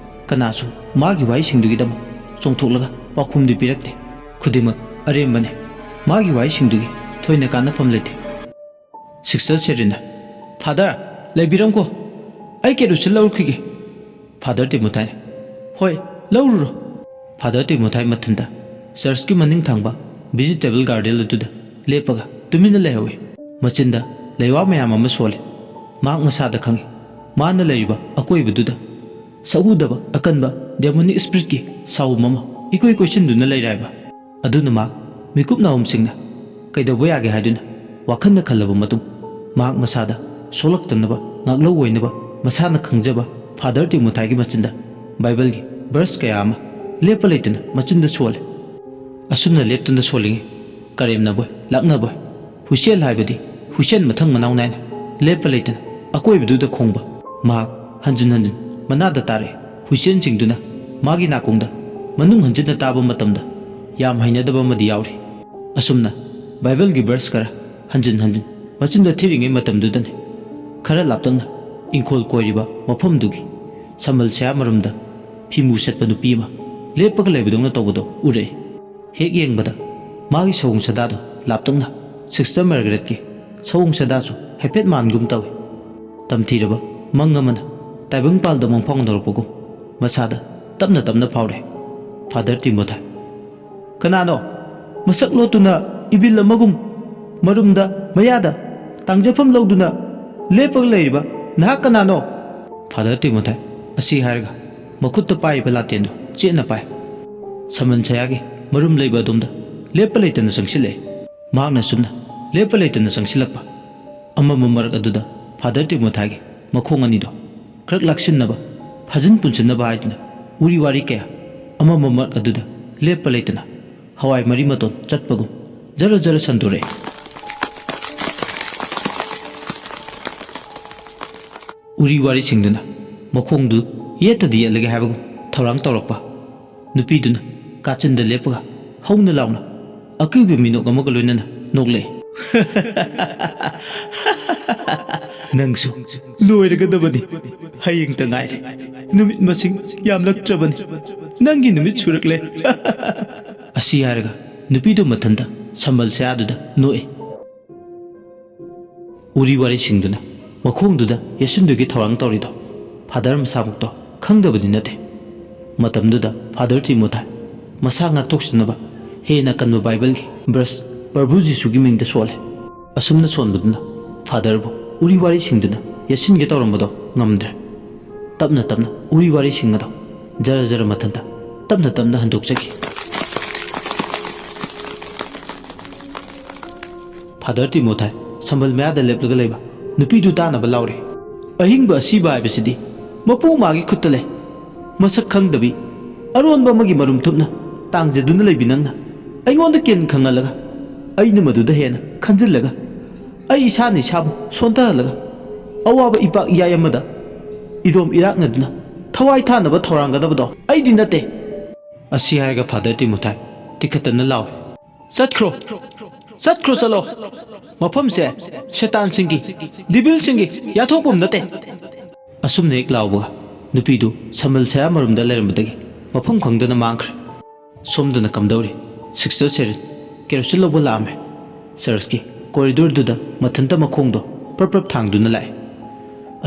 ꯀꯅꯥꯁꯨ ꯃꯥꯒꯤ ꯋꯥꯍꯩꯁꯤꯡꯗꯨꯒꯤꯗꯃꯛ ꯆꯣꯡꯊꯣꯛꯂꯒ ꯄꯥꯎꯈꯨꯝꯗꯤ ꯄꯤꯔꯛꯇꯦ꯫ ꯈꯨꯗꯤꯡꯃꯛ ꯑꯔꯦꯝꯕꯅꯤ꯫ ꯃꯥꯒꯤ ꯋꯥꯍꯩꯁꯤꯡꯗꯨꯒꯤ ꯊꯣꯏꯅ ꯀꯥꯟꯅꯐꯝ ꯂꯩꯇꯦ꯫ ꯁꯤꯁꯇꯔ ꯁꯦꯔꯤꯅ, "ꯐꯥꯗꯔ, ꯂꯩꯕꯤꯔꯝꯀꯣ, ꯑꯩ ꯀꯦꯔꯣꯁꯤꯟ ꯂꯧꯔꯨꯈꯤꯒꯦ"꯫ ꯐꯥꯗꯔ ꯇꯤꯃꯣꯊꯥꯏꯅ, "ꯍꯣꯏ, ꯂꯧꯔꯨꯔꯣ"꯫ ꯐꯥꯗꯔ ꯇꯤꯃꯣꯊꯥꯏ ꯃꯊꯟꯇ ꯆꯔꯆꯀꯤ ꯃꯅꯤꯡ ꯊꯪꯕ ꯚꯤꯖꯤꯇꯦꯕꯜ ꯒꯥꯔꯗꯦꯟ ꯑꯗꯨꯗ ꯂꯦꯞꯄꯒ ꯇꯨꯃꯤꯟꯅ ꯂꯩꯍꯧꯏ꯫ ꯃꯆꯤꯟꯗ ꯂꯩꯋꯥ ꯃꯌꯥꯝ ꯑꯃ ꯁꯣꯜꯂꯤ꯫ ꯃꯍꯥꯛ ꯃꯁꯥꯗ ꯈꯪꯏ, ꯃꯥꯅ ꯂꯩꯔꯤꯕ ꯑꯀꯣꯏꯕꯗꯨꯗ ꯁꯛꯎꯗꯕ ꯑꯀꯟꯕ ꯗꯦꯃꯣꯅꯤꯛ ꯁ꯭ꯄꯤꯔꯤꯠꯀꯤ ꯁꯥꯎꯝ ꯑꯃ ꯏꯀꯣꯏ ꯀꯣꯏꯁꯤꯟꯗꯨꯅ ꯂꯩꯔꯦ ꯍꯥꯏꯕ꯫ ꯑꯗꯨꯅ ꯃꯍꯥꯛ ꯃꯤꯀꯨꯞ ꯅꯥꯍꯨꯝꯁꯤꯡꯅ ꯀꯩꯗꯧꯕ ꯌꯥꯒꯦ ꯍꯥꯏꯗꯨꯅ ꯋꯥꯈꯜꯅ ꯈꯜꯂꯕ ꯃꯇꯨꯡ, ꯃꯍꯥꯛ ꯃꯁꯥꯗ ꯁꯣꯛꯂꯛꯇꯅꯕ ꯉꯥꯛꯂꯧ ꯑꯣꯏꯅꯕ ꯃꯁꯥꯅ ꯈꯪꯖꯕ ꯐꯥꯗꯔ ꯇꯤꯃꯣꯊꯥꯏꯒꯤ ꯃꯆꯤꯟꯗ ꯕꯥꯏꯕꯜꯒꯤ ꯚꯔꯁ ꯀꯌꯥ ꯑꯃ ꯂꯦꯞꯄ ꯂꯩꯇꯅ ꯃꯆꯤꯟꯗ ꯁꯣꯜꯂꯤ꯫ ꯑꯁꯨꯝꯅ ꯂꯦꯞꯇꯅ ꯁꯣꯜꯂꯤꯉꯩ, ꯀꯔꯦꯝꯅꯕꯣꯏ ꯂꯥꯛꯅꯕꯣꯏ, ꯍꯨꯏꯁꯦꯜ ꯍꯥꯏꯕꯗꯤ ꯍꯨꯏꯁꯦꯜ ꯃꯊꯪ ꯃꯅꯥꯎ ꯅꯥꯏꯅ ꯂꯦꯞꯄ ꯂꯩꯇꯅ ꯑꯀꯣꯏꯕꯗꯨꯗ ꯈꯣꯡꯕ ꯃꯍꯥꯛ ꯍꯟꯖꯤꯟ ꯍꯟꯖꯤꯟ ꯃꯅꯥꯗ ꯇꯥꯔꯛꯏ꯫ ꯍꯨꯏꯁꯦꯜꯁꯤꯡꯗꯨꯅ ꯃꯥꯒꯤ ꯅꯥꯀꯣꯡꯗ ꯃꯅꯨꯡ ꯍꯟꯖꯤꯟꯅ ꯇꯥꯕ ꯃꯇꯝꯗ ꯌꯥꯝ ꯍꯩꯅꯗꯕ ꯑꯃꯗꯤ ꯌꯥꯎꯔꯤ꯫ ꯑꯁꯨꯝꯅ ꯕꯥꯏꯕꯜꯒꯤ ꯚꯔꯁ ꯈꯔ ꯍꯟꯖꯤꯟ ꯍꯟꯖꯤꯟ ꯃꯆꯤꯟꯗ ꯊꯤꯔꯤꯉꯩ ꯃꯇꯝꯗꯨꯗꯅꯤ, ꯈꯔ ꯂꯥꯞꯇꯛꯅ ꯏꯪꯈꯣꯜ ꯀꯣꯏꯔꯤꯕ ꯃꯐꯝꯗꯨꯒꯤ ꯁꯝꯕꯜ ꯁꯌꯥ ꯃꯔꯨꯝꯗ ꯐꯤꯃꯨ ꯁꯦꯠꯄ ꯅꯨꯄꯤ ꯑꯃ ꯂꯦꯞꯄꯒ ꯂꯩꯕꯗꯧꯅ ꯇꯧꯕꯗꯣ ꯎꯔꯛꯏ꯫ ꯍꯦꯛ ꯌꯦꯡꯕꯗ ꯃꯥꯒꯤ ꯁꯑꯣꯡ ꯁꯥꯗꯥꯗꯣ ꯂꯥꯞꯇꯛꯅ ꯁꯤꯁꯇꯔ ꯃꯥꯔꯒꯔꯦꯠꯀꯤ ꯁꯑꯣꯡ ꯁꯥꯗꯥꯁꯨ ꯍꯥꯏꯐꯦꯠ ꯃꯥꯟꯒꯨꯝ ꯇꯧꯏ꯫ ꯇꯝꯊꯤꯔꯕ ꯃꯪ ꯑꯃꯅ ꯇꯥꯏꯕꯪꯄꯥꯜꯗ ꯃꯪꯐꯥꯎꯅꯔꯛꯄꯒꯨꯝ ꯃꯁꯥꯗ ꯇꯞꯅ ꯇꯞꯅ ꯐꯥꯎꯔꯦ꯫ ꯐꯥꯗꯔ ꯇꯤꯃꯣꯊꯥꯏ, "ꯀꯅꯥꯅꯣ? ꯃꯁꯛ ꯂꯣꯠꯇꯨꯅ ꯏꯕꯤꯜ ꯑꯃꯒꯨꯝ ꯃꯔꯨꯝꯗ ꯃꯌꯥꯗ ꯇꯥꯡꯖꯐꯝ ꯂꯧꯗꯨꯅ ꯂꯦꯞꯄꯒ ꯂꯩꯔꯤꯕ ꯅꯍꯥꯛ ꯀꯅꯥꯅꯣ?" ꯐꯥꯗꯔ ꯇꯤꯃꯣꯊꯥꯏ ꯑꯁꯤ ꯍꯥꯏꯔꯒ ꯃꯈꯨꯠꯇ ꯄꯥꯏꯔꯤꯕ ꯂꯥꯇꯦꯟꯗꯨ ꯆꯦꯠꯅ ꯄꯥꯏ꯫ ꯁꯃꯟ ꯁꯌꯥꯒꯤ ꯃꯔꯨꯝ ꯂꯩꯕ ꯑꯗꯣꯝꯗ ꯂꯦꯞꯄ ꯂꯩꯇꯅ ꯆꯪꯁꯤꯜꯂꯛꯏ꯫ ꯃꯍꯥꯛꯅ ꯁꯨꯝꯅ ꯂꯦꯞꯄ ꯂꯩꯇꯅ ꯆꯪꯁꯤꯜꯂꯛꯄ ꯑꯃꯝꯕ ꯃꯔꯛ ꯑꯗꯨꯗ ꯐꯥꯗꯔ ꯇꯤꯃꯣꯊꯥꯏꯒꯤ ꯃꯈꯣꯡ ꯑꯅꯤꯗꯣ ꯈꯔ ꯂꯥꯛꯁꯤꯟꯅꯕ, ꯐꯥꯖꯤꯟ ꯄꯨꯟꯁꯤꯟꯅꯕ ꯍꯥꯏꯗꯨꯅ ꯎꯔꯤ ꯋꯥꯔꯤ ꯀꯌꯥ ꯑꯃꯝꯕ ꯃꯔꯛ ꯑꯗꯨꯗ ꯂꯦꯞꯄ ꯂꯩꯇꯅ ꯍꯋꯥꯏ ꯃꯔꯤ ꯃꯇꯣꯟ ꯆꯠꯄꯒꯨꯝ ꯖꯔ ꯖꯔ ꯁꯟꯗꯣꯔꯛꯏ꯫ ꯎꯔꯤ ꯋꯥꯔꯤꯁꯤꯡꯗꯨꯅ ꯃꯈꯣꯡꯗꯨ ꯌꯦꯠꯇꯗꯤ ꯌꯦꯠꯂꯒꯦ ꯍꯥꯏꯕꯒꯨꯝ ꯊꯧꯔꯥꯡ ꯇꯧꯔꯛꯄ꯫ ꯅꯨꯄꯤꯗꯨꯅ ꯀꯥꯆꯤꯟꯗ ꯂꯦꯞꯄꯒ ꯍꯧꯅ ꯂꯥꯎꯅ ꯑꯀꯤꯕ ꯃꯤꯅꯣꯛ ꯑꯃꯒ ꯂꯣꯏꯅꯅ ꯅꯣꯛꯂꯛꯏ꯫ "ꯅꯪꯁꯨ ꯂꯣꯏꯔꯒꯗꯕꯅꯤ꯫ ꯍꯌꯦꯡꯇ ꯉꯥꯏꯔꯦ꯫ ꯅꯨꯃꯤꯠ ꯃꯁꯤꯡ ꯌꯥꯝꯂꯛꯇ꯭ꯔꯕꯅꯤ꯫ ꯅꯪꯒꯤ ꯅꯨꯃꯤꯠ ꯁꯨꯔꯛꯂꯦ꯫" ꯑꯁꯤ ꯍꯥꯏꯔꯒ ꯅꯨꯄꯤꯗꯨ ꯃꯊꯟꯇ ꯁꯝꯕꯜ ꯁꯌꯥꯗꯨꯗ ꯅꯣꯛꯏ꯫ ꯎꯔꯤ ꯋꯥꯔꯤꯁꯤꯡꯗꯨꯅ ꯃꯈꯣꯡꯗꯨꯗ ꯌꯦꯠꯁꯤꯟꯗꯨꯒꯤ ꯊꯧꯔꯥꯡ ꯇꯧꯔꯤꯗꯣ ꯐꯥꯗꯔ ꯃꯁꯥꯃꯛꯇꯣ ꯈꯪꯗꯕꯗꯤ ꯅꯠꯇꯦ꯫ ꯃꯇꯝꯗꯨꯗ ꯐꯥꯗꯔ ꯇꯤꯃꯣꯊꯥꯏ ꯃꯁꯥ ꯉꯥꯛꯊꯣꯛꯆꯅꯕ ꯍꯦꯟꯅ ꯀꯟꯕ ꯕꯥꯏꯕꯜꯒꯤ ꯕ꯭ꯔꯁ ꯄ꯭ꯔꯚꯨ ꯖꯤꯁꯨꯒꯤ ꯃꯤꯡꯗ ꯁꯣꯜꯂꯦ꯫ ꯑꯁꯨꯝꯅ ꯁꯣꯟꯕꯗꯨꯅ ꯐꯥꯗꯔꯕꯨ ꯎꯔꯤ ꯋꯥꯔꯤꯁꯤꯡꯗꯨꯅ ꯌꯦꯠꯁꯤꯟꯒꯦ ꯇꯧꯔꯝꯕꯗꯣ ꯉꯝꯗ꯭ꯔꯦ꯫ ꯇꯞꯅ ꯇꯞꯅ ꯎꯔꯤ ꯋꯥꯔꯤꯁꯤꯡ ꯑꯗꯣ ꯖꯔ ꯖꯔ ꯃꯊꯟꯇ ꯇꯞꯅ ꯇꯞꯅ ꯍꯟꯗꯣꯛꯆꯈꯤ꯫ ꯐꯥꯗꯔ ꯇꯤꯃꯣꯊꯥꯏ ꯁꯝꯕꯜ ꯃꯌꯥꯗ ꯂꯦꯞꯂꯒ ꯂꯩꯕ ꯅꯨꯄꯤꯗꯨ ꯇꯥꯅꯕ ꯂꯥꯎꯔꯦ꯫ ꯑꯍꯤꯡꯕ ꯑꯁꯤꯕ ꯍꯥꯏꯕꯁꯤꯗꯤ ꯃꯄꯨ ꯃꯥꯒꯤ ꯈꯨꯠꯇ ꯂꯩ꯫ ꯃꯁꯛ ꯈꯪꯗꯕꯤ ꯑꯔꯣꯟꯕ ꯑꯃꯒꯤ ꯃꯔꯨꯝ ꯊꯨꯞꯅ ꯇꯥꯡꯖꯗꯨꯅ ꯂꯩꯕꯤ ꯅꯪꯅ ꯑꯩꯉꯣꯟꯗ ꯀꯦꯟ ꯈꯪꯍꯜꯂꯒ, ꯑꯩꯅ ꯃꯗꯨꯗ ꯍꯦꯟꯅ ꯈꯟꯖꯤꯜꯂꯒ, ꯑꯩ ꯏꯁꯥꯅ ꯏꯁꯥꯕꯨ ꯁꯣꯟꯊꯍꯜꯂꯒ, ꯑꯋꯥꯕ ꯏꯄꯥꯛ ꯏꯌꯥꯏ ꯑꯃꯗ ꯏꯔꯣꯝ ꯏꯔꯥꯛꯅꯗꯨꯅ ꯊꯋꯥꯏ ꯊꯥꯅꯕ ꯊꯧꯔꯥꯡꯒꯗꯕꯗꯣ ꯑꯩꯗꯤ ꯅꯠꯇꯦ꯫ ꯑꯁꯤ ꯍꯥꯏꯔꯒ ꯐꯥꯗꯔ ꯇꯤꯃꯣꯊꯥꯏ ꯇꯤꯈꯠꯇꯅ ꯂꯥꯎꯏ, "ꯆꯠꯈ꯭ꯔꯣ! ꯆꯠꯈ꯭ꯔꯣ, ꯆꯠꯂꯣ! ꯃꯐꯝꯁꯦ ꯁꯦꯇꯥꯟꯁꯤꯡꯒꯤ, ꯗꯤꯕꯤꯜꯁꯤꯡꯒꯤ ꯌꯥꯊꯣꯛꯐꯝ ꯅꯠꯇꯦ!" ꯑꯁꯨꯝꯅ ꯍꯦꯛ ꯂꯥꯎꯕꯒ ꯅꯨꯄꯤꯗꯨ ꯁꯝꯕꯜ ꯁꯌꯥ ꯃꯔꯨꯝꯗ ꯂꯩꯔꯝꯕꯗꯒꯤ ꯃꯐꯝ ꯈꯪꯗꯅ ꯃꯥꯡꯈ꯭ꯔꯦ꯫ ꯁꯣꯝꯗꯅ ꯀꯝꯗꯧꯔꯤ? ꯁꯤꯁꯇꯔ ꯁꯦꯔꯤꯟ ꯀꯦꯔꯣꯁꯤꯟ ꯂꯧꯕ ꯂꯥꯛꯑꯝꯃꯦ꯫ ꯆꯔꯆꯀꯤ ꯀꯣꯔꯤꯗꯣꯔꯗꯨꯗ ꯃꯊꯟꯇ ꯃꯈꯣꯡꯗꯣ ꯄ꯭ꯔꯞ ꯄ꯭ꯔꯞ ꯊꯥꯡꯗꯨꯅ ꯂꯥꯛꯑꯦ꯫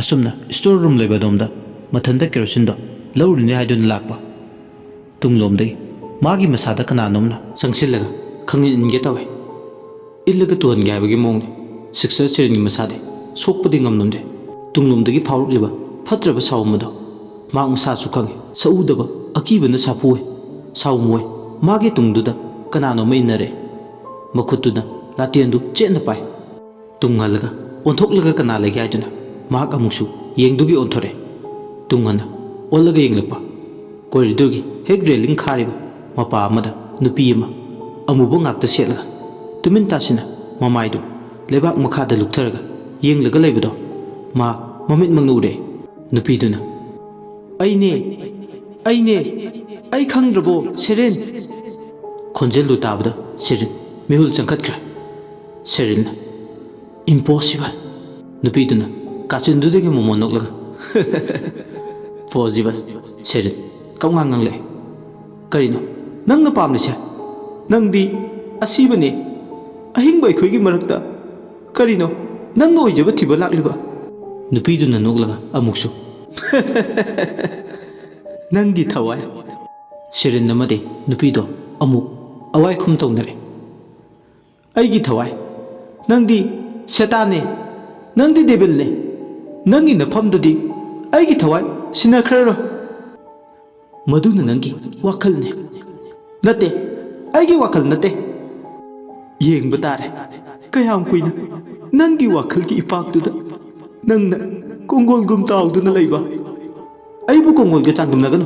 ꯑꯁꯨꯝꯅ ꯁ꯭ꯇꯣꯔ ꯔꯨꯝ ꯂꯩꯕ ꯑꯗꯣꯝꯗ ꯃꯊꯟꯇ ꯀꯦꯔꯣꯁꯤꯟꯗꯣ ꯂꯧꯔꯨꯅꯤ ꯍꯥꯏꯗꯨꯅ ꯂꯥꯛꯄ꯫ ꯇꯨꯡꯂꯣꯝꯗꯒꯤ ꯃꯥꯒꯤ ꯃꯁꯥꯗ ꯀꯅꯥꯅꯣꯝꯅ ꯆꯪꯁꯤꯜꯂꯒ ꯈꯪꯏꯟ ꯏꯟꯒꯦ ꯇꯧꯏ꯫ ꯏꯜꯂꯒ ꯇꯨꯍꯟꯒꯦ ꯍꯥꯏꯕꯒꯤ ꯃꯑꯣꯡꯅꯤ꯫ ꯁꯤꯁꯇꯔ ꯁꯦꯔꯤꯟꯒꯤ ꯃꯁꯥꯗꯤ ꯁꯣꯛꯄꯗꯤ ꯉꯝꯂꯝꯗꯦ꯫ ꯇꯨꯡꯂꯣꯝꯗꯒꯤ ꯐꯥꯎꯔꯛꯂꯤꯕ ꯐꯠꯇ꯭ꯔꯕ ꯁꯥꯎꯝ ꯑꯗꯣ ꯃꯍꯥꯛ ꯃꯁꯥꯁꯨ ꯈꯪꯏ꯫ ꯁꯛꯎꯗꯕ ꯑꯀꯤꯕꯅ ꯁꯥꯐꯨ ꯑꯣꯏ, ꯁꯥꯎꯝ ꯑꯣꯏ꯫ ꯃꯥꯒꯤ ꯇꯨꯡꯗꯨꯗ ꯀꯅꯥꯅꯣꯝꯃ ꯏꯟꯅꯔꯦ꯫ ꯃꯈꯨꯠꯇꯨꯅ ꯂꯥꯇꯦꯟꯗꯨ ꯆꯦꯠꯅ ꯄꯥꯏ꯫ ꯇꯨꯡ ꯍꯜꯂꯒ ꯑꯣꯟꯊꯣꯛꯂꯒ ꯀꯅꯥ ꯂꯩꯒꯦ ꯍꯥꯏꯗꯨꯅ ꯃꯍꯥꯛ ꯑꯃꯨꯛꯁꯨ ꯌꯦꯡꯗꯨꯒꯤ ꯑꯣꯟꯊꯣꯔꯛꯑꯦ꯫ ꯇꯨꯡ ꯍꯟꯅ ꯑꯣꯜꯂꯒ ꯌꯦꯡꯂꯛꯄ꯫ ꯀꯣꯔꯤꯗꯣꯔꯒꯤ ꯍꯦꯛ ꯔꯦꯂꯤꯡ ꯈꯥꯔꯤꯕ ꯃꯄꯥ ꯑꯃꯗ ꯅꯨꯄꯤ ꯑꯃ ꯑꯃꯨꯕ ꯉꯥꯛꯇ ꯁꯦꯠꯂꯒ ꯇꯨꯃꯤꯟ ꯇꯥꯁꯤꯟꯅ ꯃꯃꯥꯏꯗꯨ ꯂꯩꯕꯥꯛ ꯃꯈꯥꯗ ꯂꯨꯞꯊꯔꯒ ꯌꯦꯡꯂꯒ ꯂꯩꯕꯗꯣ ꯃꯍꯥꯛ ꯃꯃꯤꯠꯃꯛꯅ ꯎꯔꯦ꯫ ꯅꯨꯄꯤꯗꯨꯅ, "ꯑꯩꯅꯦ, ꯑꯩꯅꯦ, ꯑꯩ ꯈꯪꯗ꯭ꯔꯕꯣ, ꯁꯦꯔꯤꯟ?" ꯈꯣꯟꯖꯦꯜꯗꯨ ꯇꯥꯕꯗ ꯁꯦꯔꯤꯟ ꯃꯤꯍꯨꯜ ꯆꯪꯈꯠꯈ꯭ꯔꯦ꯫ ꯁꯦꯔꯤꯟꯅ, "Impossible!" ꯅꯨꯄꯤꯗꯨꯅ ꯀꯥꯆꯤꯟꯗꯨꯗꯒꯤ ꯃꯣꯃꯣꯟ ꯅꯣꯛꯂꯒ, "Possible!" ꯁꯦꯔꯤꯟ ꯀꯞꯉꯥꯡ ꯉꯥꯡꯂꯛꯑꯦ꯫ "ꯀꯔꯤꯅꯣ ꯅꯪꯅ ꯄꯥꯝꯂꯤꯁꯦ? ꯅꯪꯗꯤ ꯑꯁꯤꯕꯅꯦ꯫ ꯑꯍꯤꯡꯕ ꯑꯩꯈꯣꯏꯒꯤ ꯃꯔꯛꯇ ꯀꯔꯤꯅꯣ ꯅꯪꯅ ꯑꯣꯏꯖꯕ ꯊꯤꯕ ꯂꯥꯛꯂꯤꯕ? ꯅꯨꯄꯤꯗꯨꯅ ꯅꯣꯛꯂꯒ ꯑꯃꯨꯛꯁꯨ, "ꯅꯪꯒꯤ ꯊꯋꯥꯏ?" ꯁꯦꯔꯦꯟ ꯑꯃꯗꯤ ꯅꯨꯄꯤꯗꯣ ꯑꯃꯨꯛ ꯑꯋꯥꯏ ꯈꯨꯝ ꯇꯧꯅꯔꯦ꯫ "ꯑꯩꯒꯤ ꯊꯋꯥꯏ? ꯅꯪꯗꯤ ꯁꯦꯇꯥꯟꯅꯦ, ꯅꯪꯗꯤ ꯗꯦꯕꯤꯜꯅꯦ, ꯅꯪꯒꯤ ꯅꯐꯝꯗꯨꯗꯤ ꯑꯩꯒꯤ ꯊꯋꯥꯏ ꯁꯤꯟꯅꯈ꯭ꯔꯔꯣꯏ꯫ ꯃꯗꯨꯅ ꯅꯪꯒꯤ ꯋꯥꯈꯜꯅꯦ꯫" "ꯅꯠꯇꯦ, ꯑꯩꯒꯤ ꯋꯥꯈꯜ ꯅꯠꯇꯦ꯫" "ꯌꯦꯡꯕ ꯇꯥꯔꯦ, ꯀꯌꯥꯝ ꯀꯨꯏꯅ ꯅꯪꯒꯤ ꯋꯥꯈꯜꯒꯤ ꯏꯄꯥꯛꯇꯨꯗ ꯅꯪꯅ ꯀꯣꯡꯒꯣꯜꯒꯨꯝ ꯇꯥꯎꯗꯨꯅ ꯂꯩꯕ?" "ꯑꯩꯕꯨ ꯀꯣꯡꯒꯣꯜꯒ ꯆꯥꯡꯗꯝꯅꯒꯅꯨ꯫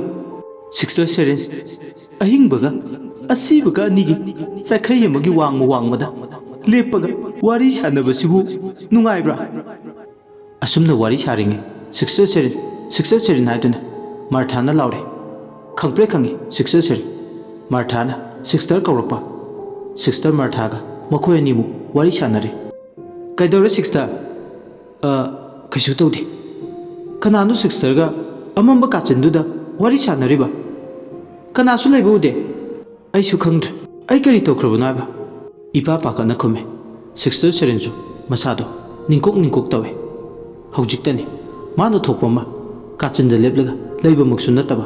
ꯁꯤꯁꯇꯔ ꯁꯦꯔꯤꯟ, ꯑꯍꯤꯡꯕꯒ ꯑꯁꯤꯕꯒ ꯑꯅꯤꯒꯤ ꯆꯥꯈꯩ ꯑꯃꯒꯤ ꯋꯥꯡꯃ ꯋꯥꯡꯃꯗ ꯂꯦꯞꯄꯒ ꯋꯥꯔꯤ ꯁꯥꯟꯅꯕꯁꯤꯕꯨ ꯅꯨꯡꯉꯥꯏꯕ꯭ꯔꯥ?" ꯑꯁꯨꯝꯅ ꯋꯥꯔꯤ ꯁꯥꯔꯤꯉꯩ, "ꯁꯤꯁꯇꯔ ꯁꯦꯔꯤꯟ, ꯁꯤꯁꯇꯔ ꯁꯦꯔꯤꯟ" ꯍꯥꯏꯗꯨꯅ ꯃꯥꯔꯊꯥꯅ ꯂꯥꯎꯔꯦ꯫ "ꯈꯪꯄ꯭ꯔꯦ ꯈꯪꯉꯤ, ꯁꯤꯁꯇꯔ ꯁꯦꯔꯤꯟ꯫" ꯃꯥꯔꯊꯥꯅ ꯁꯤꯁꯇꯔ ꯀꯧꯔꯛꯄ꯫ ꯁꯤꯁꯇꯔ ꯃꯥꯔꯊꯥꯒ ꯃꯈꯣꯏ ꯑꯅꯤꯃꯨꯛ ꯋꯥꯔꯤ ꯁꯥꯟꯅꯔꯦ꯫ "ꯀꯩꯗꯧꯔꯦ ꯁꯤꯁꯇꯔ?" "ꯑ, ꯀꯩꯁꯨ ꯇꯧꯗꯦ꯫ ꯀꯅꯥꯅꯣ ꯁꯤꯁꯇꯔꯒ ꯑꯃꯝꯕ ꯀꯥꯆꯤꯟꯗꯨꯗ ꯋꯥꯔꯤ ꯁꯥꯟꯅꯔꯤꯕ? ꯀꯅꯥꯁꯨ ꯂꯩꯕ ꯎꯗꯦ꯫ ꯑꯩꯁꯨ ꯈꯪꯗ꯭ꯔꯦ꯫ ꯑꯩ ꯀꯔꯤ ꯇꯧꯈ꯭ꯔꯕꯅꯣ ꯍꯥꯏꯕ?" ꯏꯄꯥ ꯄꯥꯈꯠꯅ ꯈꯨꯝꯃꯦ꯫ ꯁꯤꯁꯇꯔ ꯁꯦꯔꯤꯟꯁꯨ ꯃꯁꯥꯗꯣ ꯅꯤꯡꯀꯣꯛ ꯅꯤꯡꯀꯣꯛ ꯇꯧꯋꯦ꯫ ꯍꯧꯖꯤꯛꯇꯅꯤ ꯃꯥꯅ ꯊꯣꯛꯄ ꯑꯃ ꯀꯥꯆꯤꯟꯗ ꯂꯦꯞꯂꯒ ꯂꯩꯕꯃꯛꯁꯨ ꯅꯠꯇꯕ,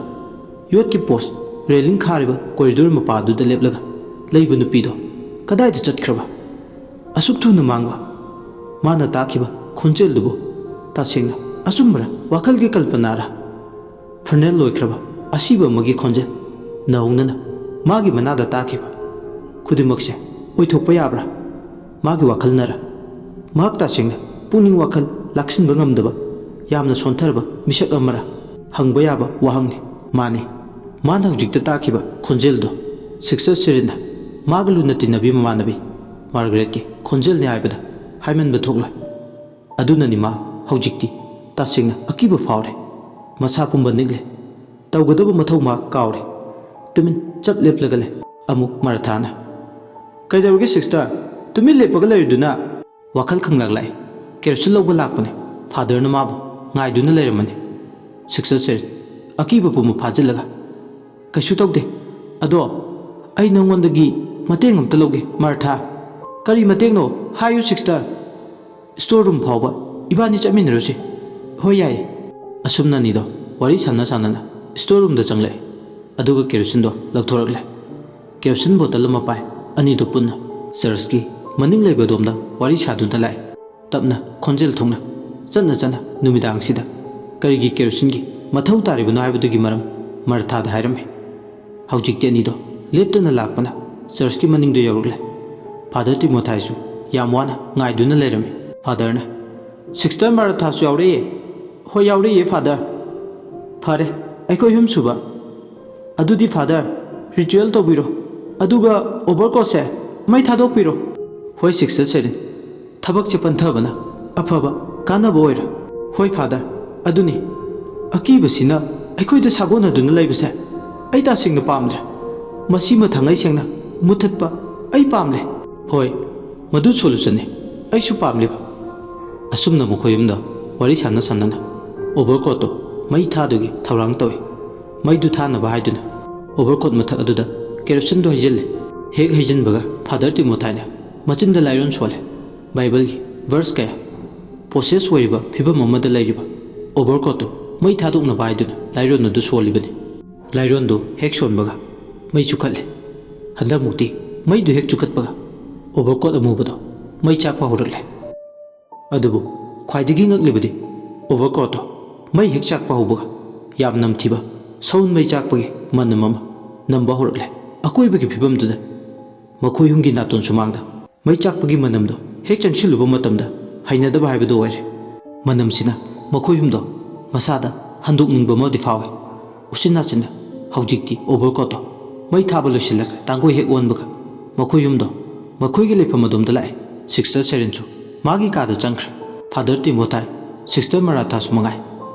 ꯌꯣꯠꯀꯤ ꯄꯣꯁ ꯔꯦꯂꯤꯡ ꯈꯥꯔꯤꯕ ꯀꯣꯔꯤꯗꯣꯔ ꯃꯄꯥꯗꯨꯗ ꯂꯦꯞꯂꯒ ꯂꯩꯕ ꯅꯨꯄꯤꯗꯣ ꯀꯗꯥꯏꯗ ꯆꯠꯈ꯭ꯔꯕ? ꯑꯁꯨꯛ ꯊꯨꯅ ꯃꯥꯡꯕ? ꯃꯥꯅ ꯇꯥꯈꯤꯕ ꯈꯣꯟꯖꯦꯜꯗꯨꯕꯨ ꯇꯁꯦꯡꯅ ꯑꯆꯨꯝꯕꯔ, ꯋꯥꯈꯜꯒꯤ ꯀꯜꯄꯅꯥꯔ? ꯐꯔꯅꯦꯜ ꯂꯣꯏꯈ꯭ꯔꯕ ꯑꯁꯤꯕ ꯑꯃꯒꯤ ꯈꯣꯟꯖꯦꯜ ꯅꯧꯍꯧꯅꯅ ꯃꯥꯒꯤ ꯃꯅꯥꯗ ꯇꯥꯈꯤꯕ ꯈꯨꯗꯤꯡꯃꯛꯁꯦ ꯑꯣꯏꯊꯣꯛꯄ ꯌꯥꯕ꯭ꯔꯥ? ꯃꯥꯒꯤ ꯋꯥꯈꯜꯅꯔ? ꯃꯍꯥꯛ ꯇꯁꯦꯡꯅ ꯄꯨꯛꯅꯤꯡ ꯋꯥꯈꯜ ꯂꯥꯛꯁꯤꯟꯕ ꯉꯝꯗꯕ ꯌꯥꯝꯅ ꯁꯣꯟꯊꯔꯕ ꯃꯤꯁꯛ ꯑꯃꯔ? ꯍꯪꯕ ꯌꯥꯕ ꯋꯥꯍꯪꯅꯤ꯫ ꯃꯥꯅꯤ, ꯃꯥꯅ ꯍꯧꯖꯤꯛꯇ ꯇꯥꯈꯤꯕ ꯈꯣꯟꯖꯦꯜꯗꯣ ꯁꯤꯁꯇꯔ ꯁꯦꯔꯤꯟꯅ ꯃꯥꯒ ꯂꯨꯅ ꯇꯤꯟꯅꯕꯤ ꯃꯃꯥꯟꯅꯕꯤ ꯃꯥꯔꯒꯔꯦꯠꯀꯤ ꯈꯣꯟꯖꯦꯜꯅꯤ ꯍꯥꯏꯕꯗ ꯍꯥꯏꯃꯟꯕ ꯊꯣꯛꯂꯣꯏ꯫ ꯑꯗꯨꯅꯅꯤ ꯃꯥ ꯍꯧꯖꯤꯛꯇꯤ ꯇꯁꯦꯡꯅ ꯑꯀꯤꯕ ꯐꯥꯎꯔꯦ꯫ ꯃꯁꯥ ꯄꯨꯝꯕ ꯅꯤꯛꯂꯦ꯫ ꯇꯧꯒꯗꯕ ꯃꯊꯧ ꯃꯥ ꯀꯥꯎꯔꯦ꯫ ꯇꯨꯃꯤꯟ ꯆꯞ ꯂꯦꯞꯂꯒ ꯂꯩ꯫ ꯑꯃꯨꯛ ꯃꯥꯔꯊꯥꯅ, "ꯀꯩꯗꯧꯔꯒꯦ ꯁꯤꯁꯇꯔ? ꯇꯨꯃꯤꯟ ꯂꯦꯞꯄꯒ ꯂꯩꯔꯤꯗꯨꯅ?" "ꯋꯥꯈꯜ ꯈꯪꯂꯛ ꯂꯥꯛꯑꯦ꯫ ꯀꯦꯔꯣꯁꯤꯟ ꯂꯧꯕ ꯂꯥꯛꯄꯅꯦ꯫ ꯐꯥꯗꯔꯅ ꯃꯥꯕꯨ ꯉꯥꯏꯗꯨꯅ ꯂꯩꯔꯝꯃꯅꯤ꯫" ꯁꯤꯁꯇꯔ ꯁꯦꯔꯤꯟ ꯑꯀꯤꯕ ꯄꯨꯝꯕ ꯐꯥꯖꯤꯜꯂꯒ, "ꯀꯩꯁꯨ ꯇꯧꯗꯦ꯫ ꯑꯗꯣ ꯑꯩ ꯅꯉꯣꯟꯗꯒꯤ "ꯃꯇꯦꯡ ꯑꯝꯇ ꯂꯧꯒꯦ, ꯃꯥꯔꯊꯥ꯫" "ꯀꯔꯤ ꯃꯇꯦꯡꯅꯣ? ꯍꯥꯏꯌꯨ, ꯁꯤꯁꯇꯔ꯫ "ꯁ꯭ꯇꯣꯔ ꯔꯨꯝ ꯐꯥꯎꯕ ꯏꯕꯥꯅꯤ ꯆꯠꯃꯤꯟꯅꯔꯨꯁꯤ꯫" "ꯍꯣꯏ, ꯌꯥꯏꯌꯦ꯫" ꯑꯁꯨꯝꯅ ꯑꯅꯤꯗꯣ ꯋꯥꯔꯤ ꯁꯥꯟꯅ ꯁꯥꯟꯅꯅ ꯁ꯭ꯇꯣꯔ ꯔꯨꯝꯗ ꯆꯪꯂꯛꯑꯦ꯫ ꯑꯗꯨꯒ ꯀꯦꯔꯣꯁꯤꯟꯗꯣ ꯂꯧꯊꯣꯔꯛꯂꯦ꯫ ꯀꯦꯔꯣꯁꯤꯟ ꯕꯣꯇꯜ ꯑꯃ ꯄꯥꯏ꯫ ꯑꯅꯤꯗꯣ ꯄꯨꯟꯅ ꯆꯔꯆꯀꯤ ꯃꯅꯤꯡ ꯂꯩꯕ ꯑꯗꯣꯝꯗ ꯋꯥꯔꯤ ꯁꯥꯗꯨꯅ ꯂꯥꯛꯑꯦ꯫ ꯇꯞꯅ, ꯈꯣꯟꯖꯦꯜ ꯊꯣꯛꯅ, ꯆꯠꯅ ꯆꯠꯅ ꯅꯨꯃꯤꯗꯥꯡꯁꯤꯗ ꯀꯔꯤꯒꯤ ꯀꯦꯔꯣꯁꯤꯟꯒꯤ ꯃꯊꯧ ꯇꯥꯔꯤꯕꯅꯣ ꯍꯥꯏꯕꯗꯨꯒꯤ ꯃꯔꯝ ꯃꯥꯔꯊꯥꯗ ꯍꯥꯏꯔꯝꯃꯤ꯫ ꯍꯧꯖꯤꯛꯇꯤ ꯑꯅꯤꯗꯣ ꯂꯦꯞꯇꯅ ꯂꯥꯛꯄꯅ ꯆꯔꯆꯀꯤ ꯃꯅꯤꯡꯗ ꯌꯧꯔꯛꯂꯦ꯫ ꯐꯥꯗꯔ ꯇꯤꯃꯣꯊꯥꯏꯁꯨ ꯌꯥꯝ ꯋꯥꯅ ꯉꯥꯏꯗꯨꯅ ꯂꯩꯔꯝꯃꯤ꯫ ꯐꯥꯗꯔꯅ, "ꯁꯤꯁꯇꯔ ꯃꯥꯔꯊꯥꯁꯨ ꯌꯥꯎꯔꯛꯑꯦ?" "ꯍꯣꯏ, ꯌꯥꯎꯔꯛꯑꯦ, ꯐꯥꯗꯔ꯫" "ꯐꯔꯦ, ꯑꯩꯈꯣꯏ ꯑꯍꯨꯝ ꯁꯨꯕ꯫ ꯑꯗꯨꯗꯤ ꯐꯥꯗꯔ, ꯔꯤꯆꯨꯋꯦꯜ ꯇꯧꯕꯤꯔꯣ, ꯑꯗꯨꯒ ꯑꯣꯚꯔꯀꯣꯠꯁꯦ ꯃꯩ ꯊꯥꯗꯣꯛꯄꯤꯔꯣ꯫" "ꯍꯣꯏ, ꯁꯤꯁꯇꯔ ꯁꯦꯔꯤꯟ, ꯊꯕꯛꯁꯦ ꯄꯟꯊꯕꯅ ꯑꯐꯕ ꯀꯥꯟꯅꯕ ꯑꯣꯏꯔꯦ꯫" "ꯍꯣꯏ, ꯐꯥꯗꯔ, ꯑꯗꯨꯅꯤ꯫ ꯑꯀꯤꯕꯁꯤꯅ ꯑꯩꯈꯣꯏꯗ ꯁꯥꯒꯣꯟꯅꯗꯨꯅ ꯂꯩꯕꯁꯦ ꯑꯩ ꯇꯁꯦꯡꯅ ꯄꯥꯝꯗ꯭ꯔꯦ꯫ ꯃꯁꯤꯃ ꯊꯥꯡꯉꯩ ꯁꯦꯡꯅ ꯃꯨꯊꯠꯄ ꯑꯩ ꯄꯥꯝꯂꯦ꯫" "ꯍꯣꯏ, ꯃꯗꯨ ꯁꯣꯂꯨꯁꯟꯅꯤ꯫ ꯑꯩꯁꯨ ꯄꯥꯝꯂꯤꯕ꯫" ꯑꯁꯨꯝꯅ ꯃꯈꯣꯏ ꯑꯍꯨꯝꯗ ꯋꯥꯔꯤ ꯁꯥꯟꯅ ꯁꯥꯟꯅꯅ ꯑꯣꯚꯔꯀꯣꯠꯇꯨ ꯃꯩ ꯊꯥꯗꯨꯒꯤ ꯊꯧꯔꯥꯡ ꯇꯧꯏ꯫ ꯃꯩꯗꯨ ꯊꯥꯅꯕ ꯍꯥꯏꯗꯨꯅ ꯑꯣꯚꯔꯀꯣꯠ ꯃꯊꯛ ꯑꯗꯨꯗ ꯀꯦꯔꯣꯁꯤꯟꯗꯨ ꯍꯩꯖꯤꯜꯂꯤ꯫ ꯍꯦꯛ ꯍꯩꯖꯤꯟꯕꯒ ꯐꯥꯗꯔ ꯇꯤꯃꯣꯊꯥꯏꯅ ꯃꯆꯤꯟꯗ ꯂꯥꯏꯔꯣꯟ ꯁꯣꯜꯂꯦ꯫ ꯕꯥꯏꯕꯜꯒꯤ ꯚꯔꯁ ꯀꯌꯥ꯫ ꯄꯣꯁꯦꯁ ꯑꯣꯏꯔꯤꯕ ꯐꯤꯕꯝ ꯑꯃꯗ ꯂꯩꯔꯤꯕ ꯑꯣꯚꯔꯀꯣꯠꯇꯨ ꯃꯩ ꯊꯥꯗꯣꯛꯅꯕ ꯍꯥꯏꯗꯨꯅ ꯂꯥꯏꯔꯣꯟ ꯑꯗꯨ ꯁꯣꯜꯂꯤꯕꯅꯤ꯫ ꯂꯥꯏꯔꯣꯟꯗꯨ ꯍꯦꯛ ꯁꯣꯟꯕꯒ ꯃꯩ ꯆꯨꯈꯠꯂꯦ꯫ ꯍꯟꯗꯛꯃꯨꯛꯇꯤ ꯃꯩꯗꯨ ꯍꯦꯛ ꯆꯨꯈꯠꯄꯒ ꯑꯣꯚꯔꯀꯣꯠ ꯑꯃꯨꯕꯗꯣ ꯃꯩ ꯆꯥꯛꯄ ꯍꯧꯔꯛꯂꯦ꯫ ꯑꯗꯨꯕꯨ ꯈ꯭ꯋꯥꯏꯗꯒꯤ ꯉꯛꯂꯤꯕꯗꯤ ꯑꯣꯚꯔꯀꯣꯠꯇꯣ ꯃꯩ ꯍꯦꯛ ꯆꯥꯛꯄ ꯍꯧꯕꯒ ꯌꯥꯝ ꯅꯝꯊꯤꯕ ꯁꯎꯟ ꯃꯩ ꯆꯥꯛꯄꯒꯤ ꯃꯅꯝ ꯑꯃ ꯅꯝꯕ ꯍꯧꯔꯛꯂꯦ꯫ ꯑꯀꯣꯏꯕꯒꯤ ꯐꯤꯕꯝꯗꯨꯗ ꯃꯈꯣꯏ ꯑꯍꯨꯝꯒꯤ ꯅꯥꯇꯣꯟ ꯁꯨꯃꯥꯡꯗ ꯃꯩ ꯆꯥꯛꯄꯒꯤ ꯃꯅꯝꯗꯣ ꯍꯦꯛ ꯆꯪꯁꯤꯜꯂꯨꯕ ꯃꯇꯝꯗ ꯍꯩꯅꯗꯕ ꯍꯥꯏꯕꯗꯨ ꯑꯣꯏꯔꯦ꯫ ꯃꯅꯝꯁꯤꯅ ꯃꯈꯣꯏ ꯑꯍꯨꯝꯗꯣ ꯃꯁꯥꯗ ꯍꯟꯗꯣꯛꯅꯤꯡꯕ ꯑꯃꯗꯤ ꯐꯥꯎꯏ꯫ ꯎꯆꯤꯟ ꯅꯥꯆꯤꯟꯅ ꯍꯧꯖꯤꯛꯇꯤ ꯑꯣꯚꯔꯀꯣꯠꯇꯣ ꯃꯩ ꯊꯥꯕ ꯂꯣꯏꯁꯤꯜꯂꯒ ꯇꯥꯡꯒꯣꯏ ꯍꯦꯛ ꯑꯣꯟꯕꯒ ꯃꯈꯣꯏ ꯑꯍꯨꯝꯗꯣ ꯃꯈꯣꯏꯒꯤ ꯂꯩꯐꯝ ꯑꯗꯣꯝꯗ ꯂꯥꯛꯑꯦ꯫ ꯁꯤꯁꯇꯔ ꯁꯦꯔꯤꯟꯁꯨ ꯃꯥꯒꯤ ꯀꯥꯗ ꯆꯪꯈ꯭ꯔꯦ꯫ ꯐꯥꯗꯔ ꯇꯤꯃꯣꯊꯥꯏ, ꯁꯤꯁꯇꯔ ꯃꯥꯔꯊꯥꯁꯨ ꯃꯉꯥꯏ꯫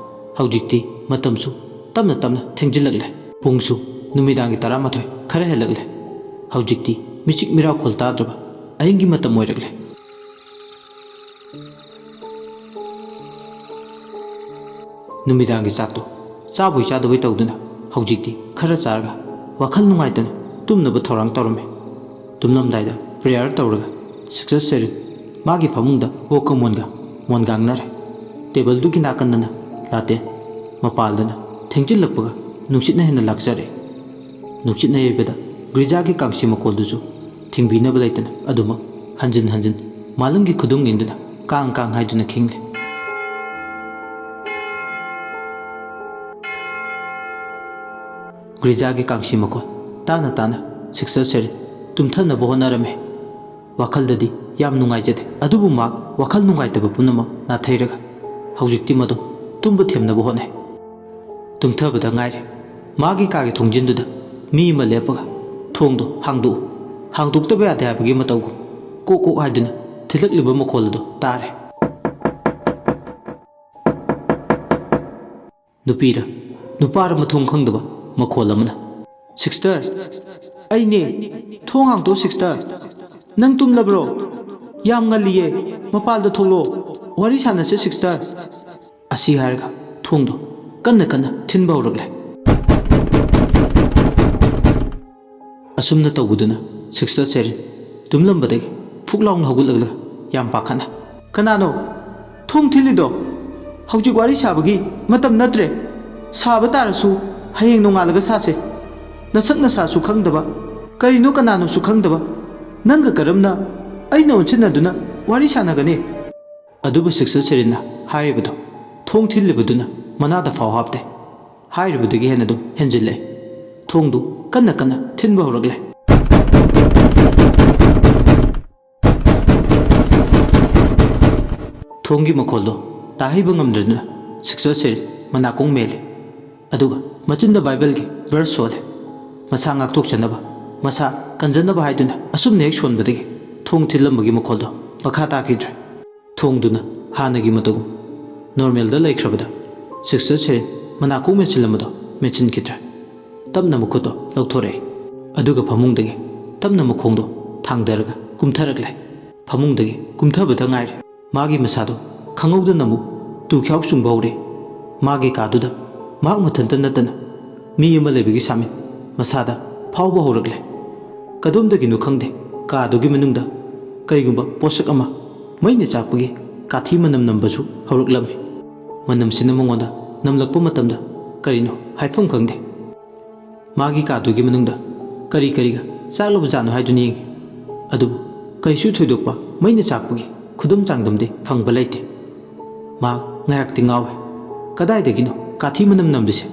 ꯍꯧꯖꯤꯛꯇꯤ ꯃꯇꯝꯁꯨ ꯇꯞꯅ ꯇꯞꯅ ꯊꯦꯡꯖꯤꯜꯂꯛꯂꯦ꯫ ꯄꯨꯡꯁꯨ ꯅꯨꯃꯤꯗꯥꯡꯒꯤ ꯇꯔꯥꯃꯥꯊꯣꯏ ꯈꯔ ꯍꯦꯜꯂꯛꯂꯦ꯫ ꯍꯧꯖꯤꯛꯇꯤ ꯃꯤꯆꯤꯛ ꯃꯤꯔꯥꯎꯈꯣꯜ ꯇꯥꯗ꯭ꯔꯕ ꯑꯍꯤꯡꯒꯤ ꯃꯇꯝ ꯑꯣꯏꯔꯛꯂꯦ꯫ ꯅꯨꯃꯤꯗꯥꯡꯒꯤ ꯆꯥꯛꯇꯣ ꯆꯥꯕꯣꯏ ꯆꯥꯗꯕꯣꯏ ꯇꯧꯗꯨꯅ ꯍꯧꯖꯤꯛꯇꯤ ꯈꯔ ꯆꯥꯔꯒ ꯋꯥꯈꯜ ꯅꯨꯡꯉꯥꯏꯇꯅ ꯇꯨꯝꯅꯕ ꯊꯧꯔꯥꯡ ꯇꯧꯔꯝꯃꯤ꯫ ꯇꯨꯝꯂꯝꯗꯥꯏꯗ ꯄ꯭ꯔꯦꯌꯔ ꯇꯧꯔꯒ ꯁꯤꯁꯇꯔ ꯁꯦꯔꯤꯟ ꯃꯥꯒꯤ ꯐꯃꯨꯡꯗ ꯀꯣꯛꯀ ꯃꯣꯟꯒ ꯃꯣꯟꯒꯥꯡꯅꯔꯦ꯫ ꯇꯦꯕꯜꯗꯨꯒꯤ ꯅꯥꯀꯟꯗꯅ ꯂꯥꯇꯦꯟ, ꯃꯄꯥꯜꯗꯅ ꯊꯦꯡꯖꯤꯜꯂꯛꯄꯒ ꯅꯨꯡꯁꯤꯠꯅ ꯍꯦꯟꯅ ꯂꯥꯛꯆꯔꯦ꯫ ꯅꯨꯡꯁꯤꯠꯅ ꯌꯩꯕꯗ ꯒ꯭ꯔꯤꯖꯥꯒꯤ ꯀꯥꯡꯁꯤ ꯃꯈꯣꯜꯗꯨꯁꯨ ꯊꯤꯡꯕꯤꯅꯕ ꯂꯩꯇꯅ ꯑꯗꯨꯃꯛ ꯍꯟꯖꯤꯟ ꯍꯟꯖꯤꯟ ꯃꯥꯂꯪꯒꯤ ꯈꯨꯗꯨꯝ ꯏꯟꯗꯨꯅ ꯀꯥꯡ ꯀꯥꯡ ꯍꯥꯏꯗꯨꯅ ꯈꯤꯡꯂꯦ꯫ ꯒ꯭ꯔꯤꯖꯥꯒꯤ ꯀꯥꯡꯁꯤ ꯃꯈꯣꯜ ꯇꯥꯅ ꯇꯥꯅ ꯁꯤꯁꯇꯔ ꯁꯦꯔꯤꯟ ꯇꯨꯝꯊꯅꯕ ꯍꯣꯠꯅꯔꯝꯃꯤ꯫ ꯋꯥꯈꯜꯗꯗꯤ ꯌꯥꯝ ꯅꯨꯡꯉꯥꯏꯖꯗꯦ, ꯑꯗꯨꯕꯨ ꯃꯍꯥꯛ ꯋꯥꯈꯜ ꯅꯨꯡꯉꯥꯏꯇꯕ ꯄꯨꯝꯅꯃꯛ ꯅꯥꯊꯩꯔꯒ ꯍꯧꯖꯤꯛꯇꯤ ꯃꯗꯨ ꯇꯨꯝꯕ ꯊꯦꯝꯅꯕ ꯍꯣꯠꯅꯩ꯫ ꯇꯨꯝꯊꯕꯗ ꯉꯥꯏꯔꯤ꯫ ꯃꯥꯒꯤ ꯀꯥꯒꯤ ꯊꯣꯡꯖꯤꯟꯗꯨꯗ ꯃꯤ ꯑꯃ ꯂꯦꯞꯄꯒ "ꯊꯣꯡꯗꯨ ꯍꯥꯡꯗꯣꯛꯎ, ꯍꯥꯡꯗꯣꯛꯇꯕ ꯌꯥꯗꯦ" ꯍꯥꯏꯕꯒꯤ ꯃꯇꯧꯒꯨꯝ ꯀꯣꯛ ꯀꯣꯛ ꯍꯥꯏꯗꯨꯅ ꯊꯤꯜꯂꯛꯂꯤꯕ ꯃꯈꯣꯜ ꯑꯗꯨ ꯇꯥꯔꯦ꯫ ꯅꯨꯄꯤꯔ ꯅꯨꯄꯥꯔ ꯃꯊꯣꯡ ꯈꯪꯗꯕ ꯃꯈꯣꯜ ꯑꯃꯅ, "ꯁꯤꯁꯇꯔ, ꯑꯩꯅꯦ, ꯊꯣꯡ ꯍꯥꯡꯗꯣꯛꯑꯣ ꯁꯤꯁꯇꯔ꯫ ꯅꯪ ꯇꯨꯝꯂꯕ꯭ꯔꯣ? ꯌꯥꯝ ꯉꯜꯂꯤꯌꯦ, ꯃꯄꯥꯜꯗ ꯊꯣꯛꯂꯛꯑꯣ, ꯋꯥꯔꯤ ꯁꯥꯟꯅꯁꯦ ꯁꯤꯁꯇꯔ"꯫ ꯑꯁꯤ ꯍꯥꯏꯔꯒ ꯊꯣꯡꯗꯣ ꯀꯟꯅ ꯀꯟꯅ ꯊꯤꯟꯕ ꯍꯧꯔꯛꯂꯦ꯫ ꯑꯁꯨꯝꯅ ꯇꯧꯕꯗꯨꯅ ꯁꯤꯁꯇꯔ ꯁꯦꯔꯤꯟ ꯇꯨꯝꯂꯝꯕꯗꯒꯤ ꯐꯨꯛ ꯂꯥꯎꯅ ꯍꯧꯒꯠꯂꯒ ꯌꯥꯝ ꯄꯥꯈꯠꯅ, "ꯀꯅꯥꯅꯣ? ꯊꯣꯡ ꯊꯤꯜꯂꯤꯗꯣ? ꯍꯧꯖꯤꯛ ꯋꯥꯔꯤ ꯁꯥꯕꯒꯤ ꯃꯇꯝ ꯅꯠꯇ꯭ꯔꯦ꯫ ꯁꯥꯕ ꯇꯥꯔꯁꯨ ꯍꯌꯦꯡ ꯅꯣꯡꯉꯥꯜꯂꯒ ꯁꯥꯁꯦ꯫ ꯅꯁꯛ ꯅꯁꯥꯁꯨ ꯈꯪꯗꯕ, ꯀꯔꯤꯅꯣ ꯀꯅꯥꯅꯣꯁꯨ ꯈꯪꯗꯕ ꯅꯪꯒ ꯀꯔꯝꯅ ꯑꯩꯅ ꯑꯣꯟꯁꯤꯟꯅꯗꯨꯅ ꯋꯥꯔꯤ ꯁꯥꯟꯅꯒꯅꯤ?" ꯑꯗꯨꯕꯨ ꯁꯤꯁꯇꯔ ꯁꯦꯔꯤꯟꯅ ꯍꯥꯏꯔꯤꯕꯗꯣ ꯊꯣꯡ ꯊꯤꯜꯂꯤꯕꯗꯨꯅ ꯃꯅꯥꯗ ꯐꯥꯎ ꯍꯥꯞꯇꯦ꯫ ꯍꯥꯏꯔꯤꯕꯗꯒꯤ ꯍꯦꯟꯅ ꯑꯗꯨꯝ ꯍꯦꯟꯖꯤꯜꯂꯛꯏ꯫ ꯊꯣꯡꯗꯨ ꯀꯟꯅ ꯀꯟꯅ ꯊꯤꯟꯕ ꯍꯧꯔꯛꯂꯦ꯫ ꯊꯣꯡꯒꯤ ꯃꯈꯣꯜꯗꯣ ꯇꯥꯍꯩꯕ ꯉꯝꯗ꯭ꯔꯗꯨꯅ ꯁꯤꯁꯇꯔ ꯁꯦꯔꯤꯟ ꯃꯅꯥꯀꯣꯡ ꯃꯦꯜꯂꯤ꯫ ꯑꯗꯨꯒ ꯃꯆꯤꯟꯗ ꯕꯥꯏꯕꯜꯒꯤ ꯚꯔꯁ ꯁꯣꯜꯂꯦ꯫ ꯃꯁꯥ ꯉꯥꯛꯊꯣꯛꯆꯅꯕ, ꯃꯁꯥ ꯀꯟꯖꯅꯕ ꯍꯥꯏꯗꯨꯅ ꯑꯁꯨꯝꯅ ꯍꯦꯛ ꯁꯣꯟꯕꯗꯒꯤ ꯊꯣꯡ ꯊꯤꯜꯂꯝꯕꯒꯤ ꯃꯈꯣꯜꯗꯣ ꯃꯈꯥ ꯇꯥꯈꯤꯗ꯭ꯔꯦ꯫ ꯊꯣꯡꯗꯨꯅ ꯍꯥꯟꯅꯒꯤ ꯃꯇꯧꯒꯨꯝ ꯅꯣꯔꯃꯦꯜꯗ ꯂꯩꯈ꯭ꯔꯕꯗ ꯁꯤꯁꯇꯔ ꯁꯦꯔꯤꯟ ꯃꯅꯥꯀꯣꯡ ꯃꯦꯟꯁꯤꯜꯂꯝꯕꯗꯣ ꯃꯦꯟꯁꯤꯟꯈꯤꯗ꯭ꯔꯦ꯫ ꯇꯞꯅ ꯃꯈꯨꯠꯇꯣ ꯂꯧꯊꯣꯔꯛꯑꯦ꯫ ꯑꯗꯨꯒ ꯐꯃꯨꯡꯗꯒꯤ ꯇꯞꯅ ꯃꯈꯣꯡꯗꯣ ꯊꯥꯡꯗꯔꯒ ꯀꯨꯝꯊꯔꯛꯂꯦ꯫ ꯐꯃꯨꯡꯗꯒꯤ ꯀꯨꯝꯊꯕꯗ ꯉꯥꯏꯔꯤ꯫ ꯃꯥꯒꯤ ꯃꯁꯥꯗꯣ ꯈꯪꯍꯧꯗꯅ ꯑꯃꯨꯛ ꯇꯨ ꯈ꯭ꯌꯥꯎ ꯆꯨꯡꯕ ꯍꯧꯔꯦ꯫ ꯃꯥꯒꯤ ꯀꯥꯗꯨꯗ ꯃꯍꯥꯛ ꯃꯊꯟꯇ ꯅꯠꯇꯅ ꯃꯤ ꯑꯃ ꯂꯩꯕꯒꯤ ꯁꯥꯃꯤꯟ ꯃꯁꯥꯗ ꯐꯥꯎꯕ ꯍꯧꯔꯛꯂꯦ꯫ ꯀꯗꯣꯝꯗꯒꯤꯅꯣ ꯈꯪꯗꯦ, ꯀꯥꯗꯨꯒꯤ ꯃꯅꯨꯡꯗ ꯀꯔꯤꯒꯨꯝꯕ ꯄꯣꯠꯁꯛ ꯑꯃ ꯃꯩꯅ ꯆꯥꯛꯄꯒꯤ ꯀꯥꯊꯤ ꯃꯅꯝ ꯅꯝꯕꯁꯨ ꯍꯧꯔꯛꯂꯝꯃꯤ꯫ ꯃꯅꯝꯁꯤꯅ ꯃꯉꯣꯟꯗ ꯅꯝꯂꯛꯄ ꯃꯇꯝꯗ ꯀꯔꯤꯅꯣ ꯍꯥꯏꯐꯝ ꯈꯪꯗꯦ꯫ ꯃꯥꯒꯤ ꯀꯥꯗꯨꯒꯤ ꯃꯅꯨꯡꯗ ꯀꯔꯤ ꯀꯔꯤꯒ ꯆꯥꯛꯂꯕꯖꯥꯠꯅꯣ ꯍꯥꯏꯗꯨꯅ ꯌꯦꯡꯉꯤ꯫ ꯑꯗꯨꯕꯨ ꯀꯔꯤꯁꯨ ꯊꯣꯏꯗꯣꯛꯄ ꯃꯩꯅ ꯆꯥꯛꯄꯒꯤ ꯈꯨꯗꯝ ꯆꯥꯡꯗꯝꯗꯤ ꯐꯪꯕ ꯂꯩꯇꯦ꯫ ꯃꯥ ꯉꯥꯏꯍꯥꯛꯇꯤ ꯉꯥꯎꯏ꯫ ꯀꯗꯥꯏꯗꯒꯤꯅꯣ ꯀꯥꯊꯤ ꯃꯅꯝ ꯅꯝꯂꯤꯁꯦ?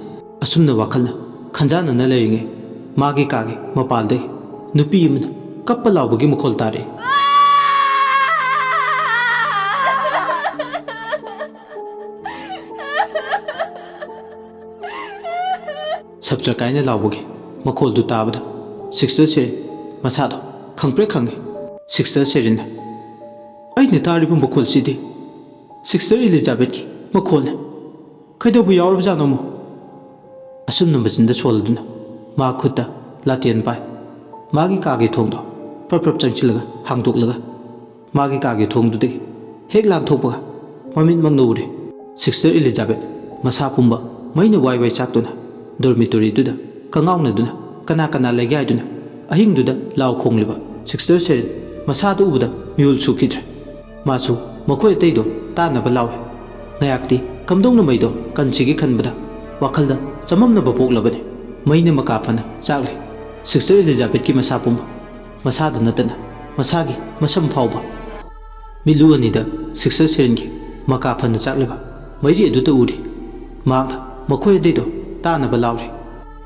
ꯑꯁꯨꯝꯅ ꯋꯥꯈꯜꯅ ꯈꯟꯖꯥꯟꯅꯅ ꯂꯩꯔꯤꯉꯩ, ꯃꯥꯒꯤ ꯀꯥꯒꯤ ꯃꯄꯥꯜꯗꯒꯤ ꯅꯨꯄꯤ ꯑꯃꯅ ꯀꯞꯄ ꯂꯥꯎꯕꯒꯤ ꯃꯈꯣꯜ ꯇꯥꯔꯛꯏ꯫ ꯁꯞꯇ꯭ꯔ ꯀꯥꯏꯅ ꯂꯥꯎꯕꯒꯤ ꯃꯈꯣꯜꯗꯨ ꯇꯥꯕꯗ ꯁꯤꯁꯇꯔ ꯁꯦꯔꯤꯟ ꯃꯁꯥꯗꯣ ꯈꯪꯄ꯭ꯔꯦꯛ ꯈꯪꯉꯤ꯫ ꯁꯤꯁꯇꯔ ꯁꯦꯔꯤꯟꯅ, "ꯑꯩꯅ ꯇꯥꯔꯤꯕ ꯃꯈꯣꯜꯁꯤꯗꯤ ꯁꯤꯁꯇꯔ ꯏꯂꯤꯖꯥꯕꯦꯠꯀꯤ ꯃꯈꯣꯜꯅꯤ꯫ ꯀꯩꯗꯧꯕ ꯌꯥꯎꯔꯕꯖꯥꯠꯅꯣ ꯑꯃꯨꯛ?" ꯑꯁꯨꯝꯅ ꯃꯆꯤꯟꯗ ꯁꯣꯜꯂꯗꯨꯅ ꯃꯥ ꯈꯨꯠꯇ ꯂꯥꯇꯦꯟ ꯄꯥꯏ꯫ ꯃꯥꯒꯤ ꯀꯥꯒꯤ ꯊꯣꯡꯗꯣ ꯄ꯭ꯔꯞ ꯄ꯭ꯔꯞ ꯆꯪꯁꯤꯜꯂꯒ ꯍꯥꯡꯗꯣꯛꯂꯒ ꯃꯥꯒꯤ ꯀꯥꯒꯤ ꯊꯣꯡꯗꯨꯗꯒꯤ ꯍꯦꯛ ꯂꯥꯟꯊꯣꯛꯄꯒ ꯃꯃꯤꯠꯃꯛꯅ ꯎꯔꯦ꯫ ꯁꯤꯁꯇꯔ ꯏꯂꯤꯖꯥꯕꯦꯠ ꯃꯁꯥ ꯄꯨꯝꯕ ꯃꯩꯅ ꯋꯥꯏ ꯋꯥꯏ ꯆꯥꯛꯇꯨꯅ ꯗꯣꯔꯃꯤꯇꯣꯔꯤꯗꯨꯗ ꯀꯉꯥꯎꯅꯗꯨꯅ ꯀꯅꯥ ꯀꯅꯥ ꯂꯩꯒꯦ ꯍꯥꯏꯗꯨꯅ ꯑꯍꯤꯡꯗꯨꯗ ꯂꯥꯎ ꯈꯣꯡꯂꯤꯕ ꯁꯤꯁꯇꯔ ꯁꯦꯔꯤꯟ ꯃꯁꯥꯗꯨ ꯎꯕꯗ ꯃꯤꯍꯨꯜ ꯁꯨꯈꯤꯗ꯭ꯔꯦ꯫ ꯃꯥꯁꯨ ꯃꯈꯣꯏ ꯑꯇꯩꯗꯣ ꯇꯥꯅꯕ ꯂꯥꯎꯏ꯫ ꯉꯥꯏꯍꯥꯛꯇꯤ ꯀꯝꯗꯧꯅ ꯃꯩꯗꯣ ꯀꯟꯁꯤꯒꯦ ꯈꯟꯕꯗ ꯋꯥꯈꯜꯗ ꯆꯃꯝꯅꯕ ꯄꯣꯛꯂꯕꯅꯤ꯫ ꯃꯩꯅ ꯃꯀꯥ ꯐꯅ ꯆꯥꯛꯂꯤ꯫ ꯁꯤꯁꯇꯔ ꯏꯂꯤꯖꯥꯕꯦꯠꯀꯤ ꯃꯁꯥ ꯄꯨꯝꯕ, ꯃꯁꯥꯗ ꯅꯠꯇꯅ ꯃꯁꯥꯒꯤ ꯃꯁꯝ ꯐꯥꯎꯕ꯫ ꯃꯤꯠꯂꯨ ꯑꯅꯤꯗ ꯁꯤꯁꯇꯔ ꯁꯦꯔꯤꯟꯒꯤ ꯃꯀꯥ ꯐꯅ ꯆꯥꯛꯂꯤꯕ ꯃꯩꯔꯤ ꯑꯗꯨꯇ ꯎꯔꯤ꯫ ꯃꯍꯥꯛꯅ ꯃꯈꯣꯏ ꯑꯇꯩꯗꯣ ꯇꯥꯅꯕ ꯂꯥꯎꯔꯤ꯫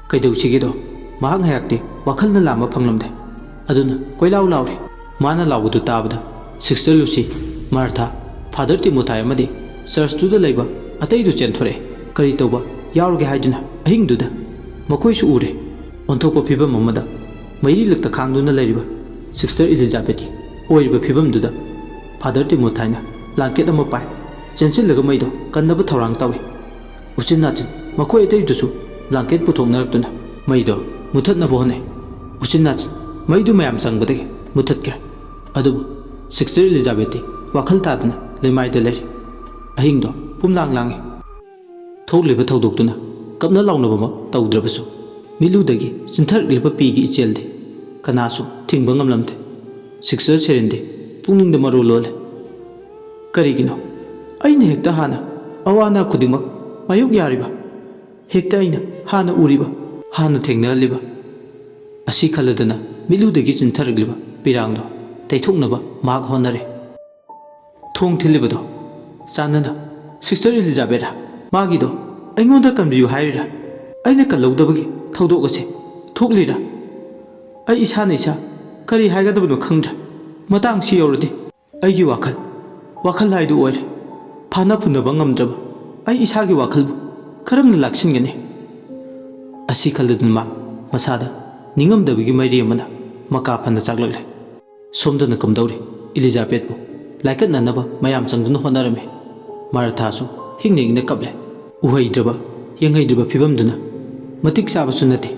ꯀꯩꯗꯧꯁꯤꯒꯦꯗꯣ ꯃꯍꯥꯛ ꯉꯥꯏꯍꯥꯛꯇꯤ ꯋꯥꯈꯜꯅ ꯂꯥꯝꯕ ꯐꯪꯂꯝꯗꯦ꯫ ꯑꯗꯨꯅ ꯀꯣꯏꯂꯥꯎ ꯂꯥꯎꯔꯤ꯫ ꯃꯥꯅ ꯂꯥꯎꯕꯗꯨ ꯇꯥꯕꯗ ꯁꯤꯁꯇꯔ ꯂꯨꯁꯤ, ꯃꯥꯔꯊꯥ, ꯐꯥꯗꯔ ꯇꯤꯃꯣꯊꯥꯏ ꯑꯃꯗꯤ ꯆꯔꯆꯇꯨꯗ ꯂꯩꯕ ꯑꯇꯩꯗꯨ ꯆꯦꯟꯊꯣꯔꯛꯑꯦ꯫ ꯀꯔꯤ ꯇꯧꯕ ꯌꯥꯎꯔꯒꯦ ꯍꯥꯏꯗꯨꯅ ꯑꯍꯤꯡꯗꯨꯗ ꯃꯈꯣꯏꯁꯨ ꯎꯔꯦ꯫ ꯑꯣꯟꯊꯣꯛꯄ ꯐꯤꯕꯝ ꯑꯃꯗ ꯃꯩꯔꯤꯂꯛꯇ ꯈꯥꯡꯗꯨꯅ ꯂꯩꯔꯤꯕ ꯁꯤꯁꯇꯔ ꯏꯂꯤꯖꯥꯕꯦꯠꯀꯤ ꯑꯣꯏꯔꯤꯕ ꯐꯤꯕꯝꯗꯨꯗ ꯐꯥꯗꯔ ꯇꯤꯃꯣꯊꯥꯏꯅ ꯕ꯭ꯂꯥꯡꯀꯦꯠ ꯑꯃ ꯄꯥꯏ ꯆꯦꯟꯁꯤꯜꯂꯒ ꯃꯩꯗꯣ ꯀꯟꯅꯕ ꯊꯧꯔꯥꯡ ꯇꯧꯏ꯫ ꯎꯆꯤꯟ ꯅꯥꯆꯤꯟ ꯃꯈꯣꯏ ꯑꯇꯩꯗꯨꯁꯨ ꯕ꯭ꯂꯥꯡꯀꯦꯠ ꯄꯨꯊꯣꯛꯅꯔꯛꯇꯨꯅ ꯃꯩꯗꯣ ꯃꯨꯊꯠꯅꯕ ꯍꯣꯠꯅꯩ꯫ ꯎꯆꯤꯟ ꯅꯥꯆꯤꯟ ꯃꯩꯗꯨ ꯃꯌꯥꯝ ꯆꯪꯕꯗꯒꯤ ꯃꯨꯊꯠꯈ꯭ꯔꯦ꯫ ꯑꯗꯨꯕꯨ ꯁꯤꯁꯇꯔ ꯏꯂꯤꯖꯥꯕꯦꯠꯇꯤ ꯋꯥꯈꯜ ꯇꯥꯗꯅ ꯂꯩꯃꯥꯏꯗ ꯂꯩꯔꯤ꯫ ꯑꯍꯤꯡꯗꯣ ꯄꯨꯝꯂꯥꯡ ꯂꯥꯡꯉꯤ꯫ ꯊꯣꯛꯂꯤꯕ ꯊꯧꯗꯣꯛꯇꯨꯅ ꯀꯞꯅ ꯂꯥꯎꯅꯕꯃꯛ ꯇꯧꯗ꯭ꯔꯕꯁꯨ ꯃꯤꯠꯂꯨꯗꯒꯤ ꯆꯤꯟꯊꯔꯛꯂꯤꯕ ꯄꯤꯒꯤ ꯏꯆꯦꯜꯗꯤ ꯀꯅꯥꯁꯨ ꯊꯤꯡꯕ ꯉꯝꯂꯝꯗꯦ꯫ ꯁꯤꯁꯇꯔ ꯁꯦꯔꯤꯟꯗꯤ ꯄꯨꯛꯅꯤꯡꯗ ꯃꯔꯨ ꯂꯣꯜꯂꯦ꯫ ꯀꯔꯤꯒꯤꯅꯣ ꯑꯩꯅ ꯍꯦꯛꯇ ꯍꯥꯟꯅ ꯑꯋꯥ ꯑꯅꯥ ꯈꯨꯗꯤꯡꯃꯛ ꯃꯥꯌꯣꯛ ꯌꯥꯔꯤꯕ? ꯍꯦꯛꯇ ꯑꯩꯅ ꯍꯥꯟꯅ ꯎꯔꯤꯕ, ꯍꯥꯟꯅ ꯊꯦꯡꯅꯍꯜꯂꯤꯕ? ꯑꯁꯤ ꯈꯜꯂꯗꯨꯅ ꯃꯤꯠꯂꯨꯗꯒꯤ ꯆꯤꯟꯊꯔꯛꯂꯤꯕ ꯄꯤꯔꯥꯡꯗꯣ ꯇꯩꯊꯣꯛꯅꯕ ꯃꯍꯥꯛ ꯍꯣꯠꯅꯔꯦ꯫ ꯊꯣꯡ ꯊꯤꯜꯂꯤꯕꯗꯣ ꯆꯥꯟꯅꯅ ꯁꯤꯁꯇꯔ ꯏꯂꯤꯖꯥꯕꯦꯠꯔ? ꯃꯥꯒꯤꯗꯣ ꯑꯩꯉꯣꯟꯗ ꯀꯟꯕꯤꯌꯨ ꯍꯥꯏꯔꯤꯔꯥ? ꯑꯩꯅ ꯀꯜꯍꯧꯗꯕꯒꯤ ꯊꯧꯗꯣꯛ ꯑꯁꯤ ꯊꯣꯛꯂꯤꯔꯥ? ꯑꯩ ꯏꯁꯥꯅ ꯏꯁꯥ ꯀꯔꯤ ꯍꯥꯏꯒꯗꯕꯅꯣ ꯈꯪꯗ꯭ꯔꯦ꯫ ꯃꯇꯥꯡꯁꯤ ꯌꯧꯔꯗꯤ ꯑꯩꯒꯤ ꯋꯥꯈꯜ, ꯋꯥꯈꯜ ꯍꯥꯏꯗꯨ ꯑꯣꯏꯔꯦ꯫ ꯐꯥꯅ ꯐꯨꯅꯕ ꯉꯝꯗ꯭ꯔꯕ ꯑꯩ ꯏꯁꯥꯒꯤ ꯋꯥꯈꯜꯕꯨ ꯀꯔꯝꯅ ꯂꯥꯛꯁꯤꯟꯒꯅꯤ? ꯑꯁꯤ ꯈꯜꯂꯗꯨꯅ ꯃꯥ ꯃꯁꯥꯗ ꯅꯤꯡꯉꯝꯗꯕꯒꯤ ꯃꯩꯔꯤ ꯑꯃꯅ ꯃꯀꯥ ꯐꯅ ꯆꯥꯛꯂꯛꯂꯦ꯫ ꯁꯣꯝꯗꯅ ꯀꯝꯗꯧꯔꯤ? ꯏꯂꯤꯖꯥꯕꯦꯠꯄꯨ ꯂꯥꯏꯀꯠꯅꯅꯕ ꯃꯌꯥꯝ ꯆꯪꯗꯨꯅ ꯍꯣꯠꯅꯔꯝꯃꯤ꯫ ꯃꯥꯔꯊꯥꯁꯨ ꯍꯤꯡꯅ ꯍꯤꯡꯅ ꯀꯞꯂꯦ꯫ ꯎꯍꯩꯗ꯭ꯔꯕ, ꯌꯦꯡꯍꯩꯗ꯭ꯔꯕ ꯐꯤꯕꯝꯗꯨꯅ ꯃꯇꯤꯛ ꯆꯥꯕꯁꯨ ꯅꯠꯇꯦ꯫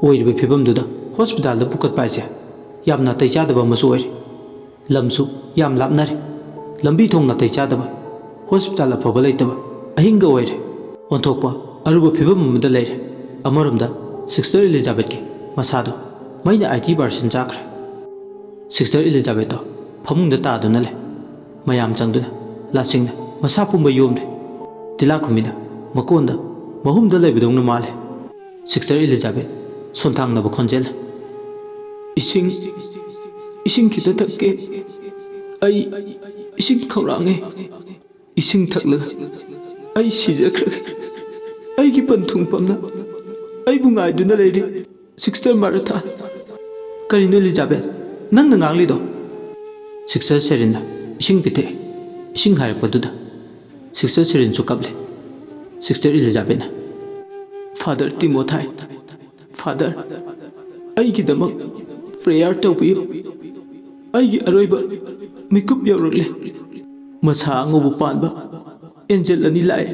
ꯑꯣꯏꯔꯤꯕ ꯐꯤꯕꯝꯗꯨꯗ ꯍꯣꯁꯄꯤꯇꯥꯜꯗ ꯄꯨꯈꯠꯄ ꯍꯥꯏꯁꯦ ꯌꯥꯝ ꯅꯥꯇꯩ ꯆꯥꯗꯕ ꯑꯃꯁꯨ ꯑꯣꯏꯔꯦ꯫ ꯂꯝꯁꯨ ꯌꯥꯝ ꯂꯥꯞꯅꯔꯦ꯫ ꯂꯝꯕꯤ ꯊꯣꯡ ꯅꯥꯇꯩ ꯆꯥꯗꯕ, ꯍꯣꯁꯄꯤꯇꯥꯜ ꯑꯐꯕ ꯂꯩꯇꯕ ꯑꯍꯤꯡꯒ ꯑꯣꯏꯔꯦ꯫ ꯑꯣꯟꯊꯣꯛꯄ ꯑꯔꯨꯕ ꯐꯤꯕꯝ ꯑꯃꯗ ꯂꯩꯔꯦ꯫ ꯑꯃꯔꯣꯝꯗ ꯁꯤꯁꯇꯔ ꯏꯂꯤꯖꯥꯕꯦꯠꯀꯤ ꯃꯁꯥꯗꯣ ꯃꯩꯅ ꯑꯥꯏꯇꯤ ꯄꯥꯔꯁꯦꯟ ꯆꯥꯈ꯭ꯔꯦ꯫ ꯁꯤꯁꯇꯔ ꯏꯂꯤꯖꯥꯕꯦꯠꯇꯣ ꯐꯃꯨꯡꯗ ꯇꯥꯗꯨꯅ ꯂꯩ꯫ ꯃꯌꯥꯝ ꯆꯪꯗꯨꯅ ꯂꯥꯁꯤꯡꯅ ꯃꯁꯥ ꯄꯨꯝꯕ ꯌꯣꯝꯂꯦ꯫ ꯇꯤꯂꯥꯈꯨꯝꯕꯤꯅ ꯃꯀꯣꯟꯗ ꯃꯍꯨꯝꯗ ꯂꯩꯕꯗꯧꯅ ꯃꯥꯜꯂꯦ꯫ ꯁꯤꯁꯇꯔ ꯏꯂꯤꯖꯥꯕꯦꯠ ꯁꯣꯟꯊꯥꯡꯅꯕ ꯈꯣꯟꯖꯦꯜ, "ꯏꯁꯤꯡ, ꯏꯁꯤꯡ ꯈꯤꯇ ꯊꯛꯀꯦ꯫ ꯑꯩ ꯏꯁꯤꯡ ꯈꯧꯔꯥꯡꯉꯦ꯫ ꯏꯁꯤꯡ ꯊꯛꯂꯒ ꯑꯩ ꯁꯤꯖꯈ꯭ꯔꯒꯦ꯫ ꯑꯩꯒꯤ ꯄꯟꯊꯨꯡꯐꯝꯅ ꯑꯩꯕꯨ ꯉꯥꯏꯗꯨꯅ ꯂꯩꯔꯤ, ꯁꯤꯁꯇꯔ ꯃꯥꯔꯊꯥ꯫" "ꯀꯔꯤꯅꯣ ꯏꯂꯤꯖꯥꯕꯦꯠ, ꯅꯪꯅ ꯉꯥꯡꯂꯤꯗꯣ?" ꯁꯤꯁꯇꯔ ꯁꯦꯔꯤꯟꯅ ꯏꯁꯤꯡ ꯄꯤꯊꯛꯏ꯫ ꯏꯁꯤꯡ ꯍꯥꯏꯔꯛꯄꯗꯨꯗ ꯁꯤꯁꯇꯔ ꯁꯦꯔꯤꯟꯁꯨ ꯀꯞꯂꯦ꯫ ꯁꯤꯁꯇꯔ ꯏꯂꯤꯖꯥꯕꯦꯠꯅ, "ꯐꯥꯗꯔ ꯇꯤꯃꯣꯊꯥꯏ, ꯐꯥꯗꯔ, ꯑꯩꯒꯤꯗꯃꯛ ꯄ꯭ꯔꯦꯌꯔ ꯇꯧꯕꯤꯌꯨ꯫ ꯑꯩꯒꯤ ꯑꯔꯣꯏꯕ ꯃꯤꯀꯨꯞ ꯌꯧꯔꯛꯂꯦ꯫ ꯃꯁꯥ ꯑꯉꯧꯕ ꯄꯥꯟꯕ ꯑꯦꯟꯖꯦꯜ ꯑꯅꯤ ꯂꯥꯛꯑꯦ꯫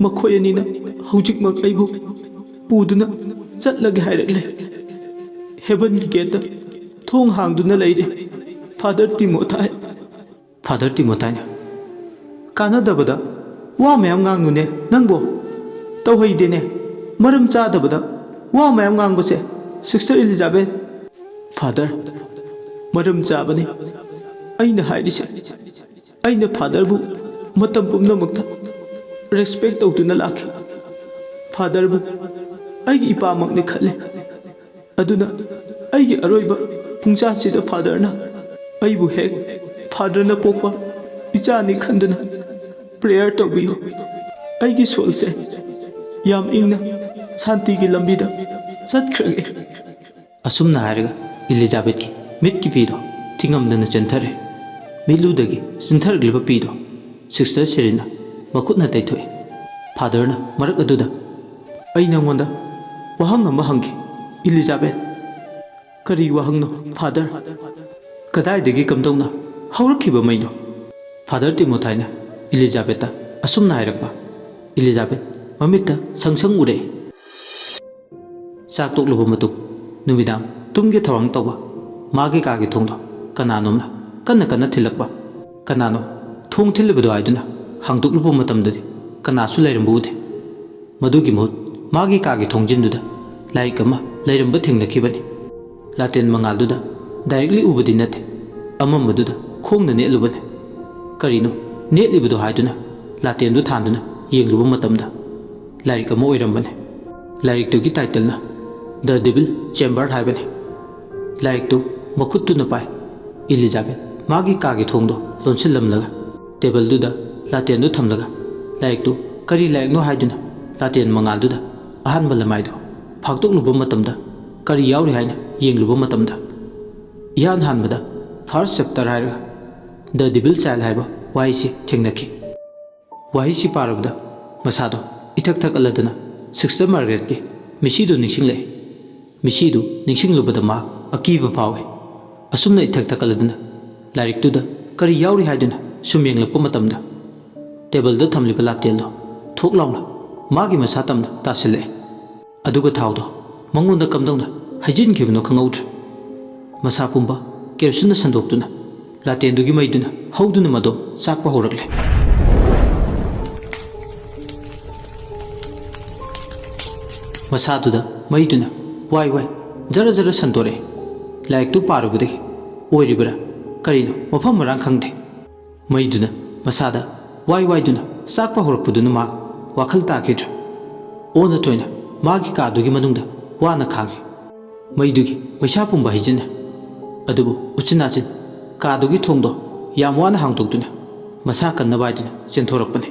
ꯃꯈꯣꯏ ꯑꯅꯤꯅ ꯍꯧꯖꯤꯛꯃꯛ ꯑꯩꯕꯨ ꯄꯨꯗꯨꯅ ꯆꯠꯂꯒꯦ ꯍꯥꯏꯔꯛꯂꯦ꯫ ꯍꯦꯕꯟꯒꯤ ꯒꯦꯠꯇ ꯊꯣꯡ ꯍꯥꯡꯗꯨꯅ ꯂꯩꯔꯦ꯫ ꯐꯥꯗꯔ ꯇꯤꯃꯣꯊꯥꯏ꯫" ꯐꯥꯗꯔ ꯇꯤꯃꯣꯊꯥꯏꯅ, "ꯀꯥꯟꯅꯗꯕꯗ ꯋꯥ ꯃꯌꯥꯝ ꯉꯥꯡꯅꯨꯅꯦ ꯅꯪꯕꯣ꯫ ꯇꯧꯍꯩꯗꯦꯅꯦ꯫ ꯃꯔꯝ ꯆꯥꯗꯕꯗ ꯋꯥ ꯃꯌꯥꯝ ꯉꯥꯡꯕꯁꯦ, ꯁꯤꯁꯇꯔ ꯏꯂꯤꯖꯥꯕꯦꯠ꯫ "ꯐꯥꯗꯔ, ꯃꯔꯝ ꯆꯥꯕꯅꯤ ꯑꯩꯅ ꯍꯥꯏꯔꯤꯁꯦ꯫ ꯑꯩꯅ ꯐꯥꯗꯔꯕꯨ ꯃꯇꯝ ꯄꯨꯝꯅꯃꯛꯇ ꯔꯦꯁꯄꯦꯛ ꯇꯧꯗꯨꯅ ꯂꯥꯛꯈꯤ꯫ ꯐꯥꯗꯔꯕꯨ ꯑꯩꯒꯤ ꯏꯄꯥꯃꯛꯅꯤ ꯈꯜꯂꯤ꯫ ꯑꯗꯨꯅ ꯑꯩꯒꯤ ꯑꯔꯣꯏꯕ ꯄꯨꯡꯆꯥꯁꯤꯗ ꯐꯥꯗꯔꯅ ꯑꯩꯕꯨ ꯍꯦꯛ ꯐꯥꯗꯔꯅ ꯄꯣꯛꯄ ꯏꯆꯥꯅꯤ ꯈꯟꯗꯨꯅ ꯄ꯭ꯔꯦꯌꯔ ꯇꯧꯕꯤꯌꯨ꯫ ꯑꯩꯒꯤ ꯁꯣꯜꯁꯦ ꯌꯥꯝ ꯏꯪꯅ ꯁꯥꯟꯇꯤꯒꯤ ꯂꯝꯕꯤꯗ ꯆꯠꯈ꯭ꯔꯒꯦ"꯫ ꯑꯁꯨꯝꯅ ꯍꯥꯏꯔꯒ ꯏꯂꯤꯖꯥꯕꯦꯠꯀꯤ ꯃꯤꯠꯀꯤ ꯄꯤꯗꯣ ꯊꯤꯉꯝꯗꯅ ꯆꯦꯟꯊꯔꯦ꯫ ꯃꯤꯠꯂꯨꯗꯒꯤ ꯆꯤꯟꯊꯔꯛꯂꯤꯕ ꯄꯤꯗꯣ ꯁꯤꯁꯇꯔ ꯁꯦꯔꯤꯟꯅ ꯃꯈꯨꯠꯅ ꯇꯩꯊꯣꯛꯑꯦ꯫ ꯐꯥꯗꯔꯅ ꯃꯔꯛ ꯑꯗꯨꯗ, "ꯑꯩ ꯅꯉꯣꯟꯗ ꯋꯥꯍꯪ ꯑꯃ ꯍꯪꯒꯦ, ꯏꯂꯤꯖꯥꯕꯦꯠ"꯫ "ꯀꯔꯤ ꯋꯥꯍꯪꯅꯣ, ꯐꯥꯗꯔ?" "ꯀꯗꯥꯏꯗꯒꯤ ꯀꯝꯗꯧꯅ ꯍꯧꯔꯛꯈꯤꯕ ꯃꯩꯅꯣ?" ꯐꯥꯗꯔ ꯇꯤꯃꯣꯊꯥꯏꯅ ꯏꯂꯤꯖꯥꯕꯦꯠꯇ ꯑꯁꯨꯝꯅ ꯍꯥꯏꯔꯛꯄ꯫ ꯏꯂꯤꯖꯥꯕꯦꯠ ꯃꯃꯤꯠꯇ ꯁꯪ ꯁꯪ ꯎꯔꯛꯏ꯫ ꯆꯥꯛ ꯇꯣꯛꯂꯕ ꯃꯇꯨꯡ ꯅꯨꯃꯤꯗꯥꯡ ꯇꯨꯝꯒꯦ ꯊꯧꯔꯥꯡ ꯇꯧꯕ ꯃꯥꯒꯤ ꯀꯥꯒꯤ ꯊꯣꯡꯗꯣ ꯀꯅꯥꯅꯣꯝꯅ ꯀꯟꯅ ꯀꯟꯅ ꯊꯤꯜꯂꯛꯄ꯫ "ꯀꯅꯥꯅꯣ ꯊꯣꯡ ꯊꯤꯜꯂꯤꯕꯗꯣ?" ꯍꯥꯏꯗꯨꯅ ꯍꯥꯡꯗꯣꯛꯂꯨꯕ ꯃꯇꯝꯗꯗꯤ ꯀꯅꯥꯁꯨ ꯂꯩꯔꯝꯕ ꯎꯗꯦ꯫ ꯃꯗꯨꯒꯤ ꯃꯍꯨꯠ ꯃꯥꯒꯤ ꯀꯥꯒꯤ ꯊꯣꯡꯖꯤꯟꯗꯨꯗ ꯂꯥꯏꯔꯤꯛ ꯑꯃ ꯂꯩꯔꯝꯕ ꯊꯦꯡꯅꯈꯤꯕꯅꯤ꯫ ꯂꯥꯇꯦꯟ ꯃꯉꯥꯜꯗꯨꯗ ꯗꯥꯏꯔꯦꯛꯂꯤ ꯎꯕꯗꯤ ꯅꯠꯇꯦ, ꯑꯃꯝꯕꯗꯨꯗ ꯈꯣꯡꯅ ꯅꯦꯠꯂꯨꯕꯅꯤ꯫ "ꯀꯔꯤꯅꯣ ꯅꯦꯠꯂꯤꯕꯗꯣ?" ꯍꯥꯏꯗꯨꯅ ꯂꯥꯇꯦꯟꯗꯨ ꯊꯥꯟꯗꯨꯅ ꯌꯦꯡꯂꯨꯕ ꯃꯇꯝꯗ ꯂꯥꯏꯔꯤꯛ ꯑꯃ ꯑꯣꯏꯔꯝꯕꯅꯤ꯫ ꯂꯥꯏꯔꯤꯛꯇꯨꯒꯤ ꯇꯥꯏꯇꯜꯅ "ꯗ ꯗꯤꯚꯤꯜ ꯆꯦꯝꯕꯔ" ꯍꯥꯏꯕꯅꯤ꯫ ꯂꯥꯏꯔꯤꯛꯇꯨ ꯃꯈꯨꯠꯇꯨꯅ ꯄꯥꯏ꯫ ꯏꯂꯤꯖꯥꯕꯦꯠ ꯃꯥꯒꯤ ꯀꯥꯒꯤ ꯊꯣꯡꯗꯣ ꯂꯣꯟꯁꯤꯜꯂꯝꯂꯒ ꯇꯦꯕꯜꯗꯨꯗ ꯂꯥꯇꯦꯟꯗꯨ ꯊꯝꯂꯒ ꯂꯥꯏꯔꯤꯛꯇꯨ ꯀꯔꯤ ꯂꯥꯏꯔꯤꯛꯅꯣ ꯍꯥꯏꯗꯨꯅ ꯂꯥꯇꯦꯟ ꯃꯉꯥꯜꯗꯨꯗ ꯑꯍꯥꯟꯕ ꯂꯃꯥꯏꯗꯣ ꯐꯥꯛꯇꯣꯛꯂꯨꯕ ꯃꯇꯝꯗ ꯀꯔꯤ ꯌꯥꯎꯔꯤ ꯍꯥꯏꯅ ꯌꯦꯡꯂꯨꯕ ꯃꯇꯝꯗ ꯏꯍꯥꯟ ꯍꯥꯟꯕꯗ ꯐꯥꯔꯁ ꯆꯦꯞꯇꯔ ꯍꯥꯏꯔꯒ "ꯗ ꯗꯤꯚꯤꯜ ꯆꯥꯏꯜ" ꯍꯥꯏꯕ ꯋꯥꯍꯩꯁꯤ ꯊꯦꯡꯅꯈꯤ꯫ ꯋꯥꯍꯩꯁꯤ ꯄꯥꯔꯨꯕꯗ ꯃꯁꯥꯗꯣ ꯏꯊꯛ ꯊꯛꯀꯠꯂꯗꯨꯅ ꯁꯤꯁꯇꯔ ꯃꯥꯔꯒꯔꯦꯠꯀꯤ ꯃꯤꯁꯤꯗꯨ ꯅꯤꯡꯁꯤꯡꯂꯛꯏ꯫ ꯃꯤꯁꯤꯗꯨ ꯅꯤꯡꯁꯤꯡꯂꯨꯕꯗ ꯃꯥ ꯑꯀꯤꯕ ꯐꯥꯎꯏ꯫ ꯑꯁꯨꯝꯅ ꯏꯊꯛ ꯊꯛꯀꯠꯂꯗꯨꯅ ꯂꯥꯏꯔꯤꯛꯇꯨꯗ ꯀꯔꯤ ꯌꯥꯎꯔꯤ ꯍꯥꯏꯗꯨꯅ ꯁꯨꯝ ꯌꯦꯡꯂꯛꯄ ꯃꯇꯝꯗ ꯇꯦꯕꯜꯗ ꯊꯝꯂꯤꯕ ꯂꯥꯇꯦꯜꯗꯣ ꯊꯣꯛ ꯂꯥꯎꯅ ꯃꯥꯒꯤ ꯃꯁꯥ ꯇꯝꯅ ꯇꯥꯁꯤꯜꯂꯛꯏ꯫ ꯑꯗꯨꯒ ꯊꯥꯎꯗꯣ ꯃꯉꯣꯟꯗ ꯀꯝꯗꯧꯅ ꯍꯩꯖꯤꯟꯈꯤꯕꯅꯣ ꯈꯪꯍꯧꯗ꯭ꯔꯦ꯫ ꯃꯁꯥ ꯄꯨꯝꯕ ꯀꯦꯔꯣꯁꯤꯟꯅ ꯁꯟꯗꯣꯛꯇꯨꯅ ꯂꯥꯇꯦꯟꯗꯨꯒꯤ ꯃꯩꯗꯨꯅ ꯍꯧꯗꯨꯅ ꯃꯗꯣ ꯆꯥꯛꯄ ꯍꯧꯔꯛꯂꯦ꯫ ꯃꯁꯥꯗꯨꯗ ꯃꯩꯗꯨꯅ ꯋꯥꯏ ꯋꯥꯏ ꯖꯔ ꯖꯔ ꯁꯟꯗꯣꯔꯛꯑꯦ꯫ ꯂꯥꯏꯔꯤꯛꯇꯨ ꯄꯥꯔꯨꯕꯗꯒꯤ ꯑꯣꯏꯔꯤꯕ꯭ꯔꯥ ꯀꯔꯤꯅꯣ ꯃꯐꯝ ꯃꯔꯥꯡ ꯈꯪꯗꯦ꯫ ꯃꯩꯗꯨꯅ ꯃꯁꯥꯗ ꯋꯥꯏ ꯋꯥꯏꯗꯨꯅ ꯆꯥꯛꯄ ꯍꯧꯔꯛꯄꯗꯨꯅ ꯃꯥ ꯋꯥꯈꯜ ꯇꯥꯈꯤꯗ꯭ꯔꯦ꯫ ꯑꯣꯟꯅ ꯊꯣꯏꯅ ꯃꯥꯒꯤ ꯀꯥꯗꯨꯒꯤ ꯃꯅꯨꯡꯗ ꯋꯥꯅ ꯈꯥꯡꯉꯤ꯫ ꯃꯩꯗꯨꯒꯤ ꯃꯩꯁꯥ ꯄꯨꯝꯕ ꯍꯩꯖꯤꯟꯅ꯫ ꯑꯗꯨꯕꯨ ꯎꯆꯤꯟ ꯅꯥꯆꯤꯟ ꯀꯥꯗꯨꯒꯤ ꯊꯣꯡꯗꯣ ꯌꯥꯝ ꯋꯥꯅ ꯍꯥꯡꯗꯣꯛꯇꯨꯅ ꯃꯁꯥ ꯀꯟꯅꯕ ꯍꯥꯏꯗꯨꯅ ꯆꯦꯟꯊꯣꯔꯛꯄꯅꯤ꯫